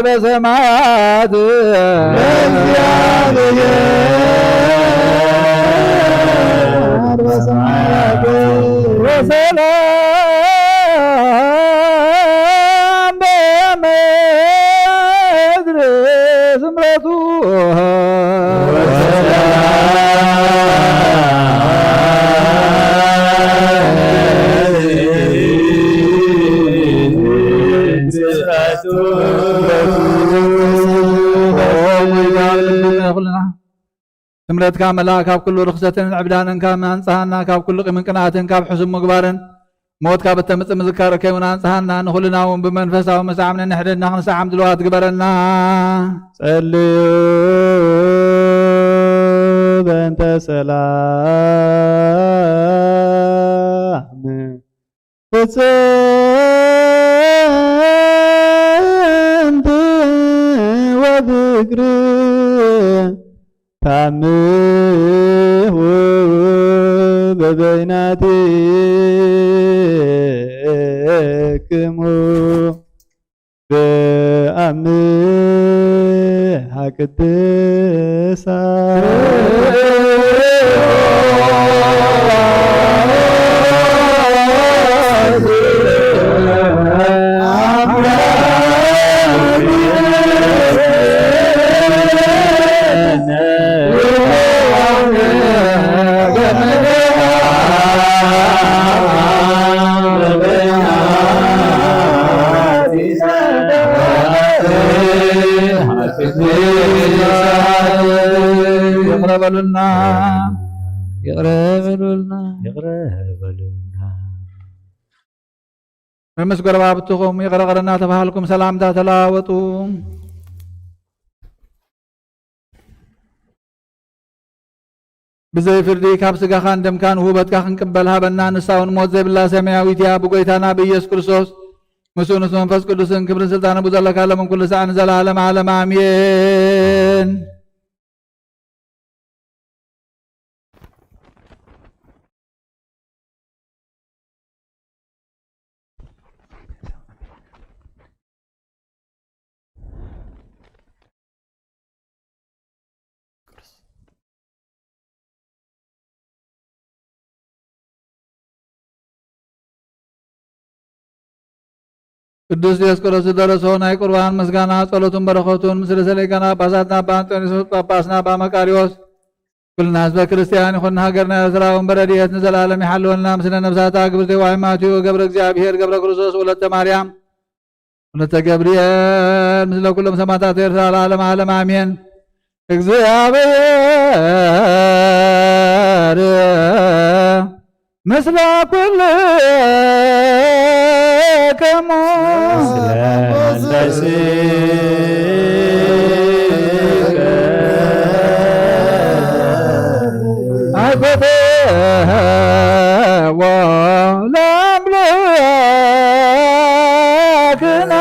በሰማያት ወሰላም በምድር ስምረቱ። ስምረትካ መላእ ካብ ኩሉ ርኽሰትን ዕብዳንን ካብ ኣንጽሃና፣ ካብ ኩሉ ቂምን ቅንኣትን ካብ ሕሱም ምግባርን ሞት ካብ እተምጽእ ምዝካር ከይውን ኣንጽሃና። ንኹልና እውን ብመንፈሳዊ ምሳዕም ነንሕድና ክንሰዓም ድልዋት ግበረና። ጸልዩ በእንተ ሰላም ፍጽምቲ ወፍቅር ታምሁ በበይናቲክሙ በአምሃ ቅድሳ ይቕረ በሉልና፣ ይቕረ በሉልና፣ ይቕረ በሉልና። መምስ ጎረባብትኹም ይቕረ ይቕረ እናተባሃልኩም ሰላምታ ተለዋወጡ። ብዘይ ፍርዲ ካብ ስጋኻን ደምካን ውህበትካ ክንቅበል ሃበና። ንሳ እውን ሞት ዘይብላ ሰማያዊት እያ። ብጎይታና ብኢየሱስ ክርስቶስ፣ ምስኡ ምስ መንፈስ ቅዱስን ክብርን ስልጣንን ብዘለካ ሎምን ኩሉ ሰዓት ንዘለዓለም ዓለም ኣሜን። ቅዱስ ዲዮስቆሮስ ዝደረሶ ናይ ቁርባን ምስጋና፣ ጸሎቱን በረኸቱን ምስለ ሰሌጋና ኣባሳትና ኣባ ኣንጦንዮስ ጳጳስና ኣባ መቃርዮስ፣ ኩልና ህዝበ ክርስቲያን ይኹን፣ ንሃገርና ኤርትራ እውን በረድኤት ንዘለኣለም ይሓልወልና። ምስለ ነፍሳታ ግብርቲ ዋይ ማቴዎ ገብረ እግዚኣብሔር ገብረ ክርስቶስ ወለተ ማርያም ወለተ ገብርኤል ምስለ ኩሎም ሰማዕታት ኤርትራ ለዓለመ ዓለም ኣሜን። እግዚኣብሔር ምስለ ኩልክሙ። ስለ መንፈስከ። ኣኮተ ወለአምላክና።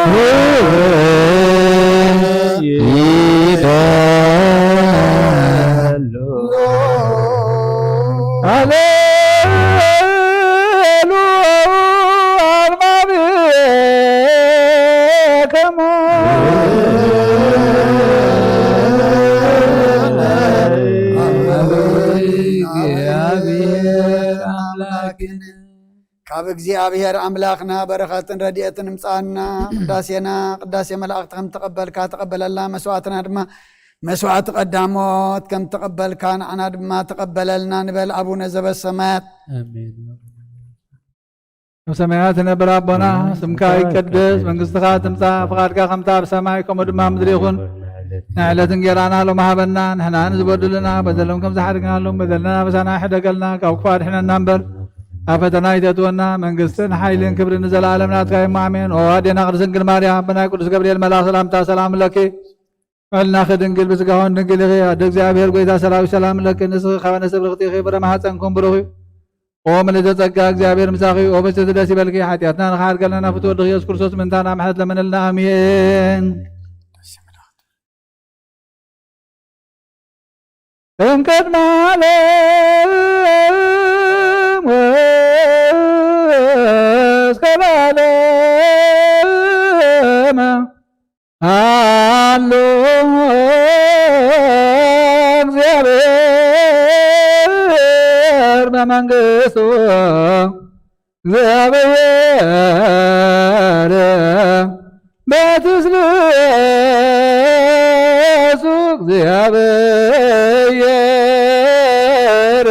ሃሌሉያ። ካብ እግዚኣብሔር ኣምላኽና በረኸትን ረድኤትን እምጻና። ቅዳሴና ቅዳሴ መላእኽቲ ከም ተቐበልካ ተቐበለልና። መስዋዕትና ድማ መስዋዕቲ ቀዳሞት ከም ተቐበልካ ንዓና ድማ ተቐበለልና ንበል። ኣቡነ ዘበሰማያት። ኣሜን። ኣብ ሰማያት ትነብር ኣቦና፣ ስምካ ይቀደስ፣ መንግስትኻ ትምጻእ፣ ፍቓድካ ከምታ ኣብ ሰማይ ከምኡ ድማ ኣብ ምድሪ ይኹን። ናይ ዕለት እንጌራና ሎሚ ሃበና፣ ንሕና ንዝበድሉና በደሎም ከም ዝሓደግናሎም በደልና ኣበሳና ይሕደገልና፣ ካብ ክፉእ ኣድሕነና እምበር፣ ኣብ ፈተና ኣይተእትወና። መንግስትን ሓይልን ክብርን ንዘለኣለም ናትካ እዩ፣ ኣሜን። ኦ ኣዴና ቅድስት ድንግል ማርያም፣ ብናይ ቅዱስ ገብርኤል መልኣኽ ሰላምታ ሰላም ለኪ፣ ምዕልናኺ ድንግል፣ ብስጋኽን ድንግል ኢኺ። ኣደ እግዚኣብሔር፣ ጎይታ ሰራዊት፣ ሰላም ለኪ፣ ንስኺ ካብ ኣንስቲ ብርኽቲ ኢኺ፣ ፍረ ማሕፀንኩም ብሩኽ እዩ። ኦ ምልዕተ ጸጋ፣ እግዚኣብሔር ምሳኺ፣ ኦ በስቲ ደስ ይበልኪ። ሓጢኣትና ንኽሓድገልና ናብ ፍትወ ወድኺ ኢየሱስ ክርስቶስ ምእንታና ምሕረት ለምንልና። ኣሜን። እም ቅድመ ዓለም ወእስከ ለዓለመ ሃሎ እግዚኣብሔር በመንግስቱ፣ እግዚኣብሔር በትስብእቱ፣ እግዚኣብሔር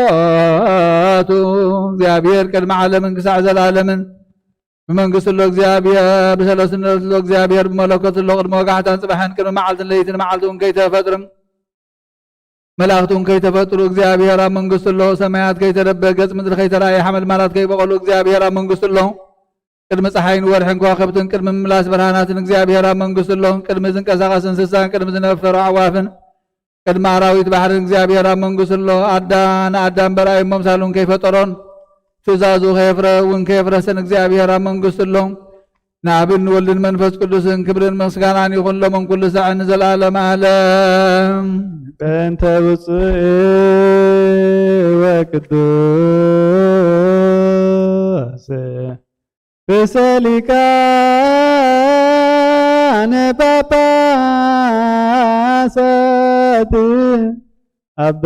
በመለኮቱ። እግዚኣብሔር ቅድሚ ዓለምን ክሳዕ ዘለዓለምን ብመንግስቱ ኣሎ እግዚኣብሔር፣ ብሰለስነቱ ኣሎ እግዚኣብሔር፣ ብመለኮቱ ኣሎ ቅድሚ ወጋሕታን ጽባሕን፣ ቅድሚ መዓልትን ለይትን፣ መዓልቲ እውን ከይተፈጥርም መላእኽቲ እውን ከይተፈጥሩ እግዚኣብሔር ኣብ መንግስቱ ኣሎ። ሰማያት ከይተደበ፣ ገጽ ምድሪ ከይተራእየ፣ ሓመልማላት ከይበቐሉ እግዚኣብሔር ኣብ መንግስቱ ኣሎ። ቅድሚ ጸሓይን ወርሕን ከዋኽብትን፣ ቅድሚ ምምላስ ብርሃናትን እግዚኣብሔር ኣብ መንግስቱ ኣሎ። ቅድሚ ዝንቀሳቐስ እንስሳን፣ ቅድሚ ዝነፍር ኣዕዋፍን፣ ቅድሚ ኣራዊት ባሕርን እግዚኣብሔር ኣብ መንግስቱ ኣሎ። ኣዳ-፣ ንኣዳም በርኣዩ እሞ ኣምሳሉን ከይፈጠሮን፣ ትእዛዙ ከየፍረ-፣ እውን ከየፍረሰን እግዚኣብሔር ኣብ መንግስቱ ኣሎ። ንኣብን ንወልድን መንፈስ ቅዱስን ክብርን ምስጋናን ይኹን፣ ሎምን ኩሉ ሳዕን ንዘለኣለም ኣለም። በእንተ ብፁዕ ወቅዱስ ርእሰ ሊቃነ ጳጳሳት ኣባ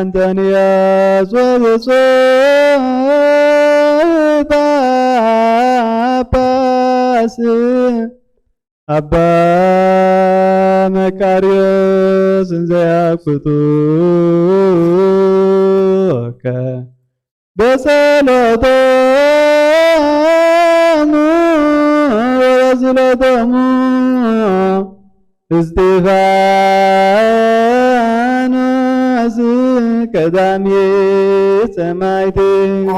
እንጦንዮስ ወብፁዕ ጳጳስ ኣባ መቃርዮስ እንዘ ያኩቱከ በጸሎቶሙ ወበዝለቶሙ እስጢፋኖስ ቀዳሚ ሰማዕት። ኦ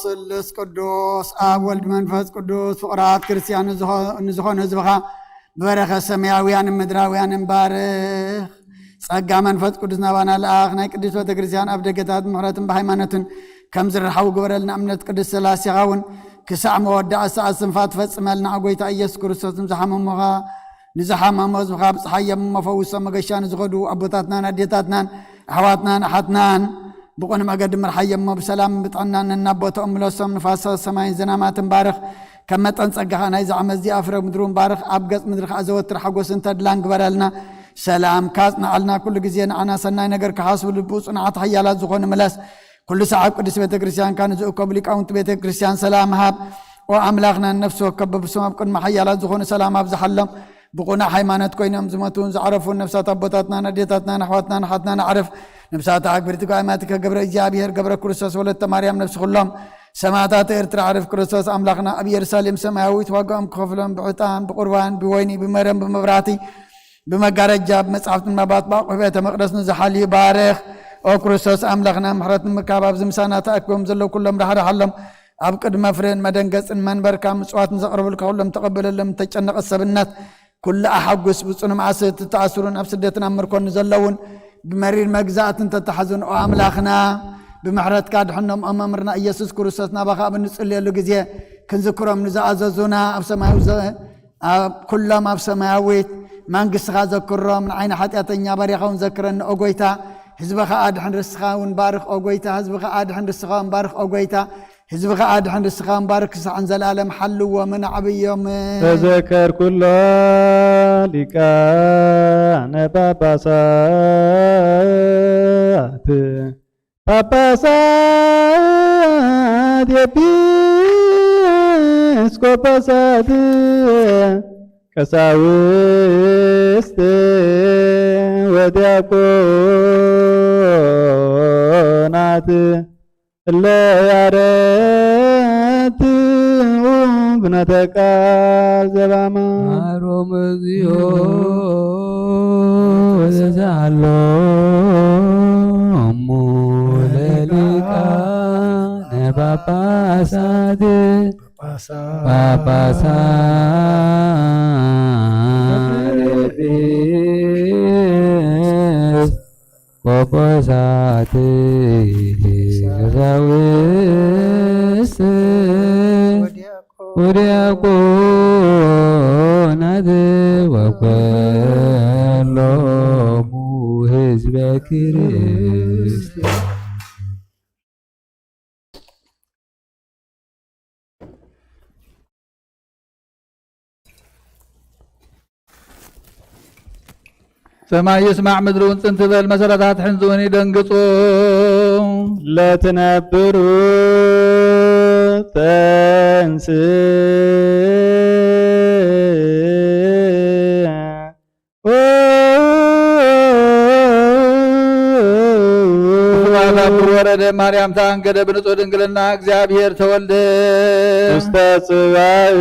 ስሉስ ቅዱስ ኣብ ወልድ መንፈስ ቅዱስ ፍቑራት ክርስቲያን ንዝኾ-፣ ንዝኾኑ ህዝብኻ ብበረኸት ሰማያውያንን ምድራውያንን ባርኽ። ጸጋ መንፈስ ቅዱስ ናባና ለኣኽ። ናይ ቅድስት ቤተ ክርስቲያን ኣብ ደገታት ብምሕረትን ብሃይማኖትን ከም ዝረሓቡ ግበረልና። እምነት ቅድስት ስላሴኻ እውን ክሳዕ መወዳእታ ሰዓት ስንፋ ትፈጽመልና። ኦ ጎይታ ኢየሱስ ክርስቶስ፣ ንዝሓመሙኻ፣ ንዝሓመሙ ህዝብኻ ብጽሓዮም እሞ ፈውሶም። መገሻ ንዝኸዱ ኣቦታትናን ኣዴታትናን ኣሕዋትናን ኣሓትናን ብቕኑዕ መገዲ ምርሓዮም እሞ ብሰላም ብጥዕናን ነናብ ቦታኦም ምለሶም። ንፋስ ሰማይን ዝናማትን ባርኽ። ከም መጠን ጸጋኻ ናይዚ ዓመት እዚኣ ፍረ ምድሪ እውን ባርኽ። ኣብ ገጽ ምድሪ ከኣ ዘወትር ሓጎስን ተድላን ግበረልና። ሰላምካ ኣጽንዓልና። ኩሉ ግዜ ንዓና ሰናይ ነገር ክሓስቡ ልቡ ጽኑዓት ሓያላት ዝኾኑ ምለስ። ኩሉ ሰዓብ ቅድስት ቤተ ክርስቲያንካ ንዝእከቡ ሊቃውንቲ ቤተ ክርስቲያን ሰላም ሃብ። ኦ ኣምላኽና፣ ንነፍሲ ወከፍ በብስም ኣብ ቅድሚ ሓያላት ዝኾኑ ሰላም ኣብዝሓሎም። ብቑኑዕ ሃይማኖት ኮይኖም ዝሞቱን ዝዓረፉን ነፍሳት ኣቦታትናን ኣዴታትናን ኣሕዋትናን ኣሓትናን ኣዕርፍ። ነፍሳት ኣግብርቲ ጓይማትከ ገብረ እግዚኣብሔር ገብረ ክርስቶስ ወለተ ማርያም ነፍሲ ኩሎም ሰማዕታት ኤርትራ ኣዕርፍ ክርስቶስ ኣምላኽና ኣብ ኢየሩሳሌም ሰማያዊት ዋጋኦም ክኸፍሎም ብዕጣን ብቁርባን ብወይኒ ብመረም ብመብራህቲ ብመጋረጃ ብመጽሓፍቲ ንባባት ብኣቑሑ ቤተ መቕደስ ንዝሓልዩ ባርኽ። ኦ ክርስቶስ ኣምላኽና ምሕረት ንምርካብ ኣብዚ ምሳና ተኣኪቦም ዘለዉ ኩሎም ራሕርሓሎም። ኣብ ቅድሚ መፍርህን መደንገጽን መንበርካ ምጽዋት ንዘቕርቡልካ ኩሎም ተቐበለሎም። ተጨነቐ ሰብነት ኩሉ ኣሓጉስ። ብጽኑ መዓስ እትተኣስሩን ኣብ ስደትን ኣብ ምርኮን ንዘለዉን ብመሪር መግዛእትን ተተሓዙን ኦ ኣምላኽና ብምሕረትካ ድሕኖም። ኦ መምህርና ኢየሱስ ክርስቶስ ናባኻ ኣብ እንጽልየሉ ግዜ ክንዝክሮም ንዝኣዘዙና ኣብ ሰማያዊ ዘ- ኣብ ኩሎም ኣብ ሰማያዊት መንግስትኻ ዘክሮም። ንዓይኒ ሓጢኣተኛ ባሪኻ እውን ዘክረኒ ኦ ጎይታ። ህዝብኻ ኣድሕን ርስኻ እውን ባርኽ ኦ ጎይታ። ህዝብኻ ኣድሕን ርስኻ እውን ባርኽ ኦ ጎይታ። ህዝብኻ ኣድሕን ርስኻ እውን ባርኽ ክሳዕን ዘላለም ሓልዎምን ኣዕብዮምን። ተዘከር ኩሎ ሊቃነ ጳጳሳት ጳጳሳት ኤጲስቆጶሳት ቀሳውስት ወዲያቆናት እለ ያረትኡ ብነተ ቃል ዘባማ ማሮም እግዚኦ ዘዛሎ እሙ ለሊቃነ ጳጳሳት ጳጳሳት ቆጶሳት ቀሳውስት ወዲያቆናት ወኩሎሙ ህዝበ ክርስቲያን። ሰማይ ይስማዕ ምድሪ እውን ጽን ትበል፣ መሰረታት ሕንዚ እውን ይደንግጹ። ለትነብሩ ተንስ ስብሐት አብ ወወረደ ማርያም ተአንገደ ብንጹህ ድንግልና እግዚአብሔር ተወልደ። ውስተ ጽባእ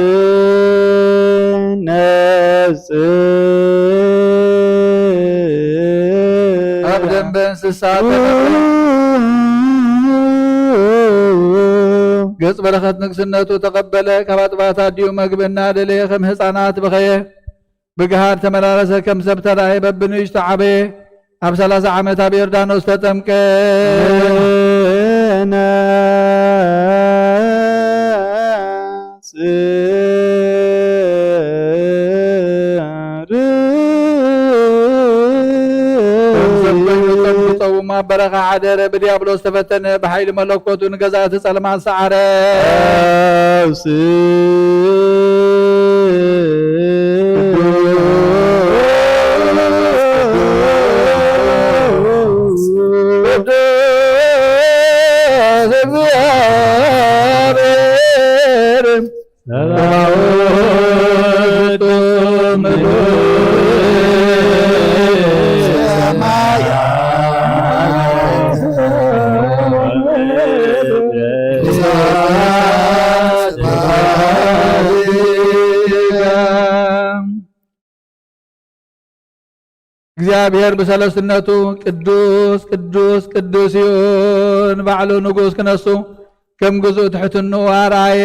ነጽእ። ካብ ደንበ እንስሳ ተፈጥረ። ገጽ በረኸት ንግስነቱ ተቐበለ። ካብ ኣጥባት ኣዲኡ መግቢ እናደለየ ከም ህፃናት በኸየ። ብግሃድ ተመላለሰ፣ ከም ሰብ ተራእየ፣ በብንእሽቶ ዓበየ። ኣብ ሠላሳ ዓመት ኣብ ዮርዳኖስ ተጠምቀ። ጽር። ከም ሰብ ኮይኑ ጸሙ ጸውሙ ኣብ በረኻ ሓደረ፣ ብዲያብሎስ ተፈተነ፣ ብሓይሊ መለኮቱ ንገዛእቲ ጸልማት ሰዓረ። ኣውስእ። ቅዱስ እግዚአብሔር ሰባኦት ምድር ሰማያት እግዚኣብሔር ብሰለስትነቱ ቅዱስ ቅዱስ ቅዱስ እዩ። ንባዕሉ ንጉስ ክነሱ ከም ግዙእ ትሕትንኡ ኣርኣየ።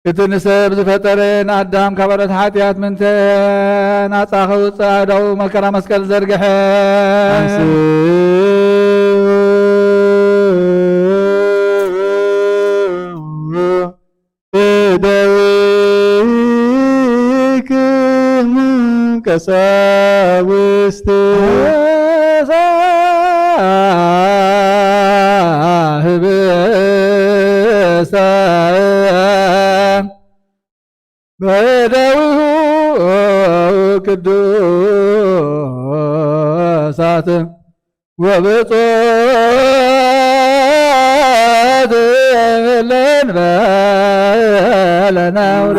እቲ ንሰብ ዝፈጠረ ንኣዳም ካብ ዕረት ሓጢኣት ምንተ ናጻ ከውጽእ ኣእዳዉ መከራ መስቀል ዘርግሐ። እደዊክሙ ቀሳውስት ሳህብሳ በደዊሁ ቅዱሳት ወብፁዓት ለንበለ ነውር።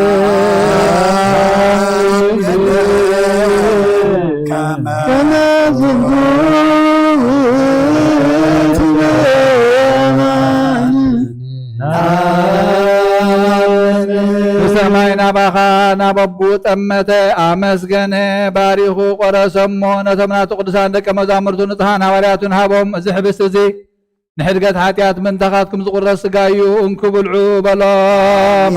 ብሰማይ ናባኻ ናብ ኣቦኡ ጠመተ፣ ኣመስገነ፣ ባሪኹ ቆረሰሞ፣ ነቶም ናቱ ቅዱሳን ደቀ መዛሙርቱ ንጽሓን ሃዋርያቱን ሃቦም። እዚ ሕብስቲ እዚ ንሕድገት ሓጢኣት ምንታኻትኩም ዝቑረስ ስጋ እዩ፣ እንኩ ብልዑ በሎም።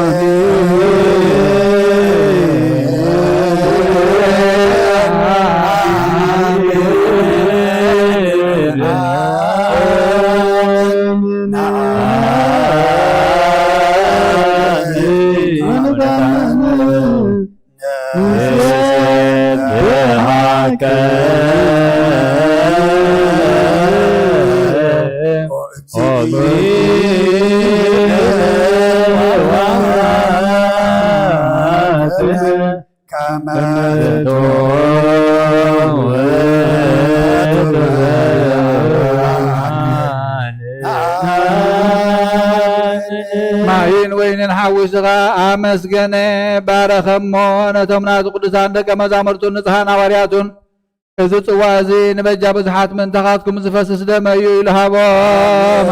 ማይን ወይንን ሓዊስኻ ኣመስገነ፣ ባረኸሞ፣ ነቶም ናቱ ቅዱሳን ደቀ መዛሙርቱን ንጽሓን ሃዋርያቱን፣ እዚ ጽዋ እዚ ንበጃ ብዙሓት ምእንታኻትኩም ዝፈስስ ደመ እዩ ኢሉ ሃቦም።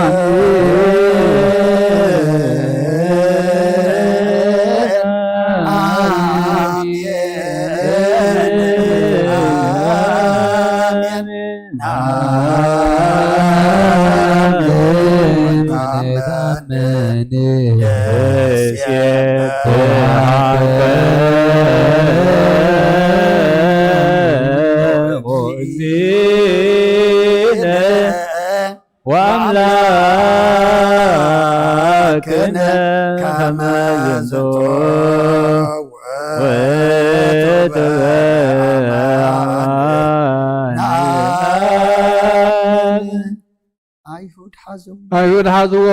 ኣሜን። ወአምላክነ ከመ ዝንቱ ውእቱ በአማን። ኣይሁድ ሓዝዎ። ኣይሁድ ሓዝዎ፣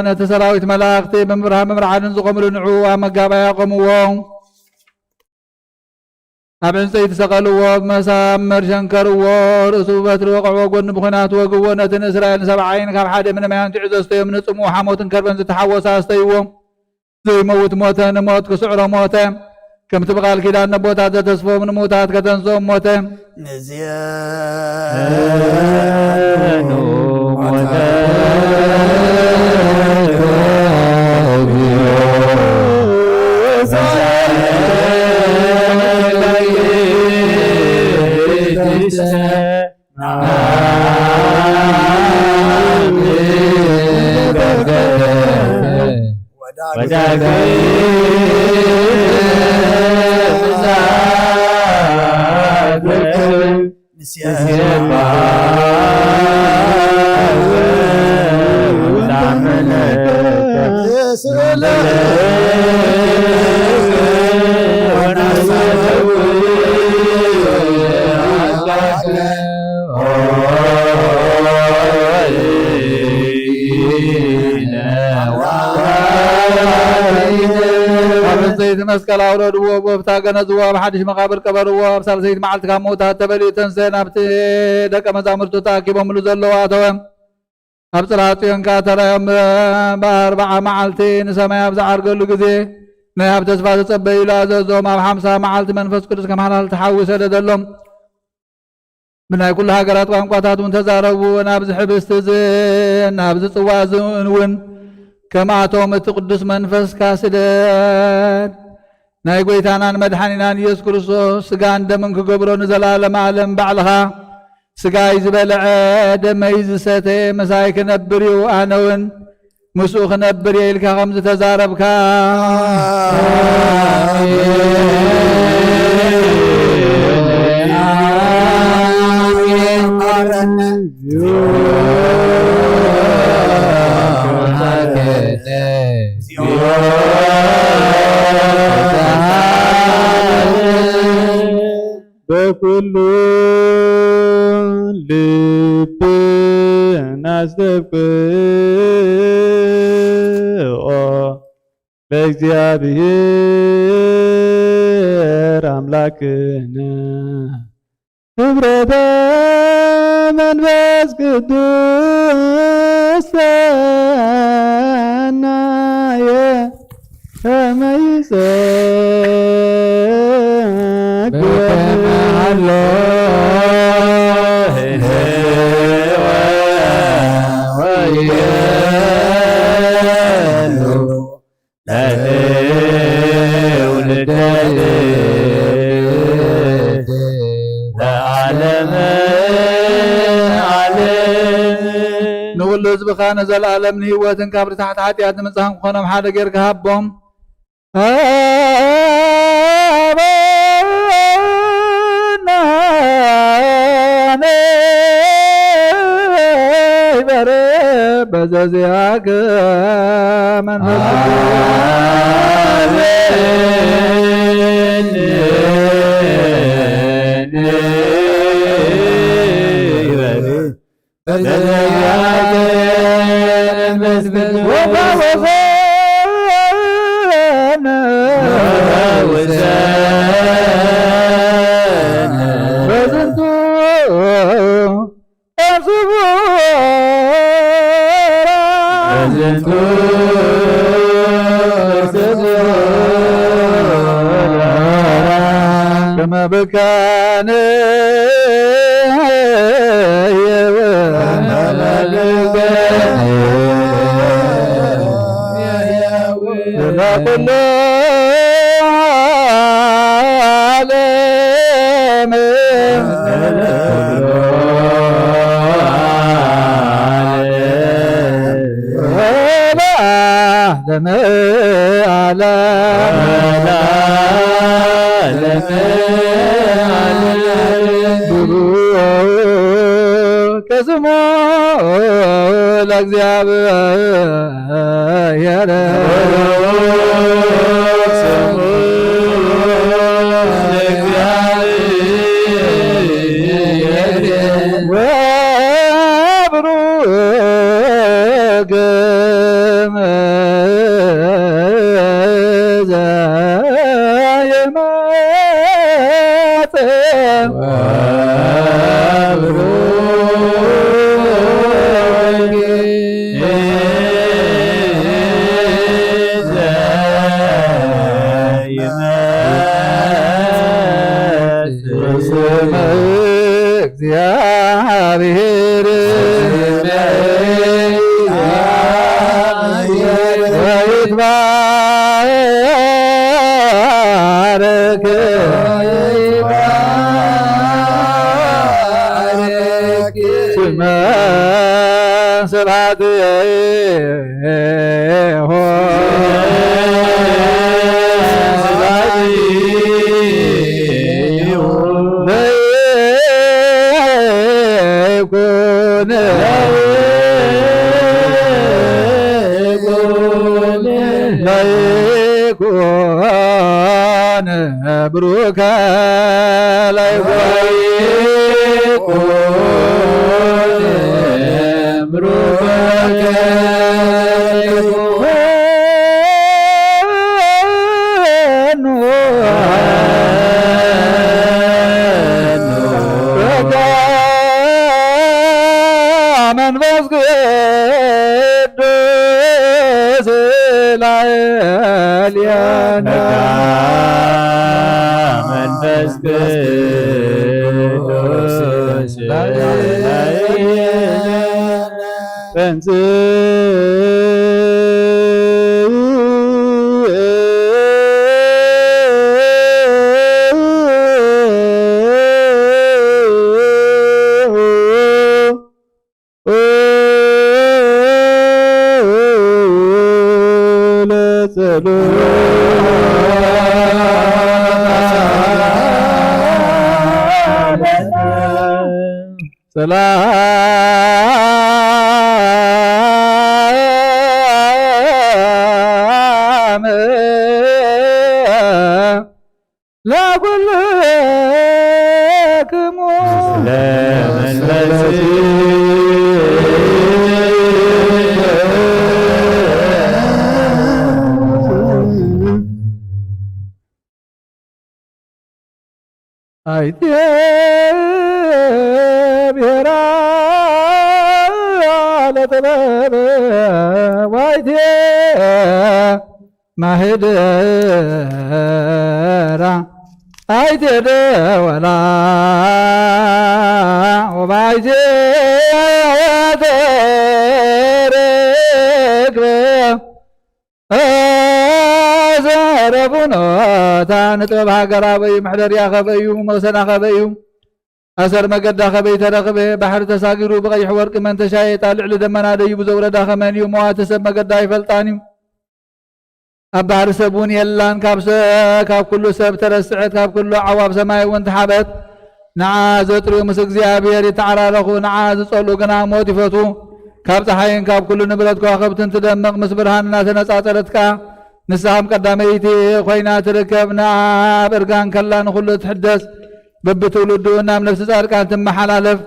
ነቲ ሰራዊት መላእኽቲ ብምብርሃን ብምርዓድን ዝቖምሉ ንዕኡ ኣብ መጋባእያ ኣቖምዎ። ኣብ ዕንጸይቲ ሰቐልዎ፣ ብመሳምር ሸንከርዎ፣ ርእሱ ብበትሪ ወቕዕዎ፣ ጎኑ ብኹናት ወግዎ። ነቲ ንእስራኤል ንሰብዓ ዓይኒ ካብ ሓደ ምነ ማይ ኣንቲዑ ዘስተዮም፣ ንጽምኡ ሓሞትን ከርበን ዝተሓወሰ ኣስተይዎ። ዘይመውት ሞተ፣ ንሞት ክስዕሮ ሞተ። ከምቲ ብቓል ኪዳን ነቦታት ዘተስፎም ንምውታት ከተንስኦም ሞተ። ንዚአኑ ሞተ። ኣብ ዕንጸይቲ መስቀል ኣውረድዎ፣ ጎፍታ ገነዝዎ፣ ኣብ ሓድሽ መቓብር ቀበርዎ። ኣብ ሳልሰይቲ መዓልቲ ካብ ምውታት ተበሊኡ ተንስአ፣ ናብቲ ደቀ መዛሙርቱ ተኣኪቦምሉ ዘለዉ ኣተወ። ኣብ ጽርሐ ጽዮን ከኣ ተራዮም። ብኣርብዓ መዓልቲ ንሰማይ ኣብ ዝዓርገሉ ግዜ፣ ናይ ኣብ ተስፋ ተጸበዩሉ ኣዘዞም። ኣብ ሓምሳ መዓልቲ መንፈስ ቅዱስ ከም ሓላልቲ ሓዊ ሰደደሎም። ብናይ ኩሉ ሃገራት ቋንቋታት እውን ተዛረቡ። ናብዚ ሕብስቲ እዝን ናብዚ ጽዋ እዝን እውን ከምኣቶም እቲ ቅዱስ መንፈስካ ስደድ። ናይ ጐይታናን መድሓኒናን ኢየሱስ ክርስቶስ ስጋን ደምን ክገብሮ ንዘለዓለመ ዓለም ባዕልኻ ስጋይ ዝበልዐ ደመይ ዝሰተ ምሳይ ክነብር እዩ፣ ኣነ እውን ምስኡ ክነብር እየ ኢልካ ከም ዝተዛረብካ። በኩሉ ልብ እናስተብቅዖ ለእግዚኣብሔር ኣምላክነ። ህብረተ መንፈስ ቅዱስ ሰናየ ከመ ይጸግወ በከመ ሀሎ ህልወ ወይገሉ ለትውልደ ትውልድ ለዓለመ ዓለም። ንኹሉ ህዝብኻ ንዘለኣለም ንህይወትን ካብ ርታሕቲ ሓጢኣት ንምጽኣን ክኾኖም ሓደ ጌርካ ሃቦም። ኣበና ንበረ በዘዚኣከ መንፈስ ቅዱስ። ከመ ብካነ ለኩሉ ዓለም። ለዓለመ ዓለም። ብሩክ ስሙ ለእግዚኣብሔር። ወብሩክ እግዚአብሔር ወይትባረክ ስመ ስብሐት ላይኩን ብሩከ ላይኩን ብሩከ ላይኩን በቃ መንፈስ ቅዱስ ላዕሌነ። በቃ መንፈስ ቅዱስ ሰላም ለኩልክሙ ለመንፈስክሙ። አይቴ ብሔራ ለጥበብ ዋይቴ ማህደራ አይቴ ደወላ ወባይቴ ተረግበ ዘረቡኖታ ንጥበብ ሃገር ኣበዩ፣ ምሕደርያ ከበዩ፣ መሰና ከበዩ፣ ኣሰር መገዳ ከበይ ተረኽበ፣ ባሕሪ ተሳጊሩ ብቐይሕ ወርቂ መን ተሻየጣ፣ ልዕሊ ደመና ደይቡ ዘውረዳ ከመን እዩ፣ መዋቲ ሰብ መገዳ ኣይፈልጣን እዩ። ኣብ ባሕሪ ሰብ እውን የላን፣ ካብ ሰ-፣ ካብ ኩሉ ሰብ ተረስዐት፣ ካብ ኩሉ ኣዕዋፍ ሰማይ እውን ተሓበት። ንዓ ዘጥርዩ ምስ እግዚኣብሔር ይተዓራረኹ፣ ንዓ ዝጸልኡ ግና ሞት ይፈትዉ። ካብ ጸሓይን ካብ ኩሉ ንብረት ከዋኽብትን ትደምቕ፣ ምስ ብርሃን እናተነጻጸረት ከኣ ንሳ ከም ቀዳመይቲ ኮይና ትርከብ። ንኣ ኣብ እርጋን ከላ ንኹሉ ትሕደስ፣ በብትውልዱ ናብ ነፍሲ ጻድቃን ትመሓላለፍ።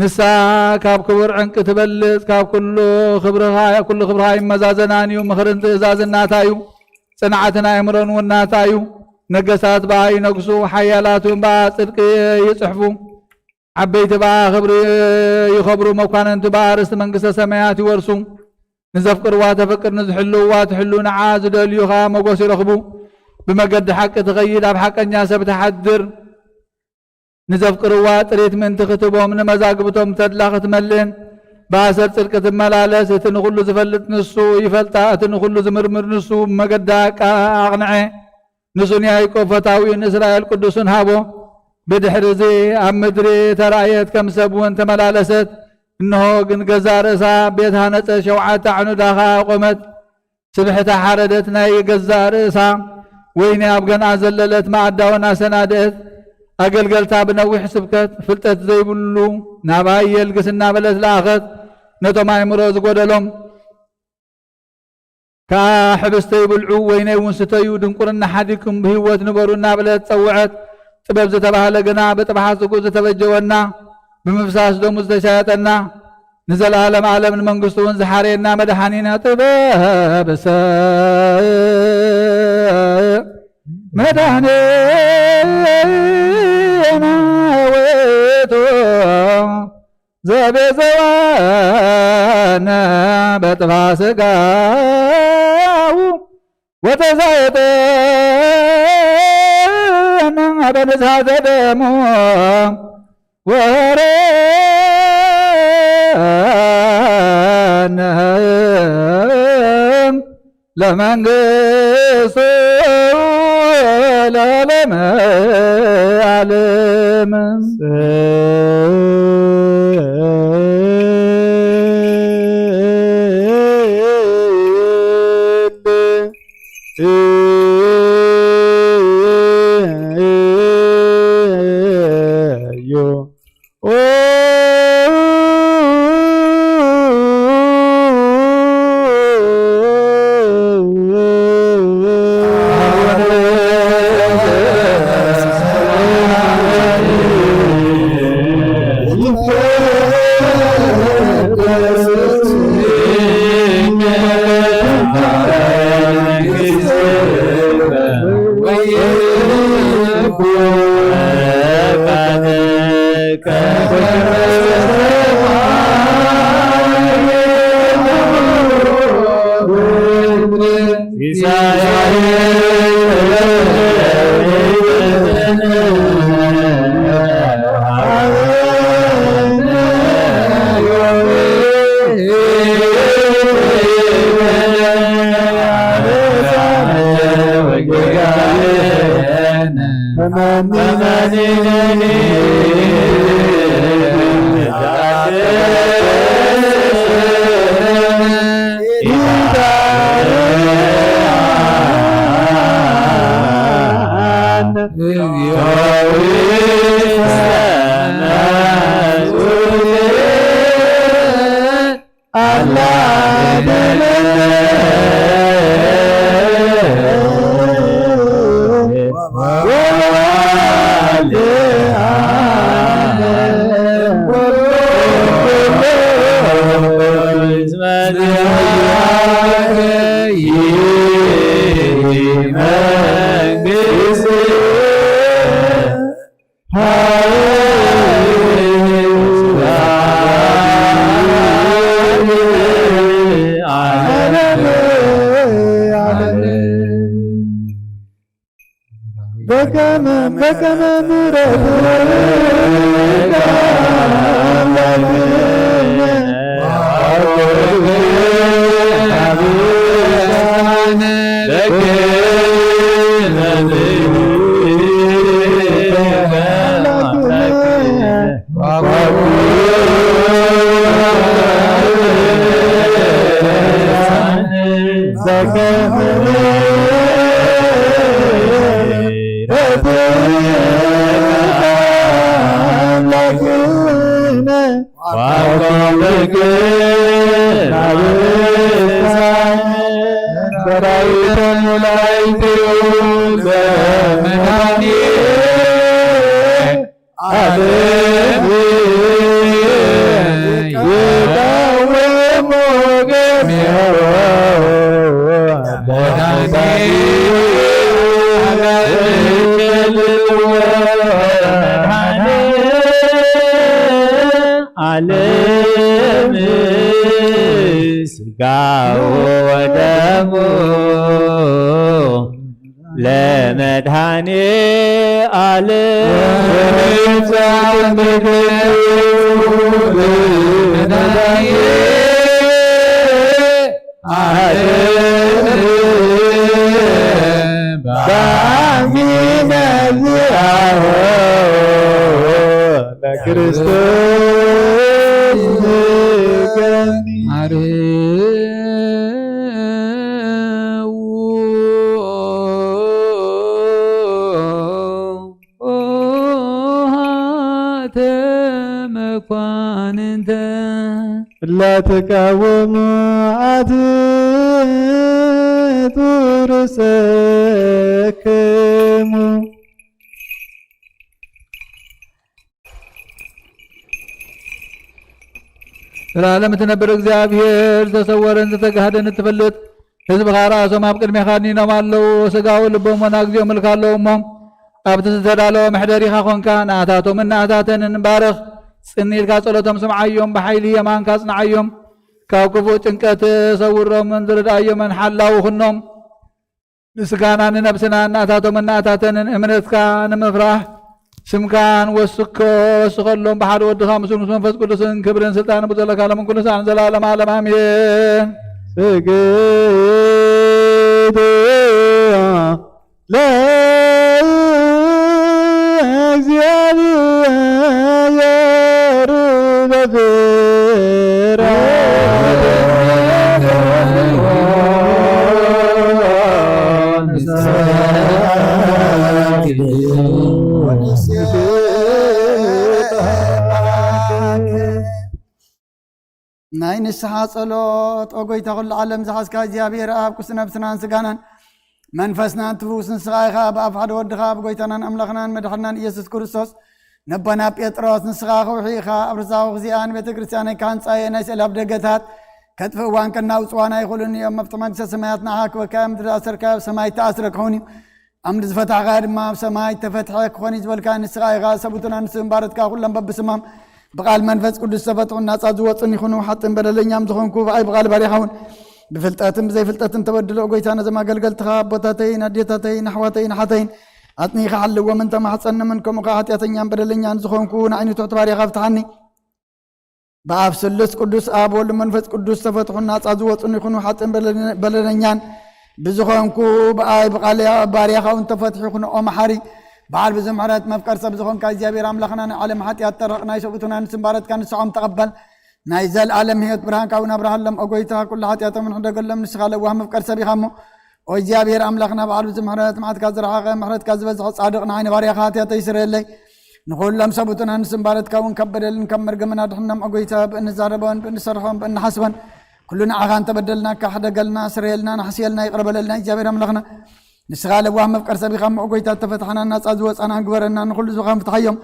ንሳ ካብ ክቡር ዕንቂ ትበልጽ፣ ካብ ኩሉ ክብርኻ፣ ኩሉ ክብርኻ ይመዛዘናን እዩ። ምኽርን ትእዛዝን ናታ እዩ፣ ጽንዓትን ኣእምሮን እውን ናታ እዩ። ነገሳት ብኣ ይነግሱ፣ ሓያላት እውን ብኣ ጽድቂ ይጽሕፉ። ዓበይቲ ብኣ ክብሪ ይኸብሩ፣ መኳንንቲ ብኣ ርስቲ መንግስተ ሰማያት ይወርሱ። ንዘፍቅርዋ ተፍቅር፣ ንዝሕልውዋ ትሕሉ፣ ንዓ ዝደልዩ ኸኣ መጎስ ይረኽቡ። ብመገዲ ሓቂ ትኸይድ፣ ኣብ ሓቀኛ ሰብ ትሓድር። ንዘፍቅርዋ ጥሪት ምእንቲ ክትቦም፣ ንመዛግብቶም ተድላ ክትመልእን፣ ብኣሰር ጽድቂ ትመላለስ። እቲ ንኹሉ ዝፈልጥ ንሱ ይፈልጣ፣ እቲ ንኹሉ ዝምርምር ንሱ ብመገዳ ኣቃ-፣ ኣቕንዐ። ንሱ ንያዕቆብ ፈታዊኡ ንእስራኤል ቅዱሱን ሃቦ። ብድሕሪ እዚ ኣብ ምድሪ ተራእየት፣ ከም ሰብ እውን ተመላለሰት። እንሆ ግን ገዛእ ርእሳ ቤት ሃነጸት፣ ሸውዓተ ኣዕኑዳ ኸኣ ኣቖመት። ስብሕታ ሓረደት፣ ናይ ገዛእ ርእሳ ወይኒ ኣብ ገንኣ ዘለለት፣ መኣዳ እውን ኣሰናድአት። ኣገልገልታ ብነዊሕ ስብከት፣ ፍልጠት ዘይብሉ ናባይ የልግስ እናበለት ለኣኸት። ነቶም ኣእምሮ ዝጎደሎም ከኣ ሕብስተይ ብልዑ፣ ወይነይ እውን ስተዩ፣ ድንቁርና ሓዲግኩም ብህይወት ንበሩ እናበለት ጸውዐት። ጥበብ ዝተባህለ ግና ብጥብሓት ስግኡ ዝተበጀወና፣ ብምፍሳስ ደሙ ዝተሻየጠና፣ ንዘለዓለም ዓለም ንመንግስቱ እውን ዝሓርየና መድሓኒና ጥበብሰ መድሓኒና ውእቱ ዘቤዘወነ በጥፋ ስጋው ወተዛየጠነ በንዝሃተ ደሙ ወረነ ለመንግስቱ ለዓለመ ዓለም። ኣላ በከመ በከመ ምሕረትከ ኣምላክነ ዓለም ስጋው ወደሙ ለመድኃኔ ዓለም ዓለም ባሚነ ለክርስቶስ ኦሃተ መኳንንተ ላተቃወሙ ኣትቱ ርእሰክሙ። ዘላለም እትነብር እግዚኣብሔር፣ ዝተሰወረን ዝተጋህደን እትፈልጥ፣ ህዝብኻ ርኣሶም ኣብ ቅድሜኻ ኣድኒኖም ኣለዉ። ስጋዊ ልቦም ወናግዚኦም እልካ ኣለዉ እሞ፣ ኣብቲ ዝተዳለወ መሕደሪኻ ኾንካ፣ ናታቶምን ናታተንን ባርኽ። ጽን ኢልካ ጸሎቶም ስምዓዮም፣ ብሓይሊ የማንካ ኣጽንዓዮም። ካብ ክፉእ ጭንቀት ሰውሮምን ዝረድኣዮምን ሓላዊ ኹኖም። ምስጋና ንነብስና እናታቶምን እናታተንን እምነትካ ንምፍራሕ ስምካን ወስኮ ወስኸሎም ብሓደ ወድኻ ምስሉ ምስ መንፈስ ቅዱስን ክብርን ስልጣን ብዘለካ ለምን ኩሉ ሰዓን ዘላለም ዓለም ኣሜን። ስግድ ለእግዚኣብሔር በፍርሃት ናይ ንስሓ ጸሎት። ኦ ጎይታ ኩሉ ዓለም ዝሓዝካ እግዚኣብሔር ኣብ ቅዱስ ነብስናን ስጋናን መንፈስናን ትፍውስ ንስኻ ኢኻ። ብኣብ ሓደ ወድኻ ብጎይታናን ኣምላኽናን መድሓናን ኢየሱስ ክርስቶስ ነቦና ጴጥሮስ ንስኻ ከውሒ ኢኻ። ኣብ ርሳኹ እዚኣ ንቤተ ክርስቲያነይ ካንጻየ ናይ ስእሊ ኣብ ደገታት ከጥፍእዋን ከናውጽዋን ኣይኽእሉን እዮም። መፍትሒ መንግስተ ሰማያት ንዓኻ ክበካ እዮም። ምድሪ ዝኣሰርካዮ ኣብ ሰማይ ተኣስረ ክኸውን እዩ። ኣምድ ዝፈታሕኻ ድማ ኣብ ሰማይ ተፈትሐ ክኾን እዩ ዝበልካ ንስኻ ኢኻ። ሰቡትና ንስም ባረትካ ኩሎም በብስማም ብቓል መንፈስ ቅዱስ ዝተፈትሑን ናጻ ዝወጹን ይኹኑ። ሓጥን በደለኛም ዝኾንኩ ብኣይ ብቓል ባሪኻ እውን ብፍልጠትን ብዘይፍልጠትን ተበድሎ። ጎይታ ነዘም ኣገልገልትኻ ኣቦታተይን ኣዴታተይን ኣሕዋተይን ኣሓተይን ኣጽኒኻ ሓልዎምን ተማሕጸንምን። ከምኡ ኸዓ ሓጢኣተኛን በደለኛን ዝኾንኩ ንዓይኒ ትሑት ባሪኻ ፍትሓኒ። ብኣብ ስሉስ ቅዱስ ኣብ ወልድ መንፈስ ቅዱስ ተፈትሑን ናጻ ዝወጹን ይኹኑ። ሓጥን በለ-፣ በደለኛን ብዝኾንኩ ብኣይ ብቓል ባርያኻ እውን ተፈትሑ ይኹኑ። ኦ መሓሪ በዓል ብዙሕ ምሕረት መፍቀር ሰብ ዝኾንካ እግዚኣብሔር ኣምላኽና ናይ ዓለም ሓጢኣት ተረቕ ናይ ሰብኡትና ንስምባረትካ ንስዖም ተቐበል። ናይ ዘልኣለም ህይወት ብርሃንካ እውን ኣብርሃሎም። ኦ ጎይታ ኩሉ ሓጢኣቶም ንሕደገሎም ንስኻ ለዋህ መፍቀር ሰብ ኢኻ እሞ ኦ እግዚኣብሔር ኣምላኽና በዓል ብዙሕ ምሕረት መዓትካ ዝረሓቐ ምሕረትካ ዝበዝሐ ጻድቕ ንዓይኒ ባርያኻ ሓጢኣተይ ይስረየለይ። ንኹሎም ሰብኡትና ንስምባረትካ እውን ካብ በደልን ካብ መርገምን ኣድሕኖም። ኦ ጎይታ፣ ብእንዛረቦን ብእንሰርሖን ብእንሓስቦን ኩሉ ንዓኻ እንተበደልናካ ሕደገልና፣ ስረየልና፣ ንሕስየልና፣ ይቕረ በለልና። እግዚኣብሔር ኣምላኽና፣ ንስኻ ለዋህ መፍቀር ሰብ ኢኻ እሞ፣ ኦ ጎይታ፣ እተፈትሓና፣ ናጻ ዝወጻና ግበረና፣ ንኹሉ ዝኾን ፍትሓዮም።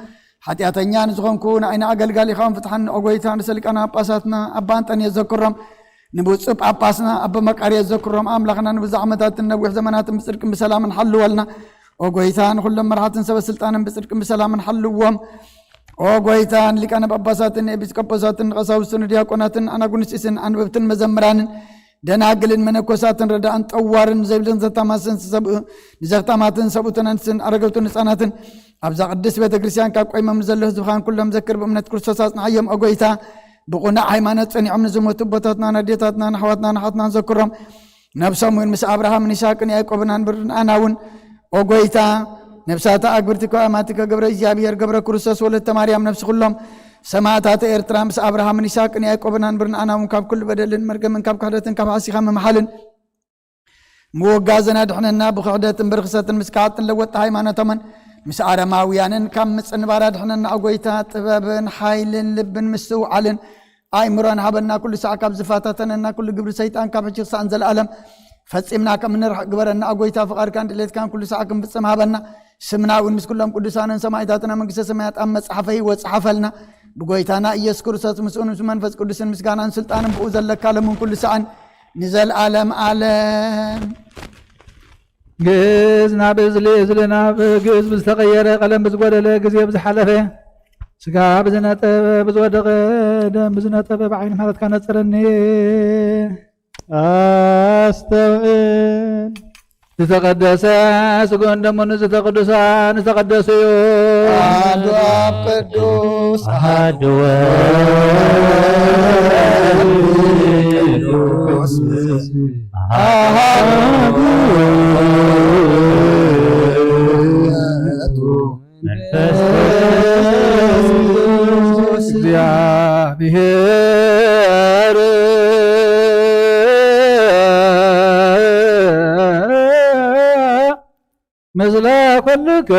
ሓጢኣተኛ ንዝኾንኩ ንዓይና ኣገልጋሊኻ እውን ፍትሓኒ፣ ኦ ጎይታ። ንሰሊቃና ጳጳሳትና ኣባ እንጠንዮስ ዘክሮም፣ ንብፁዕ ጳጳስና ኣባ መቃርዮስ ዘክሮም። ኣምላኽና ንብዙሕ ዓመታትን ነዊሕ ዘመናትን ብጽድቅን ብሰላምን ሓልወልና። ኦ ጎይታ፣ ንኹሎም መራሕትን ሰበ ስልጣንን ብጽድቅን ብሰላምን ሓልዎም። ኦ ጎይታ፣ ንሊቃነ ጳጳሳትን ንኤጲስቆጶሳትን ንቐሳውስትን ንዲያቆናትን ኣናጉንስጢስን ኣንበብትን መዘምራንን ደናግልን መነኮሳትን ረዳእን ጠዋርን ዘይብልን ዘታማትን ሰብኡ-፣ ንዘኽታማትን ሰብኡትን ኣንስትን ኣረገውትን ህፃናትን ኣብዛ ቅድስት ቤተ ክርስቲያን ካብ ቆይሞም ንዘሎ ህዝብኻን ኩሎም ዘክር ብእምነት ክርስቶስ ኣጽንዓዮም። ኦ ጎይታ፣ ብቑናዕ ሃይማኖት ጸኒዖም ንዝሞቱ ኣቦታትና፣ ኣዴታትና፣ ንኣሕዋትና፣ ንሓትናን ዘክሮም። ነብሶም እውን ምስ ኣብርሃምን ይስሐቅን ያዕቆብን ኣንብርን ኣና እውን። ኦ ጎይታ፣ ነብሳታ ኣግብርቲ ከማትከ ገብረ እግዚኣብሔር ገብረ ክርስቶስ ወለተ ማርያም፣ ነብሲ ኩሎም ሰማእታተ ኤርትራ ምስ ኣብርሃምን ይስሐቅን ያዕቆብን ኣንብርን ኣና እውን ካብ ኩሉ በደልን መርገምን ካብ ክሕደትን ካብ ሓሲኻ ምምሓልን ምውጋዘን ኣድሕነና። ብክሕደትን ብርኽሰትን ምስ ከሓድትን ለወጥቲ ሃይማኖቶምን ምስ ኣረማውያንን ካብ ምጽንባር ኣድሕነና። ኦ ጎይታ፣ ጥበብን ሓይልን ልብን ምስትውዓልን ኣእምሮን ሃበና። ኩሉ ሳዕ ካብ ዝፈታተነና ኩሉ ግብሪ ሰይጣን ካብ ሕጂ ክሳዕ ንዘለኣለም ፈጺምና ከም እንርሕቕ ግበረና። ኦ ጎይታ፣ ፍቓድካን ድሌትካን ኩሉ ሳዕ ክንፍጽም ሃበና። ስምና እውን ምስ ኩሎም ቅዱሳንን ሰማእታትን ኣብ መንግስተ ሰማያት ኣብ መጽሓፈ ህይወት ጽሓፈልና። ብጎይታና ኢየሱስ ክርስቶስ ምስኡን ምስ መንፈስ ቅዱስን ምስጋናን ስልጣንን ብኡ ዘለካ ለምን ኩሉ ሳዕን ንዘለኣለም ኣለም። ግእዝ ናብ እዝሊ፣ እዝሊ ናብ ግእዝ ብዝተቐየረ፣ ቀለም ብዝጎደለ፣ ግዜ ብዝሓለፈ፣ ስጋ ብዝነጠበ፣ ብዝወደቐ፣ ደም ብዝነጠበ፣ ብዓይኒ ምሕረትካ ነጽረኒ። ኣስተውዕል። ዝተቐደሰ ስግኡን ደሙን፣ እዚ ቅዱሳን ዝተቐደሱ እዩ። ኣሐዱ ኣብ ቅዱስ፣ ኣሐዱ ወወልድ ቅዱስ፣ ኣሐዱ ውእቱ መንፈስ ቅዱስ እግዚኣብሔር። ምስለ ኩልክሙ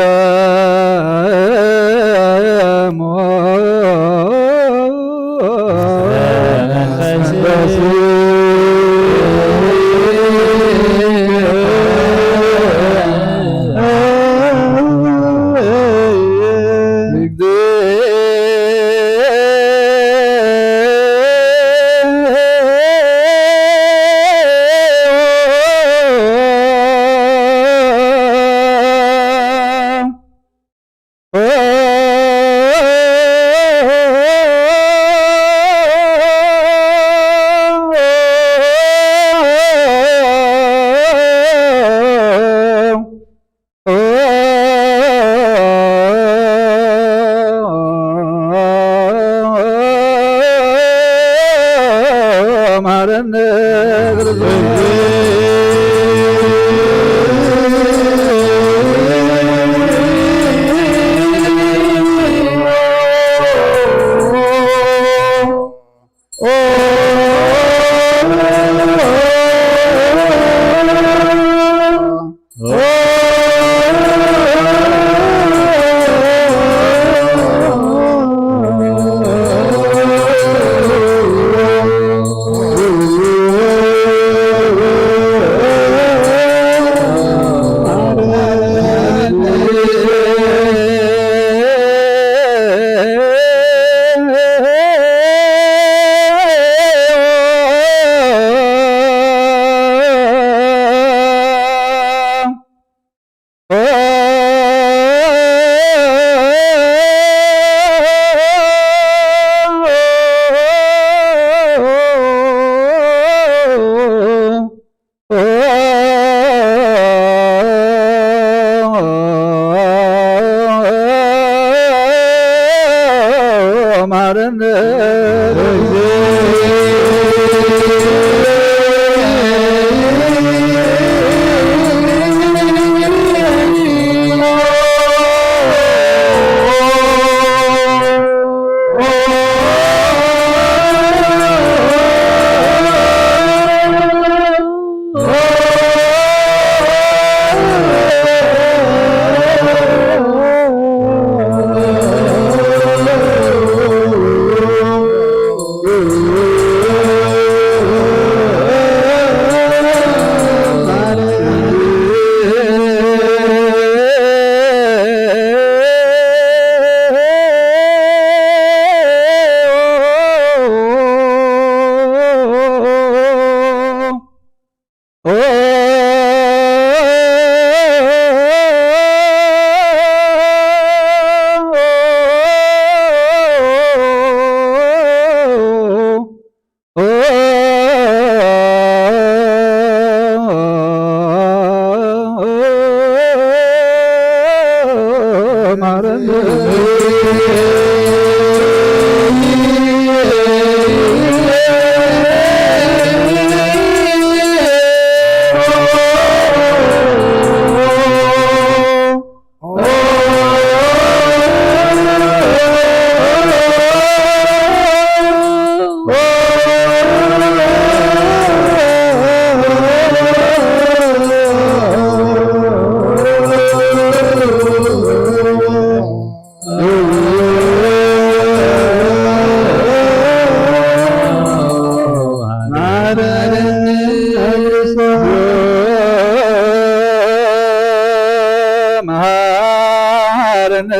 መሃረነ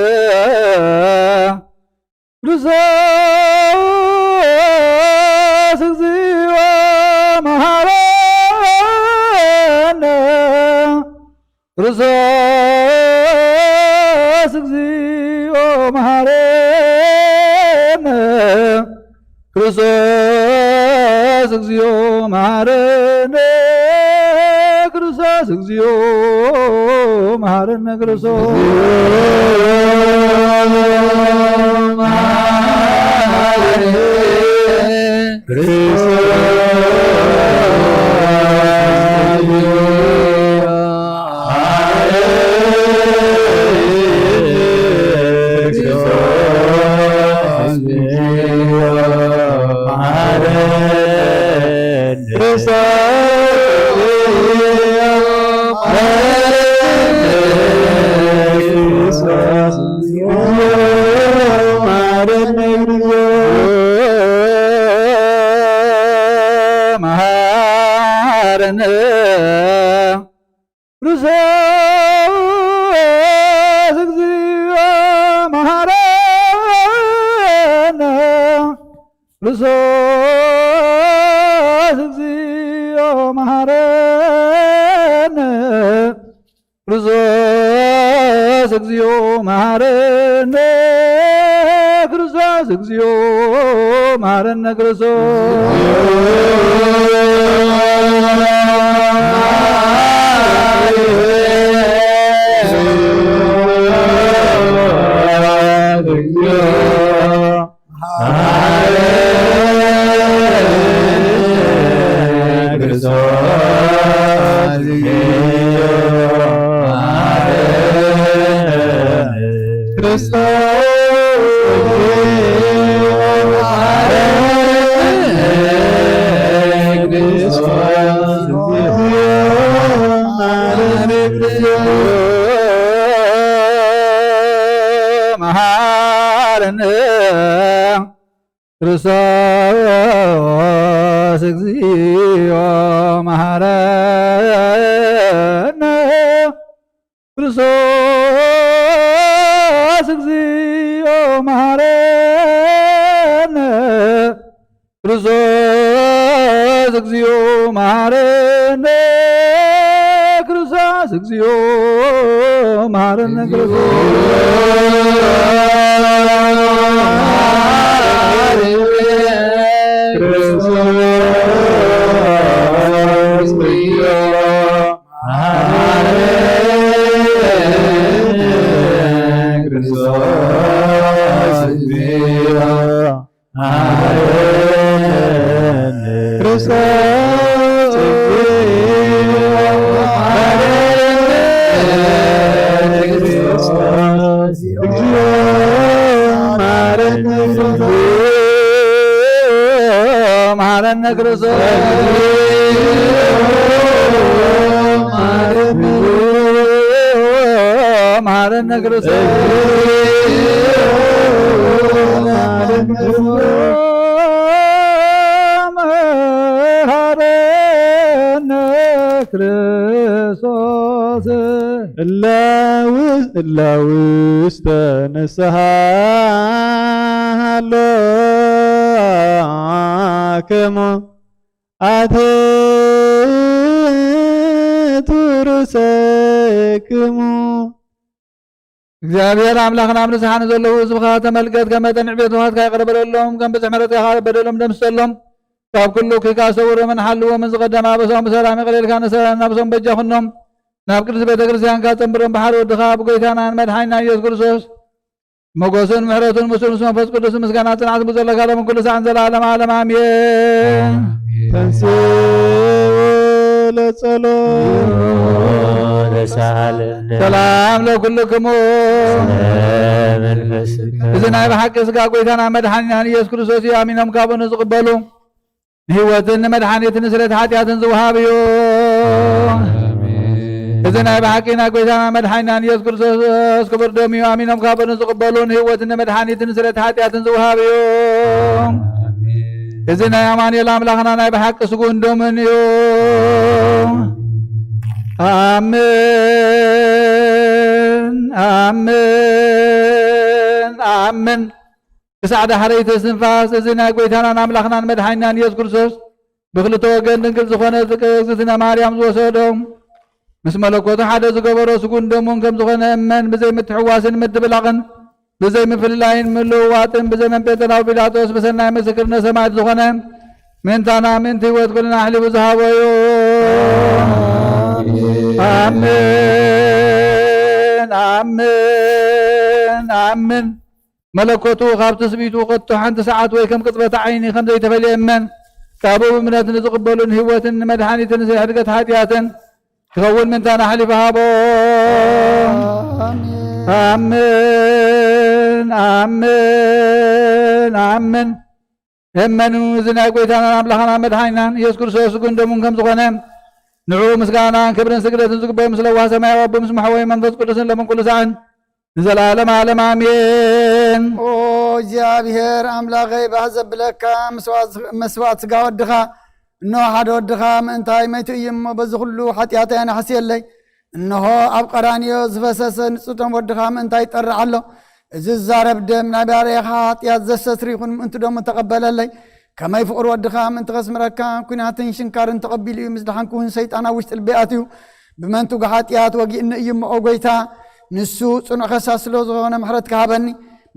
ክርስቶስ እግዚኦ መሃረነ። ክርስቶስ እግዚኦ መሃረነ። ክርስቶስ እግዚኦ መሃረነ። ክርስቶስ እግዚኦ መሃረነ። ክርስቶስ መሃረነ። ክርስቶስ እግዚኦ መሃረነ። ክርስቶስ እግዚኦ መሃረነ። ክርስቶስ እግዚኦ መሃረነ። ክርስቶስ እግዚኦ መሃረነ። ክርስቶስ መሃረነ። ክርስቶስ እግዚኦ መሃረነ። ክርስቶስ እግዚኦ መሃረነ። ክርስቶስ እግዚኦ መሃረነ። ክርስቶስ እግዚኦ መሃረነ። መሃረነ ክርስቶስ። መሃረነ ክርስቶስ። መሃረነ ክርስቶስ። እለ ውስ-፣ እለ ውስተ ንስሓ ሃለወክሙ ኣትሕቱ ርእሰክሙ። እግዚኣብሔር ኣምላኽና፣ ኣብ ንስሓ ንዘለዉ ህዝብኻ ተመልከት፣ ከም መጠን ዕቤት ውሃትካ ይቕረ በለሎም፣ ከም ብዝሒ ምሕረትካ ከዓ በደሎም ደምስሰሎም። ካብ ኩሉ እኩይ ከዓ ሰውሮምን ሓልዎምን፣ ዝቐደመ ኣበሳኦም ብሰላም ይቕረ ኢልካ ንሰ-፣ ነብሶም በጃ ኩኖም። ናብ ቅድስት ቤተ ክርስቲያንካ ጸንብሮም፣ ብሓደ ወድኻ ብጎይታናን መድሓኒና ኢየሱስ ክርስቶስ ሞገስን ምሕረትን ምስኡ ምስ መንፈስ ቅዱስ ምስጋና ጽንዓት ብዘለካ ሎምን ኩሉ ሰዓትን ዘለዓለም ዓለም ኣሜን። ተንሥኡ ለጸሎት። ተሳለነ። ሰላም ለኩልክሙ። ስለ መንፈስከ። እዚ ናይ ብሓቂ ሥጋ ጎይታና መድሓኒናን ኢየሱስ ክርስቶስ እዩ። ኣሚኖም ካብኡ ንዝቕበሉ ንህይወትን ንመድሓኒትን ንስርየት ሓጢኣትን ዝወሃብ እዩ። ኣሜን። እዚ ናይ ብሓቂ ናይ ጎይታና መድሓኒናን ኢየሱስ ክርስቶስ ክቡር ደም እዩ። ኣሚኖም ካብኡ ንዝቕበሉ ንህይወትን ንመድሓኒትን ንስርየት ሓጢኣትን ዝወሃብ እዩ። ኣሜን። እዚ ናይ ኣማኑኤል ኣምላኽና ናይ ብሓቂ ስጉን ደሙን እዩ። ኣምን፣ ኣምን፣ ኣምን። ክሳዕ ዳሕረይቲ እስትንፋስ እዚ ናይ ጐይታናን ኣምላኽናን መድሓኒናን ኢየሱስ ክርስቶስ ብኽልተ ወገን ድንግል ዝኾነ እግዝእትነ ማርያም ዝወሰዶ፣ ምስ መለኮቱ ሓደ ዝገበሮ ስጉን ደሙን ከም ዝኾነ እመን። ብዘይ ምትሕዋስን ምድብላቕን፣ ብዘይ ምፍልላይን ምልውዋጥን፣ ብዘመን ጴንጠናዊ ጲላጦስ ብሰናይ ምስክርነት ሰማዕት ዝኾነ ምእንታና ምእንቲ ህይወት ኩልና ኣሕሊፉ ዝሃቦ እዩ። ኣሜን፣ ኣሜን፣ ኣሜን። መለኮቱ ካብ ትስብእቱ ከቶ ሓንቲ ሰዓት ወይ ከም ቅጽበተ ዓይኒ ከም ዘይተፈልየ እመን። ካብኡ ብእምነት ንዝቕበሉን ህይወትን ንመድሓኒትን ንሕድገት ሓጢኣትን ክኸውን ምእንታና ኣሕሊፉ ሃቦ። ኣሜን፣ ኣሜን፣ ኣሜን። እመኑ፣ እዚ ናይ ጐይታናን ኣምላኽናን መድሓኒናን ኢየሱስ ክርስቶስ ስጉን ደሙን ከም ዝኾነ፣ ንዕኡ ምስጋናን ክብርን ስግደትን ዝግበኦ ምስ ለዋህ ሰማያዊ ኣቦ ምስ መሕወይ መንፈስ ቅዱስን ለምን ኩሉ ሳዕን ንዘለዓለም ዓለም ኣሜን። ኦ እግዚኣብሔር ኣምላኸይ፣ ባህ ዘብለካ መስዋዕት፣ መስዋዕት ስጋ ወድኻ፣ እነሆ ሓደ ወድኻ ምእንታይ መይቱ እዩ እሞ፣ በዚ ኩሉ ሓጢኣተይ ኣናሕስየለይ። እነሆ ኣብ ቀራንዮ ዝፈሰሰ ንጹህ ደም ወድኻ ምእንታይ ይጠርዕ ኣሎ። እዚ ዝዛረብ ደም ናይ ባርያኻ ሓጢኣት ዘስተስሪ ይኹን፣ ምእንቲ ደሙ ተቐበለለይ። ከመይ ፍቕሪ ወድኻ ምእንቲ ከስምረካ፣ ኲናትን ሽንካርን ተቐቢሉ እዩ፣ ምስ ደሓንኩ እውን ሰይጣን ኣብ ውሽጢ ልበይ ኣትዩ። ብመንትጉ ሓጢኣት ወጊእኒ እዩ እሞ፣ ኦ ጐይታ፣ ንሱ ጽኑዕ ከሳስ ስለ ዝኾነ ምሕረትካ ሃበኒ።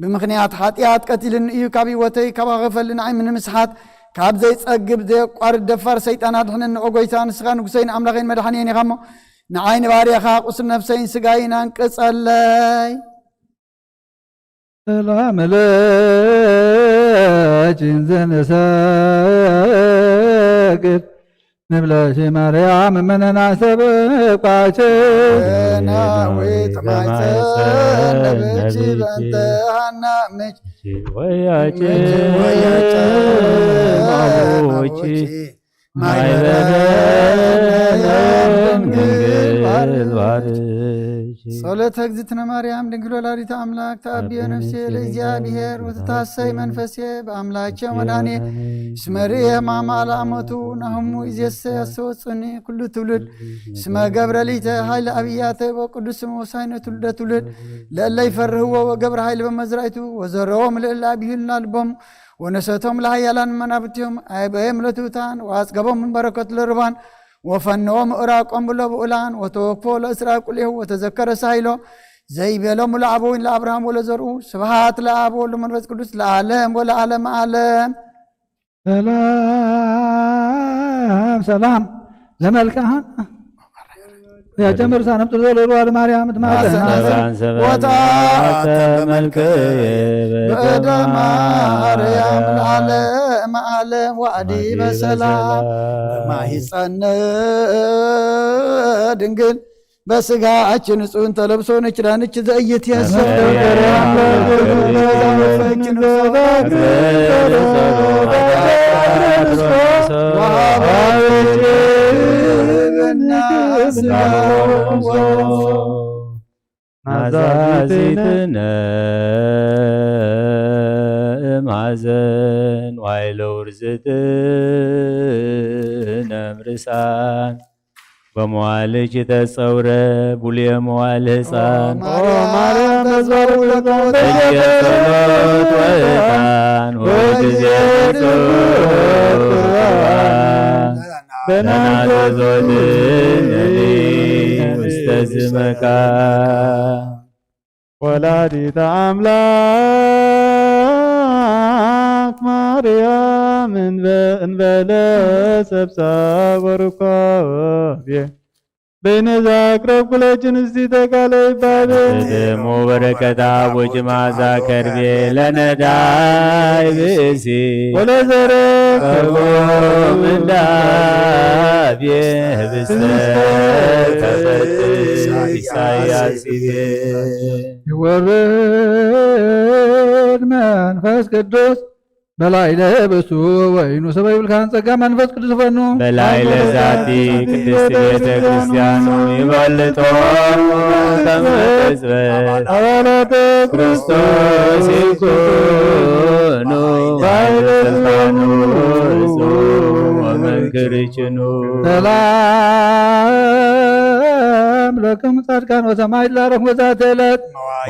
ብምኽንያት ሓጢኣት ቀቲልኒ እዩ፣ ካብ ህይወተይ ካባኻ ክፈሊ ንዓይ ንምስሓት ካብ ዘይጸግብ ዘየቋርጽ ደፋር ሰይጣን ኣድሕነኒ። ኦ ጐይታ፣ ንስኻ ንጉሰይን ኣምላኸይን መድሓኒየይን ኢኻ እሞ፣ ንዓይ ንባርያኻ ቁስል ነፍሰይን ስጋይን ኣንቅጸለይ። ሰላም ለኪ እንዘ ንሰግድ ንብለኪ ማርያም እመነ ንሕሰበኪ። ናዊት ማይፀን ነብኪ በእንተ ሃና ምች ወያጭ ወያጭ ማሙቺ ማይበረ ድንግል ባርኪ። ጸሎተ እግዝእትነ ማርያም ድንግል ወላዲተ ኣምላክ ተኣብዮ ነፍሴ ለእግዚኣብሔር ወተታሰይ መንፈሴ በአምላኬ መድኃኔ እስመ ርእየ ሕማማ ለአመቱ ናህሙ ይዜሰ ያስተወጽኒ ኩሉ ትውልድ እስመ ገብረ ሊተ ኃይለ አብያተ ወቅዱስ ስሙ ወሳይነ ትውልደ ትውልድ ለእለ ይፈርህዎ ወገብረ ኃይለ በመዝራእቱ ወዘረዎም ለእለ አብሂልና ልቦም ወነሰቶም ለኃያላን መናብርቲሆም አበዮም ለትሑታን ወአጽገቦም በረከት ለርባን ወፈነዎም ምዕራቆም ለብኡላን ወተወክፎ ለእስራኤል ቁሌሁ ወተዘከረ ሳይሎ ዘይቤሎሙ ለአበዊን ለአብርሃም ወለዘርኡ ስብሐት ለአብ ወወልድ ወመንፈስ ቅዱስ ለዓለም ወለዓለመ ዓለም። ሰላም ሰላም ለመልክዓ ያጀምር ሳነም ጥሎ ለሩ አለ ማርያም ትማዘና ሰብራን ሰብራን ቦታ ተመልከ በእደ ማርያም ለዓለመ ዓለም ወአዲ በሰላም በማሂፀነ ድንግል በስጋችን ንጹሕን ተለብሶ ንችላንች ዘእይት የሰው ናዛዚትነ እማዘን ዋይለ ውርዝትነ ምርሳን በመዋልኪ ተጸውረ ቡልየ መዋል ህፃን ማርያም ተዝባሩ ለቆ እየ ጸሎት ወዕጣን ወጊዜ ጸሎት ቁርባን ተናዘዞትኒ ምስተ ዝመካ ወላዲተ አምላክ ማርያም እንበ-፣ እንበለ ሰብሳብ ወርኮብየ በይነ ዛቅረብኩ ለኪ ንስቲተ ቃለ ይባቤ ደሙ በረከታ ወጅማዛ ከርቤ ለነዳይ ብእሲ ወለዘረከቦ ምንዳቤ ህብስተ ተፈትሽ ኢሳያስ ይቤ ይወርድ መንፈስ ቅዱስ በላዕለ ህብስቱ ወወይኑ ሰበ ይብልካን ጸጋ መንፈስ ቅዱስ ፈኑ በላዕለ ዛቲ ቅድስት ቤተ ክርስቲያኑ ይበልጦ ከመ ሕጽበት አባላተ ክርስቶስ ይኩኑ ኃይለ ስልጣኑ ርሱ ወመንክር ጭኑ። ሰላም ለክሙ ጻድቃን ወሰማዕት ላረክሙ ዛተ ዕለት።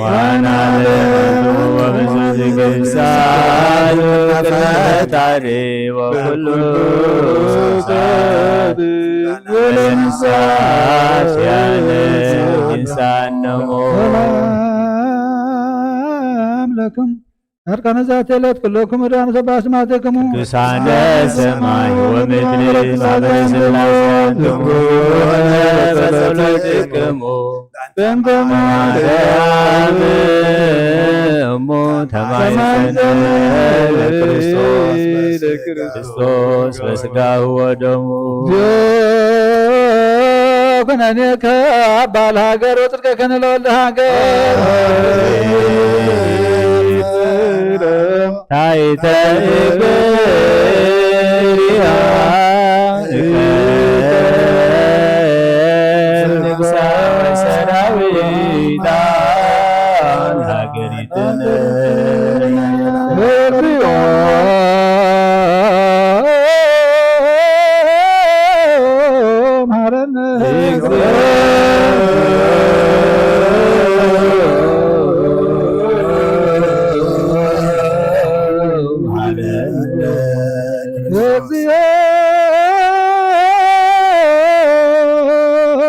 ዋና ለክሙ ወብዙ ዝግሳሉ ፈጣሪ ወኩሉ ሰብ ወለንሳት ያነ ይሳነሙ። ሰላም ለክሙ ጻድቃነ ዛቲ ዕለት ኩለኩም እዳኑ ሰባ ስማትክሙ ቅዱሳነ ሰማይ ወምድሪ ማህበረ ሥላሴ አንትሙ በጸሎትክሙ በእንተ ማርያም እሙ ተማይጸነ ለክርስቶስ ክርስቶስ በስጋሁ ወደሙ። ኩነኔከ አባል ሀገር ወጽድቀከነ ለወልደ ሀገር። ታይተ እግሪሃ ንግሳ ሰራዊታ ሀገሪትነ። እግዚኦ መሐረነ። እግዚኦ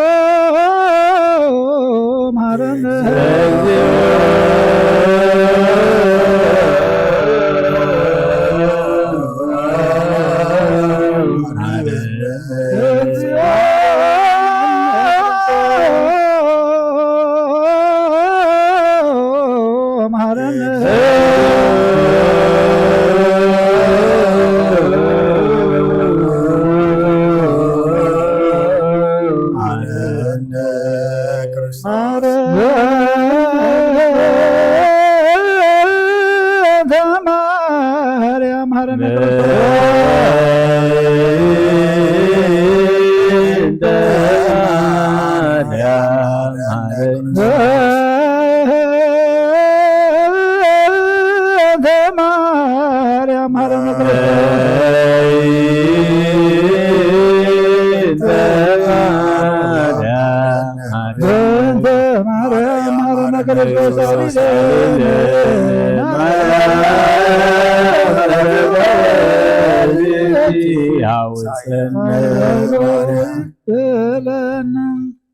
መሐረነ።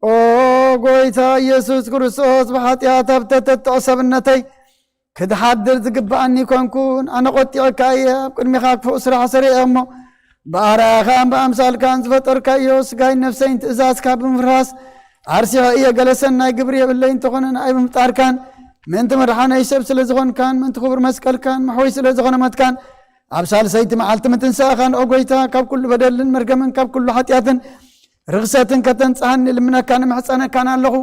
ኦ ጎይታ ኢየሱስ ክርስቶስ፣ ብሓጢኣት ኣብ ተተጥዖ ሰብነተይ ክድሓድር ዝግብኣኒ ኮንኩን። ኣነ ቆጢዐካ እየ፣ ኣብ ቅድሚኻ ክፉእ ስራሕ ሰሪዐ እሞ፣ ብኣርኣያኻን ብኣምሳልካን ዝፈጠርካዮ ስጋይን ነፍሰይን ትእዛዝካ ብምፍራስ ኣርሲዐ እየ። ገለ ሰናይ ግብሪ የብለይ፣ እንተኾነ ንኣይ ብምፍጣርካን ምእንቲ መድሓነይ ሰብ ስለ ዝኾንካን ምእንቲ ክቡር መስቀልካን መሕወይ ስለ ዝኾነ ሞትካን ኣብ ሳልሰይቲ መዓልቲ ምትንሳእኻን፣ ኦ ጎይታ፣ ካብ ኩሉ በደልን መርገምን ካብ ኩሉ ሓጢኣትን ርኽሰትን ከተንጽሃኒ ልምነካን እምሕጸነካን ኣለኹ።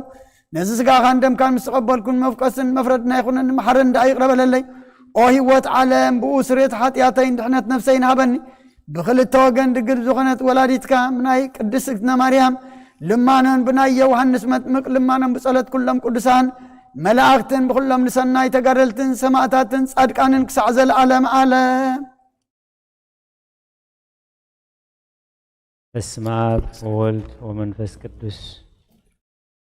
ነዚ ስጋኻን ደምካን ምስ ተቐበልኩን መፍቀስን መፍረድና ይኹነኒ፣ መሓረኒ ደኣ ይቕረ በለለይ። ኦ ህይወት ዓለም፣ ብኡ ስርየት ሓጢኣተይን ድሕነት ነፍሰይን ሃበኒ። ብኽልተ ወገን ድግል ዝኾነት ወላዲትካ ናይ ቅድስት እግዝእትነ ማርያም ልማኖን ብናይ ዮሃንስ መጥምቅ ልማኖን ብጸሎት ኩሎም ቅዱሳን መላእኽትን ብኹሎም ንሰናይ ተጋደልትን ሰማእታትን ጻድቃንን ክሳዕ ዘለዓለም ዓለም። በስመ አብ ወወልድ ወመንፈስ ቅዱስ።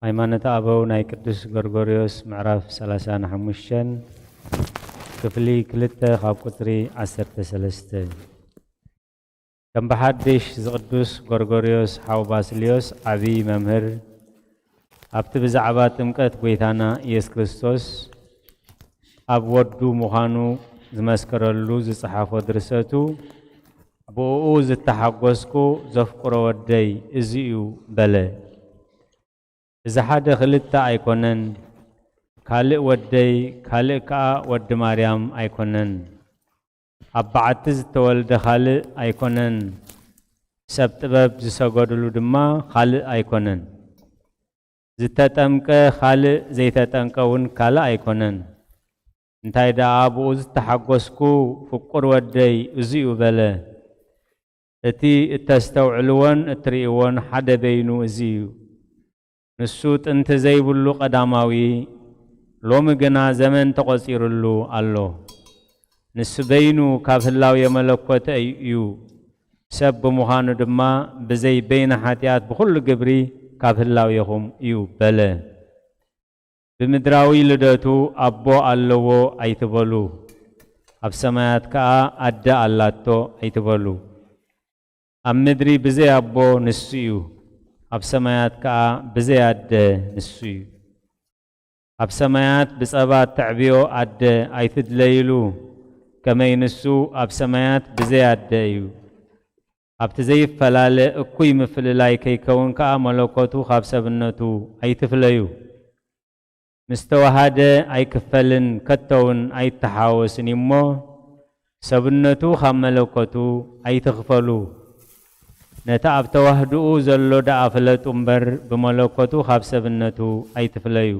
ሃይማኖተ ኣበው ናይ ቅዱስ ጎርጎርዮስ ምዕራፍ ሰላሳን ሓሙሽተን ክፍሊ ክልተ ካብ ቁጽሪ ዓሰርተ ሰለስተ። ከም ብሓድሽ ዝቕዱስ ጎርጎርዮስ ሓው ባስልዮስ ዓቢ መምህር ኣብቲ ብዛዕባ ጥምቀት ጐይታና ኢየሱስ ክርስቶስ ኣብ ወዱ ምዃኑ ዝመስከረሉ ዝጸሓፎ ድርሰቱ፣ ብእኡ ዝተሓጎስኩ ዘፍቅሮ ወደይ እዚ እዩ በለ። እዚ ሓደ ክልተ ኣይኮነን፣ ካልእ ወደይ፣ ካልእ ከኣ ወዲ ማርያም ኣይኮነን። ኣብ በዓቲ ዝተወልደ ካልእ ኣይኮነን፣ ሰብ ጥበብ ዝሰገድሉ ድማ ካልእ ኣይኮነን። ዝተጠምቀ ካልእ ዘይተጠምቀ እውን ካልእ ኣይኮነን። እንታይ ደኣ ብኡ ዝተሓጎስኩ ፍቁር ወደይ እዚ እዩ በለ። እቲ እተስተውዕልዎን እትርእይዎን ሓደ በይኑ እዚ እዩ። ንሱ ጥንቲ ዘይብሉ ቀዳማዊ፣ ሎሚ ግና ዘመን ተቖጺሩሉ ኣሎ። ንሱ በይኑ ካብ ህላዌ መለኮት እዩ። ሰብ ብምዃኑ ድማ ብዘይ በይነ ሓጢኣት ብኹሉ ግብሪ ካብ ህላዌኹም እዩ በለ። ብምድራዊ ልደቱ ኣቦ ኣለዎ ኣይትበሉ፣ ኣብ ሰማያት ከኣ ኣደ ኣላቶ ኣይትበሉ። ኣብ ምድሪ ብዘይ ኣቦ ንሱ እዩ፣ ኣብ ሰማያት ከኣ ብዘይ ኣደ ንሱ እዩ። ኣብ ሰማያት ብጸባ እተዕብዮ ኣደ ኣይትድለይሉ፣ ከመይ ንሱ ኣብ ሰማያት ብዘይ ኣደ እዩ። ኣብቲ ዘይፈላለ እኩይ ምፍልላይ ከይከውን ከኣ መለኮቱ ካብ ሰብነቱ ኣይትፍለዩ። ምስ ተዋሃደ ኣይክፈልን ከቶውን ኣይተሓወስን እዩ እሞ፣ ሰብነቱ ካብ መለኮቱ ኣይትኽፈሉ። ነቲ ኣብ ተዋህድኡ ዘሎ ደኣ ፍለጡ እምበር፣ ብመለኮቱ ካብ ሰብነቱ ኣይትፍለዩ።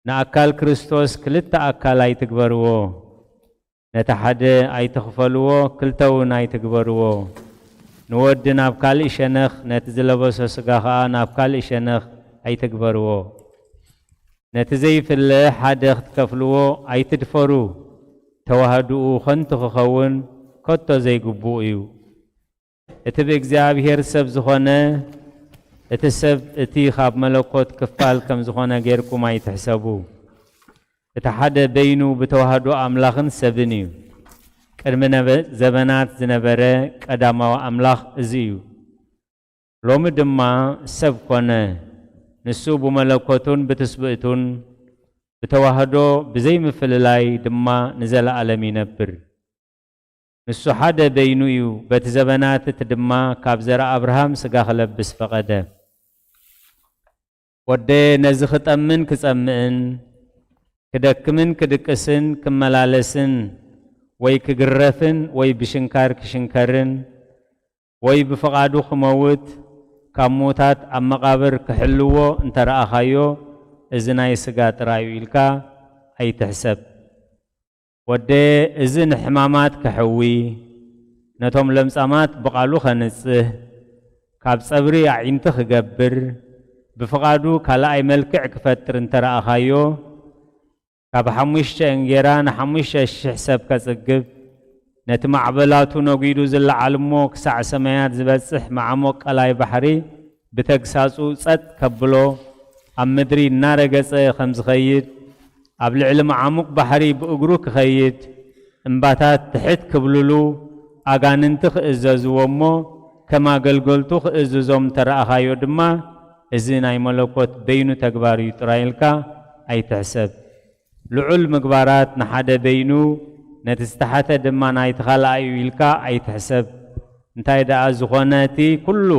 ንኣካል ክርስቶስ ክልተ ኣካል ኣይትግበርዎ። ነቲ ሓደ ኣይትኽፈልዎ፣ ክልተ እውን ኣይትግበርዎ። ንወዲ ናብ ካልእ ሸነኽ፣ ነቲ ዝለበሶ ስጋ ኸኣ ናብ ካልእ ሸነኽ ኣይትግበርዎ። ነቲ ዘይፍለ ሓደ ክትከፍልዎ ኣይትድፈሩ። ተዋህድኡ ኸንቱ ክኸውን ከቶ ዘይግቡእ እዩ። እቲ ብእግዚኣብሔር ሰብ ዝኾነ፣ እቲ ሰብ እቲ ኻብ መለኮት ክፋል ከም ዝኾነ ጌርኩም ኣይትሕሰቡ። እቲ ሓደ በይኑ ብተዋህዶ ኣምላኽን ሰብን እዩ። ቅድሚ ነበ-፣ ዘበናት ዝነበረ ቀዳማዊ ኣምላኽ እዚ እዩ። ሎሚ ድማ ሰብ ኮነ። ንሱ ብመለኮቱን ብትስብእቱን ብተዋህዶ ብዘይ ምፍልላይ ድማ ንዘለኣለም ይነብር። ንሱ ሓደ በይኑ እዩ፣ በቲ ዘበናት እቲ ድማ ካብ ዘርኣ ኣብርሃም ስጋ ክለብስ ፈቐደ። ወደየ ነዚ ክጠምን ክጸምእን፣ ክደክምን ክድቅስን፣ ክመላለስን፣ ወይ ክግረፍን፣ ወይ ብሽንካር ክሽንከርን፣ ወይ ብፍቓዱ ክመውት፣ ካብ ምዉታት ኣብ መቓብር ክሕልዎ እንተ ረኣኻዮ፣ እዚ ናይ ስጋ ጥራይ እዩ ኢልካ ኣይትሕሰብ። ወደየ እዚ ንሕማማት ከሕዊ፣ ነቶም ለምጻማት ብቓሉ ከንጽህ፣ ካብ ጸብሪ ኣዒንቲ ክገብር፣ ብፍቓዱ ካልኣይ መልክዕ ክፈጥር እንተ ረኣኻዮ፣ ካብ ሓሙሽተ እንጌራ ንሓሙሽተ ሽሕ ሰብ ከጽግብ፣ ነቲ ማዕበላቱ ነጒዱ ዝለዓል እሞ ክሳዕ ሰማያት ዝበጽሕ መዓሙቕ ቀላይ ባሕሪ ብተግሳጹ ጸጥ ከብሎ፣ ኣብ ምድሪ እናረገጸ ከም ዝኸይድ፣ ኣብ ልዕሊ መዓሙቕ ባሕሪ ብእግሩ ክኸይድ፣ እምባታት ትሕት ክብልሉ፣ ኣጋንንቲ ክእዘዝዎ እሞ ከም ኣገልገልቱ ክእዝዞም እንተ ረኣኻዮ ድማ፣ እዚ ናይ መለኮት በይኑ ተግባር እዩ ጥራይ ኢልካ ኣይትሕሰብ። ልዑል ምግባራት ንሓደ በይኑ፣ ነቲ ዝተሓተ ድማ ናይቲ ካልኣይ እዩ ኢልካ ኣይትሕሰብ። እንታይ ደኣ ዝኾነ እቲ ኩሉ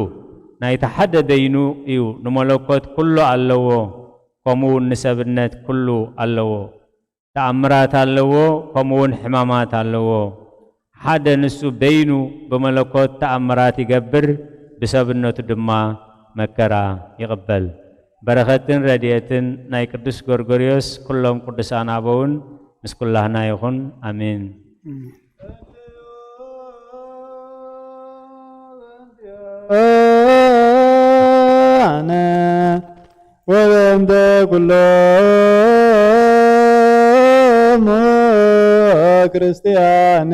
ናይቲ ሓደ በይኑ እዩ። ንመለኮት ኩሉ ኣለዎ፣ ከምኡ እውን ንሰብነት ኩሉ ኣለዎ። ተኣምራት ኣለዎ፣ ከምኡ እውን ሕማማት ኣለዎ። ሓደ ንሱ በይኑ ብመለኮት ተኣምራት ይገብር፣ ብሰብነቱ ድማ መከራ ይቕበል። በረኸትን ረድኤትን ናይ ቅዱስ ጎርጎርዮስ ኩሎም ቅዱሳን ኣበውን ምስ ኩላህና ይኹን። ኣሜን። ኣነ ወበእንተ ኩሎሙ ክርስቲያን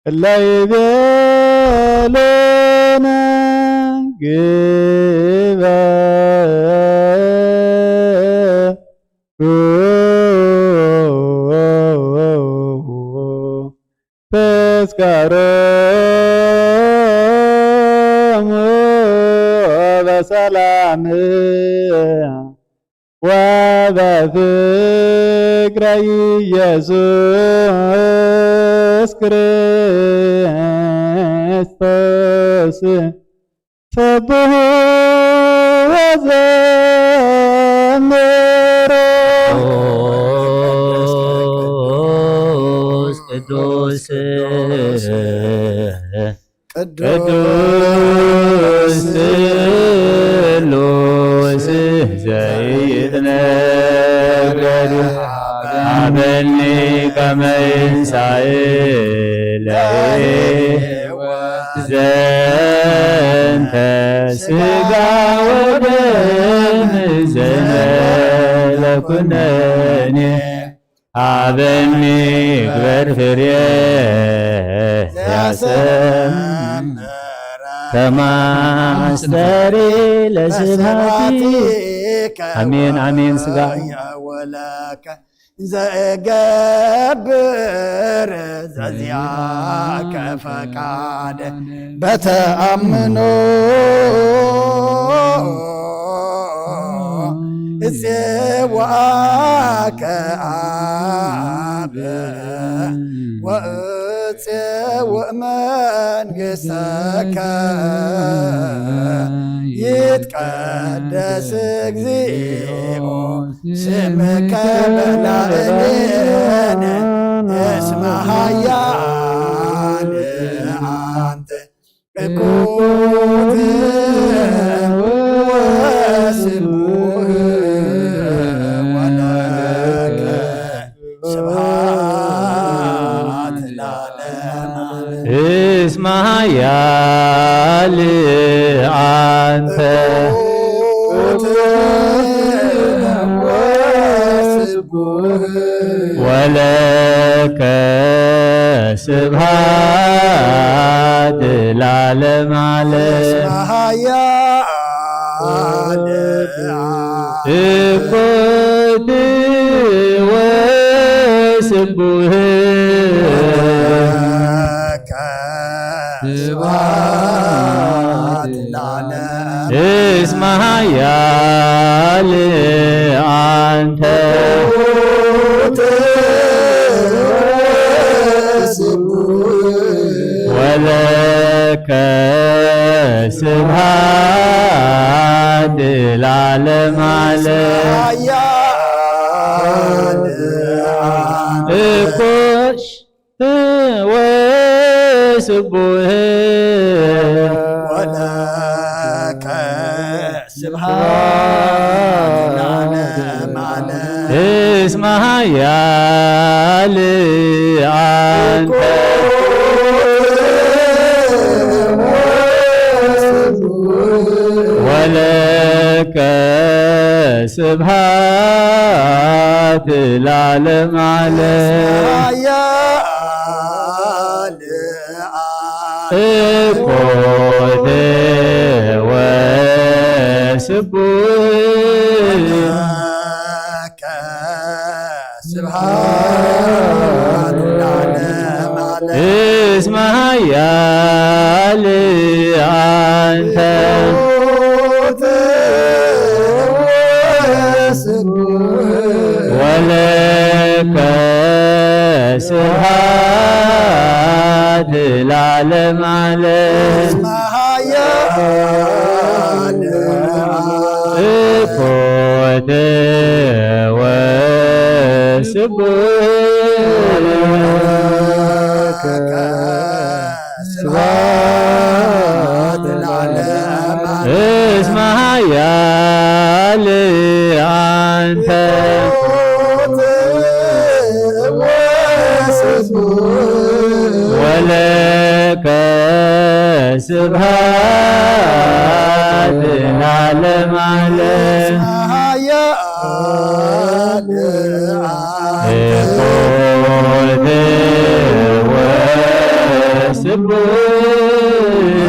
እለ ይቤሉነ ግበ ተስካሮሙ በሰላም ወበፍቅረ ኢየሱስ ክርስቶስ ሰብሑ ወዘምሩ። ቅዱስ ቅዱስ ቅዱስ ስሉስ ዘይትነገር፣ አበኒ ከመ ይንሳእ ለሕይወት ዘንተ ስጋ ወደም ዘለ ኩነኔ። ሃበኒ ግበር ፍሬ ዘያሰምረ ተማስተሪ ለስብሐቲ። ለስብሐቲከ አሜን፣ አሜን። ስጋ ወየወለከ ዘገብር ዘዚአከ ፈቃድ በተአምኖ እጼዋከ አብ ወእጼውእ መንግሥተከ ይትቀደስ እግዚኦ ስምከ በላዕሌነ እስመ ኃያል አንተ እኩት ወስቡህ ወለከ ስብሐት ለዓለመ ዓለም። እስመ ኃያል አንተ እኩት ወስቡህ ወለከ ስብሐት ለዓለመ ዓለም። እስመ ኃያል እኩት ወስቡህ ለከ ስብሐት ለዓለም። እስመ ኃያል አንተ ወለከ ስብሐት ለዓለመ ዓለም። እኮሽ ወስቡህ ወለከ ስብሐት ለዓለመ ዓለም። እስመ ኃያል አንተ ወለከ ስብሐት ለዓለመ ዓለም። ኃያል እኮት ወስቡህ ለከ ስብሐት ለዓለመ ዓለም። እስመ ኃያል አንተ እኩት ወስቡህ ወለከ ስብሐት ለዓለመ ዓለም። እስመ ኃያል እኮት ወስቡህ ለከ ስብሐት ለዓለመ ዓለም። እስመ ኃያል አንተ ወስቡህ ወለከ ስብሐት ለዓለመ ዓለም። ኃያል እኮት ወስቡህ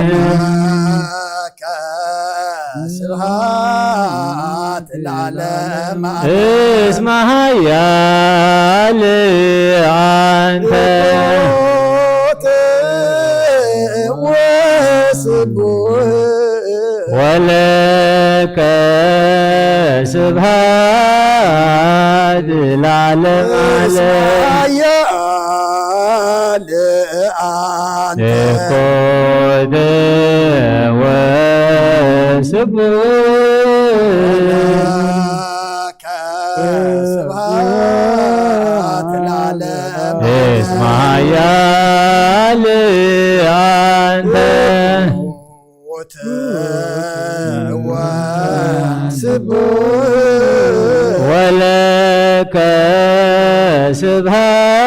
ለከ ስብሐት ለዓለመ ዓለም። እስመ ኃያል አንተ እኮት ወስቡህ ወለከ ስብሐት ለዓለመ ዓለም። ኃያል አንተ እኮት ወስቡህ ለከ ስብሐት ለዓለመ ዓለም። እስመ ኃያል አንተ እኩት ወስቡህ ወለከ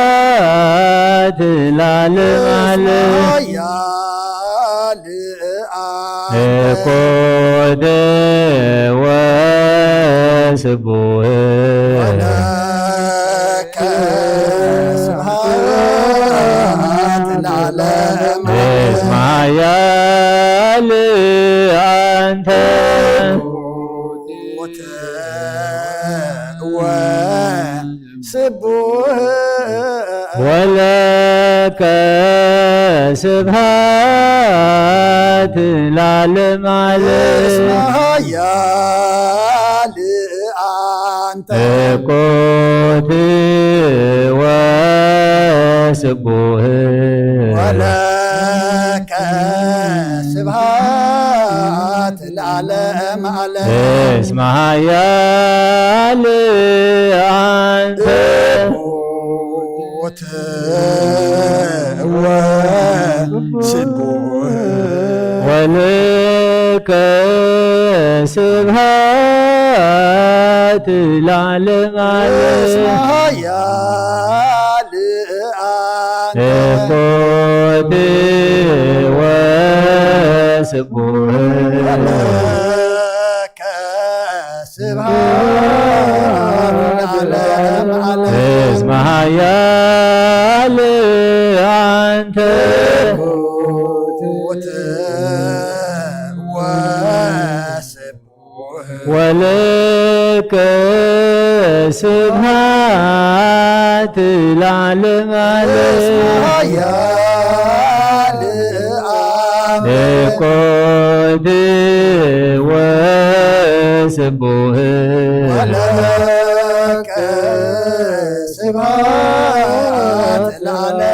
ስብሐት ለዓለመ ዓለም። ኃያል አንተ እኮት ወስቡህ ወለከ ስብሐት ለዓለመ ዓለም። እስመ ኃያል አንተ። ወስቡሕ። ወለከ ስብሐት ለዓለመ ዓለም። እስመ ኃያል አንተ። እኮት ወስቡህ። ወለከ ስብሐት ለዓለመ ዓለም። እስመ ኃያል አንተ። እኩት ወስቡህ። ወለከ ስብሐት ለዓለመ ዓለም። እስመ ኃያል አንተ። እኮት ወስቡህ። ወለከ ስብሐት ለዓለመ ዓለም። እስመ ኃያል አንተ። እኩት ወስቡህ። ወለከ ስብሐት ለዓለመ ዓለም። እስመ ኃያል አንተ። እኮት ወስቡህ። ወለከ ስብሐት ለዓለመ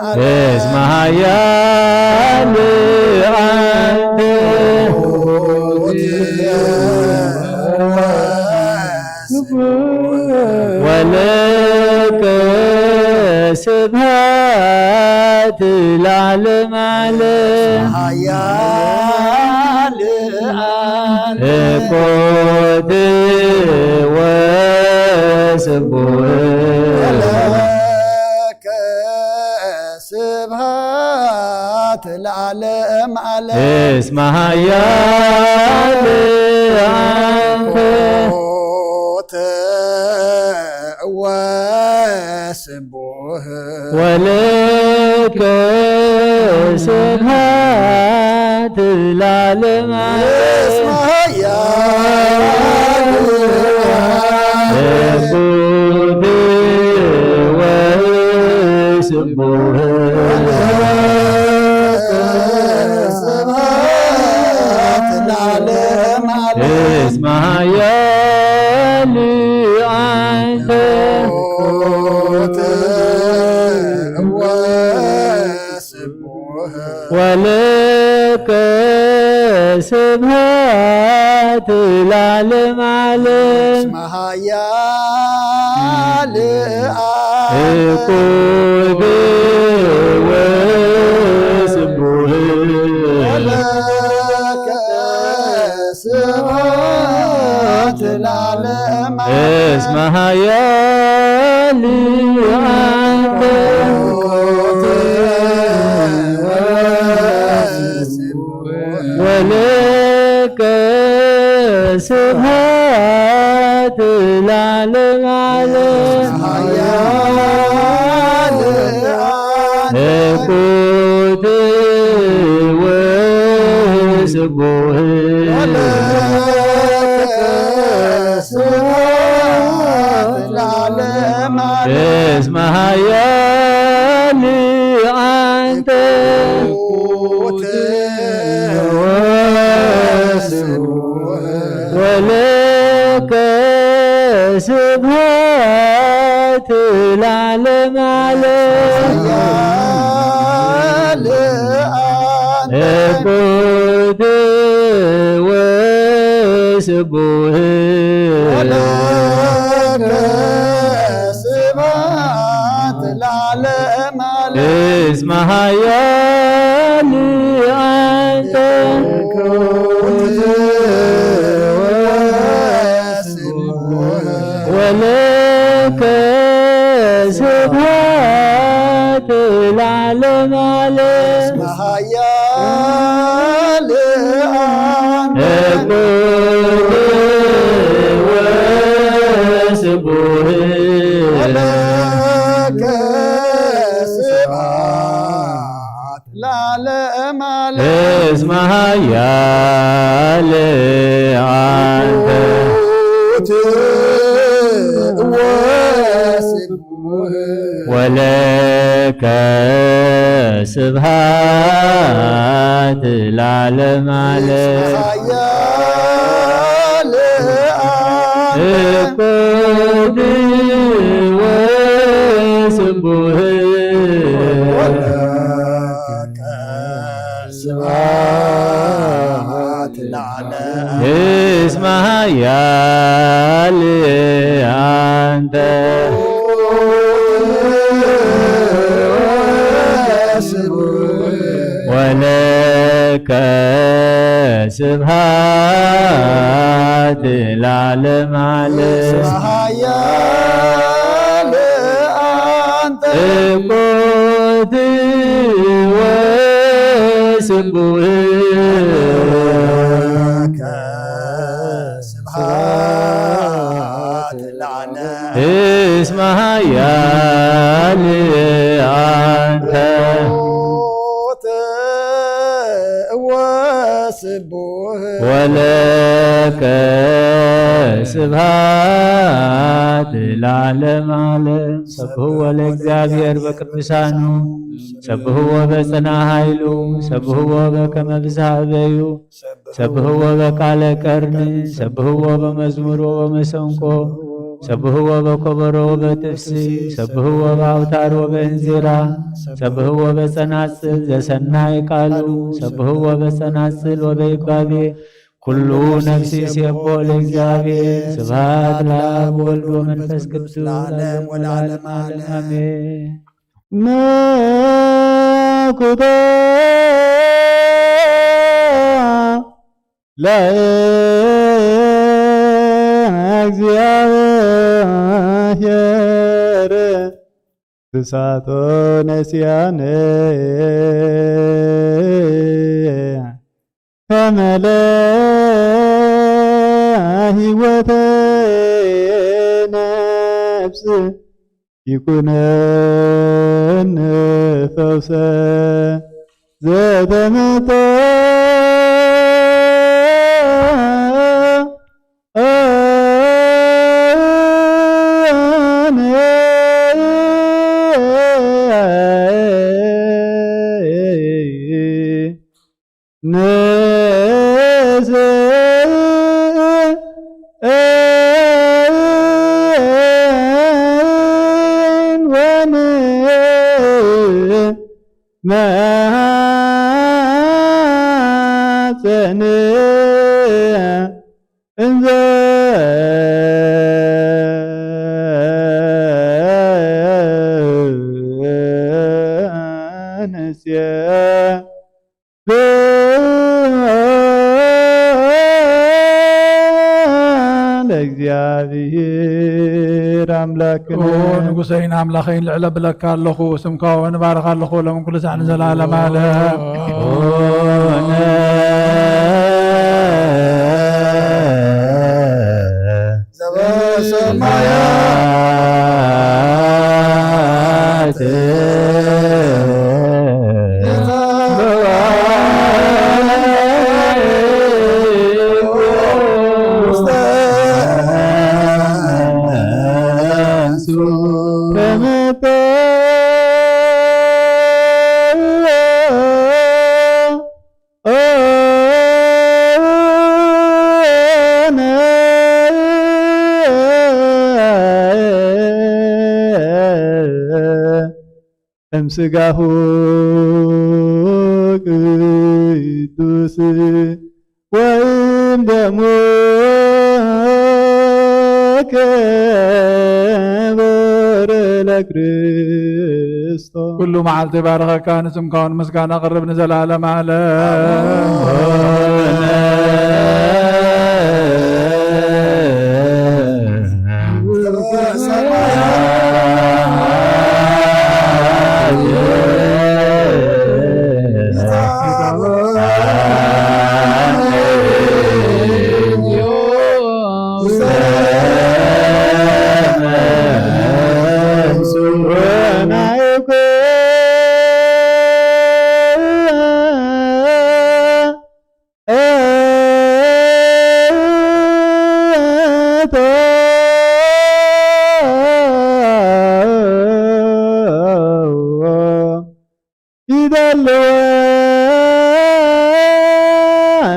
ዓለም። እስመ ኃያል አንተ። እኩት ወስቡህ። ወለከ ስብሐት ለዓለመ ዓለም። ኃያል አንተ። እኮት ወስቡህ። ወለከ ስብሐት ለዓለመ ዓለም። እስመ ኃያል አንተ። እኩት ወስቡህ። ወለከ ስብሐት ለዓለመ ዓለም። እስመ ኃያል አንተ። እኩት ወስቡህ። ስብሐት ለዓለመ ዓለም። እስመ ኃያል አንተ። እኩት ወስቡህ። ወለከ ስብሐት ለዓለመ ዓለም። እስመ ኃያል አንተ። እኩት ወስቡህ። ወለከ ስብሐት ለዓለመ ዓለም። እስመ ኃያል አንተ። እኩት ወስቡህ። ወለከ ስብሐት ለዓለመ ዓለም። ኃያል አንተ። እኩት ወስቡህ። ወለከ ስብሐት ለዓለመ ዓለም። እስመ ኃያል አንተ። እኩት ወስቡህ። ወለከ ስብሐት ለዓለመ ዓለም። ኃያል አንተ። እኩት ወስቡህ። ወለከ ስብሐት ለዓለመ ዓለም። እስመ ኃያል አንተ። እኩት ወስቡህ። ወለከ ስብሐት ለዓለመ ዓለም። እስመ ኃያል አንተ። እኩት ወስቡህ። ወለ ማለት እስመ ኃያል አንተ። ወለከ ስብሐት ለዓለመ ዓለም። ኃያል አንተ። እኩይ ወስቡሕ። ወለከ ስብሐት ለዓለም። እስመ ኃያል አንተ። ወለከ ስብሐት ለዓለመ ዓለም። እስመ ኃያል አንተ። እኩይ ወስቡሕ። ወለከ ስብሐት ለዓለም። እስመ ኃያል አንተ። እኩይ ወስቡሕ። ወለከ ስብሐት ለዓለመ ዓለም። ሰብሕዎ ለእግዚአብሔር በቅዱሳኑ፣ ሰብሕዎ በጽንዓ ኃይሉ፣ ሰብሕዎ በከመ ብዝሃ እበዩ፣ ሰብሕዎ በቃለ ቀርኒ፣ ሰብሕዎ በመዝሙር ወበመሰንቆ፣ ሰብሕዎ በኮበሮ ወበጥፍሲ፣ ሰብሕዎ በአውታር ወበእንዚራ፣ ሰብሕዎ በጸናጽል ዘሰናይ ቃሉ፣ ሰብሕዎ በጸናጽል ወበይባቤ፣ ኩሉ ነፍሲ ሴቦ ለእግዚአብሔር። ስብሐት ለአብ ወልድ ወመንፈስ ቅዱስ ለዓለም ወለዓለመ ዓለም አሜን። መኩተ ለእግዚአብሔር ክሳቶ ነሲያነ ከመለ ህይወተ ነፍስ ይኩነን ፈውሰ ዘተመተ መሐፀን እንዘ ንሴ ለእግዚአብሔር ኣምላክነ። ኦ ንጉሰይን ኣምላኸይን ልዕለ ብለካ ኣለኹ፣ ስምካ እውን እባርኽ ኣለኹ፣ ሎም ኩሉ ሳዕ ንዘለዓለም ዓለም። ኦ ነ ዘበሰማያት እምስጋሁ ቅዱስ ወእም ደሙ ክቡር ለክርስቶስ። ኩሉ መዓልቲ ባረኸካ፣ ንስምካ እውን ምስጋና ኣቕርብ ንዘለዓለም ዓለም።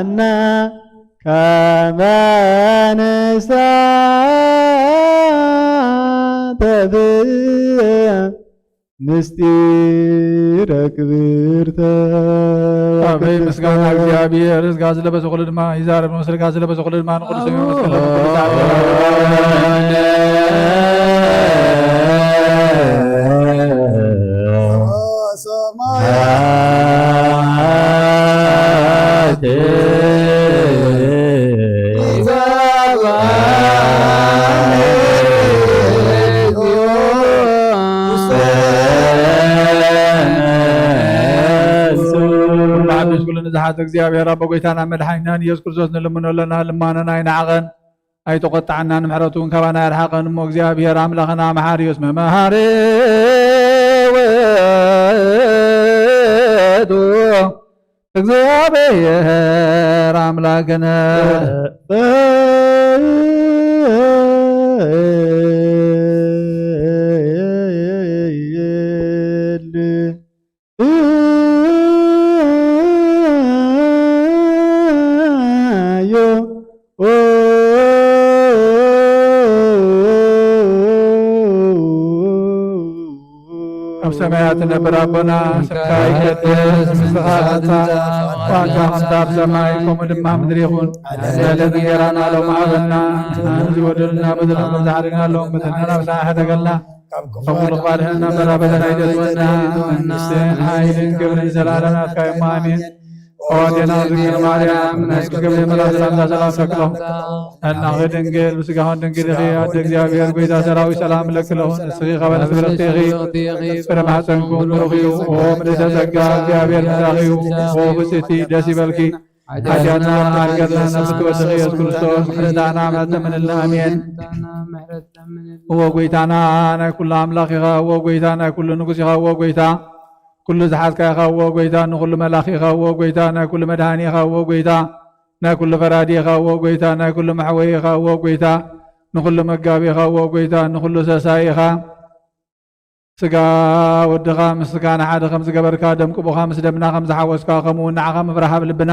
እና ከመ ንሳተፍ ምስጢረ ክብርተ አሜን። ወቅድስተ ምስጋና እግዚአብሔር። ሥጋ ስለበሰ ኩሉ ድማ ይዛረብ ነው። ሥጋ ስለበሰ ኩሉ ድማ ንቅዱስ ስሙ ይመስገን። ብሓድሽ ኩሉ ንዝሓተ እግዚኣብሔር ኣቦ ጎይታና መድሓኒናን ኢየሱስ ክርስቶስ ንልምኖ ኣለና። ልማኖና ኣይነዓቐን፣ ኣይተቖጣዕናን፣ ምሕረቱ እውን ካባና ኣይርሓቐን። እሞ እግዚኣብሔር ኣምላኽና መሓሪ እዩ፣ እስመ መሓሪ ውእቱ እግዚኣብሔር ኣምላክነ። ኣብ ሰማያት ትነብር ኣቦና፣ ስምካ ይቀደስ፣ መንግስትኻ ትምጻእ፣ ፍቃድካ ከምታ ኣብ ሰማይ ከምኡ ድማ ኣብ ምድሪ ይኹን። ዕለት እንጀራና ሎሚ ሃበና፣ ንሕና ንዝበደሉና በደሎም ከም ዝሓደግናሎም በደልና ናባና ኣይተግህሰና፣ ካብ ኩሉ ኣድሕነና እምበር ኣበሳና ኣይተእትወና፣ መንግስትን ሓይልን ክብርን ዘላለማት ናትካ እዩ። ኣሜን። ኦ ኣዴና ድንግል ማርያም፣ ናይ ቅዱስ ገብርኤል መልኣክ ሰላምታ ሰላም እብለኪ። ሰላምታ ሰላም ድንግል፣ ብስጋኽን ድንግል ኢኺ፣ ኣደ እግዚኣብሔር፣ ጎይታ ሰራዊት ሰላም እብለኪ ኣለኹ። ንስኺ ካብ ኣንስቲ ብርኽቲ ኢኺ፣ ፍረ ማሕፀንኩም ብሩኽ እዩ። ኦ ምልዕተ ጸጋ፣ እግዚኣብሔር ምሳኺ እዩ። ኦ ብፅዕቲ፣ ደስ ይበልኪ። ሓጢኣትና ይቕር በለና፣ ነፍሲ ትወስኽ ኢየሱስ ክርስቶስ፣ ምሕረትካ ምሕረት ለምንልና። ኣሜን። እዎ ጎይታና ናይ ኩሉ ኣምላኽ ኢኻ፣ እዎ ጎይታ ናይ ኩሉ ንጉስ ኢኻ፣ እዎ ጎይታ ኩሉ ዝሓዝካ ኢኻ፣ እዎ ጎይታ ንኹሉ መላኺ ኢኻ፣ እዎ ጎይታ ናይ ኩሉ መድሃኒ ኢኻ፣ እዎ ጎይታ ናይ ኩሉ ፈራዲ ኢኻ፣ እዎ ጎይታ ናይ ኩሉ መሕወዪ ኢኻ፣ እዎ ጎይታ ንኹሉ መጋቢ ኢኻ፣ እዎ ጎይታ ንኹሉ ሰሳይ ኢኻ። ስጋ ወድኻ ምስ ስጋና ሓደ ከም ዝገበርካ፣ ደም ቅቡኻ ምስ ደምና ከም ዝሓወስካ፣ ከምኡ እውን ንዓኻ ምፍራህ ኣብ ልብና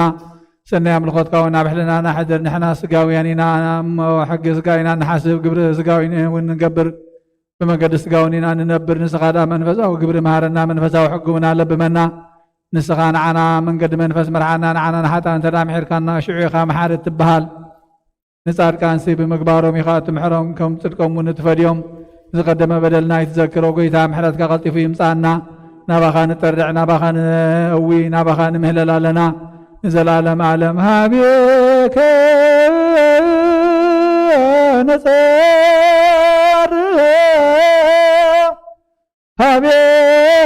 ሰናይ ኣምልኾትካ እውን ኣብ ሕልናና ሕድር። ንሕና ስጋውያን ኢና እሞ፣ ሕጊ ስጋ ኢና ንሓስብ፣ ግብሪ ስጋዊ እውን ንገብር፣ ብመንገዲ ስጋ እውን ኢና ንነብር። ንስኻ ደኣ መንፈሳዊ ግብሪ መሃረና፣ መንፈሳዊ ሕጊ እውን ኣለብመና። ንስኻ ንዓና መንገዲ መንፈስ ምርሓና፣ ንዓና ንሓጥኣን እንተ ደኣ ምሒርካና፣ ሽዑ ኢኻ መሓሪ እትበሃል። ንጻድቃንሲ ብምግባሮም ኢኻ እትምሕሮም፣ ከም ጽድቆም እውን እትፈድዮም። ዝቐደመ በደልና ኣይትዘክር፣ ኦ ጐይታ፣ ምሕረትካ ቀልጢፉ ይምጽኣና። ናባኻ ንጠርዕ፣ ናባኻ ንእዊ፣ ናባኻ ንምህለል ኣለና። ንዘለኣለም ዓለም ሃቤከ ነጸርዕ፣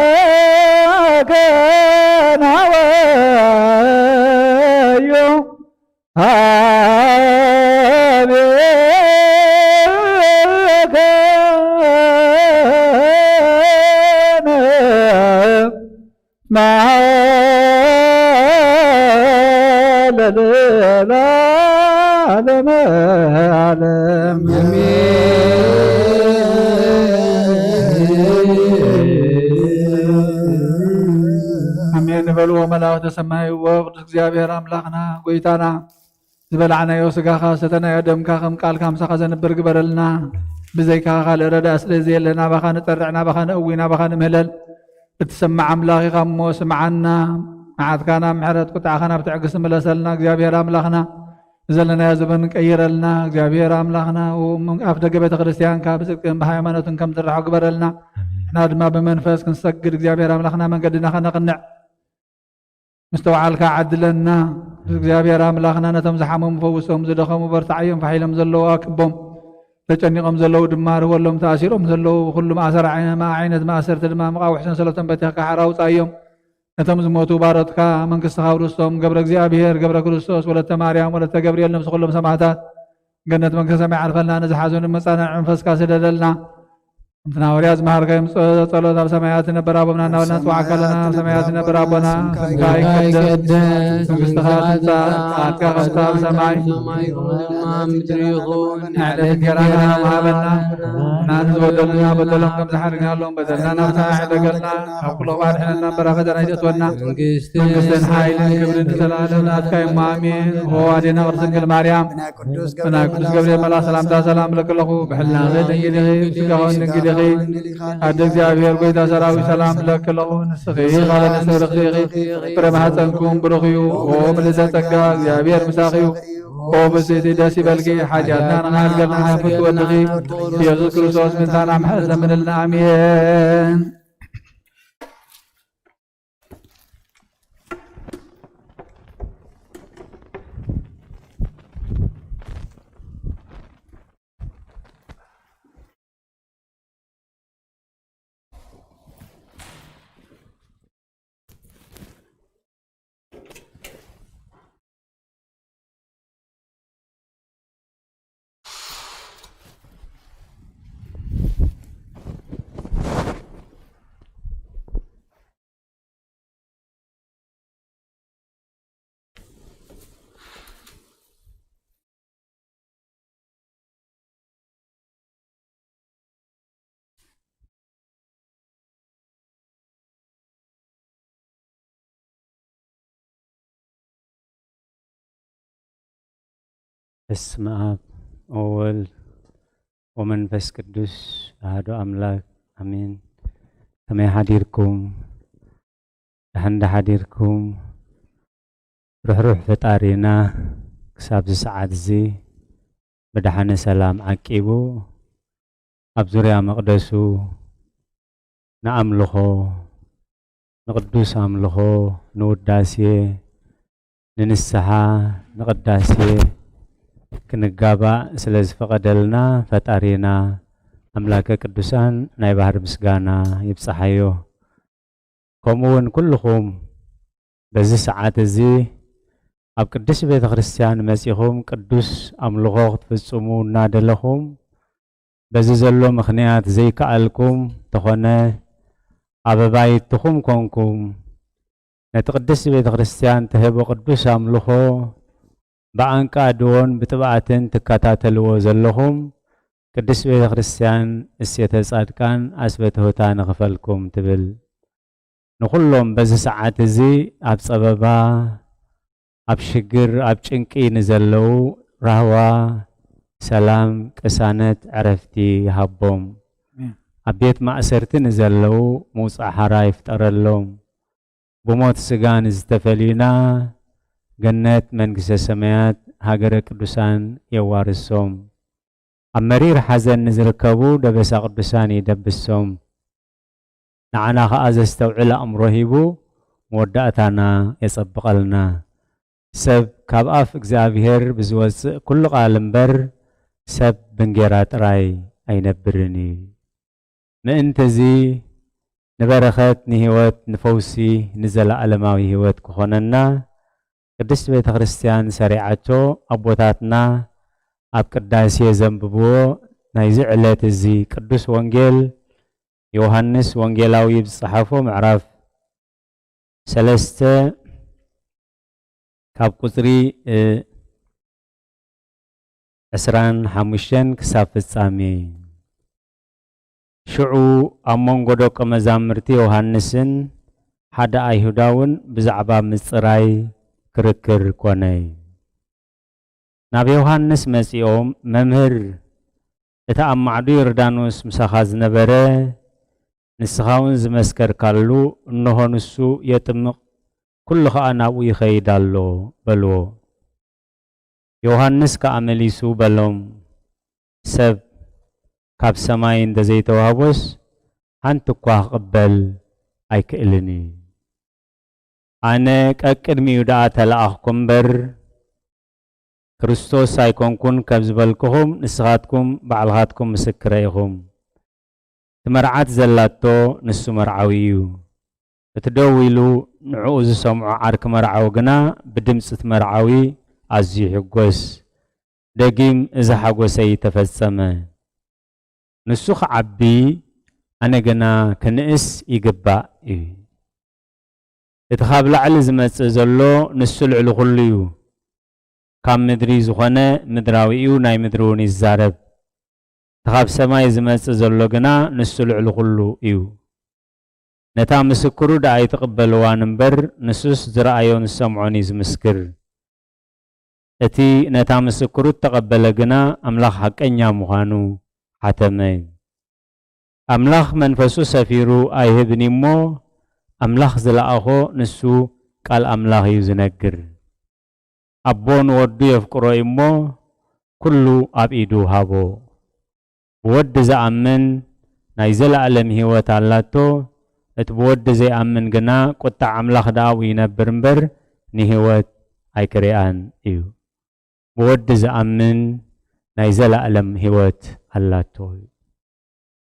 ሃቤከ ናወዮ፣ ሃቤከ መዓለ ለዓለመ ዓለም። ኣሜን በልዎ መላእክተ ሰማይ። እወ ቅዱስ እግዚኣብሔር ኣምላኽና ጐይታና፣ ዝበላዕናዮ ስጋኻ፣ ዝሰተናዮ ደምካ፣ ከም ቃልካ ምሳኻ ዘንብር ግበረልና። ብዘይካኻ ካልእ ረዳኢ ስለ ዘየለ፣ ናባኻ ንጠርዕ፣ ናባኻ ነእዊ፣ ናባኻ ንምህለል። እትሰማዕ ኣምላኽ ኢኻ እሞ ስምዓና። መዓትካ ናብ ምሕረት፣ ቁጥዓኻ ናብ ትዕግስቲ ምለሰልና። እግዚኣብሔር ኣምላኽና፣ ዘለናዮ ዘበን ቀይረልና። እግዚኣብሔር ኣምላኽና፣ ኣፍ ደገ ቤተ ክርስቲያንካ ብጽድቅን ብሃይማኖትን ከም ዝርሕቕ ግበረልና። ንሕና ድማ ብመንፈስ ክንሰግድ፣ እግዚኣብሔር ኣምላኽና፣ መንገድና ከነቕንዕ ምስተውዓልካ ዓድለና። እግዚኣብሔር ኣምላኽና፣ ነቶም ዝሓመሙ ፈውሶም፣ ዝደኸሙ በርትዓዮም፣ ፋሕ ኢሎም ዘለዉ ኣክቦም፣ ተጨኒቖም ዘለዉ ድማ ርወሎም፣ ተኣሲሮም ዘለዉ ኩሉ ማእሰር፣ ዓይነ-፣ ዓይነት ማእሰርቲ ድማ መቓውሕ ሰንሰለቶም በቲኽካ ሓራ ኣውጻዮም። ነቶም ዝሞቱ ባሮትካ መንግስትኻ ኣውርሶም። ገብረ እግዚኣብሔር፣ ገብረ ክርስቶስ፣ ወለተ ማርያም፣ ወለተ ገብርኤል፣ ነብሲ ኩሎም ሰማዕታት ገነት መንግስተ ሰማይ ዓርፈልና። ንዝሓዘኑ መጻንዕ መንፈስካ ስደደልና። ከምቲ ናብ ሃዋርያት ዝመሃርካዮም ጸ-፣ ጸሎት፣ ኣብ ሰማያት ዝነብር ኣቦና እናበልና ንጽውዓካ ኣለና። ኣብ ሰማያት ዝነብር ኣቦና፣ ስምካ ይቀደስ፣ መንግስትኻ ትምጻእ፣ ፍቓድካ ከምቲ ኣብ ሰማይ ከምኡ ድማ ኣብ ምድሪ ይኹን። ንዕለት እንጀራና ሃበና፣ ንሕና ንዝበደሉና በደሎም ከም ዝሓለናሎም በደልና ናብ ሰማይ ኣይሕደገልና፣ ካብ ኩሉ ክፉእ ኣድሕነና እምበር ኣብ ፈተና ኣይተእትወና። መንግስትን ሓይልን ክብርን ንዘለኣለም ናትካ እዩ እሞ ኣሜን። ኦ ኣዴና ቅድስት ድንግል ማርያም፣ ብናይ ቅዱስ ገብርኤል መልኣኽ ሰላምታ ሰላም እብለኪ ኣለኹ። ብሕልና ዘይትድንግሊ ኢኺ፣ ብስጋኺ እውን ድንግል ኢኺ። ኣደ እግዚኣብሔር ጎይታ ሰራዊት ሰላም እብለኪ ኣለኹ። ንስኺ ቃለ ኣንስቲ ብርኽቲ ኢኺ፣ ፍረ ማህፀንኩም ብሩኽ እዩ። ኦ ምልዕተ ጸጋ፣ እግዚኣብሔር ምሳኺ እዩ። ኦ ብፅእቲ ደስ ይበልኪ፣ ሓጢኣትና ንኽሓድገልና ሓፉት ወድኺ ኢየሱስ ክርስቶስ ምንታና ምሕረት ለምንልና። ኣሜን። በስመ አብ ወወልድ ወመንፈስ ቅዱስ አሐዱ አምላክ አሜን። ከመይ ሓዲርኩም? ደሓን ዶ ሓዲርኩም? ርሕሩሕ ፈጣሪና ክሳብ እዚ ሰዓት እዚ ብደሓነ ሰላም ዓቂቡ ኣብ ዙርያ መቕደሱ ንኣምልኾ፣ ንቕዱስ ኣምልኾ፣ ንውዳሴ፣ ንንስሓ፣ ንቕዳሴ ክንጋባእ ስለ ዝፈቐደልና ፈጣሪና ኣምላከ ቅዱሳን ናይ ባህሪ ምስጋና ይብጽሓዮ። ከምኡ እውን ኩልኹም በዚ ሰዓት እዚ ኣብ ቅድስት ቤተ ክርስቲያን መጺኹም ቅዱስ ኣምልኾ ክትፍጽሙ እናደለኹም፣ በዚ ዘሎ ምኽንያት ዘይከኣልኩም ተኾነ፣ ኣብ ኣባይትኹም ኮንኩም ነቲ ቅድስት ቤተ ክርስቲያን ትህቦ ቅዱስ ኣምልኾ ብኣንቃድዎን ብጥብኣትን ትከታተልዎ ዘለኹም፣ ቅድስት ቤተ ክርስቲያን እሴተ ጻድቃን ኣስበትሁታ ንኽፈልኩም ትብል። ንኹሎም በዚ ሰዓት እዚ ኣብ ጸበባ፣ ኣብ ሽግር፣ ኣብ ጭንቂ ንዘለዉ ራህዋ፣ ሰላም፣ ቅሳነት፣ ዕረፍቲ ይሃቦም። ኣሜን። ኣብ ቤት ማእሰርቲ ንዘለዉ ምውጻእ ሓራ ይፍጠረሎም። ብሞት ስጋ ንዝተፈልዩና ገነት መንግስተ ሰማያት ሃገረ ቅዱሳን የዋርሶም። ኣብ መሪር ሓዘን ንዝርከቡ ደበሳ ቅዱሳን ይደብሶም። ንዓና ኸኣ ዘስተውዕል ኣእምሮ ሂቡ መወዳእታና የጸብቐልና። ሰብ ካብ ኣፍ እግዚኣብሔር ብዝወጽእ ኩሉ ቃል እምበር ሰብ ብእንጌራ ጥራይ ኣይነብርን እዩ። ምእንትዚ ንበረኸት፣ ንህይወት፣ ንፈውሲ፣ ንዘለኣለማዊ ህይወት ክኾነና ቅድስት ቤተ ክርስቲያን ሰሪዓቶ ኣቦታትና ኣብ ቅዳሴ ዘንብብዎ ናይዚ ዕለት እዚ ቅዱስ ወንጌል ዮሃንስ ወንጌላዊ ዝጸሓፎ ምዕራፍ ሰለስተ ካብ ቁጽሪ፣ እ፣ ዕስራን ሓሙሽተን ክሳብ ፍጻሜ። ሽዑ ኣብ መንጎ ደቀ መዛሙርቲ ዮሃንስን ሓደ ኣይሁዳውን ብዛዕባ ምጽራይ ክርክር ኮነ። ናብ ዮሃንስ መጺኦም፣ "መምህር፣ እቲ ኣብ ማዕዶ ዮርዳኖስ ምሳኻ ዝነበረ፣ ንስኻ እውን ዝመስከርካሉ፣ እንሆ ንሱ የጥምቕ፣ ኩሉ ኸኣ ናብኡ ይኸይድ ኣሎ" በልዎ። ዮሃንስ ከኣ መሊሱ በሎም፣ "ሰብ ካብ ሰማይ እንተ ዘይተዋህቦስ ሓንቲ እኳ ክቕበል ኣይክእልን እዩ። ኣነ ቀቅድሚኡ ደኣ ተለኣኽኩ እምበር፣ ክርስቶስ ኣይኮንኩን ከም ዝበልኩኹም ንስኻትኩም ባዕልኻትኩም ምስክረ ኢኹም። እቲ መርዓት ዘላቶ ንሱ መርዓዊ እዩ። እቲ ደው ኢሉ ንዕኡ ዝሰምዖ ዓርኪ መርዓዊ ግና ብድምጺ እቲ መርዓዊ ኣዝዩ ይሕጎስ። ደጊም እዚ ሓጎሰይ ተፈጸመ። ንሱ ክዓቢ፣ ኣነ ግና ክንእስ ይግባእ እዩ። እቲ ካብ ላዕሊ ዝመጽእ ዘሎ ንሱ ልዕሊ ኩሉ እዩ። ካብ ምድሪ ዝኾነ ምድራዊ እዩ፣ ናይ ምድሪ እውን ይዛረብ። እቲ ካብ ሰማይ ዝመጽእ ዘሎ ግና ንሱ ልዕሊ ኩሉ እዩ። ነታ ምስክሩ ደኣ ኣይትቕበልዋን እምበር፣ ንሱስ ዝረኣዮን ዝሰምዖን እዩ ዝምስክር። እቲ ነታ ምስክሩ እተቐበለ ግና ኣምላኽ ሓቀኛ ምዃኑ ሓተመ። ኣምላኽ መንፈሱ ሰፊሩ ኣይህብን እዩ እሞ፣ ኣምላኽ ዝለኣኾ ንሱ ቃል ኣምላኽ እዩ ዝነግር። ኣቦ ንወዱ የፍቅሮ እዩ እሞ፣ ኩሉ ኣብ ኢዱ ሃቦ። ብወዲ ዝኣምን ናይ ዘለኣለም ህይወት ኣላቶ፣ እቲ ብወዲ ዘይኣምን ግና ቁጣዕ ኣምላኽ ደኣ ኣብኡ ይነብር እምበር፣ ንህይወት ኣይክሪኣን እዩ። ብወዲ ዝኣምን ናይ ዘለኣለም ህይወት ኣላቶ።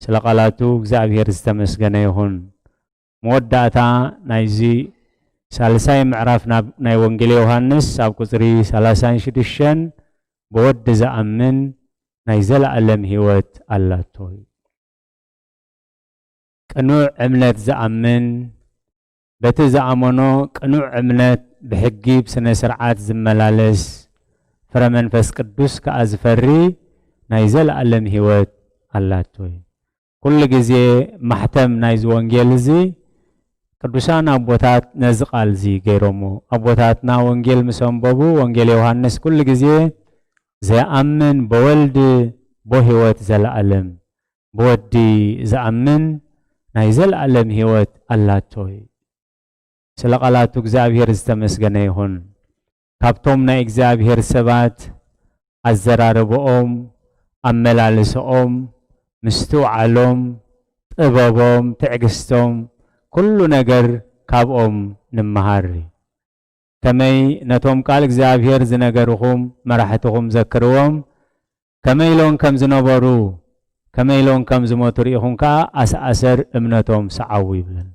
ስለ ቃላቱ እግዚኣብሔር ዝተመስገነ ይኹን። መወዳእታ ናይዚ ሳልሳይ ምዕራፍ ናይ ወንጌል ዮሃንስ ኣብ ቁጽሪ ሰላሳን ሽዱሽተን፣ ብወዲ ዝኣምን ናይ ዘለኣለም ህይወት ኣላቶ እዩ። ቅኑዕ እምነት ዝኣምን፣ በቲ ዝኣመኖ ቅኑዕ እምነት ብሕጊ ብስነ ስርዓት ዝመላለስ፣ ፍረ መንፈስ ቅዱስ ከኣ ዝፈሪ ናይ ዘለኣለም ህይወት ኣላቶ እዩ። ኩሉ ግዜ ማሕተም ናይዚ ወንጌል እዚ ቅዱሳን ኣቦታት ነዚ ቃል እዚ ገይሮሞ። ኣቦታትና ወንጌል ምስ ኣንበቡ፣ ወንጌል ዮሃንስ ኩሉ ግዜ "ዘይኣምን በወልድ ቦ ህይወት ዘለኣለም፣ ብወዲ ዝኣምን ናይ ዘለኣለም ህይወት ኣላቶ" እዩ። ስለ ቃላቱ እግዚኣብሔር ዝተመስገነ ይኹን። ካብቶም ናይ እግዚኣብሔር ሰባት ኣዘራርባኦም፣ ኣመላልሰኦም፣ ምስትውዓሎም፣ ጥበቦም፣ ትዕግስቶም፣ ኩሉ ነገር ካብኦም ንምሃር። ከመይ ነቶም ቃል እግዚኣብሔር ዝነገርኹም መራሕትኹም ዘክርዎም፣ ከመይ ኢሎም ከም ዝነበሩ፣ ከመይ ኢሎም ከም ዝሞቱ ርኢኹም ከኣ ኣሰኣሰር እምነቶም ሰዓቡ ይብለና።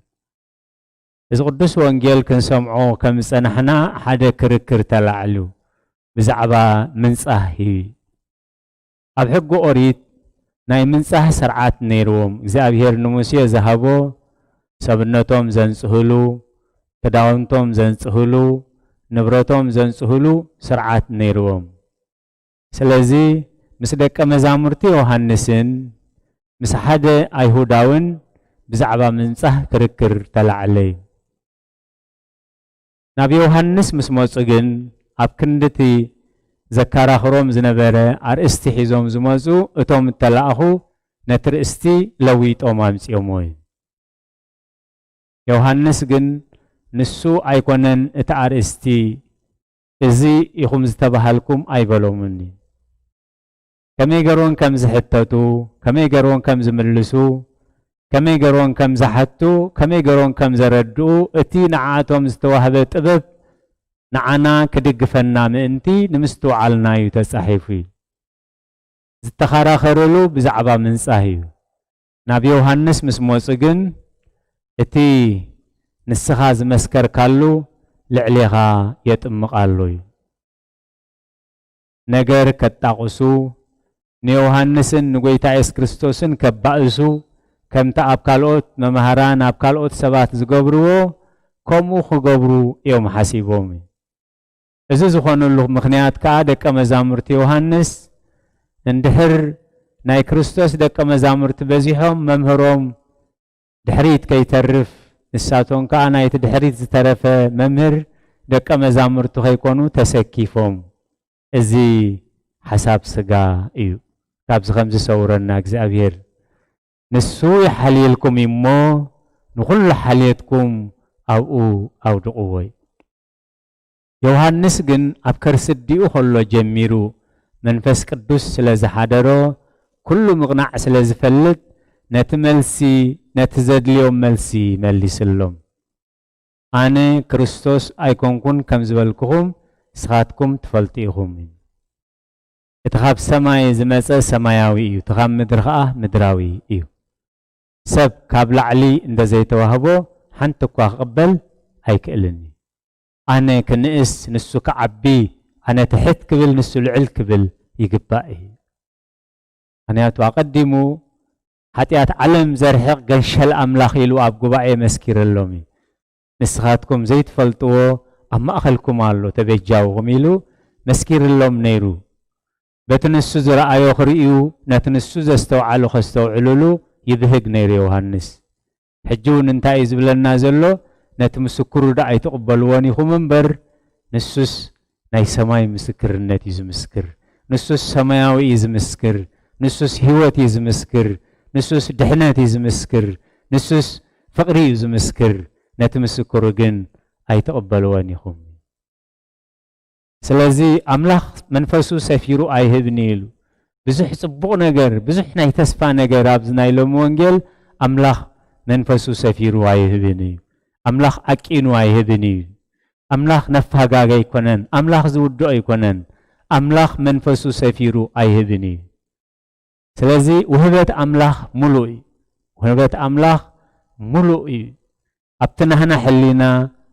እዚ ቅዱስ ወንጌል ክንሰምዖ ከም ዝጸናሕና ሓደ ክርክር ተላዕሉ ብዛዕባ ምንጻህ እዩ። ኣብ ሕጊ ኦሪት ናይ ምንጻህ ስርዓት ነይርዎም። እግዚኣብሔር ንሙሴ ዝሃቦ ሰብነቶም ዘንጽህሉ፣ ክዳውንቶም ዘንጽህሉ፣ ንብረቶም ዘንጽህሉ ስርዓት ነይርዎም። ስለዚ ምስ ደቀ መዛሙርቲ ዮሃንስን ምስ ሓደ ኣይሁዳውን ብዛዕባ ምንጻህ ክርክር ተላዕለ እዩ። ናብ ዮሃንስ ምስ መጹ ግን፣ ኣብ ክንድቲ ዘከራኽሮም ዝነበረ ኣርእስቲ ሒዞም ዝመጹ እቶም እተላእኹ ነቲ ርእስቲ ለዊጦም ኣምጺኦምዎ እዩ። ዮሃንስ ግን ንሱ ኣይኮነን እቲ ኣርእስቲ፣ እዚ ኢኹም ዝተባሃልኩም ኣይበሎምን እዩ። ከመይ ገይሮም ከም ዝሕተቱ፣ ከመይ ገይሮም ከም ዝምልሱ፣ ከመይ ገይሮም ከም ዝሓቱ፣ ከመይ ገይሮም ከም ዘረድኡ፣ እቲ ንዓኣቶም ዝተዋህበ ጥበብ ንዓና ክድግፈና ምእንቲ ንምስትውዓልና እዩ ተጻሒፉ እዩ። ዝተኸራኸርሉ ብዛዕባ ምንጻህ እዩ። ናብ ዮሃንስ ምስ መጹ ግን፣ እቲ ንስኻ ዝመስከርካሉ ልዕሌኻ የጥምቕ ኣሎ እዩ። ነገር ከጣቕሱ፣ ንዮሃንስን ንጎይታ የሱስ ክርስቶስን ከባእሱ፣ ከምቲ ኣብ ካልኦት መማህራን፣ ኣብ ካልኦት ሰባት ዝገብርዎ፣ ከምኡ ክገብሩ እዮም ሓሲቦም። እዚ ዝኾነሉ ምኽንያት ከኣ ደቀ መዛሙርቲ ዮሃንስ እንድሕር ናይ ክርስቶስ ደቀ መዛሙርቲ በዚሖም መምህሮም ድሕሪት ከይተርፍ፣ ንሳቶም ከኣ ናይቲ ድሕሪት ዝተረፈ መምህር ደቀ መዛሙርቱ ከይኮኑ ተሰኪፎም። እዚ ሓሳብ ስጋ እዩ። ካብዚ ከም ዝሰውረና እግዚኣብሔር። ንሱ ይሓልየልኩም እዩ እሞ፣ ንኹሉ ሓልየትኩም ኣብኡ ኣውድቕዎ እዩ። ዮሃንስ ግን ኣብ ከርሲ ኣዲኡ ከሎ ጀሚሩ መንፈስ ቅዱስ ስለ ዝሓደሮ፣ ኩሉ ምቕናዕ ስለ ዝፈልጥ፣ ነቲ መልሲ፣ ነቲ ዘድልዮም መልሲ መሊስሎም። ኣነ ክርስቶስ ኣይኮንኩን ከም ዝበልኩኹም ንስኻትኩም ትፈልጡ ኢኹም። እቲ ካብ ሰማይ ዝመጸ ሰማያዊ እዩ፣ እቲ ካብ ምድሪ ኸኣ ምድራዊ እዩ። ሰብ ካብ ላዕሊ እንተ ዘይተዋህቦ ሓንቲ እኳ ክቕበል ኣይክእልን እዩ። ኣነ ክንእስ፣ ንሱ ክዓቢ፣ ኣነ ትሕት ክብል፣ ንሱ ልዕል ክብል ይግባእ እዩ። ምኽንያቱ ኣቐዲሙ ሓጢኣት ዓለም ዘርሕቕ ገንሸል ኣምላኽ ኢሉ ኣብ ጉባኤ መስኪርሎም እዩ። ንስኻትኩም ዘይትፈልጥዎ ኣብ ማእኸልኩም ኣሎ ተበጃውኹም ኢሉ መስኪርሎም ነይሩ። በቲ ንሱ ዝረኣዮ ክርእዩ፣ ነቲ ንሱ ዘስተውዓሉ ከስተውዕሉሉ ይብህግ ነይሩ ዮሃንስ። ሕጂ እውን እንታይ እዩ ዝብለና ዘሎ? ነቲ ምስክሩ ደኣ ኣይትቕበልዎን ኢኹም እምበር፣ ንሱስ ናይ ሰማይ ምስክርነት እዩ ዝምስክር። ንሱስ ሰማያዊ እዩ ዝምስክር። ንሱስ ህይወት እዩ ዝምስክር። ንሱስ ድሕነት እዩ ዝምስክር። ንሱስ ፍቕሪ እዩ ዝምስክር። ነቲ ምስክሩ ግን ኣይትቕበልዎን ኢኹም። ስለዚ ኣምላኽ መንፈሱ ሰፊሩ ኣይህብን እዩ ኢሉ። ብዙሕ ጽቡቕ ነገር፣ ብዙሕ ናይ ተስፋ ነገር ኣብዚ ናይ ሎሚ ወንጌል ኣምላኽ መንፈሱ ሰፊሩ ኣይህብን እዩ። ኣምላኽ ኣቂኑ ኣይህብን እዩ። ኣምላኽ ነፋጋግ ኣይኮነን። ኣምላኽ ዝውድኦ ኣይኮነን። ኣምላኽ መንፈሱ ሰፊሩ ኣይህብን እዩ። ስለዚ ውህበት ኣምላኽ ሙሉእ እዩ። ውህበት ኣምላኽ ሙሉእ እዩ። ኣብቲ ናህና ሕሊና፣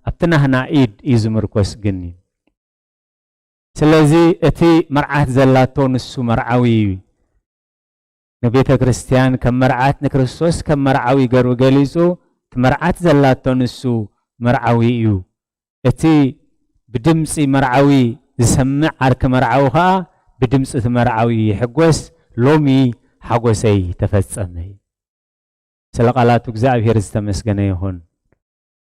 ኣብቲ ናህና ኢድ እዩ ዝምርኮስ ግን እዩ። ስለዚ እቲ መርዓት ዘላቶ ንሱ መርዓዊ እዩ። ንቤተ ክርስቲያን ከም መርዓት ንክርስቶስ ከም መርዓዊ ገሩ ገሊጹ፣ እቲ መርዓት ዘላቶ ንሱ መርዓዊ እዩ። እቲ ብድምጺ መርዓዊ ዝሰምዕ ዓርኪ መርዓዊ ኸኣ ብድምጺ እቲ መርዓዊ ይሕጎስ፣ ሎሚ ሓጎሰይ ተፈጸመ። ስለ ቃላቱ እግዚኣብሔር ዝተመስገነ ይኹን።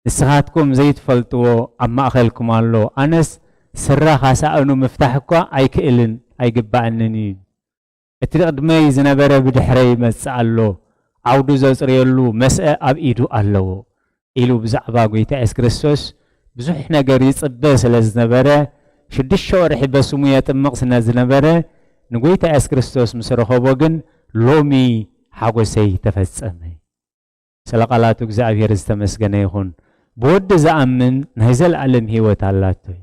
ንስኻትኩም ዘይትፈልጥዎ ኣብ ማእኸልኩም ኣሎ። ኣነስ ስራ ካሳእኑ ምፍታሕ እኳ ኣይክእልን ኣይግባእንን እዩ። እቲ ቅድመይ ዝነበረ ብድሕረይ ይመጽእ ኣሎ፣ ዓውዱ ዘጽርየሉ መስአ ኣብ ኢዱ ኣለዎ ኢሉ ብዛዕባ ጐይታ የሱስ ክርስቶስ ብዙሕ ነገር ይጽበ ስለ ዝነበረ፣ ሽዱሽተ ወርሒ በስሙ የጥምቕ ስለ ዝነበረ፣ ንጐይታ የሱስ ክርስቶስ ምስ ረኸቦ ግን ሎሚ ሓጎሰይ ተፈጸመ። ስለ ቃላቱ እግዚኣብሔር ዝተመስገነ ይኹን። ብወዲ ዝኣምን ናይ ዘለኣለም ህይወት ኣላቶ እዩ።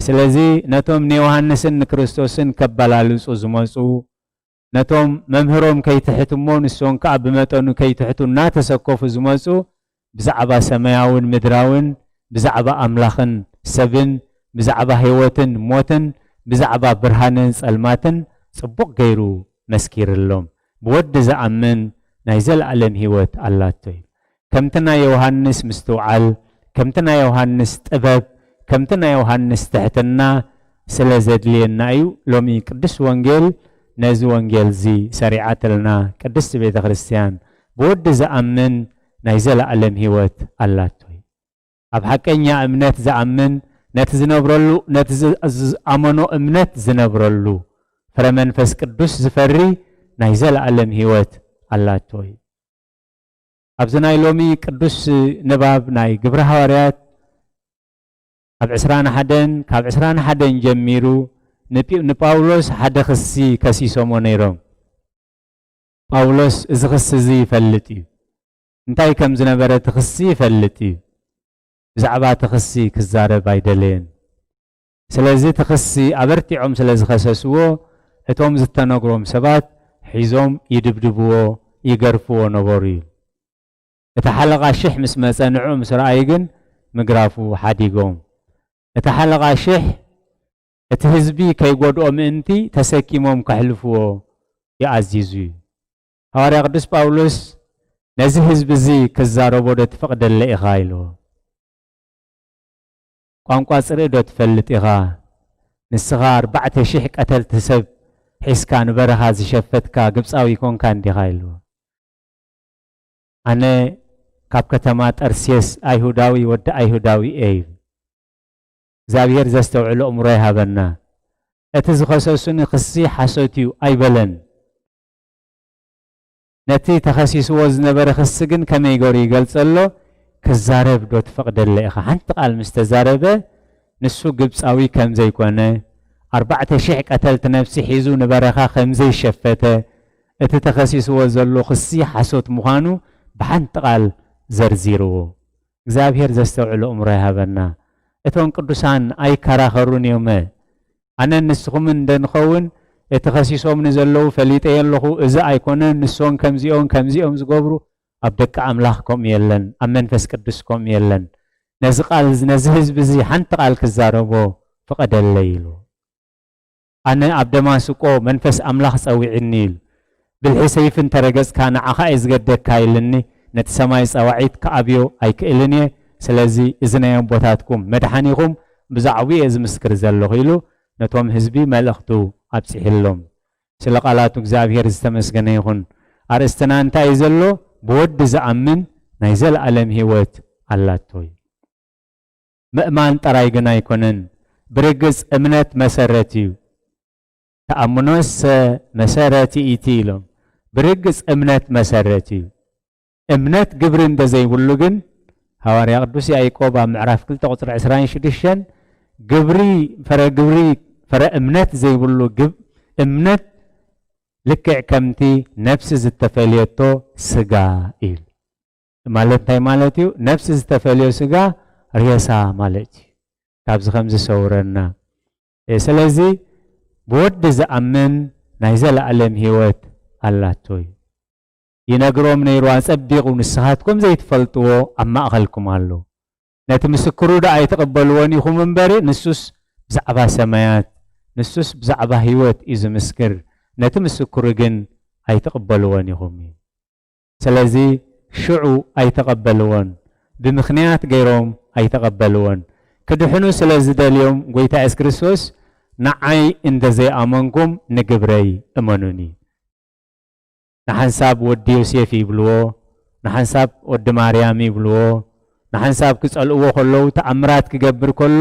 ስለዚ ነቶም ንዮሃንስን ንክርስቶስን ከባላልጹ ዝመጹ፣ ነቶም መምህሮም ከይትሕትሞ ንሶም ከኣ ብመጠኑ ከይትሕቱ እናተሰከፉ ዝመጹ፣ ብዛዕባ ሰማያውን ምድራውን፣ ብዛዕባ ኣምላኽን ሰብን፣ ብዛዕባ ህይወትን ሞትን፣ ብዛዕባ ብርሃንን ጸልማትን ጽቡቕ ገይሩ መስኪርሎም። ብወዲ ዝኣምን ናይ ዘለኣለም ህይወት ኣላቶ እዩ። ከምቲ ናይ ዮሃንስ ምስትውዓል፣ ከምቲ ናይ ዮሃንስ ጥበብ፣ ከምቲ ናይ ዮሃንስ ትሕትና ስለ ዘድልየና እዩ። ሎሚ ቅዱስ ወንጌል ነዚ ወንጌል እዚ ሰሪዓትልና ቅድስቲ ቤተ ክርስቲያን። ብወዲ ዝኣምን ናይ ዘለኣለም ህይወት ኣላቶ እዩ። ኣብ ሓቀኛ እምነት ዝኣምን፣ ነቲ ዝነብረሉ፣ ነቲ ዝ-፣ ዝኣመኖ እምነት ዝነብረሉ፣ ፍረ መንፈስ ቅዱስ ዝፈሪ ናይ ዘለኣለም ህይወት ኣላቶ እዩ። ኣብዚ ናይ ሎሚ ቅዱስ ንባብ ናይ ግብረ ሃዋርያት ኣብ ዕስራን ሓደን፣ ካብ ዕስራን ሓደን ጀሚሩ ንጲ-፣ ንጳውሎስ ሓደ ክሲ ከሲሶሞ ነይሮም። ጳውሎስ እዚ ክሲ እዚ ይፈልጥ እዩ። እንታይ ከም ዝነበረ እቲ ክሲ ይፈልጥ እዩ። ብዛዕባ እቲ ክሲ ክዛረብ ኣይደለየን። ስለዚ እቲ ክሲ ኣበርቲዖም ስለ ዝኸሰስዎ፣ እቶም ዝተነግሮም ሰባት ሒዞም ይድብድብዎ፣ ይገርፍዎ ነበሩ እዩ። እቲ ሓለቓ ሽሕ ምስ መጸ ንዕኡ ምስ ረኣዩ ግን ምግራፉ ሓዲጎም። እቲ ሓለቓ ሽሕ እቲ ህዝቢ ከይጎድኦ ምእንቲ ተሰኪሞም ከሕልፍዎ ይኣዚዙ እዩ። ሃዋርያ ቅዱስ ጳውሎስ ነዚ ህዝቢ እዚ ክዛረቦ ዶ ትፈቕደለይ ኢኻ ኢልዎ። ቋንቋ ጽርኢ ዶ ትፈልጥ ኢኻ? ንስኻ ኣርባዕተ ሽሕ ቀተልቲ ሰብ ሒዝካ ንበረኻ ዝሸፈትካ ግብጻዊ ኮንካ እንዲኻ ኢልዎ። ኣነ ካብ ከተማ ጠርሴስ ኣይሁዳዊ ወዲ ኣይሁዳዊ እየ ኢሉ። እግዚኣብሔር ዘስተውዕሎ እምሮ ይሃበና። እቲ ዝኸሰሱኒ ክሲ ሓሶት እዩ ኣይበለን። ነቲ ተኸሲስዎ ዝነበረ ክሲ ግን ከመይ ገሩ ይገልጸሎ? ክዛረብ ዶ ትፈቕደለ ኢኻ? ሓንቲ ቃል ምስ ተዛረበ፣ ንሱ ግብጻዊ ከም ዘይኮነ፣ ኣርባዕተ ሽሕ ቀተልቲ ነፍሲ ሒዙ ንበረኻ ከም ዘይሸፈተ፣ እቲ ተኸሲስዎ ዘሎ ክሲ ሓሶት ምዃኑ ብሓንቲ ቃል ዘርዚርዎ። እግዚኣብሔር ዘስተውዕሎ እምሮ ይሃበና። እቶም ቅዱሳን ኣይከራኸሩን እዮመ። ኣነን ንስኹምን እንደ ንኸውን፣ እቲ ኸሲሶምኒ ዘለዉ ፈሊጠዮ ኣለኹ፣ እዚ ኣይኮነን፣ ንሶም ከምዚኦም፣ ከምዚኦም ዝገብሩ፣ ኣብ ደቂ ኣምላኽ ከምኡ የለን፣ ኣብ መንፈስ ቅዱስ ከምኡ የለን። ነዚ ቃል እዚ፣ ነዚ ህዝቢ እዚ ሓንቲ ቃል ክዛረቦ ፍቐደለይ ኢሉ። ኣነ ኣብ ደማስቆ መንፈስ ኣምላኽ ጸዊዕኒ ኢሉ። ብልሒ ሰይፊ እንተረገጽካ ንዓኻ እየ ዝገደካ ኢልኒ፣ ነቲ ሰማይ ጸዋዒት ክኣብዮ ኣይክእልን እየ። ስለዚ እዚ ናይ ኣቦታትኩም መድሓኒኹም ብዛዕባኡ እየ ዝምስክር ዘለኹ ኢሉ ነቶም ህዝቢ መልእኽቱ ኣብጺሕሎም። ስለ ቃላቱ እግዚኣብሔር ዝተመስገነ ይኹን። ኣርእስትና እንታይ እዩ ዘሎ? ብወዲ ዝኣምን ናይ ዘለኣለም ህይወት ኣላቶ እዩ። ምእማን ጥራይ ግን ኣይኮነን፣ ብርግጽ እምነት መሰረት እዩ። ተኣምኖሰ መሰረት ይእቲ ኢሎም። ብርግጽ እምነት መሰረት እዩ። እምነት ግብሪ እንተዘይብሉ ግን፣ ሃዋርያ ቅዱስ ያዕቆብ ኣብ ምዕራፍ ክልተ ቁጽሪ ዕስራን ሽዱሽተን፣ ግብሪ፣ ፍረ ግብሪ፣ ፍረ እምነት ዘይብሉ ግብ-፣ እምነት ልክዕ ከምቲ ነፍሲ ዝተፈልየቶ ስጋ እዩ። ማለት እንታይ ማለት እዩ? ነፍሲ ዝተፈልዮ ስጋ ሬሳ ማለት እዩ። ካብዚ ከም ዝሰውረና። እ፣ ስለዚ ብወዲ ዝኣምን ናይ ዘለኣለም ህይወት ኣላቶ እዩ። ይነግሮም ነይሩ ኣጸቢቑ፣ "ንስኻትኩም ዘይትፈልጥዎ ኣብ ማእከልኩም ኣሎ። ነቲ ምስክሩ ደኣ ኣይትቕበልዎን ኢኹም እምበሪ፣ ንሱስ ብዛዕባ ሰማያት፣ ንሱስ ብዛዕባ ህይወት እዩ ዝምስክር። ነቲ ምስክሩ ግን ኣይትቕበልዎን ኢኹም" እዩ። ስለዚ ሽዑ ኣይተቐበልዎን፣ ብምኽንያት ገይሮም ኣይተቐበልዎን። ክድሕኑ ስለ ዝደልዮም፣ ጎይታ የሱስ ክርስቶስ፣ "ንዓይ እንተ ዘይኣመንኩም፣ ንግብረይ እመኑኒ። ንሓንሳብ ወዲ ዮሴፍ ይብልዎ፣ ንሓንሳብ ወዲ ማርያም ይብልዎ፣ ንሓንሳብ ክጸልእዎ ከለዉ፣ ተኣምራት ክገብር ከሎ፣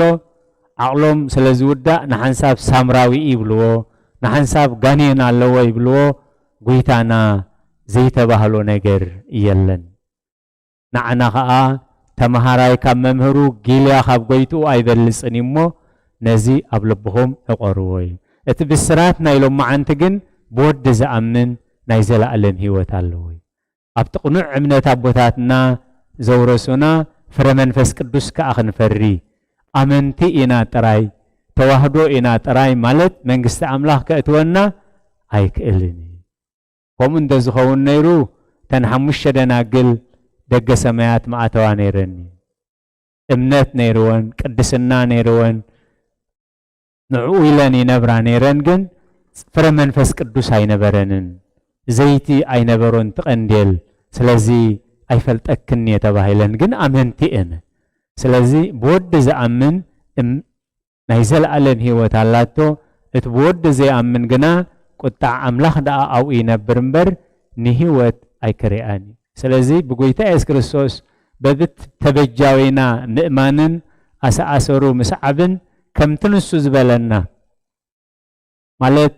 ዓቕሎም ስለ ዝውዳእ፣ ንሓንሳብ ሳምራዊ ይብልዎ፣ ንሓንሳብ ጋኔን ኣለዎ ይብልዎ፣ ጎይታና ዘይተባህሎ ነገር የለን። ንዓና ኸኣ ተመሃራይ ካብ መምህሩ፣ ጊልያ ካብ ጎይትኡ ኣይበልጽን እዩ እሞ፣ ነዚ ኣብ ልብኹም ዕቆርዎ እዩ። እቲ ብስራት ናይ ሎማዓንቲ ግን ብወዲ ዝኣምን ናይ ዘለኣለም ህይወት ኣለዎ እዩ። ኣብቲ ቅኑዕ እምነት ኣቦታትና ዘውረሱና ፍረ መንፈስ ቅዱስ ከኣ ክንፈሪ፣ ኣመንቲ ኢና ጥራይ፣ ተዋህዶ ኢና ጥራይ ማለት መንግስቲ ኣምላኽ ከእትወና ኣይክእልን እዩ። ከምኡ እንተ ዝኸውን ነይሩ፣ እተን ሓሙሽተ ደናግል ደገ ሰማያት ምኣተዋ ነይረን እዩ። እምነት ነይርወን፣ ቅድስና ነይርወን፣ ንዕኡ ኢለን ይነብራ ነይረን፣ ግን ፍረ መንፈስ ቅዱስ ኣይነበረንን። ዘይቲ ኣይነበሮን፣ እቲ ቀንዴል። ስለዚ ኣይፈልጠክን እየ ተባሂለን፣ ግን ኣመንቲ እየን። ስለዚ ብወዲ ዝኣምን እም-፣ ናይ ዘለኣለም ህይወት ኣላቶ። እቲ ብወዲ ዘይኣምን ግና ቁጣዕ ኣምላኽ ደኣ ኣብኡ ይነብር እምበር ንህይወት ኣይክርእያን እዩ። ስለዚ ብጎይታ የሱስ ክርስቶስ በብት-፣ ተበጃዊና ምእማንን ኣሰኣሰሩ ምስዓብን ከምቲ ንሱ ዝበለና፣ ማለት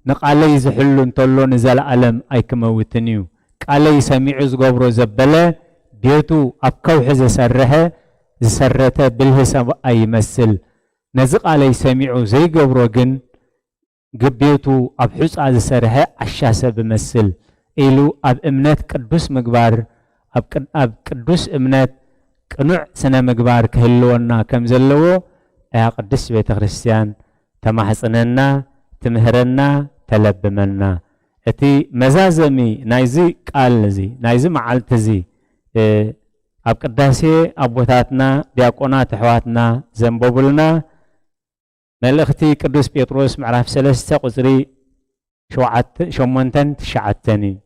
ንቃለይ ዝሕሉ እንተሎ ንዘለኣለም ኣይክመውትን እዩ። ቃለይ ሰሚዑ ዝገብሮ ዘበለ ቤቱ ኣብ ከውሒ ዝሰርሐ፣ ዝሰረተ ብልሂ ሰብኣይ ይመስል። ነዚ ቃለይ ሰሚዑ ዘይገብሮ ግን፣ ግቤቱ ኣብ ሑጻ ዝሰርሐ ዓሻ ሰብ እመስል ኢሉ ኣብ እምነት ቅዱስ ምግባር፣ ኣብ ቅድ-፣ ኣብ ቅዱስ እምነት ቅኑዕ ስነ ምግባር ክህልወና ከም ዘለዎ እያ ቅድስት ቤተ ክርስቲያን ተማሕጽነና፣ ትምህረና፣ ተለብመና። እቲ መዛዘሚ ናይዚ ቃል እዚ፣ ናይዚ መዓልቲ እዚ፣ እ፣ ኣብ ቅዳሴ ኣቦታትና፣ ዲያቆናት ኣሕዋትና ዘንበቡልና፣ መልእኽቲ ቅዱስ ጴጥሮስ ምዕራፍ ሰለስተ ቁጽሪ ሸውዓተ፣ ሸሞንተን ትሽዓተን እዩ።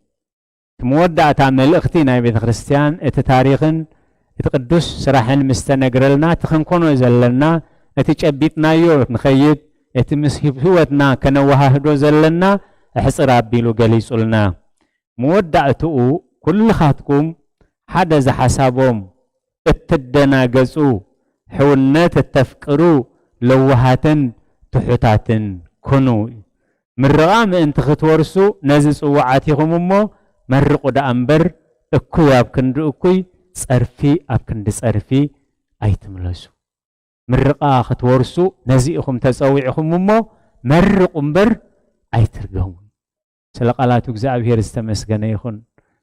እቲ መወዳእታ መልእኽቲ ናይ ቤተ ክርስቲያን፣ እቲ ታሪኽን እቲ ቅዱስ ስራሕን ምስ ተነግረልና፣ እቲ ክንኮኖ ዘለና፣ እቲ ጨቢጥናዮ ንኸይድ፣ እቲ ምስ ህይወትና ከነወሃህዶ ዘለና ኣሕጽር ኣቢሉ ገሊጹልና። መወዳእትኡ፣ ኩልኻትኩም ሓደ ዝሓሳቦም እትደናገጹ፣ ሕውነት እተፍቅሩ፣ ለዋሃትን ትሑታትን ኩኑ። ምርቓ ምእንቲ ክትወርሱ ነዚ ጽዋዕ ኣቲኹም እሞ፣ መርቑ ደኣ እምበር፣ እኩይ ኣብ ክንዲ እኩይ፣ ጸርፊ ኣብ ክንዲ ጸርፊ ኣይትምለሱ። ምርቓ ክትወርሱ ነዚ ኢኹም ተጸዊዕኹም እሞ፣ መርቑ እምበር ኣይትርገሙ። ስለ ቃላቱ እግዚኣብሔር ዝተመስገነ ይኹን።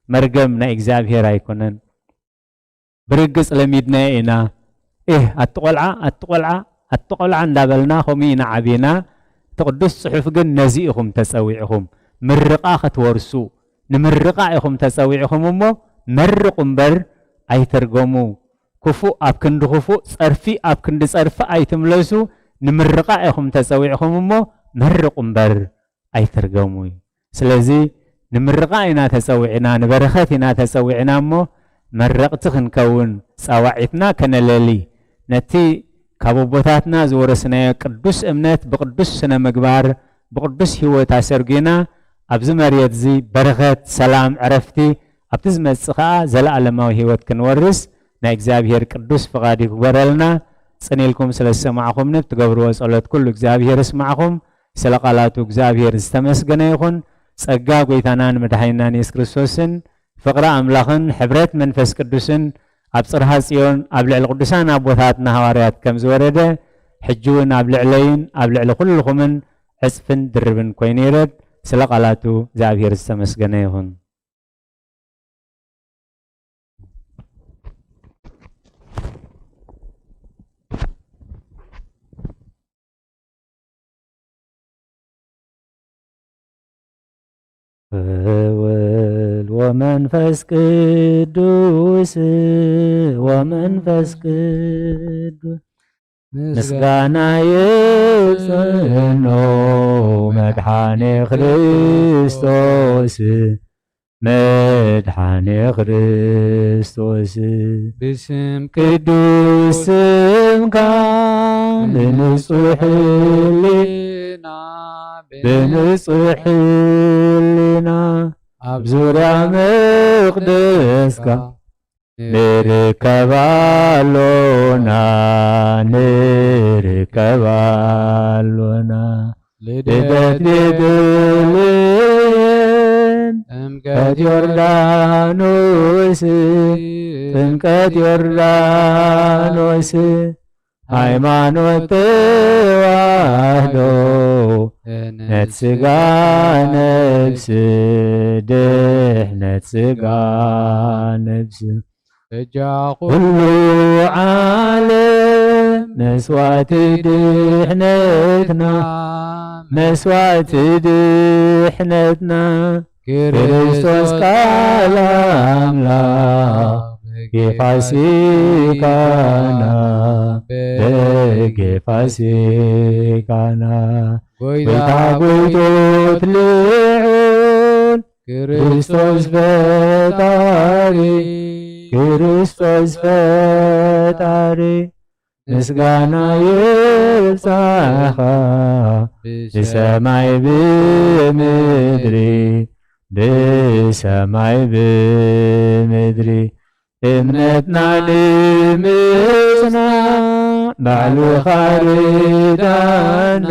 መርገም ናይ እግዚኣብሔር ኣይኮነን። ብርግጽ ለሚድናዮ ኢና። ኤህ፣ ኣቲ ቆልዓ፣ ኣቲ ቆልዓ፣ ኣቲ ቆልዓ እንዳበልና ከምኡ ኢና ዓቢና። እቲ ቅዱስ ጽሑፍ ግን ነዚ ኢኹም ተጸዊዕኹም። ምርቓ ክትወርሱ፣ ንምርቓ ኢኹም ተጸዊዕኹም እሞ፣ መርቑ እምበር ኣይትርገሙ። ክፉእ ኣብ ክንዲ ክፉእ፣ ጸርፊ ኣብ ክንዲ ጸርፊ ኣይትምለሱ። ንምርቓ ኢኹም ተጸዊዕኹም እሞ፣ መርቑ እምበር ኣይትርገሙ እዩ። ስለዚ ንምርቓ ኢና ተጸዊዕና፣ ንበረኸት ኢና ተጸዊዕና እሞ፣ መረቕቲ ክንከውን፣ ጻዋዒትና ከነለሊ፣ ነቲ ካብ ኣቦታትና ዝወረስናዮ ቅዱስ እምነት ብቅዱስ ስነ ምግባር፣ ብቅዱስ ህይወት ኣሰርጊና፣ ኣብዚ መሬት እዚ በረኸት፣ ሰላም፣ ዕረፍቲ፣ ኣብቲ ዝመጽእ ኸኣ ዘለኣለማዊ ህይወት ክንወርስ ናይ እግዚኣብሔር ቅዱስ ፍቓድ ይግበረልና። ጽን ኢልኩም ስለ ዝሰማዕኹምኒ፣ ብትገብርዎ ጸሎት ኩሉ እግዚኣብሔር ይስማዕኹም። ስለ ቃላቱ እግዚኣብሔር ዝተመስገነ ይኹን። ጸጋ ጐይታናን መድሓኒናን የሱስ ክርስቶስን ፍቕሪ ኣምላኽን ሕብረት መንፈስ ቅዱስን ኣብ ጽርሃ ጽዮን ኣብ ልዕሊ ቅዱሳን ኣቦታትና ሃዋርያት ከም ዝወረደ፣ ሕጂ እውን ኣብ ልዕለይን ኣብ ልዕሊ ኩልኹምን ዕጽፍን ድርብን ኮይኑ ይረድ። ስለ ቃላቱ እግዚኣብሔር ዝተመስገነ ይኹን። ወወልድ ወመንፈስ ቅዱስ፣ ወመንፈስ ቅዱስ ምስጋና ይብጽሕኖ መድሓኔ ክርስቶስ፣ መድሓኔ ክርስቶስ። ብስም ቅዱስ ስምካ ብንጹሕ ህሊና፣ ብንጹሕ ህሊና ኣብ ዙርያ መቕደስካ ንርከብ ኣሎና፣ ንርከብ ኣሎና። ልደት ቤተልሔም፣ ጥምቀት ዮርዳኖስ፣ ጥምቀት ዮርዳኖስ፣ ሃይማኖት ተዋህዶ፣ ድሕነት ስጋ ነብስ፣ ድሕነት ስጋ ነብስ። በጃ ኩሉ ዓለም መስዋዕቲ ድሕነትና፣ መስዋዕቲ ድሕነትና፣ ክርስቶስ ቃል ኣምላኽ በጌ ፋሲካና፣ በጌ ፋሲካና። ጎይታ ጎይቶት ልዑል ክርስቶስ ፈጣሪ፣ ክርስቶስ ፈጣሪ፣ ምስጋና ይብጻሕኻ ብሰማይ ብምድሪ፣ ብሰማይ ብምድሪ። እምነትና ንምጽናዕ ባዕልኻ ርዳና፣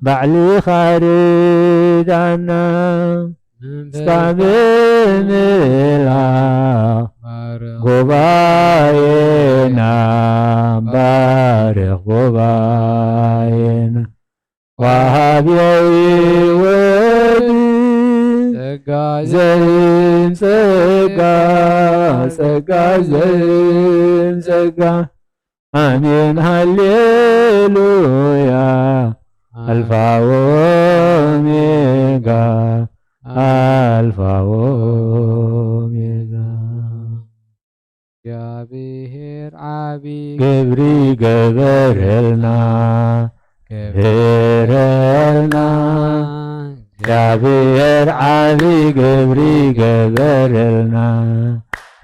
ባዕልኻ ርዳና። መንፈስካ ብምልኣኽ ባርኽ ጉባኤና፣ ባርኽ ጉባኤና። ወሃቢ ሕይወት ጸጋ ዘህብ ጸጋ፣ ጸጋ ዘህብ ጸጋ። ኣሜን ሃሌሉያ። ኣልፋ ወኦሜጋ፣ ኣልፋ ወኦሜጋ። እግዚኣብሔር ዓቢ ግብሪ ገበረልና፣ ገበረልና። እግዚኣብሔር ዓቢ ግብሪ ገበረልና፣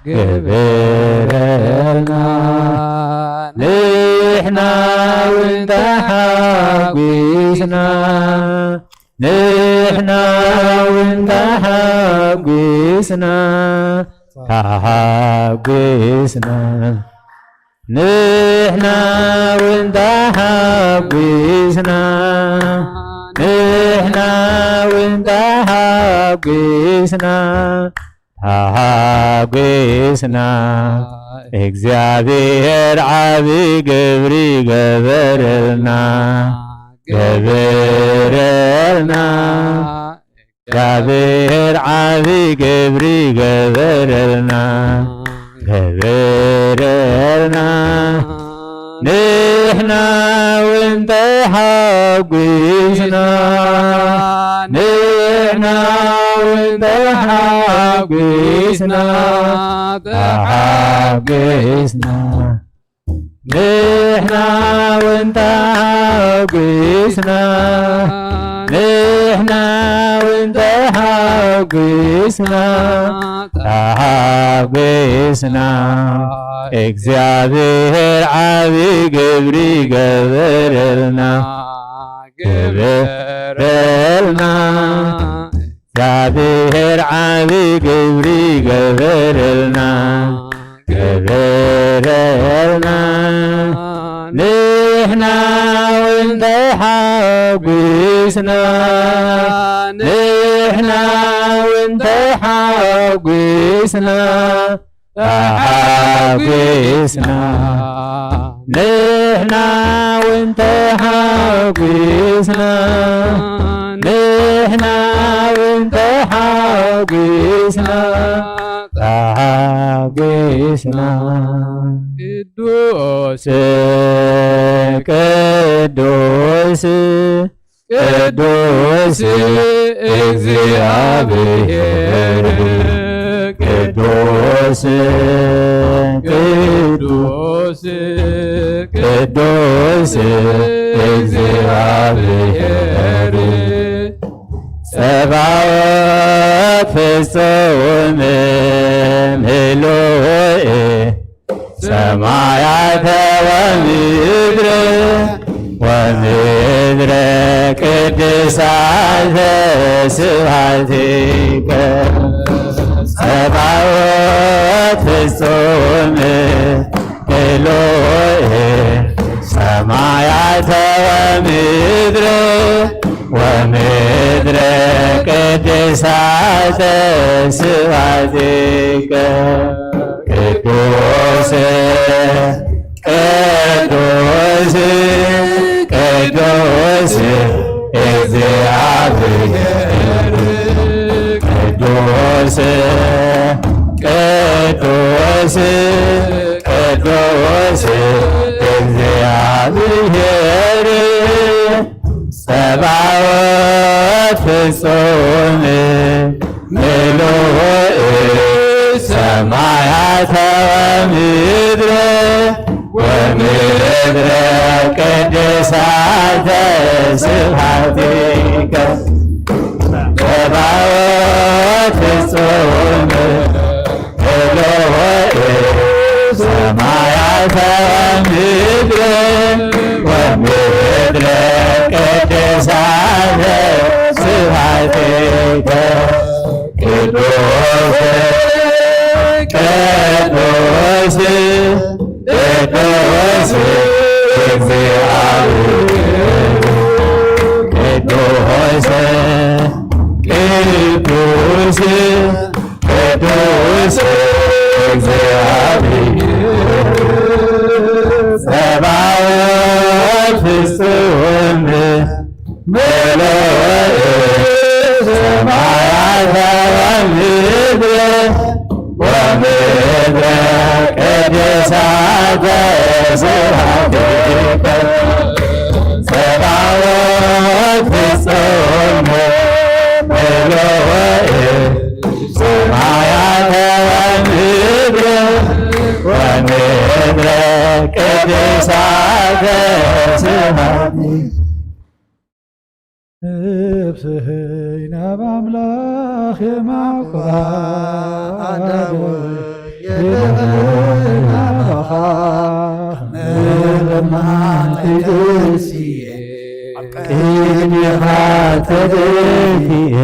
ገበረልና። ንሕና እውን ተሓጒስና፣ ንሕና እውን ተሓጒስና፣ ተሓጒስና። ንሕና እውን ተሓጒስና፣ ንሕና እውን ተሓጒስና፣ ተሓጒስና። እግዚኣብሔር ዓቢ ግብሪ ገበረልና፣ ገበረልና። እግዚኣብሔር ዓቢ ግብሪ ገበረልና፣ ገበረልና። ንሕና እውን ተሓጒስና፣ ንሕና እውን ተሓጒስና፣ ተሓጒስና። ንሕና እውን ተሓጒስና፣ ንሕና እውን ተሓጒስና፣ ተሓጒስና፣ እግዚኣብሔር ዓቢ ግብሪ ገበረልና፣ ገበረልና። እግዚኣብሔር ዓቢ ግብሪ ገበረልና፣ ገበረልና። ንሕና እውን ተሓጒስና፣ ንሕና እውን ተሓጒስና፣ ተሓጒስና። ንሕና እውን ተሓጒስና፣ ንሕና እውን ተሓጒስና፣ ተሓጒስና። ቅዱስ፣ ቅዱስ፣ ቅዱስ እግዚኣብሔር፣ ቅዱስ፣ ቅዱስ፣ ቅዱስ እግዚኣብሔር፣ ጸባኦት ፍጹም ምሉእ ሰማያተ ወምድር፣ ወምድር ቅድሳተ ስብሐቲከ። ጸባኦት ፍጹም ምሉእ ሰማያተ ወምድር፣ ወምድር ቅድሳተ ስብሐቲከ። ቅዱስ፣ ቅዱስ፣ ቅዱስ እግዚኣብሔር፣ ቅዱስ፣ ቅዱስ፣ ቅዱስ እግዚኣብሔር፣ ጸባኦት ፍጹም ምሉእ ሰማያተ ወምድር፣ ወምድር ቅድሳተ ስብሐቲከ። ጸባኦት ፍጹም ምሉእ ሰማያተ ወምድር፣ ወምድር ቅድሳተ ስብሐቲከ። ቅዱስ፣ ቅዱስ፣ ቅዱስ እግዚአብሔር፣ ቅዱስ፣ ቅዱስ፣ ቅዱስ እግዚአብሔር፣ ጸባኦት ፍጹም ምሉእ ሰማያተ ወምድር፣ ወምድር ቅድሳተ ስብሐቲከ። ጸባኦት ፍጹም ምሉእ ሰማያተ ወምድር፣ ወምድር ቅድሳተ ስብሐቲከ። ነፍሰይ ናብ ኣምላኽ የማዕቋ፣ ኣዳወይ የለኽን ናባኻ፣ ንለማንተይ ተንስየ፣ ኣብ ቅድሜኻ ተደፊኤ፣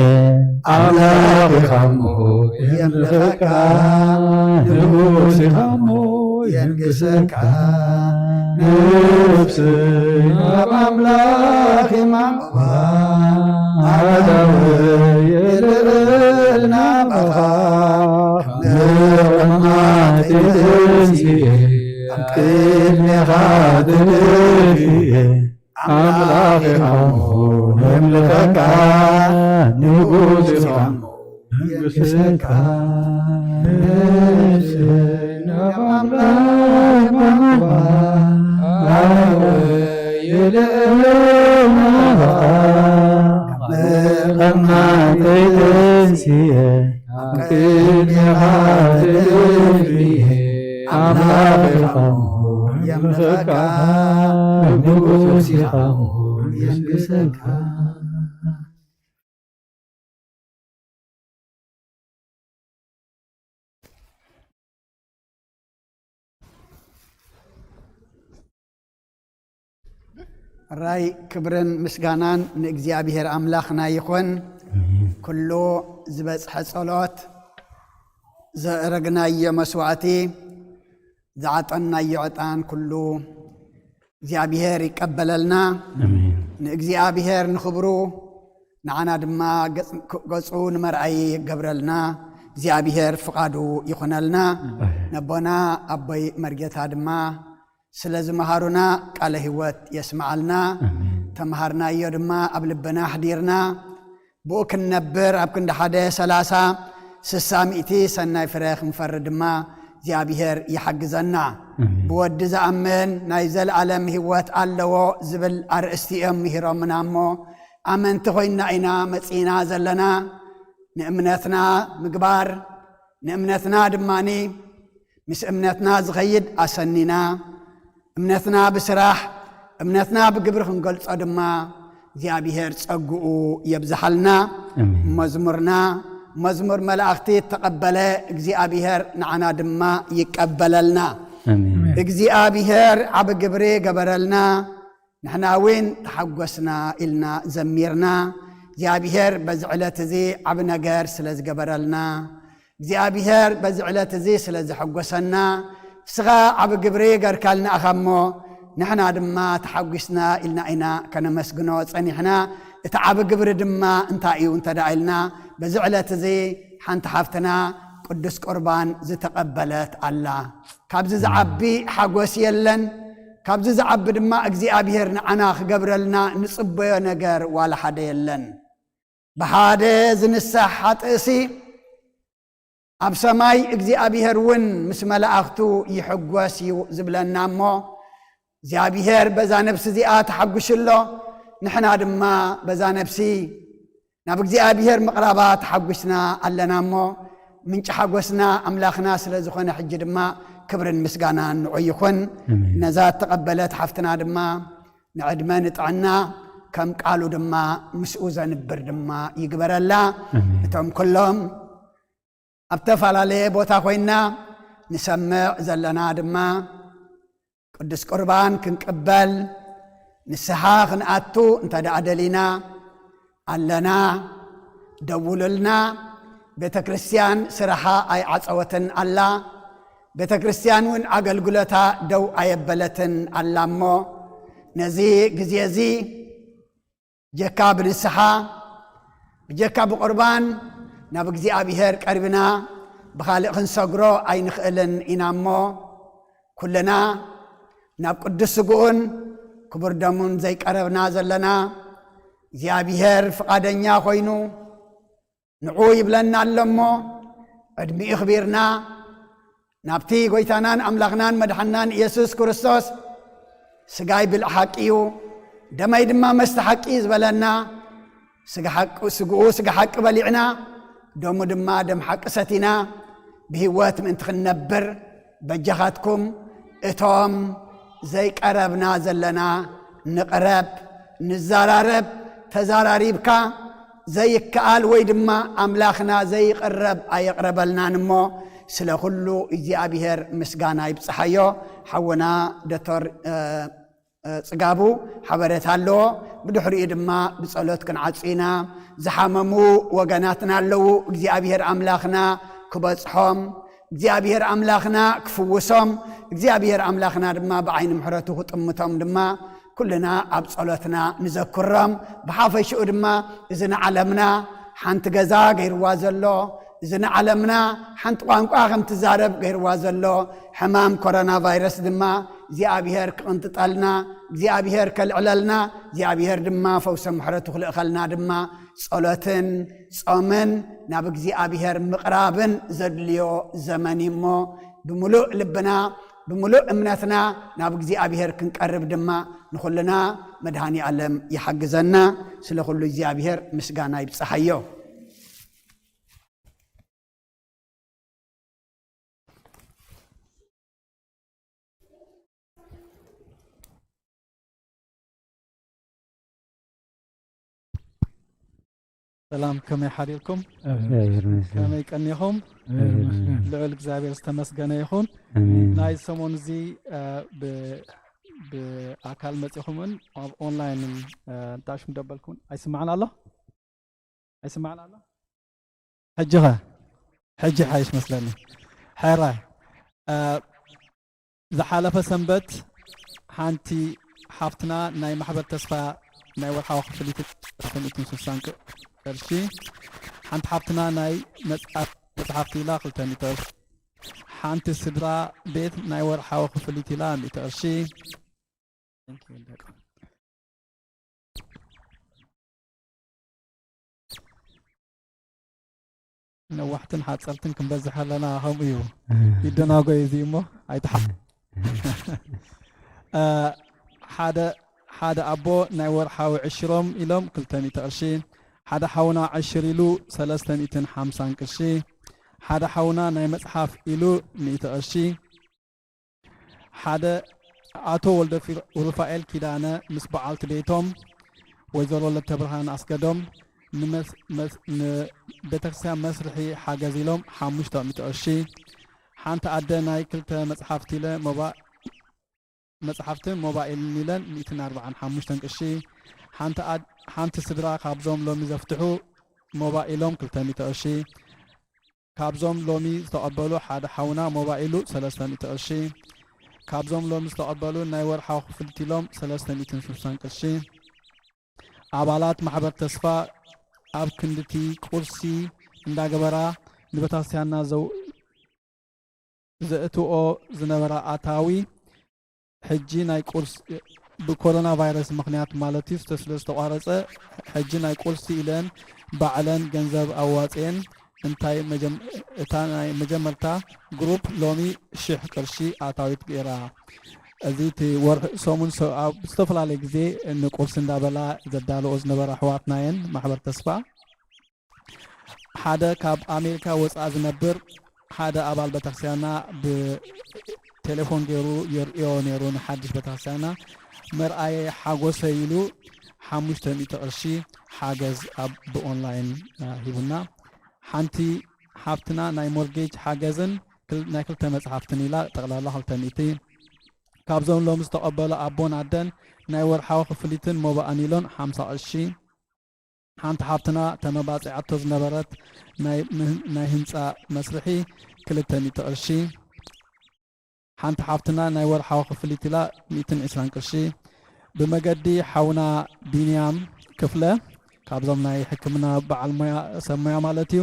ኣምላኽ ኢኻ እሞ የምልኸካ፣ ንጉስ ኢኻ እሞ የንግሰካ። ነፍሰይ ናብ ኣምላኽ የማዕቋ፣ ኣእዳወይ የልዕል ናባኻ፣ ካብ ምቕማጠይ ተንሲኤ፣ ኣብ ቅድሜኻ ተደፊኤ፣ ኣምላኽ ኢኻ እሞ የምልኸካ፣ ንጉስ ኢኻ እሞ የንግሰካ። ነፍሰይ ናብ ኣምላኽ የማዕቋ፣ ኣእዳወይ የልዕል ናባኻ፣ ካብ ምቕማጠይ ተንሲኤ፣ ኣብ ቅድሜኻ ተደፊኤ፣ ኣምላኽ ኢኻ እሞ የምልኸካ፣ ንጉስ ኢኻ እሞ የንግሰካ። ራይ ክብርን ምስጋናን ንእግዚኣብሔር ኣምላኽና ይኹን። ኩሉ ዝበጽሐ ጸሎት፣ ዘእረግናዮ መስዋዕቲ፣ ዝዓጠናዮ ዕጣን ኩሉ እግዚኣብሔር ይቀበለልና። ኣሜን። ንእግዚኣብሔር ንኽብሩ፣ ንዓና ድማ ገጽ-፣ ገጹ ንመርኣይ ይገብረልና። እግዚኣብሔር ፍቓዱ ይኹነልና። ኣሜን። ነቦና ኣቦይ መርጌታ ድማ ስለ ዝመሃሩና ቃለ ህይወት የስምዓልና። ኣሜን። ተምሃርናዮ ድማ ኣብ ልብና ኣሕዲርና፣ ብኡ ክንነብር፣ ኣብ ክንዲ ሓደ ሠላሳ፣ ስሳ፣ ሚእቲ ሰናይ ፍረ ክንፈሪ ድማ እግዚኣብሔር ይሓግዘና። ኣሜን። ብወዲ ዝኣምን ናይ ዘለዓለም ህይወት ኣለዎ ዝብል ኣርእስቲ እዮም ምሂሮምና እሞ፣ ኣመንቲ ኮይንና ኢና መጺእና ዘለና። ንእምነትና ምግባር፣ ንእምነትና ድማኒ ምስ እምነትና ዝኸይድ ኣሰኒና፣ እምነትና ብስራሕ፣ እምነትና ብግብሪ ክንገልጾ ድማ እግዚኣብሔር ጸግኡ የብዝሓልና። ኣሜን። መዝሙርና፣ መዝሙር መላእኽቲ እተቐበለ እግዚኣብሔር ንዓና ድማ ይቀበለልና። ኣሜን። እግዚኣብሔር ዓቢ ግብሪ ገበረልና፣ ንሕና እውን ተሓጎስና ኢልና ዘሚርና። እግዚኣብሔር በዚ ዕለት እዚ ዓቢ ነገር ስለ ዝገበረልና፣ እግዚኣብሔር በዚ ዕለት እዚ ስለ ዘሐጎሰና፣ ንስኻ ዓቢ ግብሪ ገርካልና ኢኻ እሞ፣ ንሕና ድማ ተሓጒስና ኢልና ኢና ከነመስግኖ ጸኒሕና። እቲ ዓቢ ግብሪ ድማ እንታይ እዩ እንተ ደኣ ኢልና፣ በዚ ዕለት እዚ ሓንቲ ሓፍትና ቅዱስ ቁርባን ዝተቐበለት ኣላ። ካብዚ ዝዓቢ ሓጎስ የለን። ካብዚ ዝዓቢ ድማ እግዚኣብሔር ንዓና ክገብረልና ንጽበዮ ነገር ዋላ ሓደ የለን። ብሓደ ዝንሳሕ ሓጥእሲ ኣብ ሰማይ እግዚኣብሔር እውን ምስ መላእኽቱ ይሕጎስ እዩ ዝብለና እሞ፣ እግዚኣብሔር በዛ ነፍሲ እዚኣ ተሓጒሱ ኣሎ። ንሕና ድማ በዛ ነፍሲ ናብ እግዚኣብሔር ምቕራባ ተሓጒስና ኣለና እሞ፣ ምንጪ ሓጎስና ኣምላኽና ስለ ዝኾነ፣ ሕጂ ድማ ክብርን ምስጋናን ንዑ ይኹን። ኣሜን። ነዛ እተቐበለት ሓፍትና ድማ ንዕድመ ንጥዕና ከም ቃሉ ድማ ምስኡ ዘንብር ድማ ይግበረላ። ኣሜን። እቶም ኩሎም ኣብ ተፈላለየ ቦታ ኮይንና ንሰምዕ ዘለና ድማ ቅዱስ ቁርባን ክንቅበል ንስሓ ክንኣቱ እንተ ደኣ ደሊና ኣለና፣ ደውሉልና። ቤተ ክርስቲያን ስራሓ ኣይዓጸወትን ኣላ። ቤተ ክርስቲያን እውን ኣገልግሎታ ደው ኣየበለትን ኣላ እሞ፣ ነዚ ግዜ እዚ ብጀካ ብንስሓ፣ ብጀካ ብቁርባን ናብ እግዚኣብሔር ቀሪብና ብኻልእ ክንሰግሮ ኣይንኽእልን ኢና እሞ፣ ኩልና ናብ ቅዱስ ስግኡን ክቡር ደሙን ዘይቀረብና ዘለና፣ እግዚኣብሔር ፍቓደኛ ኮይኑ ንዑ ይብለና ኣሎ እሞ፣ ዕድሚኡ ኣኽቢርና ናብቲ ጐይታናን ኣምላኽናን መድሓናን ኢየሱስ ክርስቶስ፣ ስጋይ ብልዒ ሓቂ እዩ፣ ደመይ ድማ መስተ ሓቂ እዩ ዝበለና፣ ስጋ ሓቂ፣ ስግኡ ስጋ ሓቂ በሊዕና፣ ደሙ ድማ ደም ሓቂ ሰቲና፣ ብህይወት ምእንቲ ክንነብር፣ በጃኻትኩም እቶም ዘይቀረብና ዘለና ንቕረብ፣ ንዘራረብ። ተዘራሪብካ ዘይከኣል ወይ ድማ ኣምላኽና ዘይቕረብ ኣየቕረበልናን እሞ፣ ስለ ኩሉ እግዚኣብሔር ምስጋና ይብጽሓዮ። ሓውና ዶክተር፣ እ፣ እ፣ ጽጋቡ ሓበሬታ ኣለዎ። ብድሕሪኡ ድማ ብጸሎት ክንዓጹ ኢና። ዝሓመሙ ወገናትና ኣለዉ። እግዚኣብሔር ኣምላኽና ክበጽሖም፣ እግዚኣብሔር ኣምላኽና ክፍውሶም፣ እግዚኣብሔር ኣምላኽና ድማ ብዓይኒ ምሕረቱ ክጥምቶም ድማ ኩልና ኣብ ጸሎትና ንዘክሮም። ብሓፈሽኡ ድማ እዚ ንዓለምና ሓንቲ ገዛ ገይርዋ ዘሎ፣ እዚ ንዓለምና ሓንቲ ቋንቋ ከም ትዛረብ ገይርዋ ዘሎ ሕማም ኮሮና ቫይረስ ድማ እግዚኣብሔር ክቕንጥጠልና፣ እግዚኣብሔር ከልዕለልና፣ እግዚኣብሔር ድማ ፈውሰ ምሕረቱ ክልእኸልና ድማ ጸሎትን ጾምን ናብ እግዚኣብሔር ምቕራብን ዘድልዮ ዘመን እዩ እሞ፣ ብምሉእ ልብና ብምሉእ እምነትና ናብ እግዚኣብሔር ክንቀርብ ድማ ንኹልና መድሃኒ ኣለም ይሓግዘና። ስለ ኩሉ እግዚኣብሔር ምስጋና ይብጽሓዮ። ሰላም፣ ከመይ ሓዲርኩም? እግዚኣብሔር ይመስገን። ከመይ ቀኒኹም? እግዚኣብሔር ይመስገን። ልዑል እግዚኣብሔር ዝተመስገነ ይኹን። ኣሜን። ናይ ሰሞን እዚ እ፣ ብ- ብኣካል መጺኹምን ኣብ ኦንላይንን፣ እ፣ እንታይ ሽም ደበልኩምን? ኣይስማዕን ኣሎ? ኣይስማዕን ኣሎ? ሕጂ ኸ? ሕጂ ሓይሽ መስለኒ። ሕራይ። እ፣ ዝሓለፈ ሰንበት ሓንቲ ሓፍትና ናይ ማሕበር ተስፋ ናይ ወርሓዊ ክፍሊት ሰለስተ ሚእትን ስሳን ቅርሺ፣ ሓንቲ ሓፍትና ናይ መጽሓፍ፣ መጽሓፍቲ ኢላ ክልተ ሚእቲ ቅርሺ፣ ሓንቲ ስድራ ቤት ናይ ወርሓዊ ክፍሊት ኢላ ሚእቲ ቅርሺ። Thank you፣ ደቂ። ነዋሕትን ሓጸርትን ክንበዝሕ ኣለና፣ ከምኡ እዩ። ይደናጎ እዩ እዚ እሞ ኣይትሓ-፣ እ፣ ሓደ፣ ሓደ ኣቦ ናይ ወርሓዊ ዕሽሮም ኢሎም ክልተ ሚእቲ ቅርሺ፣ ሓደ ሓውና ዕሽር ኢሉ ሰለስተ ሚእትን ሓምሳን ቅርሺ፣ ሓደ ሓውና ናይ መጽሓፍ ኢሉ ሚእቲ ቅርሺ፣ ሓደ ኣቶ ወልደ ፊር-፣ ሩፋኤል ኪዳነ ምስ በዓልቲ ቤቶም ወይዘሮ ለተብርሃን ኣስገዶም ንመስ-፣ መስ-፣ ንቤተክርስትያን መስርሒ ሓገዝ ኢሎም ሓሙሽተ ሚእቲ ቅርሺ፣ ሓንቲ ኣደ ናይ ክልተ መጽሓፍቲ ኢለ ሞባ-፣ መጽሓፍትን ሞባይልን ኢለን ሚእትን ኣርባዓን ሓሙሽተን ቅርሺ፣ ሓንቲ ኣድ-፣ ሓንቲ ስድራ ካብዞም ሎሚ ዘፍትሑ ሞባይሎም ክልተ ሚእቲ ቅርሺ፣ ካብዞም ሎሚ ዝተቐበሉ ሓደ ሓውና ሞባይሉ ሰለስተ ሚእቲ ቅርሺ፣ ካብዞም ሎሚ ዝተቐበሉ ናይ ወርሓዊ ክፍሊት ኢሎም ሰለስተ ሚእትን ስሳን ቅርሺ፣ ኣባላት ማሕበር ተስፋ ኣብ ክንድቲ ቁርሲ እንዳገበራ ንቤተክርስትያንና ዘው-፣ ዘእትዎ ዝነበራ ኣታዊ ሕጂ ናይ ቁርስ-፣ ብኮሮና ቫይረስ ምኽንያት ማለት እዩ፣ ስለ ዝተቋረጸ፣ ሕጂ ናይ ቁርሲ ኢለን ባዕለን ገንዘብ ኣዋጽኤን፣ እንታይ መጀም-፣ እታ ናይ መጀመርታ ግሩፕ ሎሚ ሽሕ ቅርሺ ኣታዊት ገይራ። እዚ እቲ ወርሒ ሰሙን ሰ-፣ ኣብ ዝተፈላለየ ግዜ ንቁርሲ እንዳበላ ዘዳልኦ ዝነበራ ኣሕዋትና እየን፣ ማሕበር ተስፋ። ሓደ ካብ ኣሜሪካ ወጻኢ ዝነብር ሓደ ኣባል ቤተክርስትያንና ብቴሌፎን ገይሩ የርእዮ ነይሩ ንሓድሽ ቤተክርስትያንና። መርኣየ ሓጎሰ ኢሉ ሓሙሽተ ሚእቲ ቅርሺ ሓገዝ ኣብ፣ ብኦንላይን፣ እ፣ ሂቡና። ሓንቲ ሓፍትና ናይ ሞርጌጅ ሓገዝን ክል-፣ ናይ ክልተ መጽሓፍትን ኢላ ጠቕላላ ክልተ ሚእቲ። ካብዞም ሎሚ ዝተቐበሉ ኣቦን ኣደን ናይ ወርሓዊ ክፍሊትን ሞባእን ኢሎን ሓምሳ ቅርሺ። ሓንቲ ሓፍትና ተመባጺዓቶ ዝነበረት ናይ ምህን-፣ ናይ ህንጻ መስርሒ ክልተ ሚእቲ ቅርሺ። ሓንቲ ሓፍትና ናይ ወርሓዊ ክፍሊት ኢላ ሚእትን ዕስራን ቅርሺ። ብመገዲ ሓውና ቢንያም ክፍለ፣ ካብዞም ናይ ሕክምና በዓል ሞያ፣ ሰብ ሞያ ማለት እዩ፣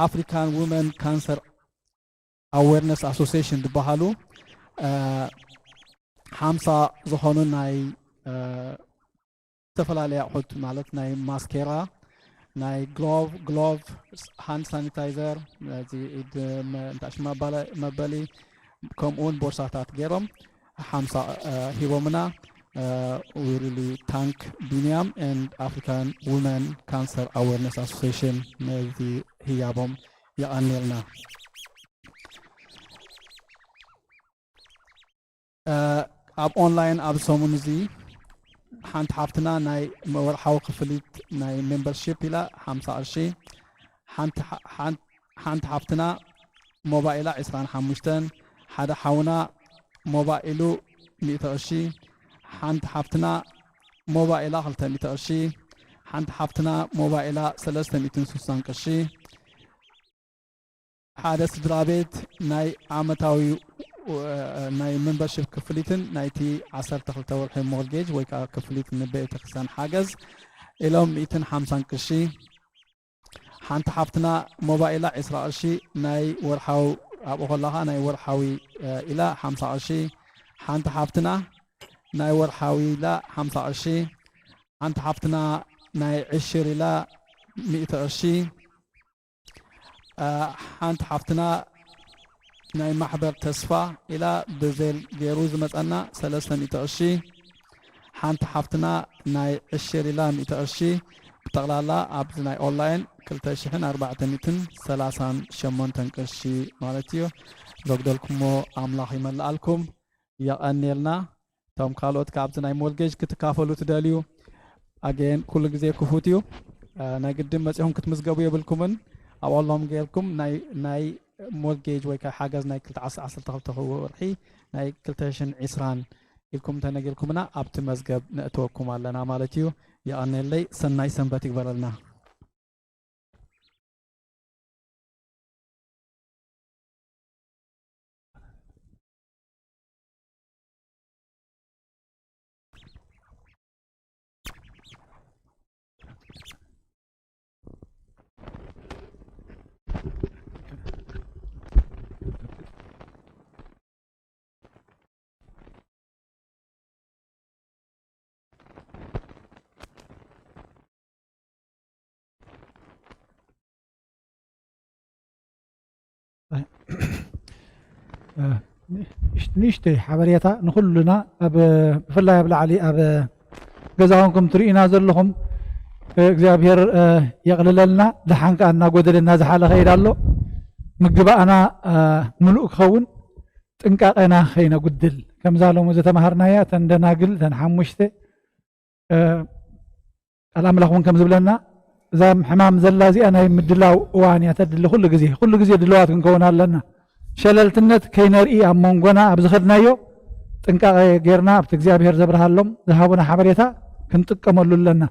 ኣፍሪካን ውመን ካንሰር ኣዌርነስ ኣሶሲዬሽን ዝበሃሉ፣ እ፣ ሓምሳ ዝኾኑ ናይ፣ እ፣ ዝተፈላለየ ኣቑሑት ማለት ናይ ማስኬራ፣ ናይ ግሎቭ፣ ግሎቭ፣ ሃንድ ሳኒታይዘር፣ እዚ ኢድ መ-፣ እንታይ ሽም መባለ-፣ መበሊ፣ ከምኡ እውን ቦርሳታት ገይሮም ሓምሳ፣ እ፣ ሂቦምና። እ፣ we really thank ቢንያም and African Women Cancer Awareness Association ነዚ ህያቦም የቐንየልና። እ፣ ኣብ ኦንላይን ኣብ ሰሙን እዚ ሓንቲ ሓፍትና ናይ ወርሓዊ ክፍሊት ናይ ሜምበርሺፕ ኢላ ሓምሳ ቅርሺ፣ ሓንቲ ሓ-፣ ሓን-፣ ሓንቲ ሓፍትና ሞባይላ ዕስራን ሓሙሽተን፣ ሓደ ሓውና ሞባይሉ ሚእቲ ቅርሺ፣ ሓንቲ ሓፍትና ሞባይላ ክልተ ሚእቲ ቅርሺ፣ ሓንቲ ሓፍትና ሞባይላ ሰለስተ ሚእትን ስሳን ቅርሺ፣ ሓደ ስድራ ቤት ናይ ዓመታዊ፣ እ፣ ናይ ሜምበርሺፕ ክፍሊትን ናይቲ ዓሰርተ ክልተ ወርሒ ሞርጌጅ ወይ ከዓ ክፍሊት ንቤተ ክርስቲያን ሓገዝ ኢሎም ሚእትን ሓምሳን ቅርሺ። ሓንቲ ሓፍትና ሞባይላ ዕስራ ቅርሺ ናይ ወርሓዊ፣ ኣብኡ ከለኻ ናይ ወርሓዊ፣ እ፣ ኢላ ሓምሳ ቅርሺ። ሓንቲ ሓፍትና ናይ ወርሓዊ ኢላ ሓምሳ ቅርሺ። ሓንቲ ሓፍትና ናይ ዕሽር ኢላ ሚእቲ ቅርሺ። እ፣ ሓንቲ ሓፍትና ናይ ማሕበር ተስፋ ኢላ ብዜል ገይሩ ዝመጸና ሰለስተ ሚእቲ ቅርሺ። ሓንቲ ሓፍትና ናይ ዕሽር ኢላ ሚእቲ ቅርሺ። ብጠቕላላ ኣብዚ ናይ ኦንላይን ክልተ ሽሕን ኣርባዕተ ሚእትን ሰላሳን ሸሞንተን ቅርሺ ማለት እዩ። ዘጉደልኩሞ ኣምላኽ ይመልኣልኩም። የቐንየልና። እቶም ካልኦት ካብዚ ናይ ሞርጌጅ ክትካፈሉ ትደልዩ፣ ኣጌን ኩሉ ግዜ ክፉት እዩ። እ፣ ናይ ግድን መጺኹም ክትምዝገቡ የብልኩምን። ኣብ ኦንላይን ጌርኩም ናይ፣ ናይ ሞርጌጅ ወይ ከዓ ሓገዝ ናይ ክልተ ዓሰርተ፣ ዓሰርተ ክልተ ወርሒ ናይ ክልተ ሽሕን ዕስራን ኢልኩም ተነጊርኩምና ኣብቲ መዝገብ ነእትወኩም ኣለና ማለት እዩ። የቐንየለይ፣ ሰናይ ሰንበት ይግበረልና። ንእሽተይ ሓበሬታ ንኹልና፣ ኣብ ብፍላይ ኣብ ላዕሊ ኣብ ገዛ ኮንኩም ትርእዩና ዘለኹም፣ እግዚኣብሔር የቕልለልና። ደሓን ከኣ እናጎደለና ዝሓለ ኸይድ ኣሎ። ምግባእና ምሉእ ክኸውን ጥንቃቄና ኸይነጉድል፣ ከምዛ ሎሚ ዝተማሃርናያ፣ ተን ደናግል፣ ተን ሓሙሽተ፣ ቃል ኣምላኽ እውን ከም ዝብለና፣ እዛ ሕማም ዘላ እዚኣ ናይ ምድላው እዋን እያ ተድሊ። ኩሉ ግዜ፣ ኩሉ ግዜ ድልዋት ክንከውን ኣለና። ሸለልትነት ከይነርኢ ኣብ መንጎና ኣብ ዝኸድናዮ ጥንቃቄ ጌርና ኣብቲ እግዚኣብሔር ዘብርሃሎም ዝሃቡና ሓበሬታ ክንጥቀመሉ ኣለና።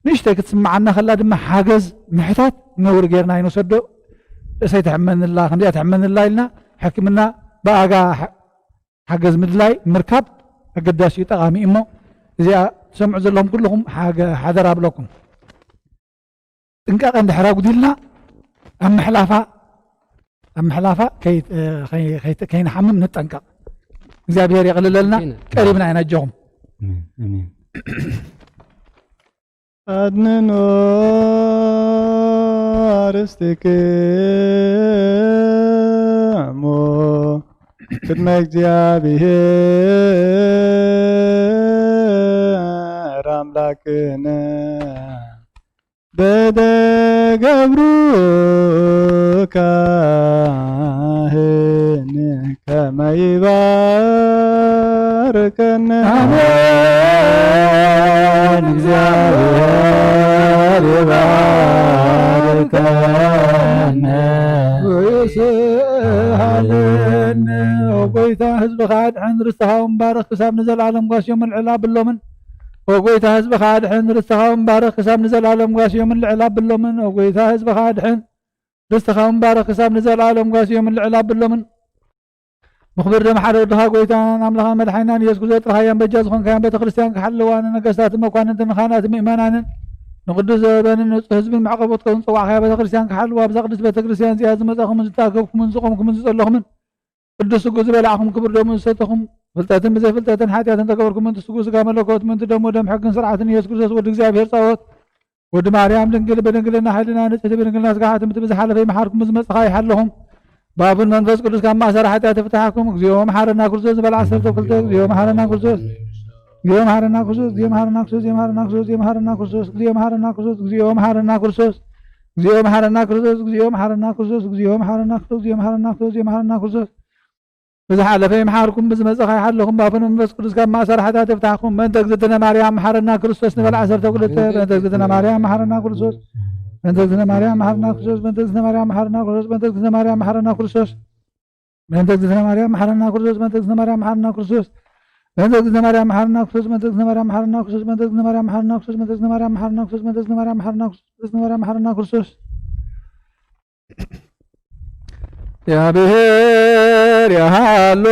ንእሽተይ ክትስምዓና ከላ ድማ ሓገዝ ምሕታት ነውሪ ጌርና ኣይንውሰዶ። ርእሰይ ትሕመንላ፣ ከምዚኣ ትሕመንላ ኢልና ሕክምና ብኣጋ ሓ-፣ ሓገዝ ምድላይ ምርካብ ኣገዳሲ እዩ፣ ጠቓሚ እዩ። እሞ እዚኣ ትሰምዑ ዘለኹም ኩልኹም ሓገ-፣ ሓደራ ኣብለኩም። ጥንቃቐ እንድሕር ኣጉዲልና ኣብ ምሕላፋ፣ ኣብ ምሕላፋ ከይ-፣ ከይ-፣ ከይ-፣ ከይንሓምም ንጠንቀቕ። እግዚኣብሔር የቕልለልና። ኣሜን። ቀሪብና ኢና ኣጆኹም። ኣሜን፣ ኣሜን። ኣድንኖ ርስትክሙ ቅድመ እግዚኣብሔር ኣምላክነ። በደ ገብሩ ካህን ከመ ይባርከነ። ኣሜን። እግዚኣብሔር ይባርከነ። ወይስሃለነ። ኦ ጎይታ፣ ህዝብኻ ኣድሕን፣ ርስትኻ እውን ባርኽ፣ ክሳብ ንዘለኣለም ጓስዮምን ልዕል ኣብሎምን። ኦ ጎይታ፣ ህዝብኻ ኣድሕን፣ ርስትኻ እውን ባርኽ፣ ክሳብ ንዘለኣለም ጓስዮምን ልዕል ኣብሎምን። ኦ ጎይታ፣ ህዝብኻ ኣድሕን፣ ርስትኻ እውን ባርኽ፣ ክሳብ ንዘለኣለም ጓስዮምን ልዕል ኣብሎምን። ብኽብር ደም ሓደ ወድኻ፣ ጎይታን ኣምላኽን መድሓኒናን ኢየሱስ ክርስቶስ፣ ጥርሓያን በጃ ዝኾንካያን ቤተ ክርስቲያን ክሓልዋ፣ ንነገስታትን መኳንንትን ንኻህናትን ምእመናንን ንቕዱስ ዘበንን ንጹህ ህዝብን መዕቆቢ ክትከውን ዝጸዋዕካያ ቤተ ክርስቲያን ክሓልዋ፣ ኣብዛ ቅድስት ቤተ ክርስቲያን እዚኣ ዝመጻኹምን ዝተኣከብኩምን ዝቖምኩምን ዝጸለኹምን ቅዱስ ስግኡ ዝበላዕኹም ክቡር ደሙ ዝሰተኹም፣ ፍልጠትን ብዘይፍልጠትን ሓጢኣትን ተገበርኩም፣ ምእንቲ ስግኡ ስጋ መለኮት፣ ምእንቲ ደሙ ደም ሕግን ስርዓትን ኢየሱስ ክርስቶስ ወዲ እግዚኣብሔር ጸባኦት፣ ወዲ ማርያም ድንግል፣ ብድንግልና ሕልና ንጽሕቲ፣ ብድንግልና ስጋ ሕትምቲ፣ ብዝሓለፈ ይምሓርኩም፣ ብዝመጽእ ኸኣ ይሓለኹም። ብኣቡን መንፈስ ቅዱስ ካብ ማእሰር ሓጢኣት ይፍትሓኩም። እግዚኦ መሓረና ክርስቶስ ዝበል ዓሰርተ ክልተ። እግዚኦ መሓረና ክርስቶስ፣ እግዚኦ መሓረና ክርስቶስ፣ እግዚኦ መሓረና ክርስቶስ፣ እግዚኦ መሓረና ክርስቶስ፣ እግዚኦ መሓረና ክርስቶስ፣ እግዚኦ መሓረና ክርስቶስ፣ እግዚኦ መሓረና ክርስቶስ፣ እግዚኦ መሓረና ክርስቶስ፣ እግዚኦ መሓረና ክርስቶስ። ብዝሓለፈ ይምሓርኩም፣ ብዝመጸ ኸይሓለኹም፣ ብኣፈ መንፈስ ቅዱስ ካብ ማእሰር ሓጢኣት ይፍታሕኩም። በእንተ እግዝእትነ ማርያም መሓረና ክርስቶስ ንበል ዓሰርተ ክልተ። በእንተ እግዝእትነ ማርያም መሓረና ክርስቶስ፣ በእንተ እግዝእትነ ማርያም መሓረና ክርስቶስ፣ በእንተ እግዝእትነ ማርያም መሓረና ክርስቶስ፣ በእንተ እግዝእትነ ማርያም መሓረና ክርስቶስ፣ በእንተ እግዝእትነ ማርያም መሓረና ክርስቶስ፣ በእንተ እግዝእትነ ማርያም መሓረና ክርስቶስ፣ በእንተ እግዝእትነ ማርያም መሓረና ክርስቶስ፣ በእንተ እግዝእትነ ማርያም መሓረና ክርስቶስ፣ በእንተ እግዝእትነ ማርያም መሓረና ክርስቶስ፣ በእንተ እግዝእትነ ማርያም መሓረና ክርስቶስ፣ በእንተ እግዝእትነ ማርያም መሓረና ክርስቶስ፣ በእንተ እግዝእትነ ማርያም መሓረና ክርስቶስ። ያብሔር ያሃሎ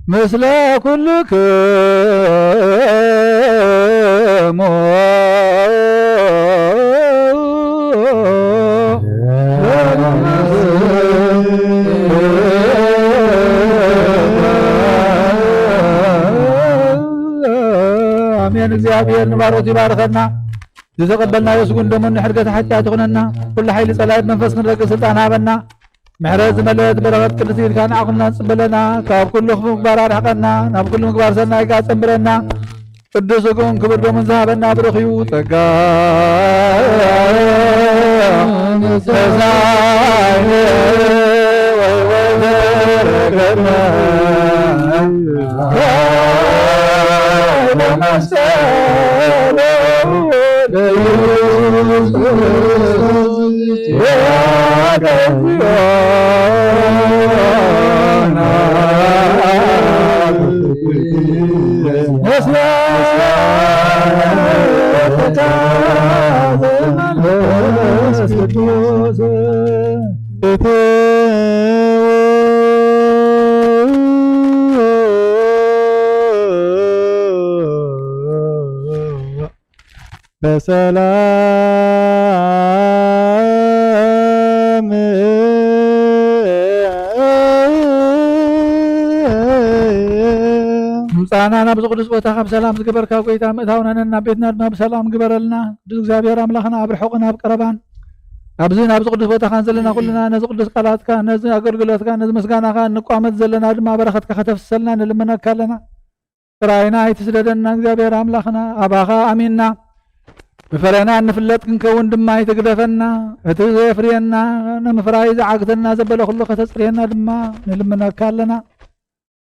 ምስለ ኩልክሙ። ኣሜን። እግዚኣብሔር ንባሮት ይባርኸና። ዝተቐበልናዮ ስጉን ደሙን ንሕድገት ሓጢኣት ይኹነና። ኩሉ ሓይሊ ጸላኢ መንፈስ ክንረግእ ስልጣን ሃበና። ምሕረት ዝመልአት በረኸት ቅድስቲ ኢድካ ንዓኹምና ንጽበለና። ካብ ኩሉ ክፉእ ምግባር ኣርሕቐና። ናብ ኩሉ ምግባር ሰናይ ከኣ ጸንብረና። ቅዱስ ስግኡን ክቡር ደሙን ዝሃበና ብሩኽ እዩ። ጸጋ ተሳእነ ወይ ወይ ዘረከብና ወስብሐት ለአብ ወወልድ ወመንፈስ ቅዱስ። በሰላም ምምጻእና ናብዚ ቅዱስ ቦታኻ ብሰላም ዝገበርካ ጎይታ፣ ምእታውና ነናብ ቤትና ድማ ብሰላም ግበረልና። ቅዱስ እግዚኣብሔር ኣምላኽና፣ ኣብ ርሑቕን ኣብ ቀረባን፣ ኣብዚ ናብዚ ቅዱስ ቦታኻን ዘለና ኩልና፣ ነዚ ቅዱስ ቃላትካ፣ ነዚ ኣገልግሎትካ፣ ነዚ ምስጋናኻ እንቋመት ዘለና ድማ በረኸትካ ከተፍስሰልና ንልምነካ ኣለና። ጥራይና ኣይትስደደና እግዚኣብሔር ኣምላኽና፣ ኣባኻ ኣሚንና ብፍሬና እንፍለጥ ክንከውን ድማ ኣይትግደፈና። እቲ ዘየፍርየና ንምፍራይ ዝዓግተና ዘበለ ኩሉ ከተጽርየና ድማ ንልምነካ ኣለና።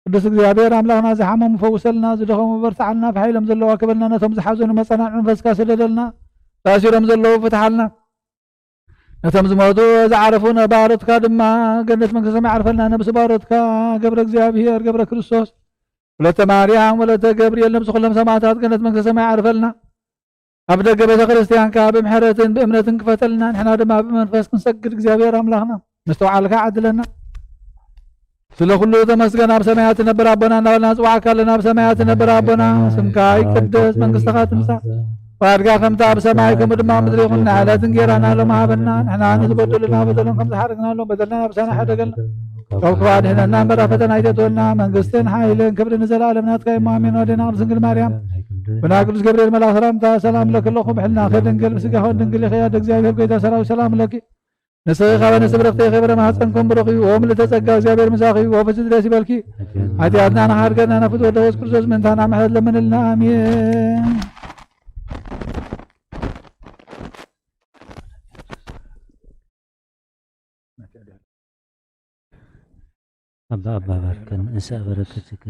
ቅዱስ እግዚኣብሔር ኣምላኽና፣ ዝሓመሙ ፈውሰልና፣ ዝደኸሙ በርትዓልና፣ ብሓይሎም ዘለዉ ኣክበልና፣ ነቶም ዝሓዘኑ መጸናንዒ መንፈስካ ስደደልና፣ ተኣሲሮም ዘለዉ ፍትሓልና። ነቶም ዝሞቱ ዝዓረፉ ነባሮትካ ድማ ገነት መንግስተ ሰማይ ዓርፈልና። ነብሲ ባሮትካ ገብረ እግዚኣብሔር ገብረ ክርስቶስ ወለተ ማርያም ወለተ ገብርኤል ነብሲ ኩሎም ሰማዕታት ገነት መንግስተ ሰማይ ዓርፈልና። ኣብ ደገ ቤተ ክርስቲያንካ ብምሕረትን ብእምነትን ክፈተልና። ንሕና ድማ ብመንፈስ ክንሰግድ እግዚኣብሔር ኣምላኽና መስተውዓልካ ዓድለና። ስለ ኩሉ ተመስገን። ኣብ ሰማያት ትነብር ኣቦና እናበልና ንጽዋዕካ ኣለና። ኣብ ሰማያት ትነብር ኣቦና፣ ስምካ ይቀደስ፣ መንግስትኻ ትምጻእ፣ ፍቓድካ ከምቲ ኣብ ሰማይ ከምኡ ድማ ኣብ ምድሪ ይኹን። ንዕለት እንጌራና ሎም ሃበና። ንሕና ነዚ በደሉና በደሎም ከም ዝሓረግናሎም በደልና ናብሳና ሓደገልና። ካብ ክፉእ ኣድሕነና እምበር ኣብ ፈተና ኣይተእትወና። መንግስትን ሓይልን ክብርን ንዘለኣለም ናትካ እዩ። ኣሜን። ኣዴና ቅድስት ድንግል ማርያም፣ ብና ቅዱስ ገብርኤል መልኣክ ሰላምታ ሰላም ለኪ ኣለኹ። ብሕልናኺ ድንግል፣ ብስጋኺ ድንግል ኢኺ። ኣደ እግዚኣብሔር፣ ጎይታ ሰራዊት፣ ሰላም ለኪ። ንስኺ ካብ ኣንስቲ ብርኽቲ ኢኺ፣ ፍረ ማህፀንኩም ብሩኽ እዩ። ኦ ምልዕተ ጸጋ፣ እግዚኣብሔር ምሳኺ እዩ። ኦ ፍስቲ ደስ ይበልኪ። ሓጢኣትና ንኻድገና፣ ናብ ፍትወ ወልደ ኢየሱስ ክርስቶስ ምእንታና ምሕረት ለምንልና። ኣሜን። ኣባ፣ ኣባ ባርከን፣ እንስኣ በረከትከ።